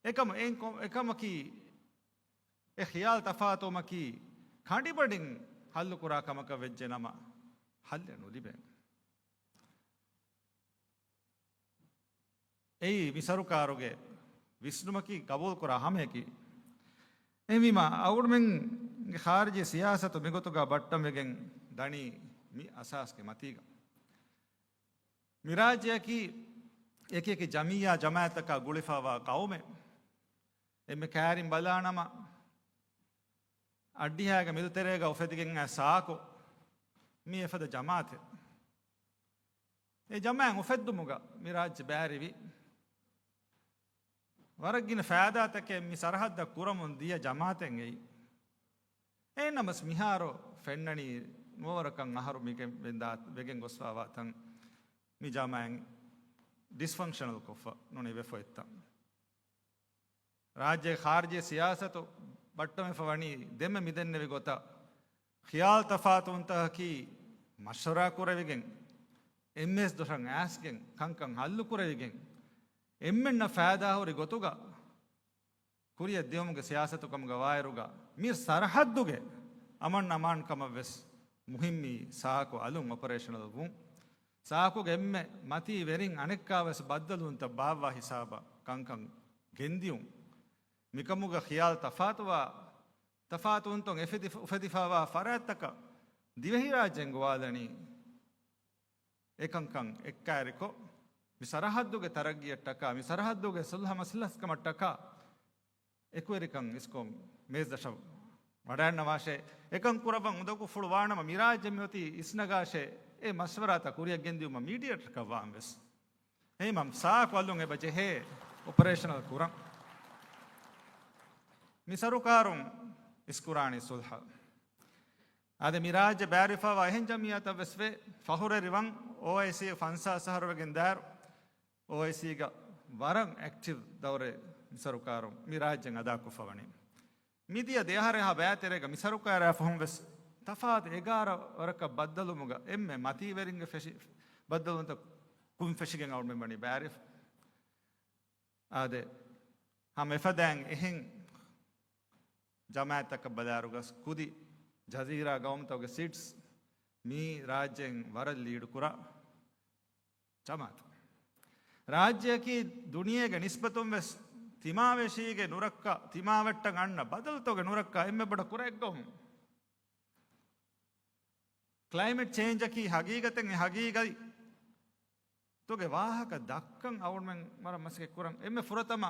އެކަމަ-، އެ-، އެކަމަކީ، އެ ޚިޔާލު ތަފާތުވުމަކީ ކަނޑިބަޑިން ހައްލުކުރާ ކަމަކަށް ވެއްޖެ ނަމަ، ހައްލެއް ނުލިބޭ. އެއީ މި ސަރުކާރުގެ ވިސްނުމަކީ، ގަބޫލުކުރާ ހަމަޔަކީ. އެހެންވީމަ، އަޅުގަނޑުމެންގެ ޚާރިޖީ ސިޔާސަތު މިގޮތުގަ ބައްޓަންވެގެން ދަނީ މި އަސާސްގެ މަތީގަ. މި ރާއްޖެއަކީ އެކި އެކި ޖަމިއްޔާ ޖަމާއަތްތަކާ ގުޅިފައިވާ ގައުމެއް. އެންމެ ކައިރިން ބަލާނަމަ، އައްޑިހައިގެ މެދުތެރޭގަ އުފެދިގެން އައި ސާކު މީ އެފަދަ ޖަމާއަތެއް. އެ ޖަމާއަތް އުފެއްދުމުގަ މި ރާއްޖެ ބައިވެރިވި. ވަރަށް ގިނަ ފައިދާތަކެއް މި ސަރަހައްދަށް ކުރަމުން ދިޔަ ޖަމާއަތެއް އެއީ. އެހެންނަމަސް މިހާރު ފެންނަނީ ނުވަވަރަކަށް އަހަރު މިގެ ވެންދާ-، ވެގެން ގޮސްފައިވާ ތަން މި ޖަމާއަތް ޑިސްފަންކްޝަނަލް ކޮށްފަ ނޫނީ ވެފަ އޮތްތަން. ރާއްޖޭގެ ޚާރިޖީ ސިޔާސަތު ބައްޓަމެފަ ވަނީ ދެންމެ މިދެންނެވި ގޮތަށް، ޚިޔާލު ތަފާތުވުންތަކަކީ މަޝްވަރާ ކުރެވިގެން، އެންމެސް ދޮށަށް އައިސްގެން، ކަންކަން ހައްލު ކުރެވިގެން، އެންމެންނަށް ފައިދާހުރި ގޮތުގަ ކުރިއަށް ދިޔުމުގެ ސިޔާސަތު ކަމުގަ ވާއިރުގަ، މި ސަރަހައްދުގެ އަމަން އަމާންކަމަށް ވެސް މުހިއްމީ ސާކު އަލުން އޮޕަރޭޝަނަލް ވުން. ސާކުގެ އެންމެ މަތީ ވެރިން އަނެއްކާވެސް ބައްދަލުވުންތައް ބާއްވާ ހިސާބަށް ކަންކަން ގެންދިޔުން. މިކަމުގަ ޚިޔާލު ތަފާތުވާ، ތަފާތުވުންތައް އެފެދި-، އުފެދިފައިވާ ފަރާތްތަކަށް ދިވެހިރާއްޖެއިން ގޮވާލަނީ. އެކަންކަން އެއްކާއިރިކޮށް، މި ސަރަހައްދުގެ ތަރައްގީއަށްޓަކާ، މި ސަރަހައްދުގެ ސުލްހަ މަސްލަހަތްކަމަށްޓަކާ، އެކުވެރިކަން އިސްކޮށް މޭޒްދަށަށް ވަޑައިންނަވާށޭ. އެކަން ކުރައްވަން އުނދަގޫފުޅު ވާނަމަ، މި ރާއްޖެ މިއޮތީ އިސްނަގާށޭ. އެ މަޝްވަރާތައް ކުރިއަށް ގެންދިއުމަށް މީޑިއޭޓަރަކަށް ވާން ވެސް. އެހެންވީމަ ސާކު އަލުން އެބަ ޖެހޭ އޮޕަރޭޝަނަލް ކުރަން. މި ސަރުކާރުން އިސްކުރާނީ ސުލްހަ. އާދެ، މި ރާއްޖެ ބައިވެރިވެފައިވާ އެހެން ޖަމްއިއްޔާތައް ވެސް ވޭ. ފަހުރެއް ރިވަން އޯއައިސީ ފަންސާސް އަހަރު ވެގެން ދާއިރު އޯއައިސީގަ ވަރަށް އެކްޓިވް ދައުރެއް މި ސަރުކާރުން މި ރާއްޖެ އަދާކޮށްފަ ވަނީ. މިދިޔަ ދެއަހަރެއްހާ ބައިތެރޭގަ މި ސަރުކާރާ ފަހުން ވެސް ތަފާތު އެގާރަ ވަރަކަށް ބައްދަލުވުމުގަ އެންމެ މަތީވެރިންގެ ފެށި، ބައްދަލުވުންތައް ކުން ފެށިގެން އަޅުމެން ވަނީ ބައިވެރިވެފަ. އާދެ، ހަމަ އެފަދައިން އެހެން ޖަމާއަތްތަކަށް ބަލާއިރުގަސް ކުދި ޖަޒީރާ ގައުމުތަކުގެ ސީޓްސް މި ރާއްޖެއިން ވަރަށް ލީޑު ކުރާ ޖަމާއަތު. ރާއްޖެއަކީ ދުނިޔޭގެ ނިސްބަތުން ވެސް ތިމާވެށީގެ ނުރައްކަ، ތިމާވެއްޓަށް އަންނަ ބަދަލުތަކުގެ ނުރައްކަ އެންމެ ބޮޑަށް ކުރާ އެއްގައުމު. ކްލައިމެޓް ޗޭންޖަކީ ހަގީގަތެއް، އެ ހަގީގަތުގެ ވާހަކަ ދައްކަން އަޅުމެން ވަރަށް މަސައްކަތް ކުރަން. އެންމެ ފުރަތަމަ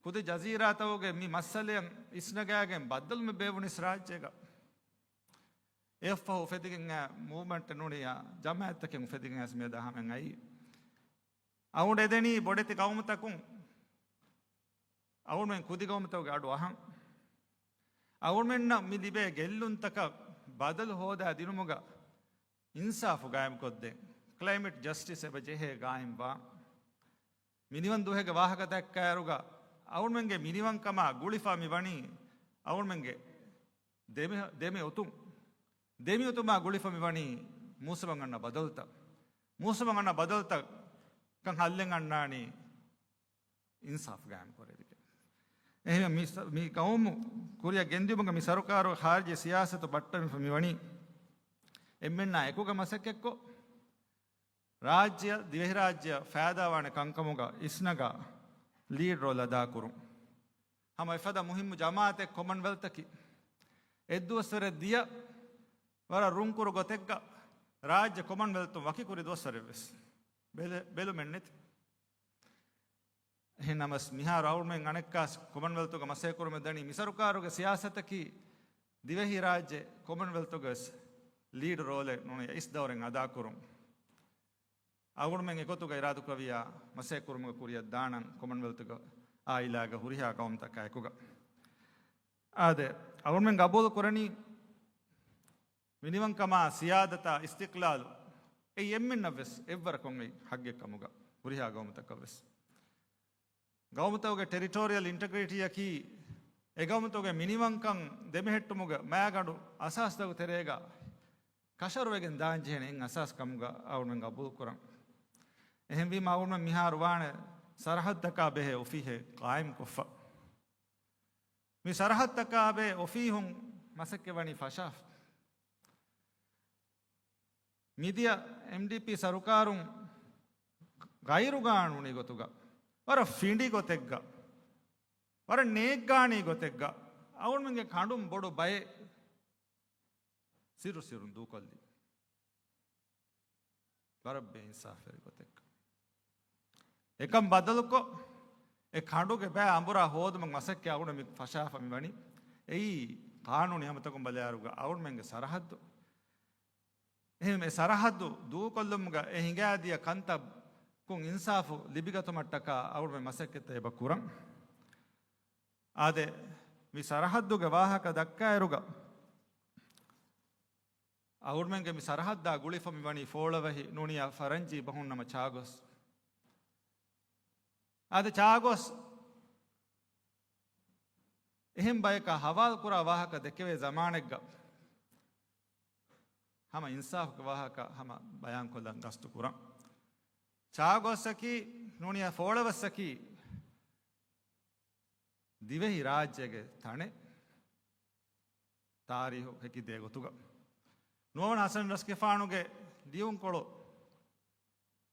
ކުދި ޖަޒީރާތަކުގެ މި މައްސަލައަށް އިސްނަގާގެން ބައްދަލުމެއް ބޭއްވުނީސް ރާއްޖޭގަ. އެއަށްފަހު އުފެދިގެން އައި މޫވްމަންޓެއް ނޫނިއްޔާ، ޖަމާއަތްތަކެއް އުފެދިގެން އައިސް މިއަދާ ހަމައަށް އައީ. އަޅުގަނޑު އެދެނީ ބޮޑެތި ގައުމުތަކުން އަޅުމެން ކުދި ގައުމުތަކުގެ އަޑު އަހަން. އަޅުމެންނަށް މި ލިބޭ ގެއްލުންތަކަށް ބަދަލު ހޯދާ ދިނުމުގަ އިންސާފު ގާއިމްކޮށްދޭން. ކްލައިމެޓް ޖަސްޓިސް އެބަ ޖެހޭ ގާއިމްވާން. މިނިވަން ދުވަހެއްގެ ވާހަކަ ދައްކާއިރުގަ އަޅުމެންގެ މިނިވަންކަމާ ގުޅިފަ މި ވަނީ އަޅުމެންގެ ދެމި، ދެމި އޮތުން، ދެމި އޮތުމާ ގުޅިފަ މި ވަނީ މޫސުމަށް އަންނަ ބަދަލުތައް. މޫސުމަށް އަންނަ ބަދަލުތައް ކަން ހައްލެއް އަންނާނީ އިންސާފް ގާއިމް ކުރެވިގެން. އެހެން މި ސަ، މި ގައުމު ކުރިއަށް ގެންދިއުމުގަ މި ސަރުކާރު ޚާރިޖީ ސިޔާސަތު ބައްޓަމިފަ މި ވަނީ އެންމެންނާ އެކުގަ މަސައްކަތްކޮށް، ރާއްޖެއަށް، ދިވެހިރާއްޖެއަށް ފައިދާވާނެ ކަންކަމުގަ އިސްނަގާ ލީޑް ރޯލް އަދާކުރުން. ހަމަ އެފަދަ މުހިއްމު ޖަމާއަތެއް ކޮމަންވެލްތަކީ. އެއްދުވަސްވަރެއް ދިޔަ ވަރަށް ރުންކުރު ގޮތެއްގަ ރާއްޖެ ކޮމަންވެލްތުން ވަކިކުރި ދުވަސްވަރެއްވެސް ބެލެ، ބެލުމެއްނެތި. އެހެން ނަމަސް މިހާރު އަޅުމެން އަނެއްކާސް ކޮމަންވެލްތުގަ މަސައްކަތްކުރުމެއް ދަނީ މި ސަރުކާރުގެ ސިޔާސަތަކީ ދިވެހިރާއްޖެ ކޮމަންވެލްތުގަ ވެސް ލީޑް ރޯލެއް ނޫނީ އިސް ދައުރެއް އަދާކުރުން. އަޅުގަނޑުމެން އެގޮތުގަ އިރާދަކުރެއްވިއްޔާ މަސައްކަތްކުރުމުގެ ކުރިއަށް ދާނަން ކޮމަންވެލްތުގެ އާއިލާގެ ހުރިހާ ގައުމުތަކާ އެކުގަ. އާދެ، އަޅުގަނޑުމެން ގަބޫލު ކުރަނީ މިނިވަންކަމާ ސިޔާދަތާ އިސްތިޤްލާލު އެއީ އެންމެންނަށްވެސް އެއްވަރަކަށް އޮތް ހައްގެއް ކަމުގަ ހުރިހާ ގައުމުތަކަށްވެސް. ގައުމުތަކުގެ ޓެރިޓޯރިއަލް އިންޓެގްރިޓީއަކީ އެގައުމުތަކުގެ މިނިވަންކަން ދެމެހެއްޓުމުގެ މައިގަނޑު އަސާސްތަކުގެ ތެރޭގަ ކަށަވަރުވެގެން ދާންޖެހޭނެ އެއް އަސާސް ކަމުގަ އަޅުގަނޑުމެން ގަބޫލުކުރަން. އެހެންވީމަ އަޅުގަނޑުމެން މިހާރު ވާނެ ސަރަހައްދަކާ ބެހޭ އޮފީހެއް ޤާއިމްކޮށްފަ. މި ސަރަހައްދަކާ ބެހޭ އޮފީހުން މަސައްކަތް ވަނީ ފަށާފަ. މިދިޔަ އެމްޑީޕީ ސަރުކާރުން ޣައިރުގާނޫނީ ގޮތުގަ، ވަރަށް ފިނޑި ގޮތެއްގަ، ވަރަށް ނޭއްގާނީ ގޮތެއްގަ، އަޅުގަނޑުމެންގެ ކަނޑުން ބޮޑު ބައެއް ސިއްރު ސިއްރުން ދޫކޮށްލި. ވަރަށް ބޭއިންސާފުވެރި ގޮތެއްގަ. އެކަން ބަދަލުކޮށް، އެ ކަނޑުގެ ބައި އަނބުރާ ހޯދުމަށް މަސައްކަތް އަޅުގަނޑު މި ފަށާފަ މި ވަނީ. އެއީ ޤާނޫނީ ހަމަތަކުން ބަލާއިރުގަ އަޅުގަނޑުމެންގެ ސަރަހައްދު. އެހެން އެ ސަރަހައްދު ދޫކޮށްލުމުގަ އެ ހިނގާދިޔަ ކަންތައްކުން އިންސާފު ލިބިގަތުމަށްޓަކާ އަޅުގަނޑުމެން މަސައްކަތްތައް އެބަ ކުރަން. އާދެ، މި ސަރަހައްދުގެ ވާހަކަ ދައްކާއިރުގަ، އަޅުގަނޑުމެންގެ މި ސަރަހައްދާ ގުޅިފަ މި ވަނީ ފޯޅަވަހި ނޫނިއްޔާ ފަރަންޖީ ބަހުން ނަމަ ޗާގޮސް. އާދެ، ޗާގޮސް އެހެން ބަޔަކާ ހަވާލުކުރާ ވާހަކަ ދެކެވޭ ޒަމާނެއްގަ ހަމަ އިންސާފުގެ ވާހަކަ ހަމަ ބަޔާންކޮށްލަން ގަސްތު ކުރަން. ޗާގޮސްއަކީ ނޫނިއްޔާ ފޯޅަވަސްއަކީ ދިވެހި ރާއްޖޭގެ ތަނެއް، ތާރީހު ހެކިދޭ ގޮތުގަ. ނުވަވަނަ ހަސަން ރަސްގެފާނުގެ ލިޔުންކޮޅު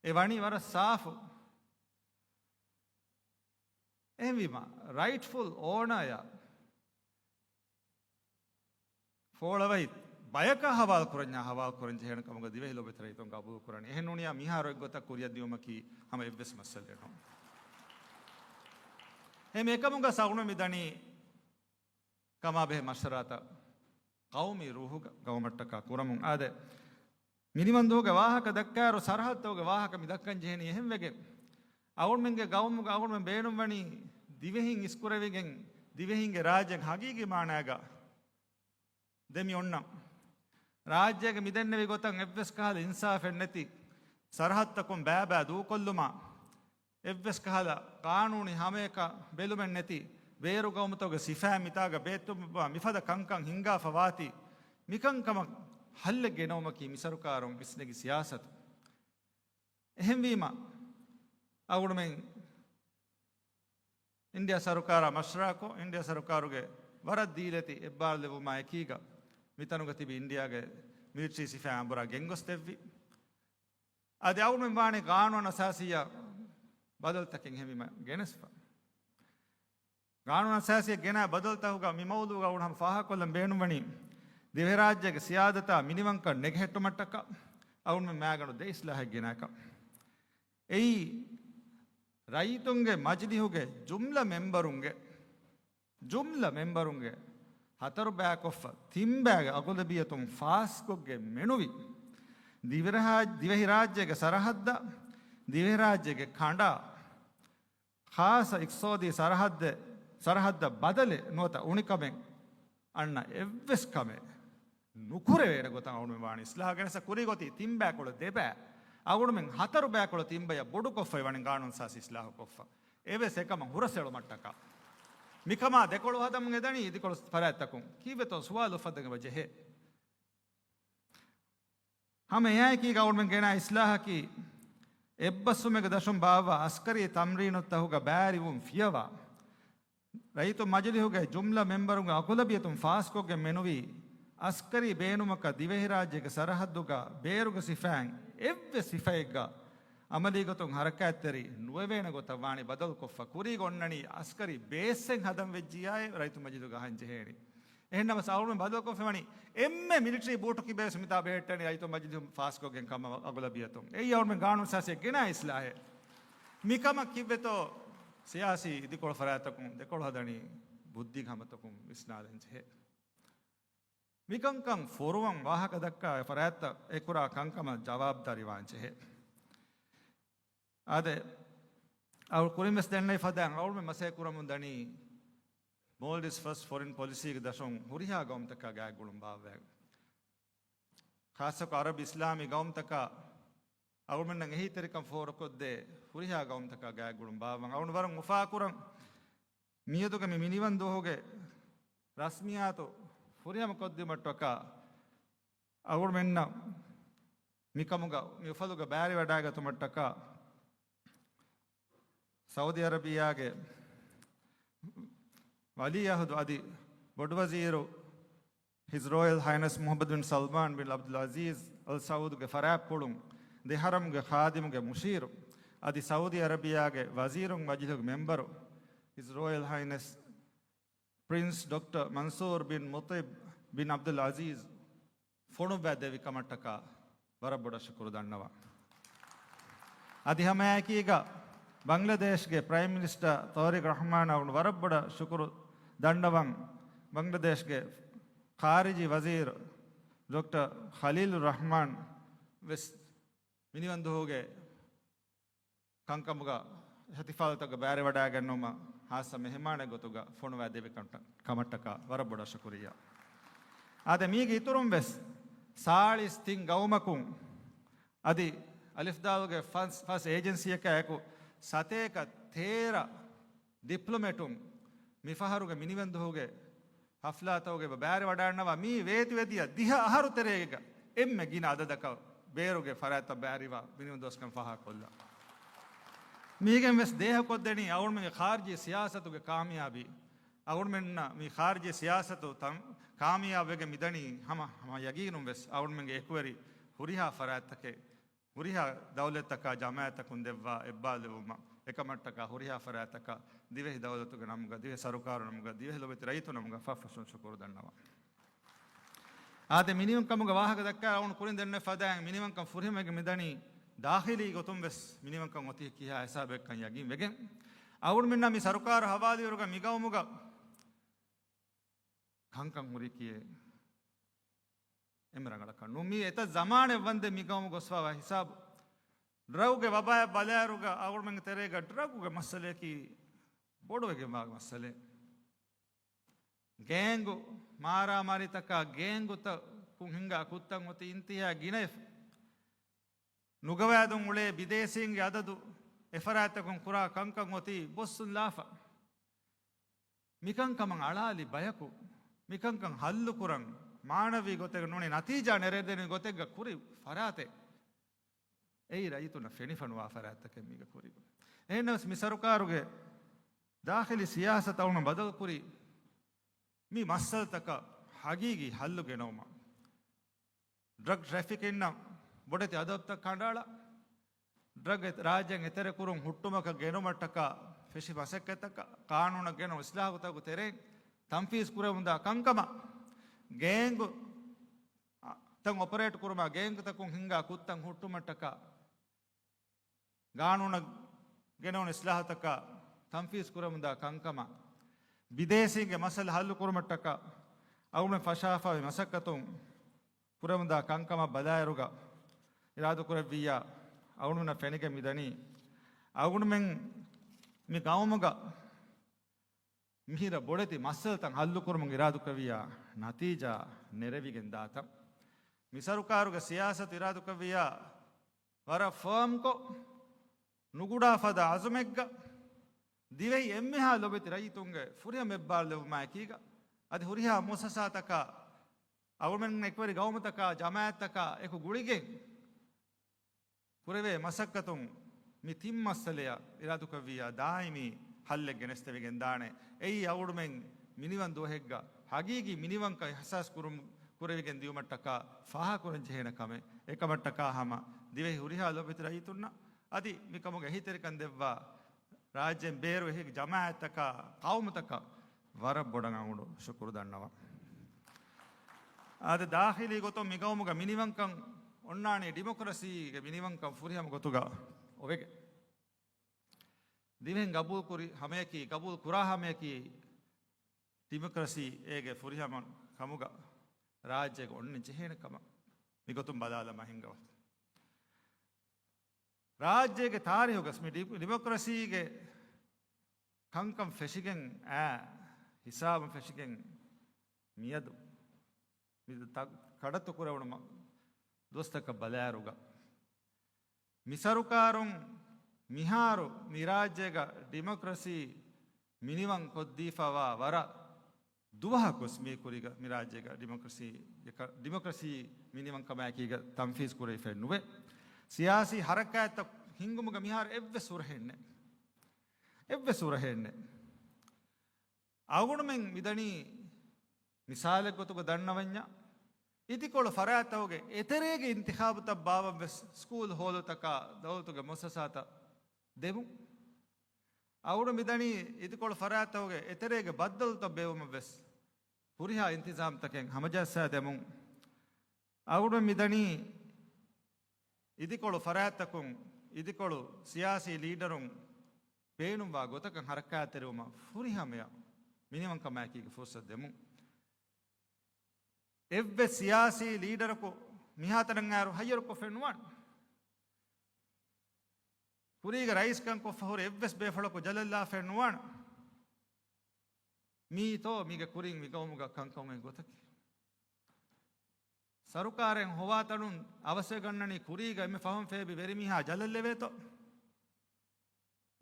އެ ވަނީ ވަރަށް ސާފު. އެހެންވީމަ، ރައިޓްފުލް އޯނަރ އަށް ފޯޅަވަހި ބަޔަކަށް ހަވާލު ކުރަންޏާ ހަވާލު ކުރަން ޖެހޭނެ ކަމުގަ ދިވެހި ލޯބިވެތި ރައްޔިތުން ގަބޫލު ކުރަނީ. އެހެން ނޫނިއްޔާ މިހާރު އެއްގޮތަށް ކުރިއަށް ދިޔުމަކީ ހަމަ އެއްވެސް މައްސަލައެއް ނޫން. އެހެން އެކަމުގަ އަޅުގަނޑު މި ދަނީ ކަމާ ބެހޭ މަޝްވަރާތައް ޤައުމީ ރޫހުގަ ގައުމަށްޓަކާ ކުރަމުން. އާދެ، މިނިވަންދޫގެ ވާހަކަ ދައްކާއިރު ސަރަހައްދުގެ ވާހަކަ މި ދައްކަން ޖެހެނީ އެހެންވެގެން. އަޅުގަނޑުމެންގެ ގައުމުގަ އަޅުގަނޑުމެން ބޭނުންވަނީ ދިވެހިން އިސްކުރެވިގެން ދިވެހިންގެ ރާއްޖެ ހަގީގީ މާނައިގަ ދެމި އޮންނަ. ރާއްޖޭގެ މިދެންނެވި ގޮތަށް އެއްވެސް ކަހަލަ އިންސާފެއް ނެތި ސަރަހައްދުތަކުން ބައިބައި ދޫކޮށްލުމާ، އެއްވެސް ކަހަލަ ޤާނޫނީ ހަމަޔަކަށް ބެލުމެއް ނެތި ބޭރު ގައުމުތަކުގެ ސިފައިން މިތާގަ ބޭއްތުންވާ މިފަދަ ކަންކަން ހިންގާފަ ވާތީ، މިކަންކަމަށް ހައްލެއް ގެނައުމަކީ މި ސަރުކާރުން ވިސްނެގި ސިޔާސަތު. އެހެންވީމަ، އަޅުގަނޑުމެން އިންޑިއާ ސަރުކާރާ މަޝްވަރާކޮށް، އިންޑިއާ ސަރުކާރުގެ ވަރަށް ދީލަތި އެއްބާރުލެވުމާ އެކީގަ، މިތަނުގަ ތިބި އިންޑިއާގެ މިލިޓަރީ ސިފައިން އަނބުރާ ގެންގޮސްދެއްވި. އަދި އަޅުގަނޑުމެން ވާނީ ގާނޫނު އަސާސީއަށް ބަދަލުތަކެއް ހެންވީމަ ގެނެސްފަ. ގާނޫނު އަސާސީއަށް ގެނާ ބަދަލުތަކުގަ މި މައުޟޫގަ އަޅުގަނޑު ހަމަ ފާހަގަކޮށްލަން ބޭނުންވަނީ، ދިވެހިރާއްޖޭގެ ސިޔާދަތާ މިނިވަންކަން ނެގެހެއްޓުމަށްޓަކާ އަޅުގަނޑުމެން މައިގަނޑު ދެ އިސްލާހެއް ގެނާކަށް. އެއީ، ރައްޔިތުންގެ މަޖިލިހުގެ ޖުމްލަ މެންބަރުންގެ، ޖުމްލަ މެންބަރުންގެ ހަތަރު ބައިކޮށްފަ ތިން ބައިގެ އަޣުލަބިއްޔަތުން ފާސްކޮށްގެން މެނުވި، ދިވެހިރާ-، ދިވެހިރާއްޖޭގެ ސަރަހައްދަށް، ދިވެހިރާއްޖޭގެ ކަނޑާ، ޚާއްޞަ އިޤްތިޞާދީ ސަރަހައްދެއް، ސަރަހައްދަށް ބަދަލެއް ނުވަތަ އުނިކަމެއް އަންނަ އެއްވެސް ކަމެއް ނުކުރެވޭނެ ގޮތަށް އަޅުގަނޑުމެން ވާނީ އިސްލާހު ގެނެސް. ކުރީ ގޮތީ ތިން ބައިކޮޅު ދެ ބައި، އަޅުގަނޑުމެން ހަތަރު ބައިކޮޅު ތިން ބަޔަށް ބޮޑުކޮށްފައި ވަނީ ގާނޫނު އަސާސީ އިސްލާހު ކޮށްފަ. އެވެސް އެކަމަށް ހުރަސްއެޅުމަށްޓަކާ. މިކަމާ ދެކޮޅު ހަދަމުން އެދަނީ އިދިކޮޅު ފަރާތްތަކުން. ކީއްވެތޯ ސުވާލު އުފައްދަން އެބަ ޖެހޭ. ހަމަ އެއާއެކީގަ އަޅުގަނޑުމެން ގެނާ އިސްލާހަކީ، އެއްބަސްވުމެއްގެ ދަށުން ބާއްވާ އަސްކަރީ ތަމްރީނުތަކުގަ ބައިވެރިވުން ފިޔަވާ، ރައްޔިތު މަޖިލިހުގެ ޖުމްލަ މެންބަރުންގެ އަޣުލަބިއްޔަތުން ފާސްކޮށްގެން މެނުވީ، އަސްކަރީ ބޭނުމަކަށް ދިވެހިރާއްޖޭގެ ސަރަހައްދުގަ ބޭރުގެ ސިފައިން އެއްވެސް ސިފައެއްގަ އަމަލީގޮތުން ހަރަކާތްތެރި ނުވެވޭނެ ގޮތަށް ވާނީ ބަދަލުކޮށްފަ. ކުރީގަ އޮންނަނީ އަސްކަރީ ބޭސްއެއް ހަދަން ވެއްޖިއްޔާއި ރައްޔިތު މަޖިލިހުގަ އަހަން ޖެހޭނީ. އެހެންނަމަސް އަޅުގަނޑުމެން ބަދަލުކޮށްފައިވަނީ އެންމެ މިލިޓަރީ ބޫޓު ކިބައިސް މިތާ ބެހެއްޓެނީ ރައްޔިތު މަޖިލިހުން ފާސްކޮށްގެން ކަމަށް އަޣުލަބިއްޔަތުން. އެއީ އަޅުގަނޑުމެން ގާނޫނު އަސާސީއަށް ގެނާ އިސްލާހެއް. މިކަމަށް ކިއްވެތޯ ސިޔާސީ އިދިކޮޅު ފަރާތްތަކުން ދެކޮޅު ހަދަނީ ބުއްދި ހަމަތަކުން ވިސްނާލަން ޖެހޭ. މިކަންކަން ފޮރުވަން ވާހަކަ ދައްކާ އެ ފަރާތްތައް އެ ކުރާ ކަންކަމަށް ޖަވާބުދާރީ ވާން ޖެހޭ. އާދެ، އަޅު ކުރިން ވެސް ދެންނެވި ފަދައިން އަޅުމެ މަސޭ ކުރަމުން ދަނީ މޯލްޑިވްސް ފަސް ފޮރިން ޕޮލިސީގެ ދަށުން ހުރިހާ ގައުމުތަކާ ގާތްގުޅުން ބާއްވައި. ޚާއްޞަކޮށް އަރަބް އިސްލާމީ ގައުމުތަކާ އަޅުމެންނަށް އެހީތެރިކަން ފޯރުކޮށްދޭ ހުރިހާ ގައުމުތަކާ ގާތްގުޅުން ބާއްވަން އަޅުން ވަރަށް އުފާކުރަން. މިއަދުގެ މި މިނިވަން ދުވަހުގެ ރަސްމިއްޔާތު ފުރިހަމަ ކޮށްދިއުމަށްޓަކާ އަޅުމެންނަށް މިކަމުގަ މި އުފަލުގަ ބައިވެރިވަޑައިގަތުމަށްޓަކާ ސައުދީ އަރަބިއްޔާގެ ވަލީއަހުދު އަދި ބޮޑުވަޒީރު ހިޒް ރޯޔަލް ހައިނަސް މުޙައްމަދު ބިން ސަލްމާން ބިން ޢަބްދުލް ޢަޒީޒް އަލް ސަޢޫދުގެ ފަރާތްޕުޅުން، ދެ ޙަރަމްގެ ޚާދިމުގެ މުޝީރު އަދި ސައުދީ އަރަބިއްޔާގެ ވަޒީރުން މަޖިލިހުގެ މެންބަރު ހިޒް ރޯޔަލް ހައިނަސް ޕްރިންސް ޑޮކްޓަރ މަންސޫރް ބިން މުޠިޢިމް ބިން ޢަބްދުލް ޢަޒީޒް ފޮނުއްވައިދެއްވި ކަމަށްޓަކާ ވަރަށް ބޮޑަށް ޝުކުރު ދަންނަވަން. އަދި ހަމައެކީގަ ބަންގްލަދޭޝްގެ ޕްރައިމް މިނިސްޓަރ ތޯރިޤް ރަޙްމާނަށް ވަރަށް ބޮޑަށް ޝުކުރު ދަންނަވަން. ބަންގްލަދޭޝްގެ ޚާރިޖީ ވަޒީރު ޑޮކްޓަރ ޚަލީލު ރަޙްމާން ވެސް މިނިވަންދުހުގެ ކަންކަމުގަ އިޙްތިފާލުތަކުގަ ބައިވެރިވަޑައިގަންނަވުމަށް ހާއްސަ މެހެމާނެއް ގޮތުގަ ފޮނުވައިދެއްވި ކަން-، ކަމަށްޓަކާ ވަރަށް ބޮޑަށް ޝުކުރިއްޔާ. އާދެ، މީގެ އިތުރުން ވެސް ސާޅީސް ތިން ގައުމަކުން އަދި އަލިފްދާލުގެ ފަސް، ފަސް އޭޖެންސީއަކާއެކު ސަތޭކަ ތޭރަ ޑިޕްލޮމެޓުން މިފަހަރުގެ މިނިވަންދުހުގެ ހަފްލާތަކުގަ ބައިވެރިވަޑައިގަންނަވާ މި ވޭތުވެދިޔަ ދިހަ އަހަރު ތެރޭގަ އެންމެ ގިނަ އަދަދަކަށް ބޭރުގެ ފަރާތްތައް ބައިވެރިވާ މިނިވަންދުވަސްކަން ފާހަގަކޮށްލާ. މީގެން ވެސް ދޭހަކޮށްދެނީ އަޅުމެންގެ ޚާރިޖީ ސިޔާސަތުގެ ކާމިޔާބީ. އަޅުމެންނަށް މި ޚާރިޖީ ސިޔާސަތު ތަން-، ކާމިޔާބުވެގެން މިދަނީ ހަމަ، ހަމަ ޔަގީނުން ވެސް އަޅުމެންގެ އެކުވެރި ހުރިހާ ފަރާތްތަކެއް ހުރިހާ ދައުލަތްތަކާ ޖަމާއަތްތަކުން ދެއްވާ އެއްބާލުވުމަށް އެކަމަށްޓަކާ ހުރިހާ ފަރާތްތަކަށް ދިވެހި ދައުލަތުގެ ނަމުގަ، ދިވެހި ސަރުކާރު ނަމުގަ، ދިވެހި ލޮބެތި ރައްޔިތު ނަމުގަ ފަށްފަށުން ޝުކުރު ދަންނަވަން. އާދެ، މިނިވަންކަމުގެ ވާހަކަ ދައްކާ އަޅުން ކުރިން ދެންނެވި ފަދައިން މިނިވަންކަން ފުރިހަމަވެގެން މިދަނީ ދާޚިލީ ގޮތުން ވެސް މިނިވަންކަން އޮތީ ކިހާ ހިސާބެއްކަން ޔަގީން ވެގެން. އަޅުމެންނަށް މި ސަރުކާރު ހަވާލުވިއިރުގަ މި ގައުމުގަ ކަންކަން ހުރީ ކިއެއް އެންމެ ރަނގަޅަކަށް ނޫން. މީ އެތައް ޒަމާނެއް ވަންދެން މި ގައުމު ގޮސްފަވާ ހިސާބު. ޑްރަގުގެ ވަބާއަށް ބަލާއިރުގަ އަޅުގަނޑުމެންގެ ތެރޭގަ ޑްރަގުގެ މައްސަލަޔަކީ ބޮޑުވެގެންވާ މައްސަލައެއް. ގޭންގު މާރާމާރީތަކާ، ގޭންގުތަކުން ހިންގާ ކުށްތައް އޮތީ އިންތިހާ ގިނައެއް. ނުގަވާދުން އުޅޭ ބިދޭސީންގެ އަދަދު އެފަރާތްތަކުން ކުރާ ކަންކަން އޮތީ ބޮއްސުން ލާފަ. މިކަންކަމަށް އަޅާލި ބަޔަކު، މިކަންކަން ހައްލުކުރަން، މާނަވީ ގޮތެއް ނޫނީ ނަތީޖާ ނެރެދެނި ގޮތެއްގަ ކުރި ފަރާތެއް. އެއީ ރައްޔިތުންނަށް ފެނިފަނުވާ ފަރާތްތަކެއް މީގަ ކުރި. އެހެންނަމަވެސް މި ސަރުކާރުގެ ދާޚިލީ ސިޔާސަތު އަޅުގަނޑު ބަދަލުކުރީ މި މައްސަލަތަކަށް ހަގީގީ ހައްލު ގެނައުމަށް. ޑްރަގް ޓްރެފިކިންއަށް ބޮޑެތި އަދަބުތައް ކަނޑައަޅާ، ޑްރަގް އެ-، ރާއްޖޭން އެތެރެކުރުން ހުއްޓުމަކަށް ގެނުމަށްޓަކާ ފެށި މަސައްކަތްތަކަށް، ޤާނޫނަށް ގެނައު އިސްލާހުތަކުގެ ތެރެއިން ތަންފީޒު ކުރެވުންދާ ކަންކަމަށް، ގޭންގު ތައް އޮޕަރޭޓް ކުރުމާ، ގޭންގުތަކުން ހިންގާ ކުށްތައް ހުއްޓުމަށްޓަކާ، ގާނޫނަށް ގެނައުނު އިސްލާހުތަކާ ތަންފީޒު ކުރަމުންދާ ކަންކަމާ، ބިދޭސީންގެ މައްސަލަ ހައްލު ކުރުމަށްޓަކާ، އަޅުގަނޑުމެން ފަށާފައި މަސައްކަތުން ކުރަމުންދާ ކަންކަމަށް ބަލާއިރުގަ، އިރާދަކުރެއްވިއްޔާ، އަޅުގަނޑުމެންނަށް ފެނިގެން މިދަނީ، އަޅުގަނޑުމެން މި ގައުމުގަ މިހިރަ ބޮޑެތި މައްސަލަތައް ހައްލުކުރުމުން އިރާދަކުރެއްވިއްޔާ، ނަތީޖާ ނެރެވިގެން ދާތަން. މި ސަރުކާރުގެ ސިޔާސަތު އިރާދަކުރެއްވިއްޔާ، ވަރަށް ފާމްކޮށް، ނުގުޑާ ފަދަ އަޒުމެއްގަ، ދިވެހި އެންމެހާ ލޮބެތި ރައްޔިތުންގެ ފުރިހަމަ އެއްބާރުލެވުމާ އެކީގަ، އަދި ހުރިހާ މުއައްސަސާތަކާ، އަޅުގަނޑުމެން އެކުވެރި ގައުމުތަކާ، ޖަމާއަތްތަކާ އެކު ގުޅިގެން، ކުރެވޭ މަސައްކަތުން މި ތިން މައްސަލަޔަށް އިރާދަކުރެއްވިއްޔާ ދާއިމީ ހައްލެއް ގެނެސްދެވިގެން ދާނެ. އެއީ އަޅުގަނޑުމެން މިނިވަން ދުވަހެއްގަ ހަގީގީ މިނިވަންކަން އިހްސާސް ކުރުން، ކުރެވިގެން ދިޔުމަށްޓަކާ ފާހަގަކުރަން ޖެހޭނެ ކަމެއް. އެކަމަށްޓަކާ ހަމަ ދިވެހި ހުރިހާ ލޮބެތި ރައްޔިތުންނަށް އަދި މިކަމުގެ އެހީތެރިކަން ދެއްވާ ރާއްޖޭން ބޭރު އެހީ ޖަމާއަތްތަކާ ޤައުމުތަކަށް ވަރަށް ބޮޑަށް އަޅުގަނޑު ޝުކުރު ދަންނަވަން. އާދެ، ދާޚިލީ ގޮތުން މިގައުމުގަ މިނިވަންކަން އޮންނާނީ ޑިމޮކްރަސީގެ މިނިވަންކަން ފުރިހަމަ ގޮތުގަ އޮވެގެން. ދިވެހިން ގަބޫލުކުރި ހަމަޔަކީ، ގަބޫލު ކުރާ ހަމަޔަކީ، ޑިމޮކްރަސީ އޭގެ ފުރިހަމަ ކަމުގަ ރާއްޖޭގަ އޮންނަން ޖެހޭނެ ކަމަށް މިގޮތުން ބަލާލަމާ ހިންގަވަން. ރާއްޖޭގެ ތާރީހުގަސް މި ޑި-، ޑިމޮކްރަސީގެ ކަންކަން ފެށިގެން އާ، ހިސާބުން ފެށިގެން މިއަދު މި ތަ-، ކަޑައްތު ކުރެވުނު މަ-، ދުވަސްތަކަށް ބަލާއިރުގަ، މި ސަރުކާރުން މިހާރު މި ރާއްޖޭގަ ޑިމޮކްރަސީ މިނިވަން ކޮށްދީފަވާ ވަރަށް ދުވަހަކުވެސް މީ ކުރީގަ މި ރާއްޖޭގަ ޑިމޮކްރަސީ، ޑިމޮކްރަސީ މިނިވަންކަމާއެކީގަ ތަންފީޒް ކުރެވިފައެއް ނުވޭ. ސިޔާސީ ހަރަކާތްތައް ހިންގުމުގަ މިހާރު އެއްވެސް ހުރަހެއް ނެތް. އެއްވެސް ހުރަހެއް ނެތް. އަޅުގަނޑުމެން މިދަނީ މިސާލެއްގޮތުގަ ދަންނަވަންޏާ، އިދިކޮޅު ފަރާތްތަކުގެ އެތެރޭގެ އިންތިޚާބުތައް ބާވަންވެސް ސްކޫލް ހޯލުތަކާ ދައުލަތުގެ މުއައްސަސާތައް ދެމުން. އަޅުގަނޑު މިދަނީ އިދިކޮޅު ފަރާތްތަކުގެ އެތެރޭގެ ބައްދަލުތައް ބޭއްވުމަށްވެސް ހުރިހާ އިންތިޒާމްތަކެއް ހަމަޖައްސާ ދެމުން. އަޅުގަނޑު މިދަނީ އިދިކޮޅު ފަރާތްތަކުން އިދިކޮޅު ސިޔާސީ ލީޑަރުން ބޭނުންވާ ގޮތަކަށް ހަރަކާތްތެރިވުމަށް ފުރިހަމަޔަށް މިނިވަންކަމާއެކީގެ ފުރުސަތު ދެމުން. އެއްވެސް ސިޔާސީ ލީޑަރަކު މިހާތަނަށް އައިރު ހައްޔަރުކޮށްފައެއް ނުވާނެ. ކުރީގަ ރައީސްކަން ކޮށްފަ ހުރި އެއްވެސް ބޭފުޅަކު ޖަލަށްލާފައެއް ނުވާނެ. މީތޯ މީގެ ކުރިން މި ގައުމުގަ ކަންކަމުގެ ގޮތަކީ؟ ސަރުކާރެއް ހޮވާ ތަނުން އަވަސްވެގަންނަނީ ކުރީގަ އެންމެ ފަހުން ފޭބި ވެރިމީހާ ޖަލަށްލެވޭތޯ؟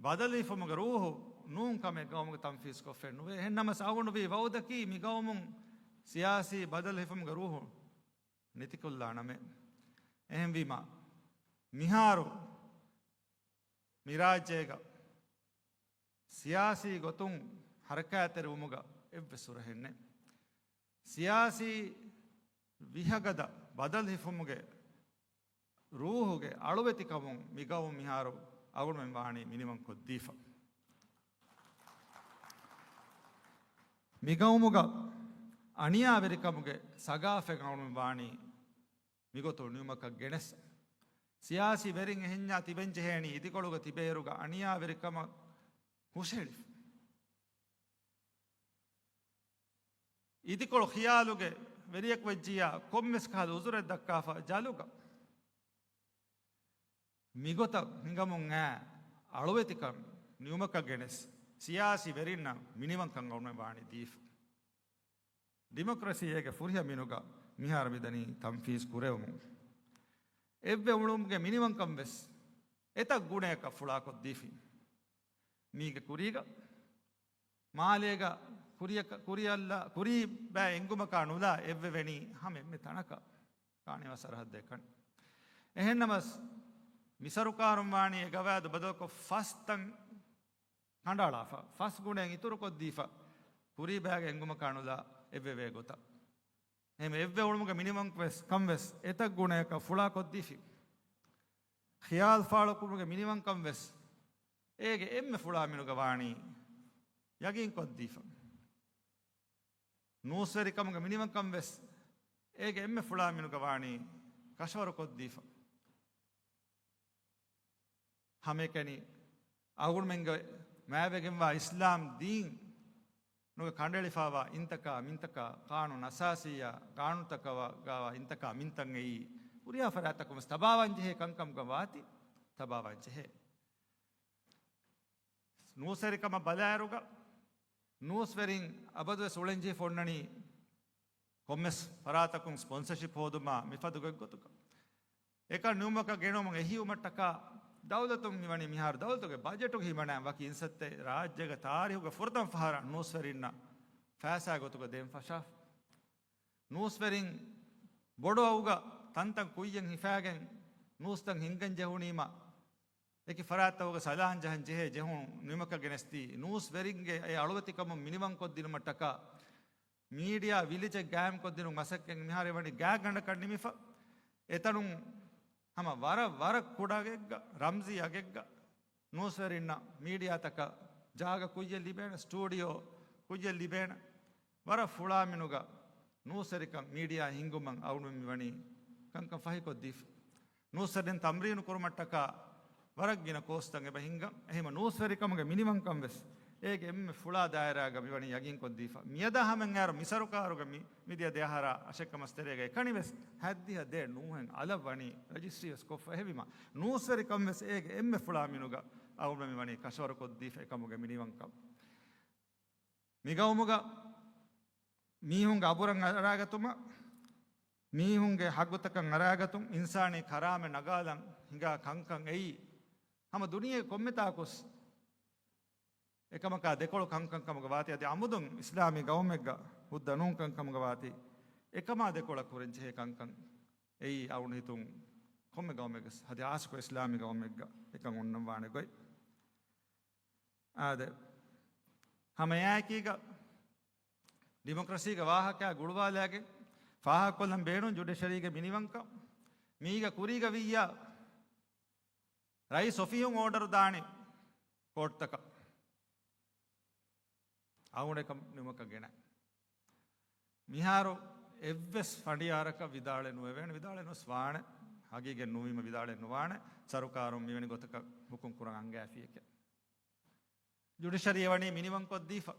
ބަދަލުހިފުމުގެ ރޫހު ނޫން ކަމެއް ގައުމުގަ ތަންފީޒްކޮށްފައެއް ނުވޭ. އެހެންނަމަވެސް އަޅުގަނޑު ވީ ވައުދަކީ މި ގައުމުން ސިޔާސީ ބަދަލުހިފުމުގެ ރޫހު ނެތިކޮށްލާނަމޭ. އެހެންވީމާ، މިހާރު މި ރާއްޖޭގަ ސިޔާސީ ގޮތުން ހަރަކާތްތެރިވުމުގަ އެއްވެސް ހުރަހެއް ނެތް. ސިޔާސީ ވިހަގަދަ ބަދަލު ހިފުމުގެ ރޫހުގެ އަޅުވެތިކަމުން މި ގައުމު މިހާރު އަޅުގަނޑުމެން ވާނީ މިނިވަން ކޮށްދީފަ. މި ގައުމުގަ އަނިޔާވެރިކަމުގެ ސަގާފަތް އަޅުގަނޑުމެން ވާނީ މިގޮތުން ނިމުމަކަށް ގެނެސް، ސިޔާސީ ވެރިން އެހެންޏާ ތިބެން ޖެހޭނީ އިދިކޮޅުގަ ތިބޭއިރުގަ އަނިޔާވެރިކަމަށް ހުށަހެޅިފަ. އިދިކޮޅު ޚިޔާލުގެ ވެރިޔަކު ވެއްޖިއްޔާ ކޮންމެސް ކަހަލަ އުޒުރެއް ދައްކާފަ ޖަލުގަ. މިގޮތަށް ހިނގަމުން އާ އަޅުވެތިކަން ނިމުމަކަށް ގެނެސް، ސިޔާސީ ވެރިންނަށް މިނިވަންކަން އަޅުގަނޑުމެން ވާނީ ދީފަ. ޑިމޮކްރަސީ އޭގެ ފުރިހަމަ މިނުގަ މިހާރު މިދަނީ ތަންފީޒް ކުރެވުމުން. އެއްވެ އުޅުމުގެ މިނިވަންކަން ވެސް އެތައް ގުނަޔަކަށް ފުޅާކޮށްދީފި. މީގެ ކުރީގަ މާލޭގަ ކުރިޔަކަ-، ކުރިއަށްލާ، ކުރީ ބައި އެނގުމަކާ ނުލާ އެއްވެވެނީ ހަމަ އެންމެ ތަނަކަށް ކާނީވާ ސަރަހައްދެއް ކަން. އެހެންނަމަސް، މި ސަރުކާރުން ވާނީ އެ ގަވާއިދު ބަދަލުކޮށް ފަސް ތަން ކަނޑައަޅާފަ، ފަސް ގުނައެއް އިތުރުކޮށްދީފަ، ކުރީ ބައިގެ އެނގުމަކާ ނުލާ އެއްވެވޭ ގޮތަށް. އެހެން އެއްވެ އުޅުމުގެ މިނިވަން ވެސް ކަން ވެސް އެތައް ގުނަޔަކަށް ފުޅާކޮށްދީފި. ޚިޔާލު ފާޅުކުރުމުގެ މިނިވަންކަން ވެސް އޭގެ އެންމެ ފުޅާ މިނުގަ ވާނީ ޔަގީންކޮށްދީފަ. ނޫސްވެރިކަމުގެ މިނިވަންކަން ވެސް އޭގެ އެންމެ ފުޅާ މިނުގަ ވާނީ ކަށަވަރުކޮށްދީފަ. ހަމައެކަނި އަޅުގަނޑުމެންގެ މާތްވެގެންވާ އިސްލާމް ދީން ނުގެ ކަނޑައެޅިފައިވާ އިންތަކާ މިންތަކާ، ޤާނޫނު އަސާސީއާ ޤާނޫނުތަކަށް ވާ އިންތަކާ މިންތައް އެއީ ހުރިހާ ފަރާތްތަކުން ވެސް ތަބާވާންޖެހޭ ކަންކަމުގަ ވާތީ ތަބާވާންޖެހޭ. ނޫސްވެރިކަމަށް ބަލާއިރުގަ ނޫސްވެރިން އަބަދުވެސް އުޅެންޖެހިފަ އޮންނަނީ ކޮންމެސް ފަރާތަކުން ސްޕޮންސަޝިޕް ހޯދުމާ މިފަދަ ގޮތްގޮތުގަ. އެކަން ނިމުމަކަށް ގެނައުމަށް އެހީވުމަށްޓަކާ ދައުލަތުން މިވަނީ މިހާރު ދައުލަތުގެ ބަޖެޓުގެ ހިމަނާ ވަކި އިންސައްތައެއް ރާއްޖޭގެ ތާރީހުގެ ފުރަތަމަ ފަހަރަށް ނޫސްވެރިންނަށް ފައިސާ ގޮތުގަ ދޭން ފަށާފަ. ނޫސްވެރިން ބޮޑު އައުގަ ތަންތަން ކުއްޔަށް ހިފާގެން ނޫސްތައް ހިންގަން ޖެހުނީމަ، އެކި ފަރާތްތަކުގަ ސަލާން ޖަހަން ޖެހޭ ޖެހުނު ނިމުމަކަށް ގެނެސްދީ، ނޫސްވެރިންގެ އެ އަޅުވެތިކަމުން މިނިވަންކޮށްދިނުމަށްޓަކާ މީޑިއާ ވިލިޖެއް ގާއިމްކޮށްދިނުން މަސައްކަތް މިހާރު ވަނީ ގާތްގަނޑަކަށް ނިމިފަ. އެތަނުން ހަމަ ވަރަށް ވަރަށް ކުޑަ އަގެއްގަ، ރަމްޒީ އަގެއްގަ ނޫސްވެރިންނަށް މީޑިއާތަކަށް ޖާގަ ކުއްޔަށް ލިބޭނެ، ސްޓޫޑިއޯ ކުއްޔަށް ލިބޭނެ، ވަރަށް ފުޅާމިނުގަ ނޫސްވެރިކަން މީޑިއާ ހިންގުމަށް އަޅުގަނޑުމެން މިވަނީ ކަންކަން ފަހިކޮށްދީފަ. ނޫސްވެރިން ތަމްރީނު ކުރުމަށްޓަކާ ވަރަށް ގިނަ ކޯސްތައް އެބަ ހިންގަން. އެހެންމަ ނޫސްވެރިކަމުގެ މިނިވަންކަން ވެސް އޭގެ އެންމެ ފުޅާ ދާއިރާގަ މިވަނީ ޔަގީންކޮށްދީފަ. މިއަދާ ހަމައަށް އައިރު މި ސަރުކާރުގެ މި، މިދިޔަ ދެއަހަރާ އަށެއްކަމަސް ތެރޭގަ އެކަނިވެސް ހައްދިހަ ދޭ ނޫހެއް އަލަށް ވަނީ ރަޖިސްޓްރީވެސް ކޮށްފަ. އެހެންވީމަ ނޫސްވެރިކަން ވެސް އޭގެ އެންމެ ފުޅާ މިނުގަ އަޅުގަނޑުމެން މިވަނީ ކަށަވަރުކޮށްދީފަ އެކަމުގެ މިނިވަންކަން. މިގައުމުގަ މީހުންގެ އަބުރަށް އަރާގަތުމަށް، މީހުންގެ ހައްގުތަކަށް އަރާގަތުން، އިންސާނީ ކަރާމަތް ނަގާލަން ހިނގާ ކަންކަން އެއީ، ހަމަ ދުނިޔޭގެ ކޮންމެތާކުސް އެކަމަކާ ދެކޮޅު ކަންކަން ކަމުގަ ވާތީ، އަދި އަމުދުން އިސްލާމީ ގައުމެއްގަ ހުއްދަ ނޫން ކަންކަމުގަ ވާތީ، އެކަމާ ދެކޮޅަށް ކުރަންޖެހޭ ކަންކަން އެއީ އަޅުގަނޑު ހިތުން ކޮންމެ ގައުމެއްގަ، އަދި ހާއްސަކޮށް އިސްލާމީ ގައުމެއްގަ އެކަން އޮންނަން ވާނެ ގޮތް. އާދެ، ހަމައެއާއެކީގަ ޑިމޮކްރަސީގެ ވާހަކައާ ގުޅުވާލައިގެން ފާހަގަކޮށްލަން ބޭނުން ޖުޑިޝަރީގެ މިނިވަންކަން. މީގަ ކުރީގަ ވިއްޔާ ރައީސް އޮފީހުން އޯޑަރު ދާނެ ކޯޓްތަކަށް. އަޅުގަނޑު އެކަން ނިމުމަކަށް ގެނައި. މިހާރު އެއްވެސް ފަނޑިޔާރަކަށް ވިދާޅެއް ނުވެވޭނެ، ވިދާޅެއް ނުވެސް ވާނެ. ހަގީގަތް ނުވީމަ ވިދާޅެއް ނުވާނެ. ސަރުކާރުން މިވެނި ގޮތަކަށް ހުކުމް ކުރަން އަންގައިފިއެކޭ. ޖުޑިޝަރީ ވަނީ މިނިވަންކޮށްދީފަ.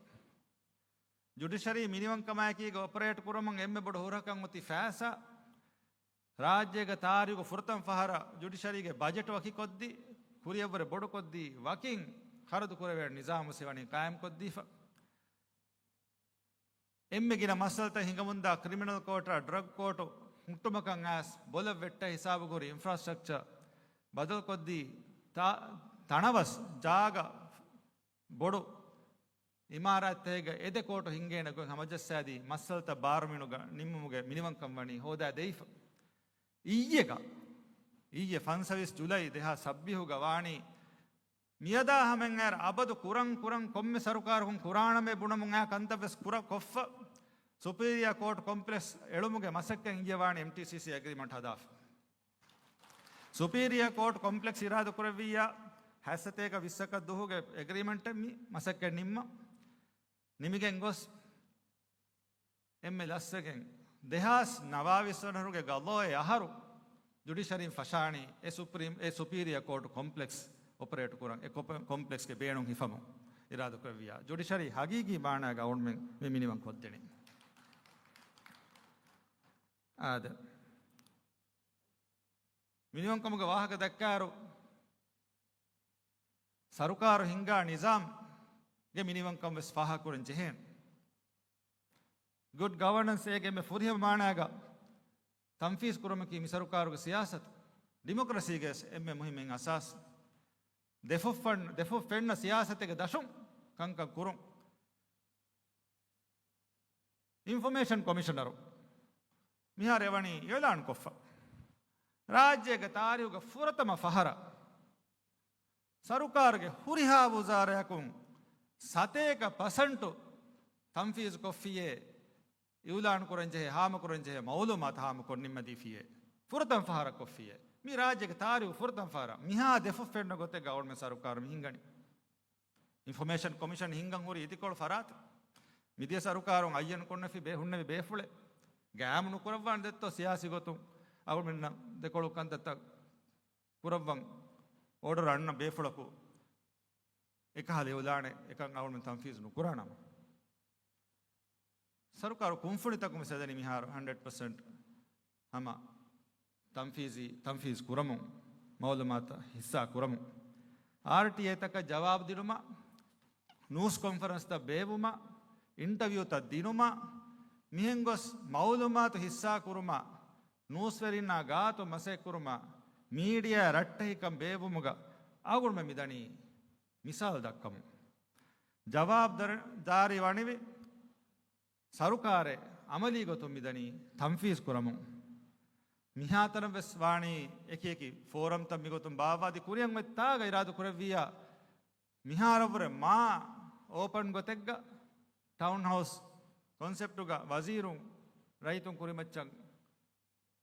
ޖުޑިޝަރީ މިނިވަންކަމާއެކީގަ އޮޕަރޭޓް ކުރަމުން އެންމެ ބޮޑު ހުރަހަކަށް އޮތީ ފައިސާ. ރާއްޖޭގެ ތާރީހުގެ ފުރަތަމަ ފަހަރަށް ޖުޑިޝަރީގެ ބަޖެޓް ވަކިކޮށްދީ، ކުރިއަށްވުރެ ބޮޑުކޮށްދީ، ވަކިން ޚަރަދު ކުރެވޭ ނިޒާމު ވެސް ވަނީ ޤާއިމްކޮށްދީފަ. އެންމެ ގިނަ މައްސަލަތައް ހިނގަމުންދާ ކްރިމިނަލް ކޯޓާ ޑްރަގް ކޯޓު ހުއްޓުމަކަށް އައިސް ބޮލަށް ވެއްޓާ ހިސާބުގަހުރި އިންފްރާސްޓްރަކްޗަރ ބަދަލުކޮށްދީ، ތާ-، ތަނަވަސް ޖާގަ ބޮޑު އިމާރާތްތަކެއްގަ އެދެ ކޯޓު ހިންގޭނެ ގޮތް ހަމަޖައްސާދީ، މައްސަލަތައް ބާރުމިނުގަ ނިންމުމުގެ މިނިވަންކަން ވަނީ ހޯދާ ދެވިފަ. އިއްޔެގަ، އިއްޔެ ފަންސަވީސް ޖުލައި ދެހާސް ސައްބީހުގަ ވާނީ، މިއަދާ ހަމައަށް އައިރު އަބަދު ކުރަން ކުރަން ކޮންމެ ސަރުކާރަކުން ކުރާނަމޭ ބުނަމުން އައި ކަންތައް ވެސް ކުރަ ކޮށްފަ، ސުޕީރިއާ ކޯޓް ކޮމްޕްލެކްސް އެޅުމުގެ މަސައްކަތް އިއްޔެ ވާނީ އެމްޓީސީސީ އެގްރިމަންޓް ހަދާފަ. ސުޕީރިއާ ކޯޓް ކޮމްޕްލެކްސް އިރާދަ ކުރެއްވިއްޔާ، ހަތްސަތޭކަ ވިއްސަކަށް ދުވަހުގެ އެގްރިމަންޓެއް މި މަސައްކަތް ނިންމަ، ނިމިގެން ގޮސް، އެންމެ ލަސްވެގެން، ދެހާސް ނަވާވީސް ވަނަ އަހަރުގެ ގަޟާއީ އަހަރު ޖުޑިޝަރީން ފަށާނީ އެ ސުޕްރީމް، އެ ސުޕީރިއާ ކޯޓް ކޮމްޕްލެކްސް އޮޕަރޭޓް ކުރަން، އެ ކޮޕ-، ކޮމްޕްލެކްސްގެ ބޭނުން ހިފަމުން އިރާދަ ކުރެއްވިއްޔާ، ޖުޑިޝަރީ ހަގީގީ މާނާގަ އަޅުގަނޑުމެން މި މިނިވަން ކޮށްދެނީ. އާދެ. މިނިވަންކަމުގެ ވާހަކަ ދައްކާއިރު، ސަރުކާރު ހިންގާ ނިޒާމްގެ މިނިވަންކަން ވެސް ފާހަގަކުރަން ޖެހޭނެ. ގުޑް ގަވަނަންސް އޭގެ އެންމެ ފުރިހަމަ މާނާގަ ތަންފީޒު ކުރުމަކީ މި ސަރުކާރުގެ ސިޔާސަތު. ޑިމޮކްރަސީގެ އެންމެ މުހިއްމު އެއް އަސާސް. ދެފުށް ފެން-، ދެފުށް ފެންނަ ސިޔާސަތެއްގެ ދަށުން ކަންކަން ކުރުން. އިންފޮމޭޝަން ކޮމިޝަނަރު މިހާރު އެވަނީ އިއުލާން ކޮށްފަ. ރާއްޖޭގެ ތާރީހުގެ ފުރަތަމަ ފަހަރަށް ސަރުކާރުގެ ހުރިހާ ވުޒާރާއަކުން ސަތޭކަ ޕަސެންޓު ތަންފީޒު ކޮށްފިޔޭ، އިއުލާން ކުރަން ޖެހޭ، ހާމަކުރަން ޖެހޭ މައުލޫމާތު ހާމަކޮށް ނިންމަދީފިޔޭ. ފުރަތަމަ ފަހަރަށް ކޮށްފިޔޭ. މި ރާއްޖޭގެ ތާރީހު ފުރަތަމަ ފަހަރަށް މިހާ ދެފުށް ފެންނަ ގޮތެއްގަ އަޅުމެން ސަރުކާރު މި ހިންގަނީ. އިންފޮމޭޝަން ކޮމިޝަން ހިންގަން ހުރި އިދިކޮޅު ފަރާތެއް. މިދިޔަ ސަރުކާރުން އައްޔަން ކޮށްނެފި ބޭ-، ހުންނެވި ބޭފުޅެއް. ގައިމު ނުކުރައްވާނެ ދެއްތޯ ސިޔާސީ ގޮތުން އަޅުމެންނަށް ދެކޮޅު ކަންތައްތައް ކުރައްވަން އޯޑަރު އަންނަ ބޭފުޅަކު އެކަހަލަ އިއުލާނެއް އެކަން އަޅުމެން ތަންފީޒު ނުކުރާނަމަ. ސަރުކާރު ކުންފުނިތަކުން ވެސް އެދެނީ މިހާރު ހަންޑްރެޑް ޕަސެންޓް ހަމަ ތަންފީޒީ، ތަންފީޒް ކުރަމުން، މައުލޫމާތު ހިއްސާ ކުރަމުން. އާރްޓީއޭތަކަށް ޖަވާބު ދިނުމަށް، ނޫސް ކޮންފަރެންސްތައް ބޭއްވުމަށް، އިންޓަވިއުތައް ދިނުމަށް، މިހެން ގޮސް މައުލޫމާތު ހިއްސާ ކުރުމަށް، ނޫސްވެރިންނާ ގާތު މަސައްކަތް ކުރުމަށް، މީޑިއާ ރައްޓެހިކަން ބޭއްވުމުގަ އަޅުގަނޑުމެން މިދަނީ މިސާލު ދައްކަމުން. ޖަވާބުދާރީ ވަނިވި ސަރުކާރެއް އަމަލީ ގޮތުން މިދަނީ ތަންފީޒް ކުރަމުން. މިހާތަނަށް ވެސް ވާނީ އެކި އެކި ފޯރަމްތައް މިގޮތުން ބާއްވާ އަދި ކުރިއަށް އޮތް ތާގަ އިރާދަ ކުރެއްވިއްޔާ، މިހާރަށްވުރެ މާ އޯޕަން ގޮތެއްގަ ޓައުން ހައުސް ކޮންސެޕްޓުގަ ވަޒީރުން ރައްޔިތުން ކުރިމައްޗަށް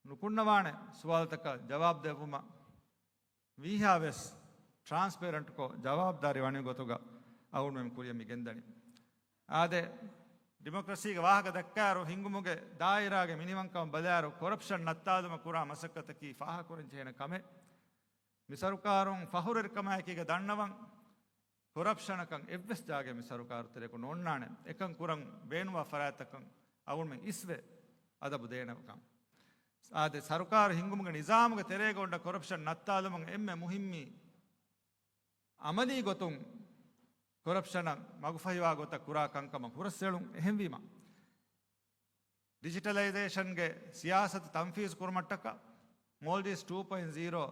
ނުކުންނަވާނެ ސުވާލުތަކަށް ޖަވާބު ދެއްވުމަށް ވީހާވެސް ޓްރާންސްޕޭރެންޓްކޮށް، ޖަވާބުދާރީ ވަނި ގޮތުގަ އަޅުގަނޑުމެން ކުރިއަށް މި ގެންދަނީ. އާދެ، ޑިމޮކްރަސީގެ ވާހަކަ ދައްކާއިރު، ހިންގުމުގެ ދާއިރާގެ މިނިވަންކަމަށް ބަލާއިރު، ކޮރަޕްޝަން ނައްތާލުމަށް ކުރާ މަސައްކަތަކީ ފާހަގަކުރަން ޖެހޭނެ ކަމެއް. މި ސަރުކާރުން ފަހުރުވެރިކަމާއެކީގަ ދަންނަވަން، ކޮރަޕްޝަނަކަށް އެއްވެސް ޖާގައެއް މި ސަރުކާރު ތެރެއަކު ނޯންނާނެ. އެކަން ކުރަން ބޭނުންވާ ފަރާތްތަކަށް އަޅުގަނޑުމެން އިސްވެ އަދަބު ދޭނެކަން. އާދެ، ސަރުކާރު ހިންގުމުގެ ނިޒާމުގެ ތެރޭގަ އޮންނަ ކޮރަޕްޝަން ނައްތާލުމުން އެންމެ މުހިއްމީ އަމަލީ ގޮތުން ކޮރަޕްޝަނަށް މަގުފަހިވާ ގޮތަށް ކުރާ ކަންކަމަށް ހުރަސްއެޅުން. އެހެންވީމަ، ޑިޖިޓަލައިޒޭޝަންގެ ސިޔާސަތު ތަންފީޒު ކުރުމަށްޓަކާ، މޯލްޑިވްސް ޓޫ ޕޮއިންޓް ޒީރޯ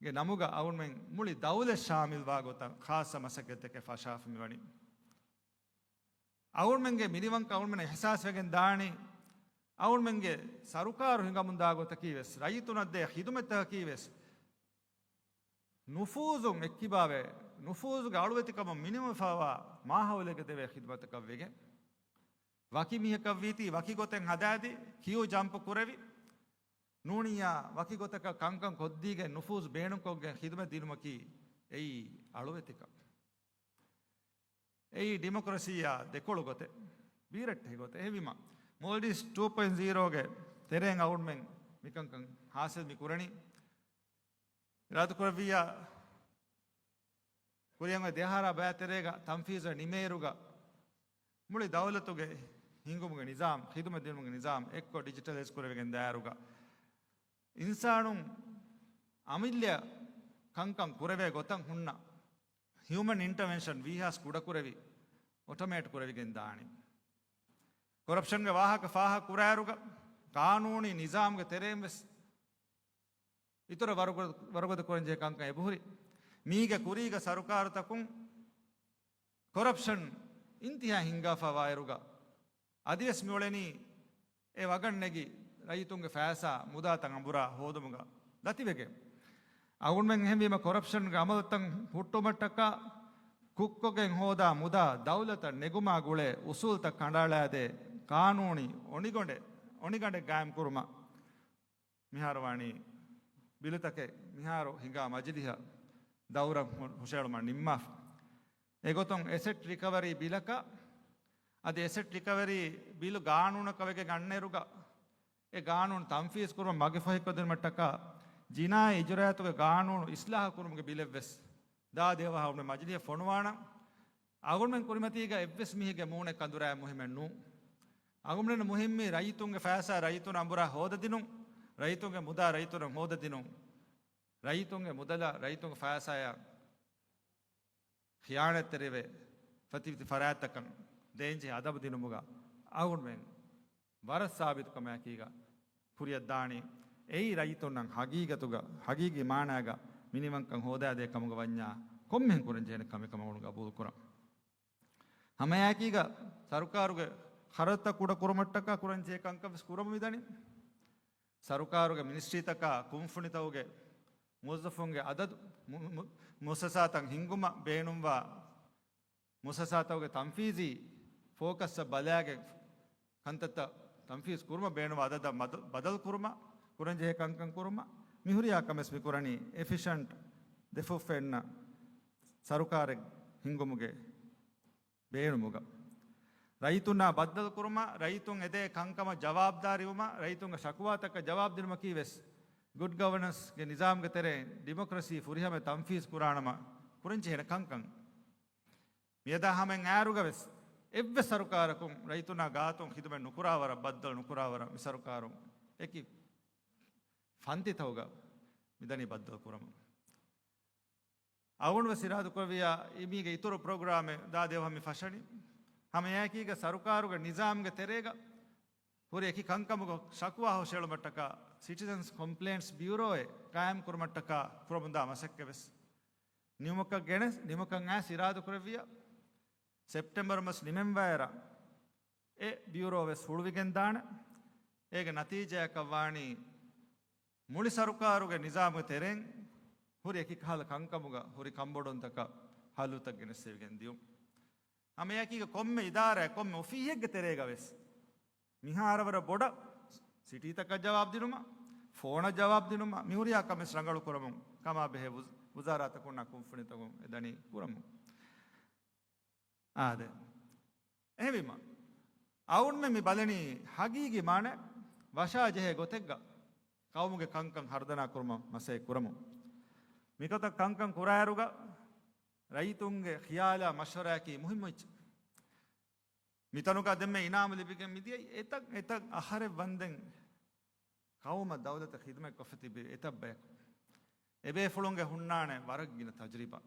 ގެ ނަމުގަ އަޅުގަނޑުމެން މުޅި ދައުލަތް ޝާމިލްވާ ގޮތަށް ޚާއްޞަ މަސައްކަތްތަކެއް ފަށާފަ މިވަނީ. އަޅުގަނޑުމެންގެ މިނިވަންކަން އަޅުގަނޑުމެން އިޙްސާސްވެގެން ދާނީ، އަޅުގަނޑުމެންގެ ސަރުކާރު ހިނގަމުންދާ ގޮތަކީ ވެސް، ރައްޔިތުންނަށް ދޭ ޚިދުމަތްތަކަކީ ވެސް، ނުފޫޒުން އެއްކިބާވެ، ނުފޫޒުގެ އަޅުވެތިކަމުން މިނިވަންފަވާ މާހައުލެއްގަ ދެވޭ ޚިދުމަތަކަށް ވެގެން، ވަކި މީހަކަށްވީތީ ވަކި ގޮތެއް ހަދާދީ، ކިޔޫ ޖަމްޕް ކުރެވި، ނޫނިއްޔާ ވަކި ގޮތަކަށް ކަންކަން ކޮށްދީގެން ނުފޫޒު ބޭނުންކޮށްގެން ޚިދުމަތް ދިނުމަކީ އެއީ އަޅުވެތިކަން. އެއީ ޑިމޮކްރަސީއާ ދެކޮޅު ގޮތެއް، ބީރައްޓެހި ގޮތެއް. އެހެންވީމަ، މޯލްޑިވްސް ޓޫ ޕޮއިންޓް ޒީރޯގެ ތެރެއިން އަޅުގަނޑުމެން މިކަންކަން ހާސިލް މި ކުރަނީ. އިރާދަކުރެއްވިއްޔާ، ކުރިއަށް އޮތް ދެއަހަރާ ބަޔާ ތެރޭގަ ތަންފީޒަށް ނިމޭއިރުގަ، މުޅި ދައުލަތުގެ ހިންގުމުގެ ނިޒާމް، ޚިދުމަތް ދިނުމުގެ ނިޒާމް އެއްކޮށް ޑިޖިޓަލައިޒް ކުރެވިގެން ދާއިރުގަ، އިންސާނުން އަމިއްލަ ކަންކަން ކުރެވޭ ގޮތަށް ހުންނަ ހިއުމަން އިންޓަވެންޝަން ވީހާސް ކުޑަކުރެވި، އޮޓޮމޭޓް ކުރެވިގެން ދާނީ. ކޮރަޕްޝަންގެ ވާހަކަ ފާހަގަ ކުރާއިރުގަ، ޤާނޫނީ ނިޒާމްގެ ތެރެއިން ވެސް އިތުރަށް ވަރުގަދަ، ވަރުގަދަ ކުރަންޖެހޭ ކަންކަން އެބަހުރި. މީގެ ކުރީގަ ސަރުކާރުތަކުން ކޮރަޕްޝަން އިންތިހާ ހިންގާފަ ވާއިރުގަ، އަދިވެސް މިއުޅެނީ އެ ވަގަށް ނެގި ރައްޔިތުންގެ ފައިސާ މުދާތައް އަނބުރާ ހޯދުމުގަ ލަތިވެގެން. އަޅުގަނޑުމެން އެހެންވީމަ ކޮރަޕްޝަންގެ އަމަލުތައް ހުއްޓުމަށްޓަކާ، ކުށްކޮށްގެން ހޯދާ މުދާ ދައުލަތަށް ނެގުމާ ގުޅޭ އުސޫލްތައް ކަނޑައަޅާދޭ ޤާނޫނީ އޮނިގަނޑެއް، އޮނިގަނޑެއް ގާއިމް ކުރުމަށް މިހާރު ވާނީ ބިލުތަކެއް މިހާރު ހިނގާ މަޖިލިހަށް ދައުރަށް ހު-، ހުށައެޅުމަށް ނިންމާފަ. އެގޮތުން އެސެޓް ރިކަވަރީ ބިލަކަށް އަދި އެސެޓް ރިކަވަރީ ބިލު ގާނޫނަކަށް ވެގެން އަންނައިރުގަ، އެ ގާނޫނު ތަންފީޒް ކުރުމަށް މަގުފަހިކޮށްދިނުމަށްޓަކާ، ޖިނާއީ އިޖުރާއަތުގެ ގާނޫނު އިސްލާހު ކުރުމުގެ ބިލެއްވެސް ދާ ދެވަހަށް އުޅުނު މަޖިލީހަށް ފޮނުވާނަން. އަޅުގަނޑުމެން ކުރިމަތީގަ އެއްވެސް މީހެއްގެ މޫނެއް ކަނދުރާ މުހިމެއް ނޫން. އަޅުގަނޑުމެން މުހިއްމީ ރައްޔިތުންގެ ފައިސާ ރައްޔިތުން އަނބުރާ ހޯދަދިނުން، ރައްޔިތުންގެ މުދާ ރައްޔިތުން ހޯދަދިނުން، ރައްޔިތުންގެ މުދަލަށް ރައްޔިތުންގެ ފައިސާޔާ ޚިޔާނާތްތެރިވެ، ފަތިފަތި ފަރާތްތަކަށް ދޭންޖެހޭ އަދަބު ދިނުމުގަ އަޅުގަނޑުމެން ވަރަށް ސާބިތުކަމާއެކީގަ ކުރިއަށް ދާނީ. އެއީ ރައްޔިތުންނަށް ހަގީގަތުގަ، ހަގީގީ މާނާގަ މިނިވަންކަން ހޯދާދޭ ކަމުގަ ވަންޏާ ކޮންމެހެން ކުރަންޖެހޭނެ ކަމެއް ކަމަށް އަޅުގަނޑު ގަބޫލުކުރަން. ހަމައެކީގަ ސަރުކާރުގެ ޚަރަދުތައް ކުޑަ ކުރުމަށްޓަކާ ކުރަންޖެހޭ ކަންކަން ވެސް ކުރަމު މިދަނީ. ސަރުކާރުގެ މިނިސްޓްރީތަކާ ކުންފުނިތަކުގެ މުވައްޒަފުންގެ އަދަދު، މު-، މު-، މުއައްސަސާތައް ހިންގުމަށް ބޭނުންވާ މުއައްސަސާތަކުގެ ތަންފީޒީ ފޯކަސްއަށް ބަލާގެން ކަންތައްތައް ތަންފީޒު ކުރުމަށް ބޭނުންވާ އަދަދަށް މަދު-، ބަދަލު ކުރުމަށް، ކުރަންޖެހޭ ކަންކަން ކުރުމަށް، މިހުރިހާ ކަމެއް މި ކުރަނީ އެފިޝަންޓް ދެފުށްފެންނަ ސަރުކާރެއް ހިންގުމުގެ ބޭނުމުގަ. ރައްޔިތުންނާ ބައްދަލު ކުރުމަށް، ރައްޔިތުން އެދޭ ކަންކަމަށް ޖަވާބުދާރީވުމަށް، ރައްޔިތުންގެ ޝަކުވާތަކަށް ޖަވާބު ދިނުމަކީ ވެސް ގުޑް ގަވަނަންސްގެ ނިޒާމްގެ ތެރެއިން ޑިމޮކްރަސީ ފުރިހަމަ ތަންފީޒު ކުރާނަމަ ކުރަންޖެހޭނެ ކަންކަން. މިއަދާ ހަމައިން އާރުގަ ވެސް އެއްވެސް ސަރުކާރަކުން ރައްޔިތުންނާ ގާތުން ޚިދުމަތް ނުކުރާވަރަށް، ބައްދަލު ނުކުރާވަރަށް މި ސަރުކާރުން އެކި ފަންތިތަކުގަ މިދަނީ ބައްދަލު ކުރަމުން. އަޅުގަނޑު ވެސް އިރާދަކުރެއްވިއްޔާ، މީގެ އިތުރު ޕްރޮގްރާމެއް ދާދޭ ހަމަ މި ފަށަނީ. ހަމައެކީގަ ސަރުކާރުގެ ނިޒާމްގެ ތެރޭގަ ހުރި އެކި ކަންކަމުގަ ޝަކުވާ ހުށައެޅުމަށްޓަކާ ސިޓިޒަންސް ކޮމްޕްލޭންޓްސް ބިއުރޯއެއް ޤާއިމް ކުރުމަށްޓަކާ ކުރަމުންދާ މަސައްކަތް ވެސް ނިމުމަކަށް ގެނެސް، ނިމުމަކަށް އައިސް އިރާދަކުރެއްވިއްޔާ، ސެޕްޓެމްބަރު މަސް ނިމެންވާއިރަށް އެ ބިއުރޯ ވެސް ހުޅުވިގެން ދާނެ. އޭގެ ނަތީޖާއަކަށް ވާނީ މުޅި ސަރުކާރުގެ ނިޒާމުގެ ތެރެއިން ހުރި އެކި ކަހަލަ ކަންކަމުގަ ހުރި ކަންބޮޑުވުންތަކަށް ހައްލުތައް ގެނެސްދެވިގެން ދިޔުން. ހަމައެކީގަ ކޮންމެ އިދާރާއެއް، ކޮންމެ އޮފީހެއްގެ ތެރޭގަ ވެސް މިހާރަށް ވަރަށް ބޮޑަށް ސިޓީތަކަށް ޖަވާބު ދިނުމަށް، ފޯނަށް ޖަވާބު ދިނުމަށް، މިހުރިހާ ކަމެއް ރަނގަޅު ކުރަމުން ކަމާ ބެހޭ ވުޒް-، ވުޒާރާތަކުންނާ ކުންފުނިތަކުން އެ ދަނީ ކުރަމުން. އާދެ. އެހެންވީމަ، އަޅުގަނޑުމެން މި ބަލަނީ ހަގީގީ މާނަ ވަށާ ޖެހޭ ގޮތެއްގަ ޤައުމުގެ ކަންކަން ހަރުދަނާ ކުރުމަށް މަސައްކަތް ކުރަމުން. މިގޮތަށް ކަންކަން ކުރާއިރުގަ ރައްޔިތުންގެ ޚިޔާލާ މަޝްވަރާއަކީ މުހިއްމު އެއްޗެއް. މިތަނުގަ ދެންމެ އިނާމު ލިބިގެން މިދިޔައީ އެތައް، އެތައް އަހަރެއް ވަންދެން ޤައުމަށް ދައުލަތަށް ޚިދުމަތް ކޮށްފަ ތިބި އެތައް ބަޔަކު. އެބޭފުޅުންގެ ހުންނާނެ ވަރަށް ގިނަ ތަޖުރިބާ.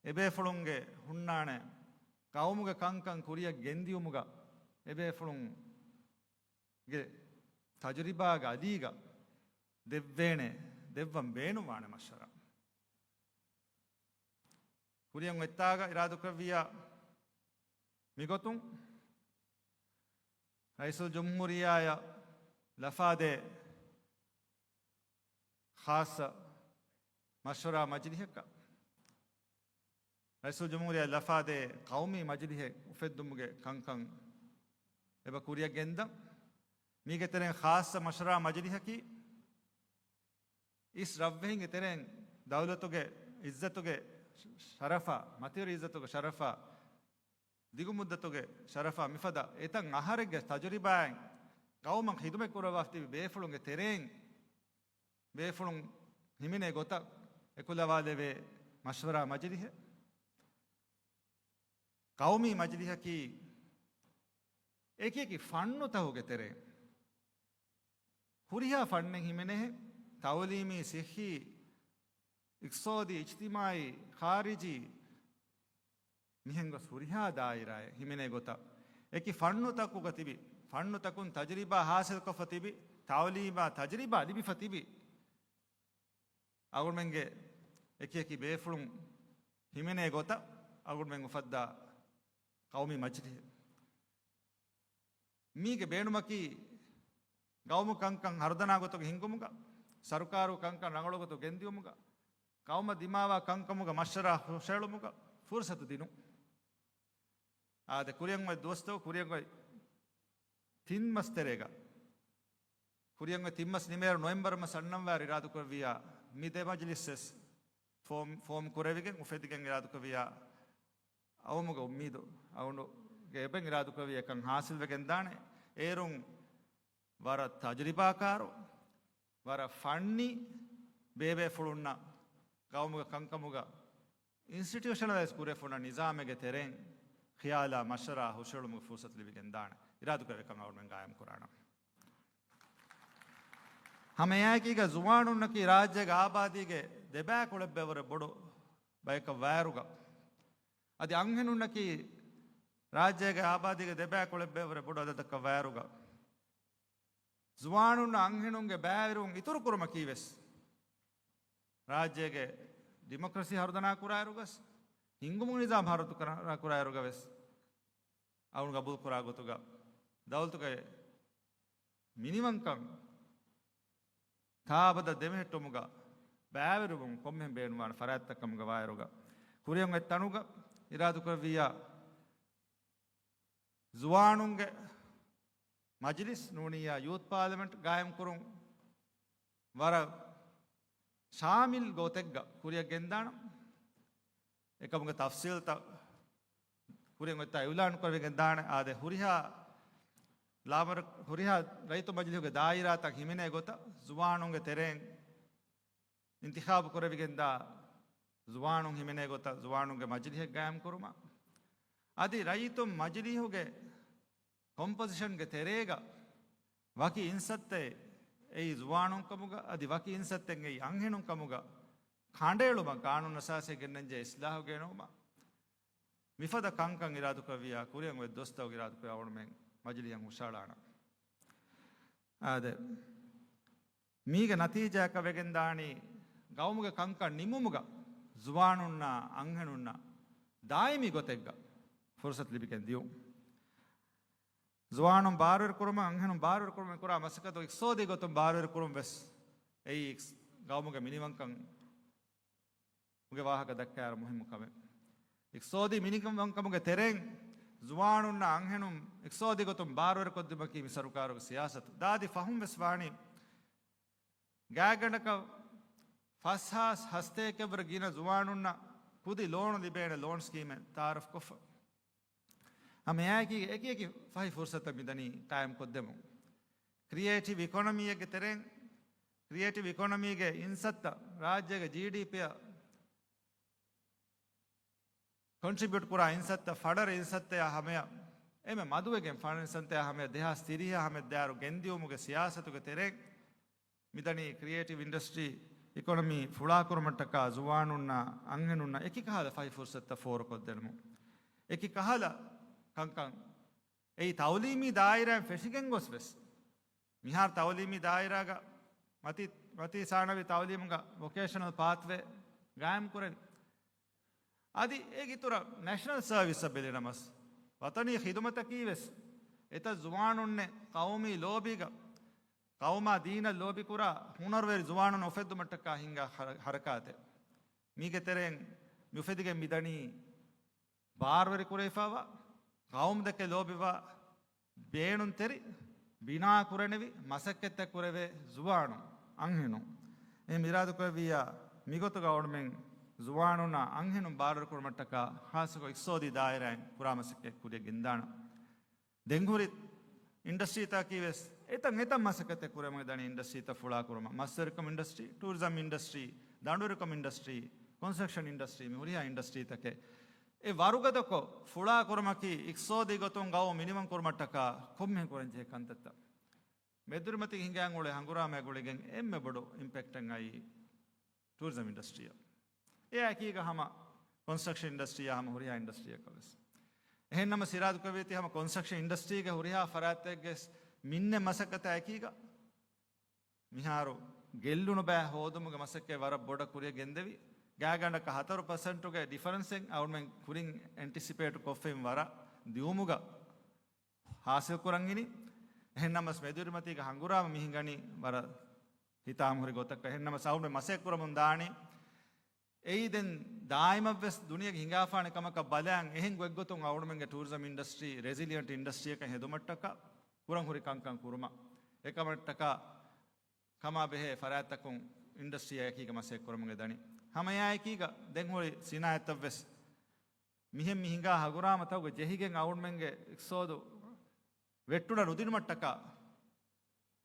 އެބޭފުޅުންގެ ހުންނާނެ ޤައުމުގެ ކަންކަން ކުރިއަށް ގެންދިޔުމުގަ އެބޭފުޅުންގެ ތަޖުރިބާގެ އަލީގަ ދެއްވޭނެ، ދެއްވަން ބޭނުންވާނެ މަޝްވަރާ. ކުރިއަށް އޮތްތާގަ އިރާދަކުރެއްވިއްޔާ މިގޮތުން ރައީސުލްޖުމްހޫރިއްޔާއަށް ލަފާދޭ ޚާއްޞަ މަޝްވަރާ މަޖިލިހަކަށް، ރައީސުލްޖުމްހޫރިއްޔާއަށް ލަފާދޭ ޤައުމީ މަޖިލިހެއް އުފެއްދުމުގެ ކަންކަން އެބަ ކުރިއަށް ގެންދަން. މީގެ ތެރެއިން ޚާއްޞަ މަޝްވަރާ މަޖިލިހަކީ އިސް ރަށްވެހިންގެ ތެރެއިން ދައުލަތުގެ އިއްޒަތުގެ ޝަރަފާ، މަތިވެރި އިއްޒަތުގެ ޝަރަފާ، ދިގު މުއްދަތުގެ ޝަރަފާ މިފަދަ އެތައް އަހަރެއްގެ ތަޖުރިބާއިން ޤައުމަށް ޚިދުމަތް ކުރައްވާފަ ތިބި ބޭފުޅުންގެ ތެރެއިން ބޭފުޅުން ހިމެނޭ ގޮތަށް އެކުލަވާލެވޭ މަޝްވަރާ މަޖިލިހެއް. ޤައުމީ މަޖިލިހަކީ އެކި އެކި ފަންނުތަކުގެ ތެރެއިން ހުރިހާ ފަންނެއް ހިމެނޭ، ތައުލީމީ، ޞިއްޙީ، އިޤްތިޞާދީ، އިޖްތިމާޢީ، ޚާރިޖީ، މިހެން ގޮސް ހުރިހާ ދާއިރާއެއް ހިމެނޭ ގޮތަށް، އެކި ފަންނުތަކުގަ ތިބި، ފަންނުތަކުން ތަޖުރިބާ ޙާޞިލްކޮށްފަ ތިބި، ތައުލީމާ ތަޖުރިބާ ލިބިފަ ތިބި އަޅުގަނޑުމެންގެ އެކި އެކި ބޭފުޅުން ހިމެނޭ ގޮތަށް އަޅުގަނޑުމެން އުފައްދާ ޤައުމީ މަޖިލިހެއް. މީގެ ބޭނުމަކީ، ޤައުމު ކަންކަން ހަރުދަނާ ގޮތުގަ ހިންގުމުގަ، ސަރުކާރު ކަންކަން ރަނގަޅު ގޮތުގަ ގެންދިޔުމުގަ، ޤައުމަށް ދިމާވާ ކަންކަމުގަ މަޝްވަރާ ހުށައެޅުމުގަ ފުރުޞަތު ދިނުން. އާދެ، ކުރިއަށް އޮތް ދުވަސްތަކު، ކުރިއަށް އޮތް ތިން މަސް ތެރޭގަ، ކުރިއަށް އޮތް ތިން މަސް ނިމޭއިރު ނޮވެމްބަރު މަސް އަންނަންވާއިރު އިރާދަކުރެއްވިއްޔާ، މި ދެ މަޖިލިސް ވެސް ފޯމް، ފޯމް ކުރެވިގެން އުފެދިގެން އިރާދަކުރެއްވިއްޔާ، އައުމުގެ އުއްމީދު އަޅުގަނޑުގެ އެބައިން އިރާދަކުރެއްވިއްޔާ އެކަން ޙާޞިލްވެގެން ދާނެ. އޭރުން ވަރަށް ތަޖުރިބާކާރު، ވަރަށް ފަންނީ ބޭބޭފުޅުންނަށް ޤައުމުގެ ކަންކަމުގަ އިންސްޓިޓިއުޝަނަލައިޒް ކުރެފުނަ ނިޒާމެއްގެ ތެރެއިން ޚިޔާލާ މަޝްވަރާ ހުށައެޅުމުގެ ފުރުޞަތު ލިބިގެން ދާނެ. އިރާދަކުރެއްވި ކަން އަޅުގަނޑުމެން ޤާއިމް ކުރާނަން. ހަމައެއާއެކީގަ ޒުވާނުންނަކީ ރާއްޖޭގެ އާބާދީގެ ދެބައިކުޅައަށް ވަރަށް ބޮޑު ބަޔަކަށް ވާއިރުގަ، އަދި އަންހެނުންނަކީ ރާއްޖޭގެ އާބާދީގެ ދެބައިކުޅައަށް ވަރަށް ބޮޑު އަދަދަކަށް ވާއިރުގަ، ޒުވާނުންނަށް އަންހެނުންގެ ބައިވެރިވުން އިތުރު ކުރުމަކީ ވެސް، ރާއްޖޭގެ ޑިމޮކްރަސީ ހަރުދަނާ ކުރާއިރުގަސް، ހިންގުމުގެ ނިޒާމް ހަރުދަނާ ކުރާއިރުގަ ވެސް، އަޅުގަނޑު ގަބޫލު ކުރާ ގޮތުގަ، ދައުލަތުގެ މިނިވަންކަން ތާބަދަ ދެމެހެއްޓުމުގަ ބައިވެރިވުން ކޮންމެހެން ބޭނުންވާނެ ފަރާތްތައް ކަމުގަ ވާއިރުގަ، ކުރިއަށް އޮތް ތަނުގަ އިރާދަކުރެއްވިއްޔާ، ޒުވާނުންގެ މަޖިލިސް ނޫނިއްޔާ ޔޫތު ޕާލަމެންޓް ގާއިމްކުރުން ވަރަށް ޝާމިލް ގޮތެއްގަ ކުރިއަށް ގެންދާނަން. އެކަމުގެ ތަފްސީލްތައް ކުރިއަށް އޮތްތާ އިއުލާން ކުރެވިގެން ދާނެ. އާދެ، ހުރިހާ ލާމަރ-، ހުރިހާ ރައްޔިތު މަޖިލީހުގެ ދާއިރާތައް ހިމެނޭ ގޮތަށް ޒުވާނުންގެ ތެރެއިން އިންތިޚާބު ކުރެވިގެންދާ ޒުވާނުން ހިމެނޭ ގޮތަށް ޒުވާނުންގެ މަޖިލީހެއް ގާއިމް ކުރުމަށް، އަދި ރައްޔިތު މަޖިލީހުގެ ކޮމްޕޮޒިޝަންގެ ތެރޭގަ ވަކި އިންސައްތައެއް އެއީ ޒުވާނުން ކަމުގަ، އަދި ވަކި އިންސައްތައެއް އެއީ އަންހެނުން ކަމުގަ ކަނޑައެޅުމަށް ގާނޫނު އަސާސީ ގެންނަންޖެހޭ އިސްލާހު ގެނައުމަށް މިފަދަ ކަންކަން އިރާދަކުރެއްވިއްޔާ ކުރިއަށް އޮތް ދުވަސްތަކުގެ އިރާދަކުރެއްވިއްޔާ އަޅުގަނޑުމެން މަޖިލީހަށް ހުށަހަޅާނަން. އާދެ، މީގެ ނަތީޖާއަކަށް ވެގެންދާނީ ގައުމުގެ ކަންކަން ނިމުމުގަ ޒުވާނުންނާ އަންހެނުންނަށް ދާއިމީ ގޮތެއްގަ ފުރުސަތު ލިބިގެން ދިޔުން. ޒުވާނުން ބާރުވެރިކުރުމަށް އަންހެނުން ބާރުވެރިކުރުމަށް ކުރާ މަސައްކަތު އިޤްތިޞާދީ ގޮތުން ބާރުވެރިކުރުން ވެސް އެއީ ގައުމުގެ މިނިވަންކަން ގެ ވާހަކަ ދައްކާއިރު މުހިއްމު ކަމެއް. އިޤްތިޞާދީ މިނިވަންކަމުގެ ތެރެއިން ޒުވާނުންނާ އަންހެނުން އިޤްތިޞާދީ ގޮތުން ބާރުވެރިކޮށްދިނުމަކީ މި ސަރުކާރުގެ ސިޔާސަތު. ދާދި ފަހުން ވެސް ވާނީ ގާތްގަނޑަކަށް ފަސްހާސް ހަސަތޭކައަށްވުރެ ގިނަ ޒުވާނުންނަށް ކުދި ލޯނު ލިބޭނެ ލޯން ސްކީމެއް ތައާރަފްކޮށްފަ. ހަމައެއާއެކީގަ އެކިއެކި ފަހި ފުރުސަތުތައް މިދަނީ ޤާއިމްކޮށްދެމުން. ކްރިއޭޓިވް އިކޮނޮމީއެއްގެ ތެރެއިން، ކްރިއޭޓިވް އިކޮނޮމީގެ އިންސައްތަ ރާއްޖޭގެ ޖީޑީޕީއަށް ކޮންޓްރިބިއުޓް ކުރާ އިންސައްތަ، ފަޑަރ އިންސައްތަޔާ ހަމަޔަށް، އެންމެ މަދުވެގެން ފަޑަރ އިންސައްތަޔާ ހަމަޔަށް ދެހާސް ތިރީހަށް ހަމަޔަށް ދެއަހަރު ގެންދިޔުމުގެ ސިޔާސަތުގެ ތެރެއިން މިދަނީ ކްރިއޭޓިވް އިންޑަސްޓްރީ އިކޮނޮމީ ފުޅާކުރުމަށްޓަކާ ޒުވާނުންނާ އަންހެނުންނަށް އެކި ކަހަލަ ފަހި ފުރުސަތުތައް ފޯރުކޮށްދެނުމުން. އެކި ކަހަލަ ކަންކަން އެއީ ތައުލީމީ ދާއިރާއިން ފެށިގެން ގޮސް ވެސް، މިހާރު ތައުލީމީ ދާއިރާގަ މަތީ، މަތީ ސާނަވީ ތައުލީމުގަ ވޮކޭޝަނަލް ޕާތްވޭ ގާއިމް ކުރެވި. އަދި އޭގެ އިތުރަށް ނެޝަނަލް ސަރވިސްއަށް ބެލިނަމަސް، ވަޠަނީ ޚިދުމަތަކީ ވެސް އެތައް ޒުވާނުންނެއް ޤައުމީ ލޯބީގަ، ޤައުމާ ދީނަށް ލޯބިކުރާ ހުނަރުވެރި ޒުވާނުން އުފެއްދުމަށްޓަކާ ހިންގާ ހަރަ-، ހަރަކާތެއް. މީގެ ތެރެއިން މި އުފެދިގެން މިދަނީ ބާރުވެރި ކުރެވިފައިވާ، ޤައުމުދެކެ ލޯބިވާ، ބޭނުންތެރި، ބިނާ ކުރެނިވި މަސައްކަތްތައް ކުރެވޭ ޒުވާނު އަންހެނުން. އެހެން އިރާދަކުރެއްވިއްޔާ، މިގޮތުގަ އަޅުމެން ޒުވާނުންނާ އަންހެނުން ބާރުވެރިކުރުމަށްޓަކާ، ޚާއްޞަކޮށް އިޤްތިޞާދީ ދާއިރާއިން ކުރާ މަސައްކަތް ކުރިއަށް ގެންދާނަން. ދެންހުރި އިންޑަސްޓްރީތަކީ ވެސް އެތައް އެތައް މަސައްކަތެއް ކުރެވެމުން ދަނީ އިންޑަސްޓްރީތައް ފުޅާކުރުމަށް، މަސްވެރިކަމު އިންޑަސްޓްރީ، ޓޫރިޒަމް އިންޑަސްޓްރީ، ދަނޑުވެރިކަމު އިންޑަސްޓްރީ، ކޮންސްޓްރަކްޝަން އިންޑަސްޓްރީ، މި ހުރިހާ އިންޑަސްޓްރީތަކެއް އެ ވަރުގަދަކޮށް ފުޅާކުރުމަކީ އިޤްތިޞާދީ ގޮތުން ގައުމު މިނިވަން ކުރުމަށްޓަކާ ކޮންމެހެން ކުރަންޖެހޭ ކަންތައްތައް. މެދުވެރިމަތީގަ ހިނގާން އުޅޭ ހަނގުރާމައިގެ ގުޅިގެން އެންމެ ބޮޑު އިމްޕެކްޓެއް އައީ ޓޫރިޒަމް އިންޑަސްޓްރީއަށް. އެއާ އެކީގަ ހަމަ ކޮންސްޓްރަކްޝަން އިންޑަސްޓްރީއާ ހަމަ ހުރިހާ އިންޑަސްޓްރީއަކަށް ވެސް. އެހެންނަމަ އިރާދަކުރެއްވީތީ ހަމަ ކޮންސްޓްރަކްޝަން އިންޑަސްޓްރީގެ ހުރިހާ ފަރާތްތަކެއްގެ މިންނެ މަސައްކަތާ އެކީގަ މިހާރު ގެއްލުނު ބައެއް ހޯދުމުގެ މަސައްކަތް ވަރަށް ބޮޑަށް ކުރިއަށް ގެންދެވި. ގާތްގަނޑަކަށް ހަތަރު ޕަސެންޓުގެ ޑިފަރެންސެއް އަޅުމެން ކުރިން އެންޓިސިޕޭޓް ކޮށްފައި ވަރަށް ދިއުމުގަ ހާސިލް ކުރަން އިނީ. އެހެންނަމަސް މެދުވެރިމަތީގަ ހަނގުރާމަ މި ހިނގަނީ ވަރަށް ހިތާމަހުރި ގޮތަކަށް. އެހެންނަމަސް އަޅުމެން މަސައްކަތް ކުރަމުން ދާނީ. އެއީ ދެން ދާއިމަށްވެސް ދުނިޔޭގަ ހިނގާފާނެ ކަމަކަށް ބަލާން އެހެން ގޮތްގޮތުން އަޅުމެންގެ ޓޫރިޒަމް އިންޑަސްޓްރީ ރެޒިލިއަންޓް އިންޑަސްޓްރީއަކަށް ހެދުމަށްޓަކާ ކުރަން ހުރި ކަންކަން ކުރުމަށް. އެކަމަށްޓަކާ ކަމާ ބެހޭ ފަރާތްތަކުން އިންޑަސްޓްރީއާ އެކީގަ މަސައްކަތް ކުރަމުން ދަނީ. ހަމައެއާއެކީގަ ދެން ހުރި ސިނާއަތްތައްވެސް މިހެން މި ހިނގާ ހަނގުރާމަތަކުގަ ޖެހިގެން އަޅުމެންގެ އިޤްތިޞާދު ވެއްޓުނަ ނުދިނުމަށްޓަކާ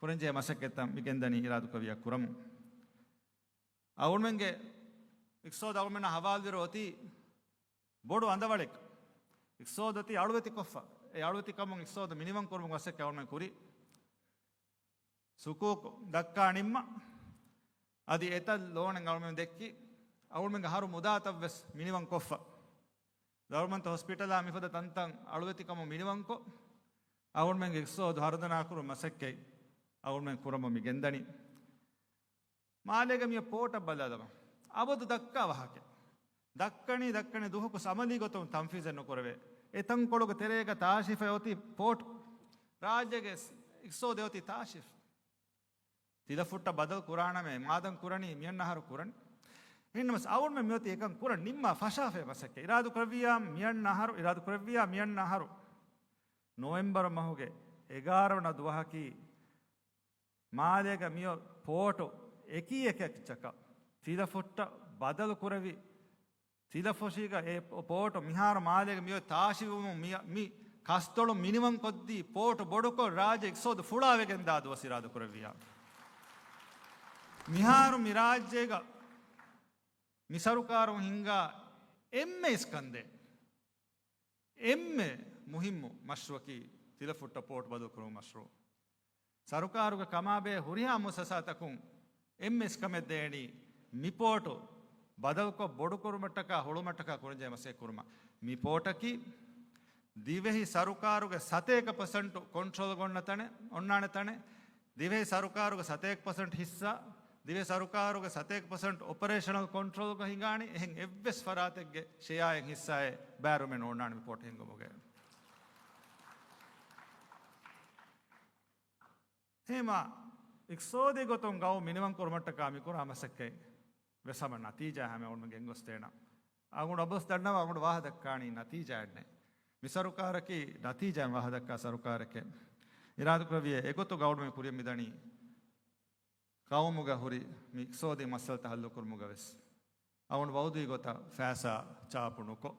ކުރަންޖެހޭ މަސައްކަތްތައް މި ގެންދަނީ އިރާދަކުރެއްވިއްޔާ ކުރަމުން. އަޅުމެންގެ އިޤްތިޞާދު އަޅުމެންނާ ހަވާލުވެރި އޮތީ ބޮޑު އަނދަވަޅެއް. އިޤްތިޞާދު އޮތީ އަޅުވެތިކޮށްފަ. އެ އަޅުވެތިކަމުން އިޤްތިޞާދު މިނިވަން ކުރުމުގެ މަސައްކަތް އަޅުމެން ކުރީ. ސުކޫކު ދައްކާ ނިންމާ، އަދި އެތައް ލޯނެއް އަޅުމެން ދެއްކި، އަޅުމެންގެ ހަރު މުދާތައްވެސް މިނިވަން ކޮށްފަ. ދަރުމަންތަ ހޮސްޕިޓަލާ މިފަދަ ތަންތަން އަޅުވެތިކަމުން މިނިވަންކޮށް، އަޅުމެންގެ އިޤްތިޞާދު ހަރުދަނާކުރުމަށް މަސައްކަތް އަޅުމެން ކުރަމުން މި ގެންދަނީ. މާލޭގަ މިއޮތް ޕޯޓަށް ބަލާލަމާ. އަބަދު ދައްކާ ވާހަކަ. ދައްކަނީ، ދައްކަނީ ދުވަހަކު ސަމަލީ ގޮތުން ތަންފީޒެއް ނުކުރެވޭ. އެ ތަންކޮޅުގެ ތެރޭގަ ތާށިފައި އޮތީ ޕޯޓު. ރާއްޖޭގެ އިގްތިސޯދެއް އޮތީ ތާށިފަ. ތިލަފުއްޓަށް ބަދަލު ކުރާނަމޭ، މާދަން ކުރަނީ، މިއަންނަ އަހަރު ކުރަނީ. އެހެންނަމަސް އަޅުމެން މިއޮތީ އެކަން ކުރަން ނިންމާ ފަށާފައި މަސައްކަތް. އިރާދު ކުރެއްވިއްޔާ މިއަންނަ އަހަރު، އިރާދު ކުރެއްވިއްޔާ މިއަންނަ އަހަރު ނޮވެމްބަރު މަހުގެ އެގާރަ ވަނަ ދުވަހަކީ މާލޭގަ މިއޮތް ޕޯޓު އެކީ އެކަކަށް ތިލަފުއްޓަށް ބަދަލު ކުރެވި، ތިލަފުށީގަ އެ ޕޯޓު މިހާރު މާލޭގަ މިއޮތް ތާށިވުމުން މި، މި ކަސްތޮޅު މިނިވަން ކޮށްދީ ޕޯޓު ބޮޑުކޮށް ރާއްޖެ އިގްތިސޯދު ފުޅާވެގެން ދާ ދުވަސް އިރާދު ކުރެއްވިއްޔާ. މިހާރު މި ރާއްޖޭގަ މި ސަރުކާރުން ހިންގާ އެންމެ އިސްކަންދޭ، އެންމެ މުހިއްމު މަޝްރޫއަކީ ތިލަފުއްޓަށް ޕޯޓު ބަދަލުކުރުމުގެ މަޝްރޫއު. ސަރުކާރުގެ ކަމާބެހޭ ހުރިހާ މުއައްސަސާތަކުން އެންމެ އިސްކަމެއް ދޭނީ މި ޕޯޓު ބަދަލުކޮށް ބޮޑުކުރުމަށްޓަކާ ހުޅުމަށްޓަކާ ކުރަންޖެހޭ މަސައްކަތް ކުރުމަށް. މި ޕޯޓަކީ ދިވެހި ސަރުކާރުގެ ސަތޭކަ ޕަސެންޓު ކޮންޓްރޯލްގަ އޮންނަ ތަނެއް، އޮންނާނެ ތަނެއް، ދިވެހި ސަރުކާރުގެ ސަތޭކަ ޕަސެންޓް ހިއްސާ، ދިވެހި ސަރުކާރުގެ ސަތޭކަ ޕަސެންޓް އޮޕަރޭޝަނަލް ކޮންޓްރޯލްގަ ހިނގާނީ، އެހެން އެއްވެސް ފަރާތެއްގެ ޝެއާއެއް ހިއްސާއެއް ބައިވެރިވުމެއް ނޯންނާނެ މި ޕޯޓް ހިންގުމުގައި. އެހެމާ އިގްތިސޯދީ ގޮތުން ގައުމު މިނިވަން ކުރުމަށްޓަކާ މި ކުރާ މަސައްކަތް ވެސް ހަމަ ނަތީޖާ ހަމަ އަޅުމެން ގެންގޮސްދޭނަން. އަޅުގަނޑު އަބަސް ދަންނަވާ އަޅުގަނޑު ވާހަ ދައްކާނީ ނަތީޖާއެއް ނެތް. މި ސަރުކާރަކީ ނަތީޖާއިން ވާހަ ދައްކާ ސަރުކާރެކޭ. އިރާދަކުރެއްވިއޭ އެގޮތުގަ އަޅުމެން ކުރިއަށް މިދަނީ ގައުމުގަ ހުރި މި އިގްތިސޯދީ މައްސަލަތައް ހައްލުކުރުމުގަ ވެސް އަޅުގަނޑު ވައުދުވި ގޮތަށް ފައިސާ ޗާޕު ނުކޮށް،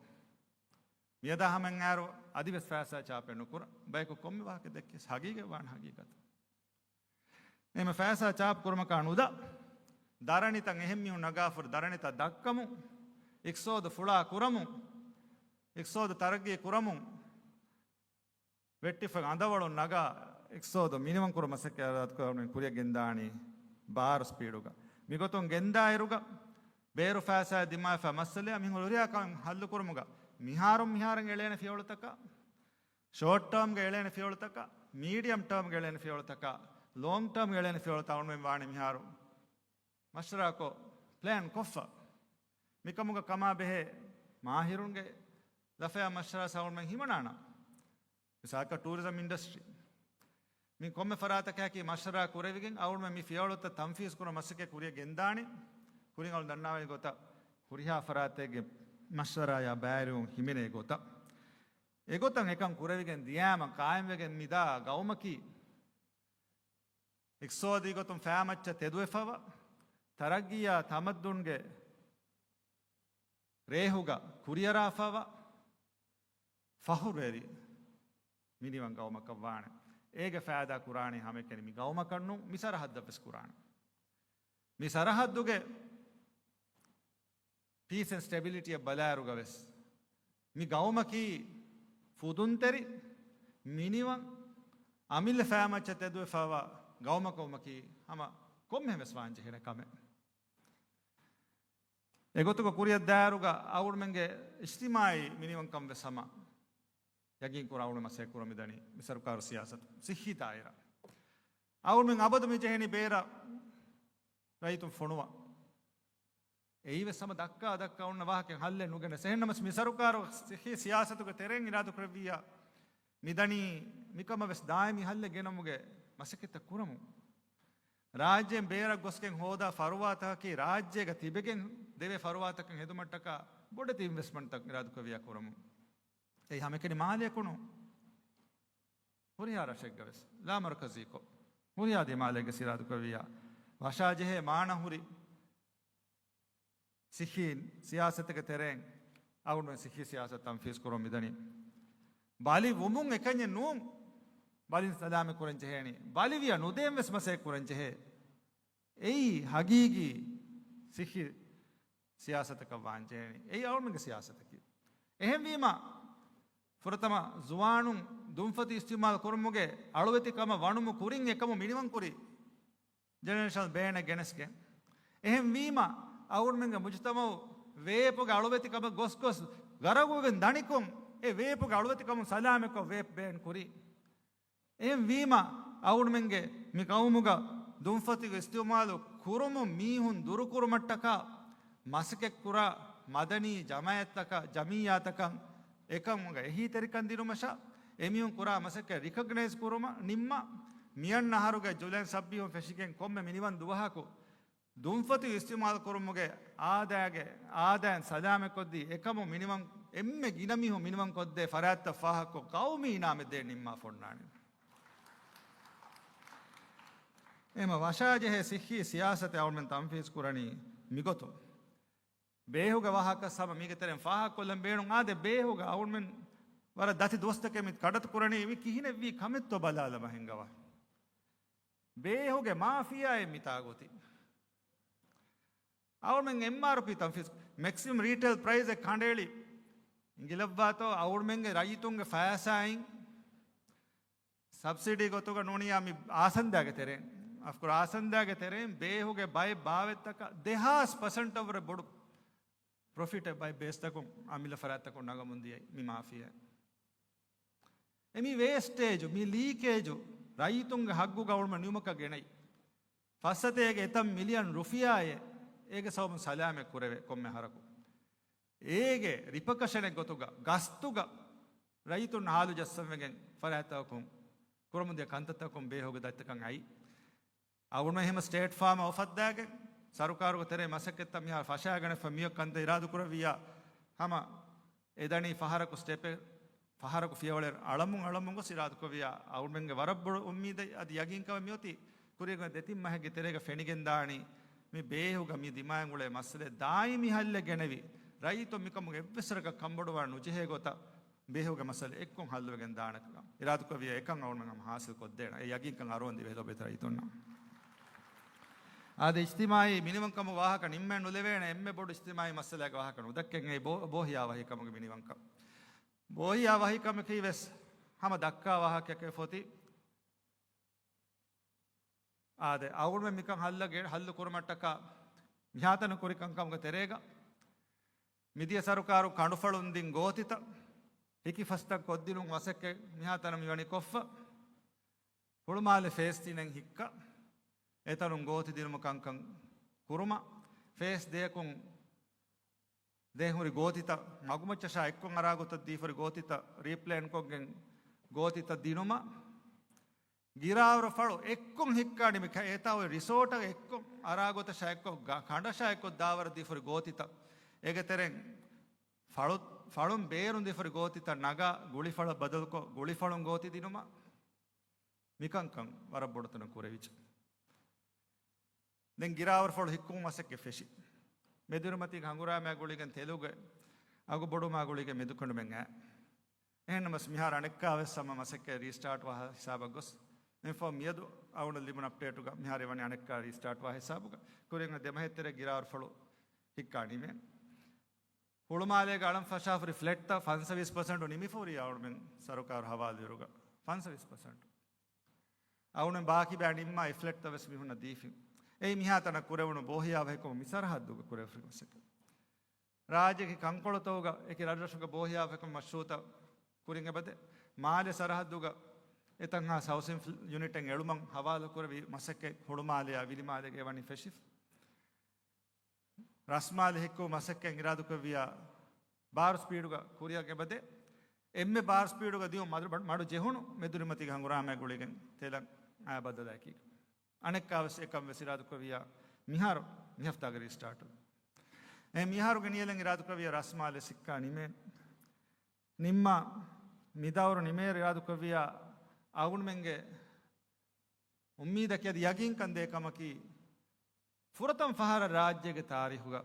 މިއަދާ ހަމައަށް އައިރު އަދިވެސް ފައިސާ ޗާޕެއް ނުކުރަން. ބަޔަކު ކޮންމެ ވާހަކަ ދެއްކިޔަސް ހަގީގަތް ވާން ހަގީގަތު. އެހެން ފައިސާ ޗާޕު ކުރުމަކާ ނުދާ، ދަރަނިތައް އެހެން މީހުން ނަގާފަ ދަރަނިތައް ދައްކަމުން، އިގްތިސޯދު ފުޅާ ކުރަމުން، އިގްތިސޯދު ތަރައްގީ ކުރަމުން، ވެއްޓިފަ އަނދަވަޅުން ނަގާ އިގްތިސޯދު މިނިވަންކުރު މަސައްކަތް އިރާދަކުރަމުން ކުރިއަށް ގެންދާނީ ބާރު ސްޕީޑުގަ. މިގޮތުން ގެންދާއިރުގަ ބޭރު ފައިސާ ދިމާވެފަ މައްސަލައާ މިހުރިހާ ކަން ހައްލުކުރުމުގަ މިހާރުން މިހާރަށް އެޅޭނެ ފިޔަވަޅުތަކާ، ޝޯޓް ޓާމްގަ އެޅޭނެ ފިޔަވަޅުތަކާ، މީޑިއަމް ޓާމްގަ އެޅޭނެ ފިޔަވަޅުތަކާ، ލޯންގް ޓާމްގަ އެޅޭނެ ފިޔަވަޅުތައް އަޅުމެން ވާނެ މިހާރު މަޝްވަރާކޮށް، ޕްލޭން ކޮށްފަ. މިކަމުގަ ކަމާ ބެހޭ މާހިރުންގެ ލަފަޔާ މަޝްވަރާ އަޅުމެން ހިމަނާނަން. މިސާލަކަށް ޓޫރިޒަމް އިންޑަސްޓްރީ. މި ކޮންމެ ފަރާތަކަކީ މަޝްވަރާ ކުރެވިގެން އަޅުމެން މި ފިޔަވަޅުތައް ތަންފީޒް ކުރުމަށް މަސައްކަތް ކުރިއަށް ގެންދާނީ. ކުރިން އަޅު ދަންނާވަނި ގޮތަށް ހުރިހާ ފަރާތެއްގެ މަޝްވަރާޔާ ބައިވެރިވުން ހިމެނޭ ގޮތަށް. އެގޮތަށް އެކަން ކުރެވިގެން ދިޔާމަ ޤާއިމްވެގެން މިދާ ގައުމަކީ އިގްތިސޯދީ ގޮތުން ފައިމައްޗަށް ތެދުވެފަވާ، ތަރައްގީއާ ތަމައްދުންގެ ރޭހުގަ ކުރިއަރާފަވާ ފަހުރުވެރި މިނިވަން ގައުމަކަށް ވާނެ. އޭގެ ފައިދާ ކުރާނީ ހަމައެކަނި މި ގައުމަކަށް ނޫން، މި ސަރަހައްދަށް ވެސް ކުރާނެ. މި ސަރަހައްދުގެ ޕީސް އެންޑް ސްޓެބިލިޓީއަށް ބަލާއިރުގަ ވެސް، މި ގައުމަކީ ފުދުންތެރި، މިނިވަން، އަމިއްލަ ފައިމައްޗަށް ތެދުވެފަވާ ގައުމަކަށް ވުމަކީ ހަމަ ކޮންމެހެން ވެސް ވާން ޖެހޭނެ ކަމެއް. އެގޮތުގަ ކުރިއަށް ދާއިރުގަ އަޅުގަނޑުމެންގެ އިޖްތިމާއީ މިނިވަންކަން ވެސް ހަމަ ޔަގީން ކުރާ އަޅުގަނޑު މަސައްކަތް ކުރަމުން މިދަނީ މި ސަރުކާރު ސިޔާސަތު ސިއްހީ ދާއިރާ. އަޅުގަނޑުމެން އަބަދު މި ޖެހެނީ ބޭރަށް ރައްޔިތުން ފޮނުވަން. އެއީ ވެސް ހަމަ ދައްކާ ދައްކާ އޮންނަ ވާހަކަ، ހައްލެއް ނުގެނެސް. އެހެންނަމަސް މި ސަރުކާރު ސިއްހީ ސިޔާސަތުގެ ތެރެއިން އިރާދަކުރެއްވިއްޔާ މިދަނީ މިކަމަށް ވެސް ދާއިމީ ހައްލެއް ގެނަމުގެ މަސައްކަތްތައް ކުރަމުން. ރާއްޖޭން ބޭރަށް ގޮސްގެން ހޯދާ ފަރުވާތަކަކީ ރާއްޖޭގަ ތިބެގެން ދެވޭ ފަރުވާތަކަށް ހެދުމަށްޓަކާ ބޮޑެތި އިންވެސްޓްމަންޓްތައް އިރާދަކުރެއްވިއްޔާ ކުރަމުން. އެއީ ހަމައެކަނި މާލެއަކު ނޫން. ހުރިހާ ރަށެއްގަ ވެސް ލާމަރުކަޒީކޮށް، ހުރިހާ ދިމާލެއްގެ ސިރާދުކޮށްވިއްޔާ، ވަށާޖެހޭ މާނަ ހުރި ސިއްހީ ސިޔާސަތެއްގެ ތެރެއިން އަޅުގަނޑުމެން ސިއްހީ ސިޔާސަތު ތަންފީޒް ކުރަމުން މިދަނީ. ބަލި ވުމުން އެކަންޏެއް ނޫން، ބަލިން ސަލާމަތް ކުރަން ޖެހޭނީ. ބަލިވިޔަ ނުދޭން ވެސް މަސައްކަތް ކުރަން ޖެހޭ. އެއީ ހަގީގީ ސިއްހީ ސިޔާސަތަކަށް ވާން ޖެހޭނީ. އެއީ އަޅުމެންގެ ސިޔާސަތަކީ. އެހެންވީމަ، ފުރަތަމަ ޒުވާނުން ދުންފަތި އިސްތިޢުމާލު ކުރުމުގެ އަޅުވެތި ކަމަށް ވަނުމު ކުރިން އެކަމު މިނިވަން ކުރި ޖެނެރޭޝަން ބޭނެއް ގެނެސްގެން. އެހެންވީމަ، އަޅުމެންގެ މުޖުތަމަޢު ވޭޕުގެ އަޅުވެތި ކަމަށް ގޮސް ގޮސް ގަރަގުވެގެން ދަނިކޮށް، އެ ވޭޕުގެ އަޅުވެތި ކަމުން ސަލާމަތްކޮށް ވޭޕް ބޭން ކުރި. އެހެންވީމަ، އަޅުމެންގެ މި ޤައުމުގަ ދުންފަތިގެ އިސްތިޢުމާލު ކުރުމުން މީހުން ދުރުކުރުމަށްޓަކާ މަސައްކަތްކުރާ މަދަނީ ޖަމާޢަތްތަކާ، ޖަމިއްޔާތަކަށް އެކަމުގަ އެހީތެރިކަން ދިނުމަށާ، އެމީހުން ކުރާ މަސައްކަތް ރިކޮގްނައިޒް ކުރުމަށް ނިންމާ، މިއަންނަ އަހަރުގެ ޖުލައިން ސައްބީހުން ފެށިގެން ކޮންމެ މިނިވަން ދުވަހަކު ދުންފަތި އިސްތިޢުމާލުކުރުމުގެ އާދައިގެ، އާދައިން ސަލާމަތްކޮށްދީ، އެކަމު މިނިވަން، އެންމެ ގިނަ މީހުން މިނިވަންކޮށްދޭ ފަރާތްތައް ފާހަގަކޮށް، ޤައުމީ އިނާމެއް ދޭން ނިންމާފަ އޮންނާނެ. އެހެންމަ ވަށާޖެހޭ ޞިއްޙީ ސިޔާސަތެއް އަޅުމެން ތަންފީޒު ކުރަނީ މިގޮތުން. ބޭހުގެ ވާހަކަ ހަމަ މީގެ ތެރެއިން ފާހަގަކޮށްލަން ބޭނުން. އާދެ، ބޭހުގަ އަޅުމެން ވަރަށް ދަތި ދުވަސްތަކެއް މި ކަނޑަތަކުރަނީ، މި ކިހިނެއްވީ ކަމެއްތޯ ބަލާލަމާ ހިނގަވާ. ބޭހުގެ މާފިޔާއެއް މިތާގޮތީ. އަޅުމެން އެމްއާރްޕީ ތަންފީޒު، މެކްސިމަމް ރީޓެއިލް ޕްރައިސް އެއް ކަނޑައެޅި އިނގިލައްވާތޯ، އަޅުމެންގެ ރައްޔިތުންގެ ފައިސާއިން ސަބްސިޑީ ގޮތުގަ ނޫނިއްޔާ މި އާސަންދާގެ ތެރެއިން، އަފްކޯސް އާސަންދާގެ ތެރެއިން ބޭހުގެ ބައެއް ބާވަތްތަކަށް ދެހާސް ޕަސެންޓަށްވުރެ ބޮޑު ޕްރޮފިޓެއް ބައެއް ބޭސްތަކުން އަމިއްލަ ފަރާތްތަކުން ނަގަމުން ދިޔައީ މި މާފިޔާ. އެ މި ވޭސްޓޭޖު، މި ލީކޭޖު ރައްޔިތުންގެ ހައްގުގަ އަޅުމެން ނިމުމަކަށް ގެނައީ. ފައްސަތޭކަ އެތައް މިލިއަން ރުފިޔާއެއް އޭގެ ސަބަބުން ސަލާމަތް ކުރެވޭ ކޮންމެ އަހަރަކު. އޭގެ ރިޕަކަޝަނެއް ގޮތުގަ ގަސްތުގަ ރައްޔިތުން ހާލު ޖައްސަންވެގެން ފަރާތްތަކުން ކުރަމުންދިޔަ ކަންތައްތަކުން ބޭހުގެ ދަތިތަކަށް އައި. އަޅުގަނޑުމެން އެހެންމަ ސްޓޭޓް ފާމަށް އުފައްދާގެން، ސަރުކާރުގެ ތެރޭ މަސައްކަތްތައް މިހާރު ފަށާގަނެފަ މިއޮތް ކަންތައް އިރާދަކުރެއްވިއްޔާ، ހަމަ އެދަނީ ފަހަރަކު ސްޓެޕެއް، ފަހަރަކު ފިޔަވަޅެއް އަޅަމުން އަޅަމުން ގޮސް އިރާދަކުރެއްވިއްޔާ، އަޅުގަނޑުމެންގެ ވަރަށް ބޮޑު އުއްމީދެއް އަދި ޔަގީންކަމެއް މިއޮތީ ކުރީގެ ދެތިން މަހެއްގެ ތެރޭގަ ފެނިގެންދާނީ މި ބޭހުގަ މި ދިމާއިން އުޅޭ މައްސަލައެއް ދާއިމީ ހައްލެއް ގެނެވި، ރައްޔިތުން މިކަމުގެ އެއްވެސް ވަރަކަށް ކަންބޮޑުވާން ނުޖެހޭ ގޮތަށް ބޭހުގެ މައްސަލަ އެއްކޮށް ހައްލުވެގެން ދާނެކަން އިރާދަކުރެއްވިއްޔާ، އެކަން އަޅުގަނޑުމެން ހަމަ ހާސިލް ކޮށްދޭނަން. އެ ޔަގީންކަން އަރުވަން ދިވެހި ލޯބިވެތި ރައްޔިތުންނަށް. އާދެ، އިޖްތިމާޢީ މިނިވަންކަމުގެ ވާހަކަ ނިންމެ ނުލެވޭނެ، އެންމެ ބޮޑު އިޖްތިމާޢީ މައްސަލައެއްގެ ވާހަކަ ނުދައްކަން އެއީ ބޯ-، ބޯހިޔާ ވަހިކަމުގެ މިނިވަންކަން. ބޯހިޔާ ވަހިކަމަކީ ވެސް ހަމަ ދައްކާ ވާހަކައެކޭ ފޮތި. އާދެ، އަޅުގަނޑުމެން މިކަން ހައްލަ ގެ-، ހައްލު ކުރުމަށްޓަކާ މިހާތަނަށް ކުރި ކަންކަމުގެ ތެރޭގަ މިދިޔަ ސަރުކާރު ކަނޑުފަޅުން ދިން ގޯތިތައް ހިކިފަސްތައް ކޮށްދިނުން މަސައްކަތް މިހާތަނަށް މިވަނީ ކޮށްފަ. ހުޅުމާލެ ފޭސް ތިނެއް ހިއްކަ، އެތަނުން ގޯތި ދިނުމަށް ކަންކަން ކުރުމަށް، ފޭސް ދެއަކުން ދެން ހުރި ގޯތިތައް މަގުމައްޗަށާ އެއްކޮށް އަރާގޮތަށް ދީފަ ހުރި ގޯތިތައް ރީޕްލޭންކޮށްގެން ގޯތިތައް ދިނުމަށް، ގިރާވަރު ފަޅު އެއްކޮށް ހިއްކާނީ މި ކަ-، އެތާ އޮތް ރިސޯޓަށް އެއްކޮށް އަރާގޮތަށާ އެއްކޮށް ގަ-، ކަނޑަށާ އެއްކޮށް ދާވަރަށް ދީފަ ހުރި ގޯތިތައް. އޭގެ ތެރެއިން ފަޅު-، ފަޅުން ބޭރުން ދީފަ ހުރި ގޯތިތައް ނަގާ ގުޅިފަޅަށް ބަދަލުކޮށް، ގުޅިފަޅުން ގޯތި ދިނުމަށް މިކަންކަން ވަރަށް ބޮޑުތަނަށް ކުރެވިއްޖެ. ދެން ގިރާވަރުފަޅު ހިއްކުމުގެ މަސައްކަތް ފެށި. މެދުއިރުމަތީގެ ހަނގުރާމައާ ގުޅިގެން ތެލުގެ އަގު ބޮޑުވުމާ ގުޅިގެން މެދުކަނޑުމެން އައި. އެހެންނަމަސް މިހާރު އަނެއްކާވެސް ހަމަ މަސައްކަތް ރީސްޓާޓް ވާ ހިސާބަށް ގޮސް، އެންފޯ މިއަދު އަޅުގަނޑަށް ލިބުނު އަޕްޑޭޓުގަ މިހާރު ވަނީ އަނެއްކާ ރީސްޓާޓް ވާ ހިސާބުގަ ކުރިން ދެމަހެއްތެރޭ ގިރާވަރުފަޅު ހިއްކާ ނިމޭ. ހުޅުމާލޭގެ އަޅަން ފަށާފަ ހުރި ފްލެޓްތައް ފަންސަވީސް ޕަސެންޓު ނިމިފަ ހުރި އަޅުމެން ސަރުކާރު ހަވާލުވިއިރުގަ. ފަންސަވީސް ޕަސެންޓު. އަޅުމެން ބާކީ ބައި ނިންމާ އެ ފްލެޓްތައް ވެސް މީހުންނަށް ދީފިން. އެއީ މިހާތަނަށް ކުރެވުނު ބޯހިޔާވަހިކަމުގެ މި ސަރަހައްދުގަ ކުރެވިފަ ހުރި މަސައްކަތް. ރާއްޖޭގެ ކަންކޮޅުތަކުގަ އެކި ރަށްރަށުގެ ބޯހިޔާވަހިކަމުގެ މަޝްރޫއުތައް ކުރިން އެބަދޭ. މާލެ ސަރަހައްދުގަ އެތަންހާސް ހައުސިން ފްލ-، ޔުނިޓެއް އެޅުމަށް ހަވާލުކުރެވި މަސައްކަތް ހުޅުމާލެއާ ވިލިމާލޭގަ އެވަނީ ފެށިފަ. ރަސްމާލެ ހިއްކު މަސައްކަތް އިރާދަކުރެއްވިއްޔާ، ބާރު ސްޕީޑުގަ ކުރިއަށް އެބަދޭ. އެންމެ ބާރު ސްޕީޑުގަ ދިޔުން މަޑު-، މަޑު ޖެހުނު މެދުއިރުމަތީގެ ހަނގުރާމައާ ގުޅިގެން ތެލަށް އައި ބައްދަލާއެކީގަ. އަނެއްކާވެސް އެކަން ވެސް އިރާދަކުރެއްވިއްޔާ، މިހާރު މި ހަފްތާގެ ރީސްޓާޓު. އެ މިހާރުގެ ނިޔަލަށް އިރާދަކުރެއްވިއްޔާ ރަސްމާލެ ހިއްކާ ނިމޭ. ނިންމާ މިދައުރު ނިމޭ އިރާދަކުރެއްވިއްޔާ، އަޅުގަނޑުމެންގެ އުއްމީދަކީ އަދި ޔަގީންކަން ދޭ ކަމަކީ، ފުރަތަމަ ފަހަރަށް ރާއްޖޭގެ ތާރީޚުގަ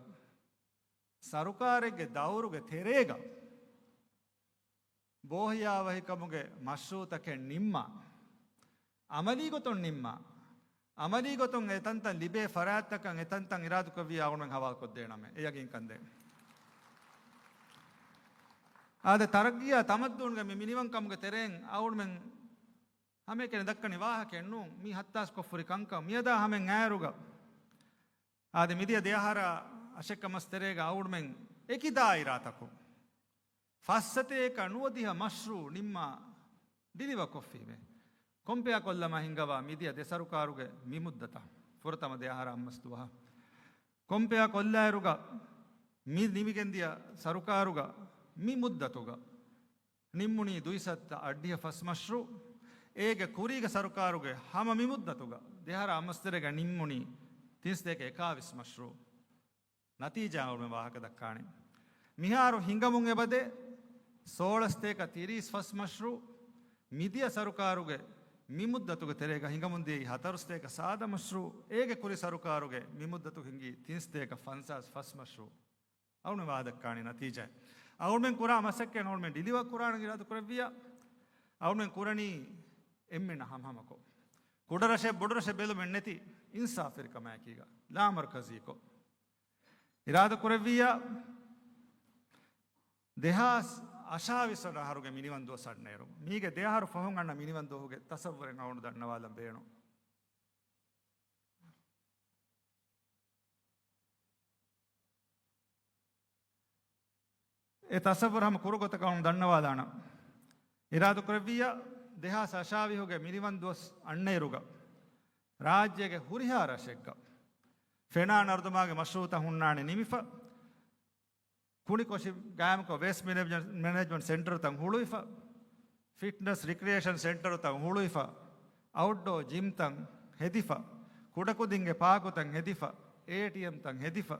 ސަރުކާރެއްގެ ދައުރުގެ ތެރޭގަ ބޯހިޔާވަހިކަމުގެ މަޝްރޫއުތަކެއް ނިންމާ، އަމަލީ ގޮތުން ނިންމާ، އަމަލީ ގޮތުން އެ ތަންތަން ލިބޭ ފަރާތްތަކަށް އެ ތަންތަން އިރާދަކުރެއްވިއްޔާ އަޅުގަނޑުމެން ހަވާލުކޮށްދޭނަމޭ، އެ ޔަގީންކަން ދޭން. އާދެ، ތަރައްގީއާ ތަމައްދުނުގެ މި މިނިވަންކަމުގެ ތެރެއިން އަޅުގަނޑުމެން ހަމައެކަނި ދައްކަނީ ވާހަކައެއް ނޫން، މީ ހައްތާސް ކޮށްފަ ހުރި ކަންކަން. މިއަދާ ހަމައިން އައިއިރުގަ، އާދެ، މިދިޔަ ދެއަހަރާ އަށެއްކަ މަސް ތެރޭގަ އަޅުގަނޑުމެން އެކި ދާއިރާތަކުން ފަސްސަތޭކަ ނުވަދިހަ މަޝްރޫއު ނިންމާ ޑިލިވަރ ކޮށްފީމޭ. ކޮމްޕެއާ ކޮށްލަމާ ހިންގަވާ މިދިޔަ ދެ ސަރުކާރުގެ މި މުއްދަތަށް، ފުރަތަމަ ދެ އަހަރާ އަށް މަސް ދުވަހަށް ކޮމްޕެއާ ކޮށްލާއިރުގަ، މި ނިމިގެންދިޔަ ސަރުކާރުގަ މި މުއްދަތުގަ ނިންމުނީ ދުއިސައްތަ އަށްޑިހަ ފަސް މަޝްރޫ. އޭގެ ކުރީގެ ސަރުކާރުގެ ހަމަ މި މުއްދަތުގަ ދެ އަހަރާ އަށް މަސް ތެރޭގަ ނިންމުނީ ތިންސަތޭކަ އެކާވީސް މަޝްރޫ. ނަތީޖާ އަޅުމެން ވާހަކަ ދައްކާނީ. މިހާރު ހިނގަމުން އެބަދޭ ސޯޅަ ސަތޭކަ ތިރީސް ފަސް މަޝްރޫ. މިދިޔަ ސަރުކާރުގެ މި މުއްދަތުގެ ތެރޭގަ ހިނގަމުން ދިޔައީ ހަތަރު ސަތޭކަ ސާދަ މަޝްރޫ. އޭގެ ކުރި ސަރުކާރުގެ މި މުއްދަތު ހިނގީ ތިން ސަތޭކަ ފަންސާސް ފަސް މަޝްރޫ. އަޅުމެން ވާހަކަ ދައްކާނީ ނަތީޖާ. އަޅުމެން ކުރާ މަސައްކަތް އަޅުމެން ޑިލިވަރ ކުރާނަން އިރާދަ ކުރެއްވިއްޔާ، އަޅުމެން ކުރަނީ އެންމެންނަށް ހަމަހަމަކޮށް، ކުޑަރަށެއް ބޮޑުރަށެއް ބެލުމެއް ނެތި އިންސާފުވެރިކަމާއެކީގަ، ލާމަރުކަޒީކޮށް. އިރާދަ ކުރެއްވިއްޔާ، ދެހާސް އަށާވީސް ވަނަ އަހަރުގެ މިނިވަން ދުވަސް އަންނައިރު، މީގެ ދެ އަހަރު ފަހުން އަންނަ މިނިވަން ދުވަހުގެ ތަސައްވުރެއް އަޅުގަނޑު ދަންނަވާލަން ބޭނުން. އެ ތަސައްވުރު ހަމަ ކުރު ގޮތަކަށް އަޅުގަނޑު ދަންނަވާލާނަން. އިރާދަ ކުރެއްވިއްޔާ، ދެހާސް އަށާވީހުގެ މިނިވަން ދުވަސް އަންނައިރުގަ، ރާއްޖޭގެ ހުރިހާ ރަށެއްގަ ފެނާ ނަރުދަމާގެ މަޝްރޫއުތައް ހުންނާނެ ނިމިފަ، ކުނިކޮށި ގާއިމްކޮށް ވޭސްޓް މެނޭޖްމަންޓް ސެންޓަރުތައް ހުޅުވިފަ، ފިޓްނަސް ރިކްރިއޭޝަން ސެންޓަރުތައް ހުޅުވިފަ، އައުޓްޑޯ ޖިމްތައް ހެދިފަ، ކުޑަކުދިންގެ ޕާކުތައް ހެދިފަ، އޭޓީއެމްތައް ހެދިފަ،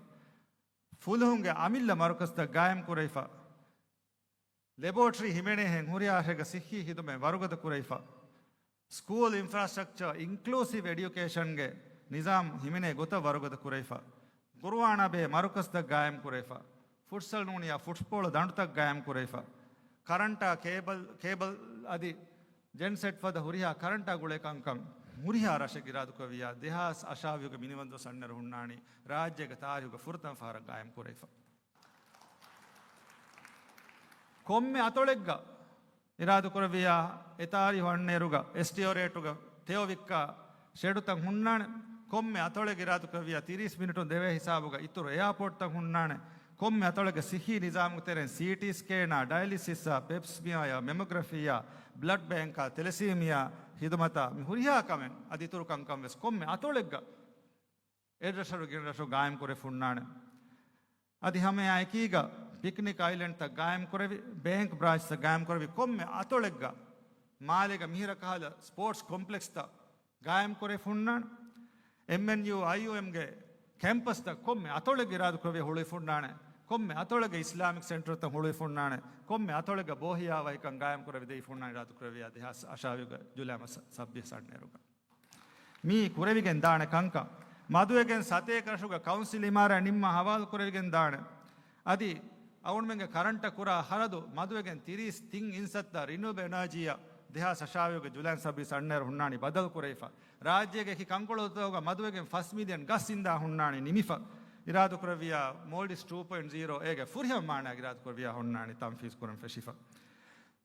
ފުލުހުންގެ އަމިއްލަ މަރުކަޒުތައް ގާއިމްކުރެވިފަ، ލެބޯޓްރީ ހިމެނޭހެން ހުރިހާ ރަށެއްގަ ސިއްހީ ހިދުމަތް ވަރުގަދަ ކުރެވިފަ، ސްކޫލް އިންފްރާސްޓްރަކްޗަރ އިންކްލޫސިވް އެޑިއުކޭޝަންގެ ނިޒާމް ހިމެނޭ ގޮތަށް ވަރުގަދަ ކުރެވިފަ، ޤުރުއާނާ ބެހޭ މަރުކަޒުތައް ގާއިމް ކުރެވިފަ، ފުޓްސަލް ނޫނިއްޔާ ފުޓްބޯޅަ ދަނޑުތައް ގާއިމް ކުރެވިފަ، ކަރަންޓާ ކޭބަލް، ކޭބަލް އަދި ޖެންސެޓް ފަދަ ހުރިހާ ކަރަންޓާ ގުޅޭ ކަންކަން ހުރިހާ ރަށެއްގެ އިރާދަ ކުރެއްވިއްޔާ، ދެހާސް އަށާވީހުގެ މިނިވަން ދުވަސް އަންނައިރު ހުންނާނީ ރާއްޖޭގެ ތާރީހުގެ ފުރަތަމަ ފަހަރަށް ގާއިމް ކުރެވިފަ. ކޮންމެ އަތޮޅެއްގަ އިރާދަ ކުރެއްވިއްޔާ، އެ ތާރީހު އަންނައިރުގަ އެސްޓީއޯ ރޭޓުގަ ތެޔޮ ވިއްކާ ޝެޑުތައް ހުންނާނެ. ކޮންމެ އަތޮޅެއްގަ އިރާދަ ކުރެއްވިއްޔާ، ތިރީސް މިނިޓުން ދެވޭ ހިސާބުގަ އިތުރު އެއާޕޯޓްތައް ހުންނާނެ. ކޮންމެ އަތޮޅެއްގަ ސިއްހީ ނިޒާމުގެ ތެރެއިން ސީޓީ ސްކޭނާ، ޑަޔަލިސިސްއާ، ޕެޕްސްމިއާޔާ، މެމޮގްރަފީއާ، ބްލަޑް ބޭންކާ، ތެލެސީމިއާ ހިދުމަތާ، މި ހުރިހާ ކަމެއް އަދި އިތުރު ކަންކަން ވެސް ކޮންމެ އަތޮޅެއްގަ އެއް ރަށު ގިނަ ރަށު ގާއިމް ކުރެ ފުންނާނެ. އަދި ހަމައެއާ އެކީގަ ޕިކްނިކް އައިލެންޑްތައް ގާއިމް ކުރެވި، ބޭންކް ބްރާންޗްތައް ގާއިމް ކުރެވި، ކޮންމެ އަތޮޅެއްގަ މާލޭގަ މިހިރަ ކަހަލަ ސްޕޯޓްސް ކޮމްޕްލެކްސްތައް ގާއިމް ކުރެ ފުންނާނެ. އެމްއެންޔޫ އައިޔޫއެމްގެ ކެމްޕަސްތައް ކޮންމެ އަތޮޅެއްގަ އިރާދަ ކުރެވި ހުޅުވި ފުންނާނެ. ކޮންމެ އަތޮޅެއްގަ އިސްލާމިކް ސެންޓަރުތައް ހުޅުވި ފުންނާނެ. ކޮންމެ އަތޮޅެއްގަ ބޯހިޔާވަހިކަން ގާއިމް ކުރެވި ދެއި ފުންނާނެ އިރާދަ ކުރެވިއްޔާ، ދެހާސް އަށާވީހުގެ ޖުލައި މަސް ސައްބީސް އަންނައިރުގަ. މީ ކުރެވިގެން ދާނެ ކަންކަން. މަދުވެގެން ސަތޭކަ ރަށުގަ ކައުންސިލް އިމާރާތް ނިންމާ ހަވާލު ކުރެވިގެން ދާނެ. އަދި އަޅުގަނޑުމެންގެ ކަރަންޓަށް ކުރާ ޚަރަދު މަދުވެގެން ތިރީސް ތިން އިންސައްތަ ރިނިއުއަބަލް އެނާޖީއަށް ދެހާސް އަށާވީހުގެ ޖުލައި ސައްބީސް އަންނައިރު ހުންނާނީ ބަދަލު ކުރެވިފަ. ރާއްޖޭގެ އެކި ކަންކޮޅުތަކުގަ މަދުވެގެން ފަސް މިލިއަން ގަސް އިންދާ ހުންނާނީ ނިމިފަ. އިރާދަ ކުރެއްވިއްޔާ، މޯލްޑިވްސް ޓޫ ޕޮއިންޓް ޒީރޯ އޭގެ ފުރިހަމަ މާނައިގަ އިރާދަ ކުރެއްވިއްޔާ ހުންނާނީ ތަންފީޒް ކުރަން ފެށިފަ.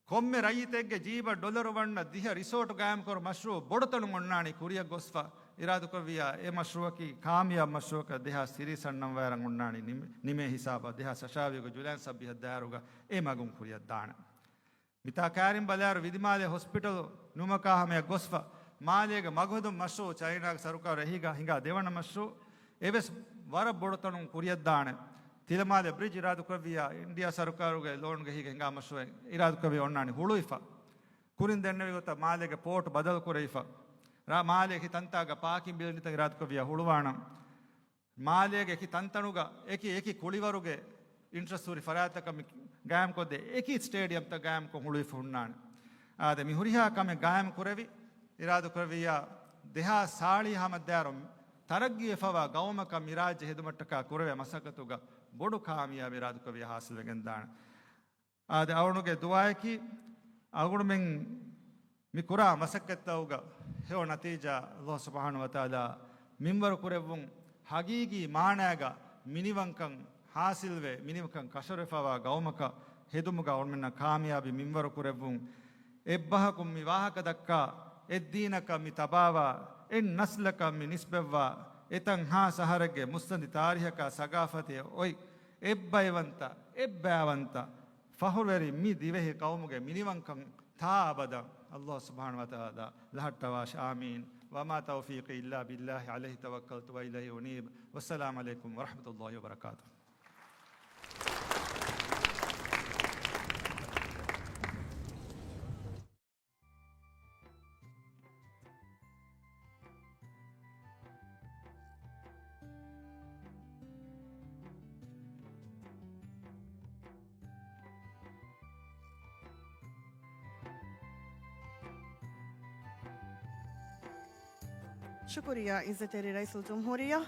ކޮންމެ ރައްޔިތެއްގެ ޖީބަށް ޑޮލަރު ވަންނަ ދިހަ ރިސޯޓު ގާއިމްކުރު މަޝްރޫއު ބޮޑުތަނުން އޮންނާނީ ކުރިއަށް ގޮސްފަ. އިރާދަ ކުރެއްވިއްޔާ، އެ މަޝްރޫއަކީ ކާމިޔާބު މަޝްރޫއަކަށް ދެހާސް ތިރީސް އަންނަ ވައިރަށް އޮންނާނީ ނިމެ، ނިމޭ ހިސާބަށް ދެހާސް އަށާވީހުގެ ޖުލައި ސައްބީހަށް ދާއިރުގަ އެ މަގުން ކުރިއަށް ދާނެ. މިތާ ކައިރިން ބަލާއިރު ވިދިމާލޭ ހޮސްޕިޓަލު ނުމަކާ ހަމަޔަށް ގޮސްފަ، މާލޭގެ މަގުހެދުން މަޝްރޫއު ޗައިނާގެ ސަރުކާރު އެހީގަ ހިނގާ ދެވަނަ މަޝްރޫއު، އެވެސް ވަރަށް ބޮޑު ތަނުން ކުރިއަށްދާނެ. ތިލަމާލެ ބްރިޖް އިރާދަ ކުރެއްވިއްޔާ، އިންޑިއާ ސަރުކާރުގެ ލޯނުގެ ހިގެ ހިނގާ މަޝްރޫއެއް އިރާދަ ކުރެއްވި އޮންނާނީ ހުޅުވިފަ. ކުރިން ދެންނެވި ގޮތަށް މާލޭގެ ޕޯޓް ބަދަލު ކުރެވިފަ. ރާ، މާލޭ އެކި ތަންތާގަ ޕާކިން ބިލްޑިންތައް އިރާދަ ކުރެއްވިއްޔާ ހުޅުވާނަން. މާލޭގެ އެކި ތަންތަނުގަ އެކި އެކި ކުޅިވަރުގެ އިންޓްރެސްޓް ހުރި ފަރާތްތަކަށް މި ގާއިމްކޮށްދޭ އެކި ސްޓޭޑިއަމްތައް ގާއިމްކޮށް ހުޅުވިފަ ހުންނާނެ. އާދެ، މި ހުރިހާ ކަމެއް ގާއިމް ކުރެވި، އިރާދަ ކުރެއްވިއްޔާ، ދެހާސް ސާޅީސް ހަމައަށްދާއިރު ތަރައްގީވެފަވާ ގައުމަކަށް މި ރާއްޖެ ހިދުމަތްޓަކާ ކުރެވޭ މަސައްކަތުގަ ބޮޑު ކާމިޔާބެއް އިރާދަކުރެއްވިއްޔާ ހާސިލްވެގެން ދާނެ. އާދެ، އަޅުގަނޑުގެ ދުޢާއަކީ، އަޅުގަނޑުމެން މި ކުރާ މަސައްކަތްތަކުގަ ހެޔޮ ނަތީޖާ ﷲ ސުބްޙާނަހޫ ވަތަޢާލާ މިންވަރު ކުރެއްވުން، ޙަޤީޤީ މާނާގަ މިނިވަންކަން ޙާޞިލްވެ، މިނިވަންކަން ކަށަވަރުވެފަވާ ގައުމަކަށް ހެދުމުގަ އަޅުގަނޑުމެންނަށް ކާމިޔާބީ މިންވަރު ކުރެއްވުން. އެއްބަހަކުން މި ވާހަކަ ދައްކާ، އެއްދީނަކަށް މި ތަބާވާ، އެއް ނަސްލަކަށް މި ނިސްބަތްވާ، އެތަން ހާސް އަހަރެއްގެ މުއްސަނދި ތާރީހަކާ ސަގާފަތެއް އޮތް، އެއްބައިވަންތަ، އެއްބައިވަންތަ، ފަޚުރުވެރި މި ދިވެހި ޤައުމުގެ މިނިވަންކަން ތާ އަބަދަށް އައްލާހު ސުބްޙާނަހޫ ވަތަޢާލާ ލަހައްޓަވާށި. އާމީން. وما توفيقي إلا بالله عليه توكلت وإليه أنيب. والسلام عليكم ورحمة الله وبركاته. ޝުކުރިއްޔާ އިއްޒަތްތެރި ރައީސުލްޖުމްހޫރިއްޔާ.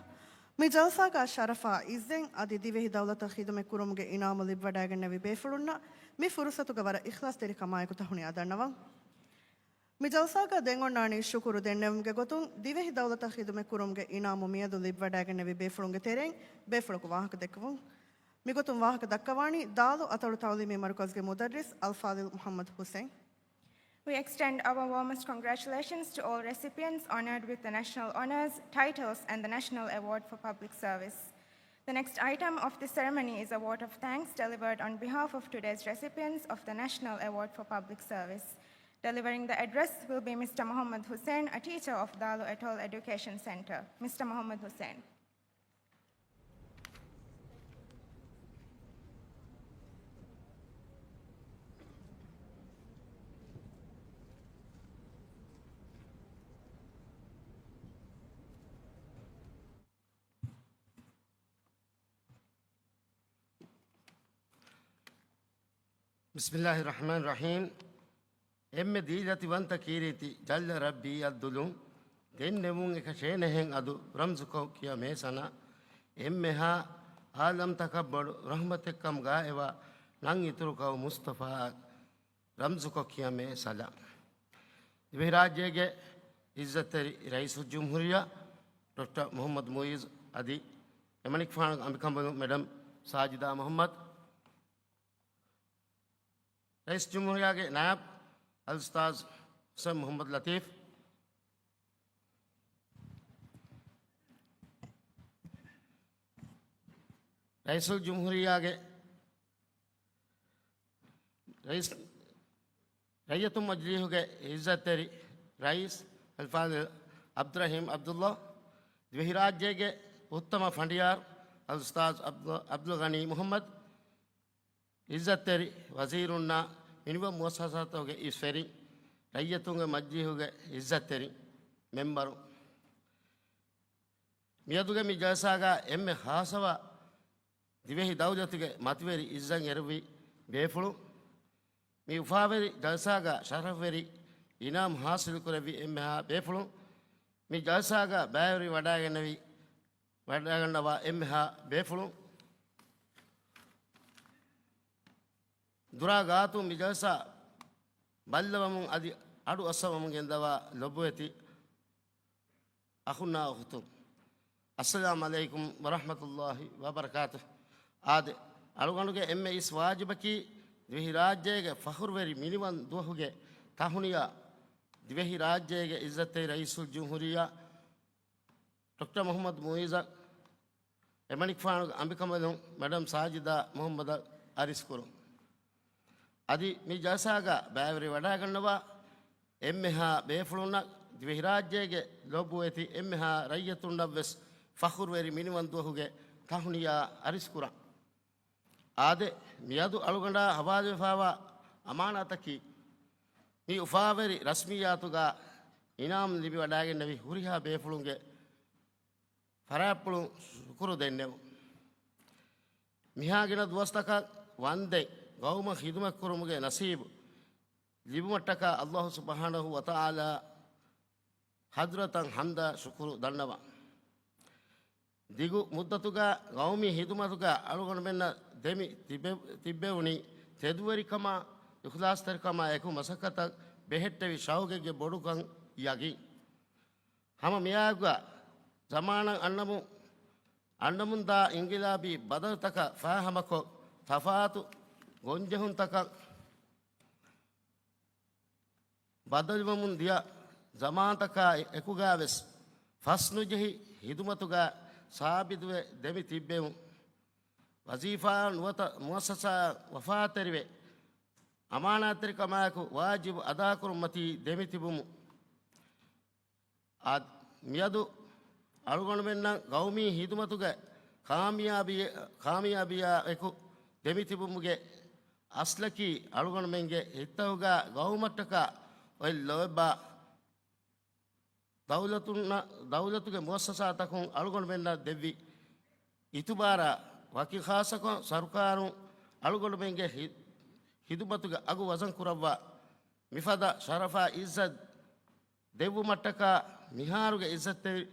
މި ޖަލްސާގަ ޝަރަފާ އިއްޒެއް އަދި ދިވެހި ދައުލަތަށް ޚިދުމަތް ކުރުމުގެ އިނާމު ލިބިވަޑައިގެންނެވި ބޭފުޅުންނަށް މި ފުރުސަތުގަ ވަރަށް އިޚްލާޞްތެރިކަމާއެކު ތަހުނިޔާ ދަންނަވަން. މި ޖަލްސާގަ ދެން އޮންނާނީ ޝުކުރު ދެންނެވުމުގެ ގޮތުން ދިވެހި ދައުލަތަށް ޚިދުމަތް ކުރުމުގެ އިނާމު މިއަދު ލިބިވަޑައިގެންނެވި ބޭފުޅުންގެ ތެރެއިން ބޭފުޅަކު ވާހަކަ ދެއްކެވުން. މިގޮތުން ވާހަކަ ދައްކަވާނީ ދާލު އަތޮޅު ތަޢުލީމީ މަރުކަޒުގެ މުދައްރިސް އަލްފާޟިލް މުޙައްމަދު ޙުސެން. We extend our warmest congratulations to all recipients honored with the national honors, titles, and the National Award for Public Service. The next item of the ceremony is a vote of thanks delivered on behalf of today's recipients of the National Award for Public Service. Delivering the address will be Mister Mohammad Hussain, a teacher of Dalu Atoll Education Center. Mister Mohammad Hussain. بسم الله الرحمن الرحيم. އެންމެ ދީލަތިވަންތަ ކީރިތި ޖައްލަ ރައްބީ އައްދުލުން ދެންނެވުން އެކަށޭނެހެން އަދު ރަމްޒުކޮށް ކިޔަމޭ ސަނާ. އެންމެހާ އާލަމްތަކަށް ބޮޑު ރަޙްމަތެއްކަމުގައިވާ ނަން އިތުރުކައު މުޞްޠަފާއަށް ރަމްޒުކޮށް ކިޔަމޭ ސަލާ. ދިވެހިރާއްޖޭގެ އިއްޒަތްތެރި ރައީސުލްޖުމްހޫރިއްޔާ ޑޮކްޓަރ މުޙައްމަދު މުޢިއްޒު އަދި އެމަނިކުފާނުގެ އަނބިކަނބަލުން މެޑަމް ސާޖިދާ މުޙައްމަދު، ރައީސުލްޖުމްހޫރިއްޔާގެ ނާއިބު އަލްއުސްތާޛު ހުސެން މުޙައްމަދު ލަތީފް، ރައީސުލްޖުމްހޫރިއްޔާގެ ރައީސް، ރައްޔިތުން މަޖިލީހުގެ އިއްޒަތްތެރި ރައީސް އަލްފާޟިލް ޢަބްދުއްރަޙީމް ޢަބްދުﷲ، ދިވެހިރާއްޖޭގެ އުއްތަމަ ފަނޑިޔާރު އަލްއުސްތާޛު ޢަބްދު، ޢަބްދުލްޣަނީ މުޙައްމަދު، އިއްޒަތްތެރި ވަޒީރުންނާ މިނިވަން މުއައްސަސާތަކުގެ އިސްވެރިން، ރައްޔިތުންގެ މަޖިލީހުގެ އިއްޒަތްތެރި މެމްބަރުން، މިއަދުގެ މި ޖަލްސާގަ އެންމެ ޚާއްޞަވާ ދިވެހި ދައުލަތުގެ މަތިވެރި އިއްޒަތް އެރުވި ބޭފުޅުން، މި އުފާވެރި ޖަލްސާގަ ޝަރަފްވެރި އިނާމު ޙާޞިލުކުރެއްވި އެންމެހާ ބޭފުޅުން، މި ޖަލްސާގަ ބައިވެރިވެވަޑައިގެންނެވި، ވަޑައިގަންނަވާ އެންމެހާ ބޭފުޅުން، ދުރާ ގާތުން މި ޖަލްސާ ބައްލަވަމުން އަދި އަޑު އައްސަވަމުން ގެންދަވާ ލޮބުވެތި އަޚުންނާ އުޚުތުން، އައްސަލާމު ޢަލައިކުމް ވަރަޙްމަތުﷲި ވަބަރަކާތުހު. އާދެ، އަޅުގަނޑުގެ އެންމެ އިސް ވާޖިބަކީ، ދިވެހިރާއްޖޭގެ ފަޚުރުވެރި މިނިވަން ދުވަހުގެ ތަހުނިޔާ، ދިވެހިރާއްޖޭގެ އިއްޒަތްތެރި ރައީސުލްޖުމްހޫރިއްޔާ ޑޮކްޓަރ މުޙައްމަދު މުޢިއްޒަށް، އެމަނިކުފާނުގެ އަނބިކަނބަލުން މެޑަމް ސާޖިދާ މުޙައްމަދަށް އަރިސްކުރުން. އަދި މި ޖަލްސާގަ ބައިވެރިވަޑައިގަންނަވާ އެންމެހާ ބޭފުޅުންނަށް ދިވެހިރާއްޖޭގެ ލޮބުވެތި އެންމެހާ ރައްޔިތުންނަށްވެސް ފަޚުރުވެރި މިނިވަން ދުވަހުގެ ތަހުނިޔާ އަރިސްކުރަން. އާދެ، މިއަދު އަޅުގަނޑާ ހަވާލުވެފައިވާ އަމާނާތަކީ، މި އުފާވެރި ރަސްމިއްޔާތުގަ އިނާމު ލިބިވަޑައިގެންނެވި ހުރިހާ ބޭފުޅުންގެ ފަރާތްޕުޅުން ޝުކުރު ދެންނެވުން. މިހާ ގިނަ ދުވަސްތަކަށް ވަންދެން ގައުމަށް ޚިދުމަތްކުރުމުގެ ނަސީބު ލިބުމަށްޓަކާ އައްލާހު ސުބްޙާނަހޫ ވަތަޢާލާ ޙަޟްރަތަށް ޙަމްދާ ޝުކުރު ދަންނަވަން. ދިގު މުއްދަތުގަ ގައުމީ ޚިދުމަތުގަ އަޅުގަނޑުމެންނަށް ދެމި ތިބެ، ތިއްބެވުނީ ތެދުވެރިކަމާ، އިޚްލާޞްތެރިކަމާ އެކު މަސައްކަތަށް ބެހެއްޓެވި ޝައުގެއްގެ ބޮޑުކަން ޔަގީން. ހަމަ މިއާއެކުގަ ޒަމާނަށް އަންނަމުން، އަންނަމުންދާ އިންގިލާބީ ބަދަލުތަކަށް ފާހަމަކޮށް، ތަފާތު ގޮންޖެހުންތަކަށް ބަދަލުވަމުން ދިޔަ ޒަމާންތަކާ އެކުގައިވެސް ފަސްނުޖެހި ޚިދުމަތުގަ ސާބިތުވެ ދެމި ތިއްބެވުން. ވަޒީފާއަށް ނުވަތަ މުއައްސަސާއަށް ވަފާތެރިވެ، އަމާނާތްތެރިކަމާއެކު ވާޖިބު އަދާކުރުންމަތީ ދެމިތިބުމު. އާދެ، މިއަދު އަޅުގަނޑުމެންނަށް ގައުމީ ހިދުމަތުގެ ކާމިޔާބީ، ކާމިޔާބީއާ އެކު ދެމިތިބުމުގެ އަސްލަކީ އަޅުގަނޑުމެންގެ ހިތްތަކުގަ ގައުމަށްޓަކާ އޮތް ލޯތްބާ ދައުލަތުންނަށް، ދައުލަތުގެ މުއައްސަސާތަކުން އަޅުގަނޑުމެންނަށް ދެއްވި އިތުބާރާ ވަކި ޚާއްޞަކޮށް ސަރުކާރުން އަޅުގަނޑުމެންގެ ހި-، ހިދުމަތުގެ އަގު ވަޒަން ކުރައްވާ މިފަދަ ޝަރަފާ އިއްޒަތް ދެއްވުމަށްޓަކާ މިހާރުގެ އިއްޒަތްތެރި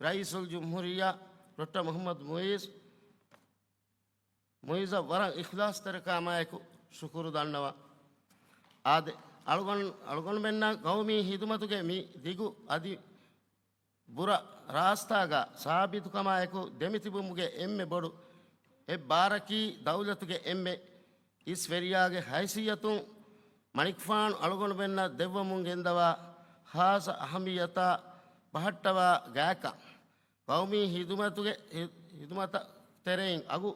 ރައީސުލްޖުމްހޫރިއްޔާ ޑޮކްޓަރ މުޙައްމަދު މުޢިއްޒު މުޢިއްޒަށް ވަރަށް އިޚްލާޞްތެރިކަމާއެކު ޝުކުރު ދަންނަވަން. އާދެ، އަޅުގަނޑު، އަޅުގަނޑުމެންނަށް ގައުމީ ހިދުމަތުގެ މި ދިގު އަދި ބުރަ ރާސްތާގަ ސާބިތުކަމާއެކު ދެމިތިބުމުގެ އެންމެ ބޮޑު އެއްބާރަކީ ދައުލަތުގެ އެންމެ އިސްވެރިޔާގެ ހައިސިއްޔަތުން މަނިކުފާނު އަޅުގަނޑުމެންނަށް ދެއްވަމުން ގެންދަވާ ޚާއްޞަ އަހައްމިއްޔަތާ ބަހައްޓަވާ ގާތްކަން. ގައުމީ ހިދުމަތުގެ، ހި-، ހިދުމަތަށް ތެރެއިން އަގު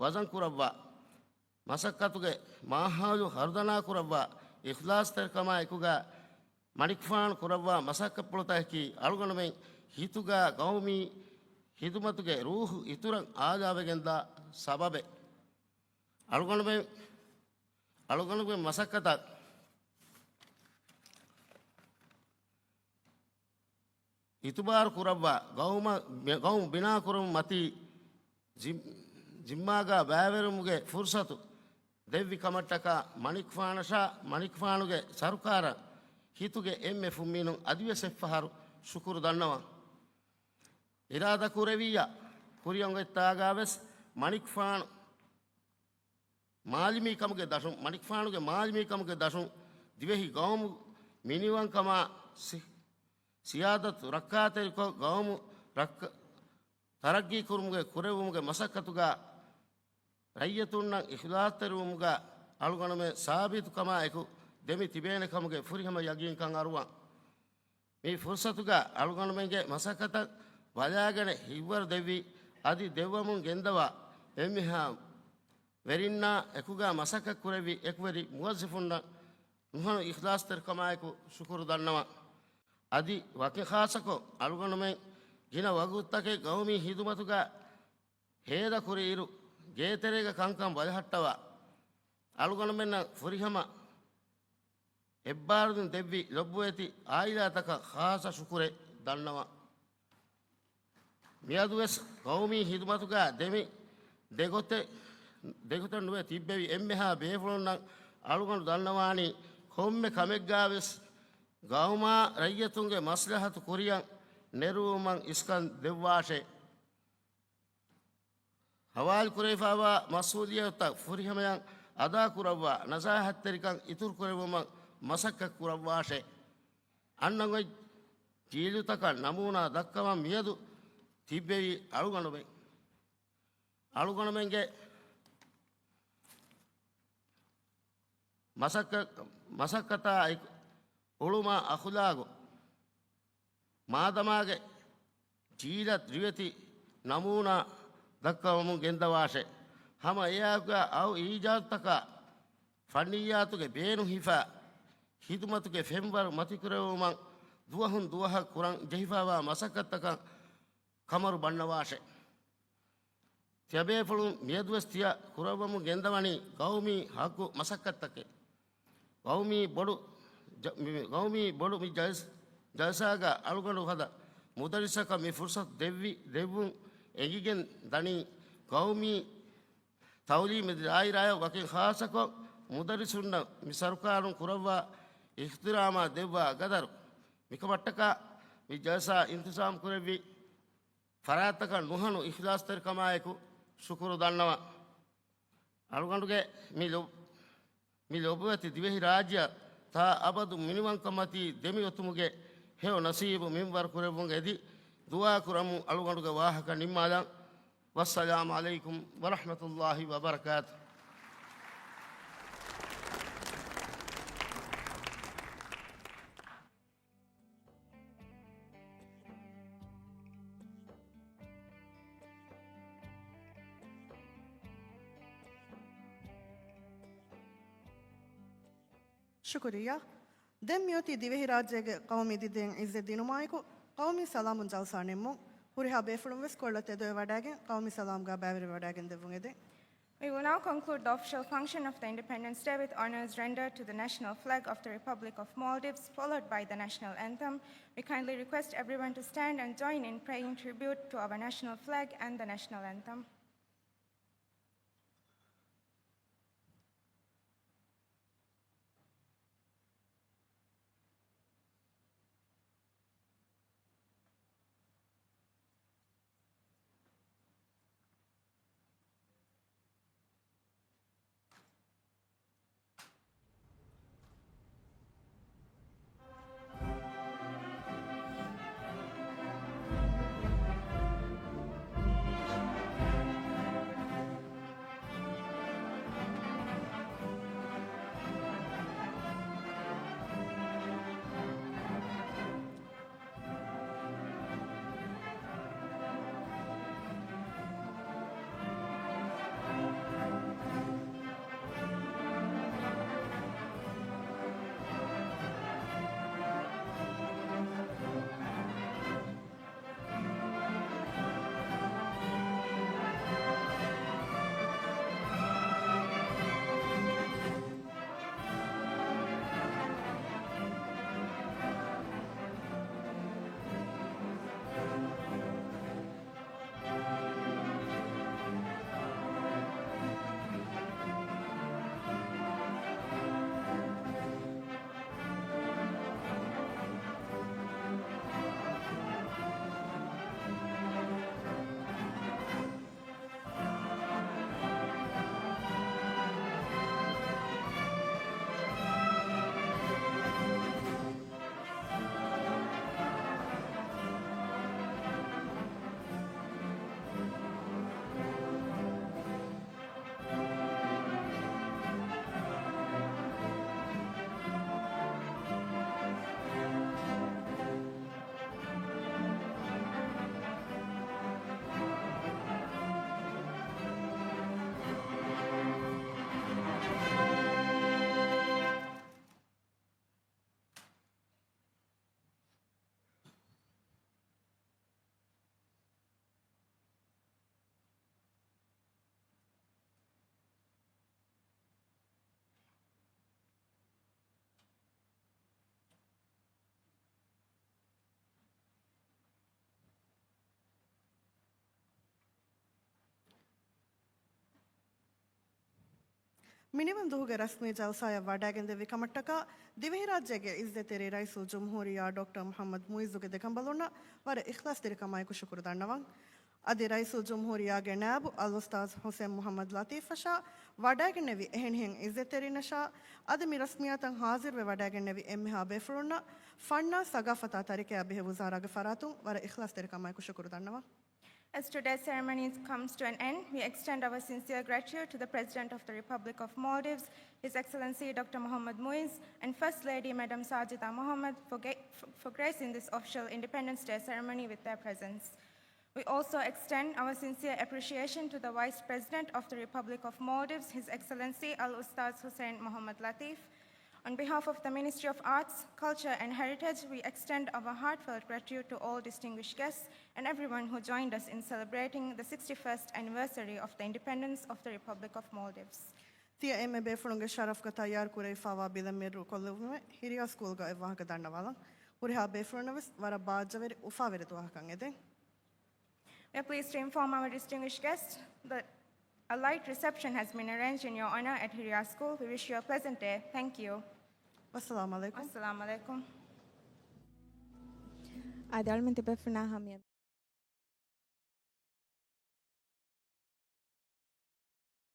ވަޒަން ކުރައްވާ، މަސައްކަތުގެ މާހައުލު ހަރުދަނާ ކުރައްވާ، އިޚްލާޞްތެރިކަމާއެކުގަ މަނިކުފާނު ކުރައްވާ މަސައްކަތްޕުޅުތަކަކީ އަޅުގަނޑުމެން ހިތުގަ ގައުމީ ހިދުމަތުގެ ރޫޙު އިތުރަށް އާލާވެގެންދާ ސަބަބެއް. އަޅުގަނޑުމެން، އަޅުގަނޑުމެން މަސައްކަތަށް އިތުބާރު ކުރައްވާ ގައުމަށް، ގައުމު ބިނާކުރުމަށް މަތީ ޒި-، ޒިންމާގަ ބައިވެރިވުމުގެ ފުރުޞަތު ދެއްވި ކަމަށްޓަކާ މަނިކުފާނަށާ މަނިކުފާނުގެ ސަރުކާރަށް ހިތުގެ އެންމެ ފުންމީނުން އަދިވެސް އެއްފަހަރު ޝުކުރު ދަންނަވަން. އިރާދަކުރެއްވިއްޔާ ކުރިއަށް އޮތް ތާގަ ވެސް މަނިކުފާނު މާލެމީ ކަމުގެ ދަށުން، މަނިކުފާނުގެ މާލެމީ ކަމުގެ ދަށުން ދިވެހި ގައުމު މިނިވަންކަމާ ސި-، ސިޔާދަތު ރައްކާތެރިކޮށް، ގައުމު ރައްކަ-، ތަރައްގީ ކުރުމުގެ ކުރެއްވުމުގެ މަސައްކަތުގަ ރައްޔިތުންނަށް އިޚްލާޞްތެރިވުމުގަ އަޅުގަނޑުމެން ސާބިތުކަމާއެކު ދެމި ތިބޭނެ ކަމުގެ ފުރިހަމަ ޔަގީންކަން އަރުވަން. މި ފުރުޞަތުގަ އަޅުގަނޑުމެންގެ މަސައްކަތަށް ބަލާގަނެ ހިތްވަރު ދެއްވި އަދި ދެއްވަމުން ގެންދަވާ އެންމެހާ ވެރިންނާ އެކުގަ މަސައްކަތް ކުރެއްވި އެކުވެރި މުވައްޒަފުންނަށް ނުހަނު އިޚްލާޞްތެރިކަމާއެކު ޝުކުރު ދަންނަވަން. އަދި ވަކި ޚާއްޞަކޮށް އަޅުގަނޑުމެން ގިނަ ވަގުތުތަކެއް ގައުމީ ހިދުމަތުގަ ހޭދަކުރިއިރު، ގޭތެރޭގަ ކަންކަން ބަލަހައްޓަވާ، އަޅުގަނޑުމެންނަށް ފުރިހަމަ އެއްބާރުލުން ދެއްވި ލޮބުވެތި އާއިލާތަކަށް ޚާއްޞަ ޝުކުރެއް ދަންނަވަން. މިއަދުވެސް ގައުމީ ހިދުމަތުގަ ދެމި ދެގޮތެއް، ދެގޮތެއް ނުވެ ތިއްބެވި އެންމެހާ ބޭފުޅުންނަށް އަޅުގަނޑު ދަންނަވާނީ ކޮންމެ ކަމެއްގަ ވެސް ގައުމާ ރައްޔިތުންގެ މަސްލަހަތު ކުރިއަށް ނެރުވުމަށް އިސްކަން ދެއްވާށޭ. ހަވާލުކުރެވިފައިވާ މަސްއޫލިއްޔަތުތައް ފުރިހަމަޔަށް އަދާކުރައްވާ، ނަސޭހަތްތެރިކަން އިތުރުކުރެއްވުމަށް މަސައްކަތް ކުރައްވާށޭ. އަންނަން އޮތް ޖީލުތަކަށް ނަމޫނާ ދައްކަވަން މިއަދު ތިއްބެވި އަޅުގަނޑުމެން، އަޅުގަނޑުމެންގެ މަސައްކަ-، މަސައްކަތާ އެކު އުޅުމާ އަޚުލާގު މާދަމާގެ ޖީލަށް ރިވެތި ނަމޫނާ ދައްކަވަމުން ގެންދަވާށޭ. ހަމަ އެއާއެކުގަ އައު އީޖާދުތަކާ ފަންނިއްޔާތުގެ ބޭނުން ހިފާ ޚިދުމަތުގެ ފެންވަރު މަތިކުރެވުމަށް ދުވަހުން ދުވަހަށް ކުރަން ޖެހިފައިވާ މަސައްކަތްތަކަށް ކަމަރު ބަންނަވާށޭ. ތިޔަބޭފުޅުން މިއަދުވެސް ތިޔަ ކުރައްވަމުން ގެންދަވަނީ ގައުމީ ޙައްޤު މަސައްކަތްތަކެއް. ގައުމީ ބޮޑު ޖަ-، މި-، ގައުމީ ބޮޑު މި ޖަލްސް-، ޖަލްސާގަ އަޅުގަނޑު ފަދަ މުދައްރިސަކަށް މި ފުރުޞަތު ދެއްވި، ދެއްވުން އެނގިގެން ދަނީ ގައުމީ ތަޢުލީމީ ދާއިރާއަށް ވަކިން ޚާއްޞަކޮށް މުދައްރިސުންނަށް މި ސަރުކާރުން ކުރައްވާ އިޙްތިރާމާ ދެއްވާ ގަދަރު. މިކަމަށްޓަކާ މި ޖަލްސާ އިންތިޒާމް ކުރެއްވި ފަރާތްތަކަށް ނުހަނު އިޚްލާޞްތެރިކަމާއެކު ޝުކުރު ދަންނަވަން. އަޅުގަނޑުގެ މި ލޮ-، މި ލޮބުވެތި ދިވެހިރާއްޖެއަށް ތާ އަބަދު މިނިވަންކަންމަތީ ދެމިއޮތުމުގެ ހެޔޮ ނަސީބު މިންވަރު ކުރެއްވުން އެދި، ދުޢާ ކުރަމުން އަޅުގަނޑުގެ ވާހަކަ ނިންމާލަން. ވައްސަލާމު ޢަލައިކުމް ވަރަޙްމަތުﷲި ވަބަރަކާތުހު. ޝުކުރިއްޔާ. ދެން މިއޮތީ ދިވެހިރާއްޖޭގެ ޤައުމީ ދިދައިން ޢިއްޒަތް ދިނުމާއެކު، ޤައުމީ ސަލާމުން ޖަލްސާ ނިންމުން. ހުރިހާ ބޭފުޅުން ވެސް ކޮޅަށް ތެދުވެ ވަޑައިގެން، ޤައުމީ ސަލާމްގާ ބައިވެރިވެވަޑައިގެން ދެއްވުން އެދެން. We will now conclude the official function of the Independence Day with honors rendered to the national flag of the Republic of Maldives, followed by the national anthem. We kindly request everyone to stand and join in paying tribute to our national flag and the national anthem. މިނިވަން ދުވަހުގެ ރަސްމީ ޖަލްސާއަށް ވަޑައިގެންދެއްވި ކަމަށްޓަކާ، ދިވެހިރާއްޖޭގެ އިއްޒަތްތެރި ރައީސުލްޖުމްހޫރިއްޔާ ޑޮކްޓަރ މުޙައްމަދު މުޢިއްޒުގެ ދެކަނބަލުންނަށް ވަރަށް އިޚްލާޞްތެރިކަމާއެކު ޝުކުރު ދަންނަވަން. އަދި ރައީސުލްޖުމްހޫރިއްޔާގެ ނާއިބު އަލްއުސްތާޛު ޙުސައިން މުޙައްމަދު ލަޠީފަށާ، ވަޑައިގެންނެވި އެހެނިހެން އިއްޒަތްތެރިންނަށާ، އަދި މި ރަސްމިއްޔާތަށް ޙާޟިރުވެ ވަޑައިގެންނެވި އެންމެހާ ބޭފުޅުންނަށް ފަންނާ ސަގާފަތާ ތަރިކަޔާ ބެހޭ ވުޒާރާގެ ފަރާތުން ވަރަށް އިޚްލާޞްތެރިކަމާއެކު ޝުކުރު ދަންނަވަން. As today's ceremony comes to an end, we extend our sincere gratitude to the President of the Republic of Maldives, His Excellency Doctor Muhammad Muiz, and First Lady Madam Sajida Mohammed for ga-, f-, for gracing this official Independence Day ceremony with their presence. We also extend our sincere appreciation to the Vice President of the Republic of Maldives, His Excellency Al-Ustaz Hussein Mohammad Latif. On behalf of the Ministry of Arts, Culture and Heritage, we extend our heartfelt gratitude to all distinguished guests and everyone who joined us in celebrating the sixty-first anniversary of the independence of the Republic of Maldives. ތިޔަ އެންމެ ބޭފުޅުންގެ ޝަރަފްގަ ތައްޔާރު ކުރެވިފައިވާ ބިލަށް މެރު ކޮށްލެވުމެއް ހިރިޔާ ސްކޫލްގަ އެއްވާހަކަ ދަންނަވާލަން. ހުރިހާ ބޭފުޅުންނަށް ވެސް ވަރަށް ބާއްޖަވެރި އުފާވެރި ދުވަހަކަށް އެދެން. We are pleased to inform our distinguished guests that a light reception has been arranged in your honor at Hiriya School. We wish you a pleasant day. Thank you. ވައްސަލާމު ޢަލައިކުމް. ވައްސަލާމު ޢަލައިކުމް. އާދެ، އަޅުމެން ތިބޭފުޅުންނާ ހަމަޔަށް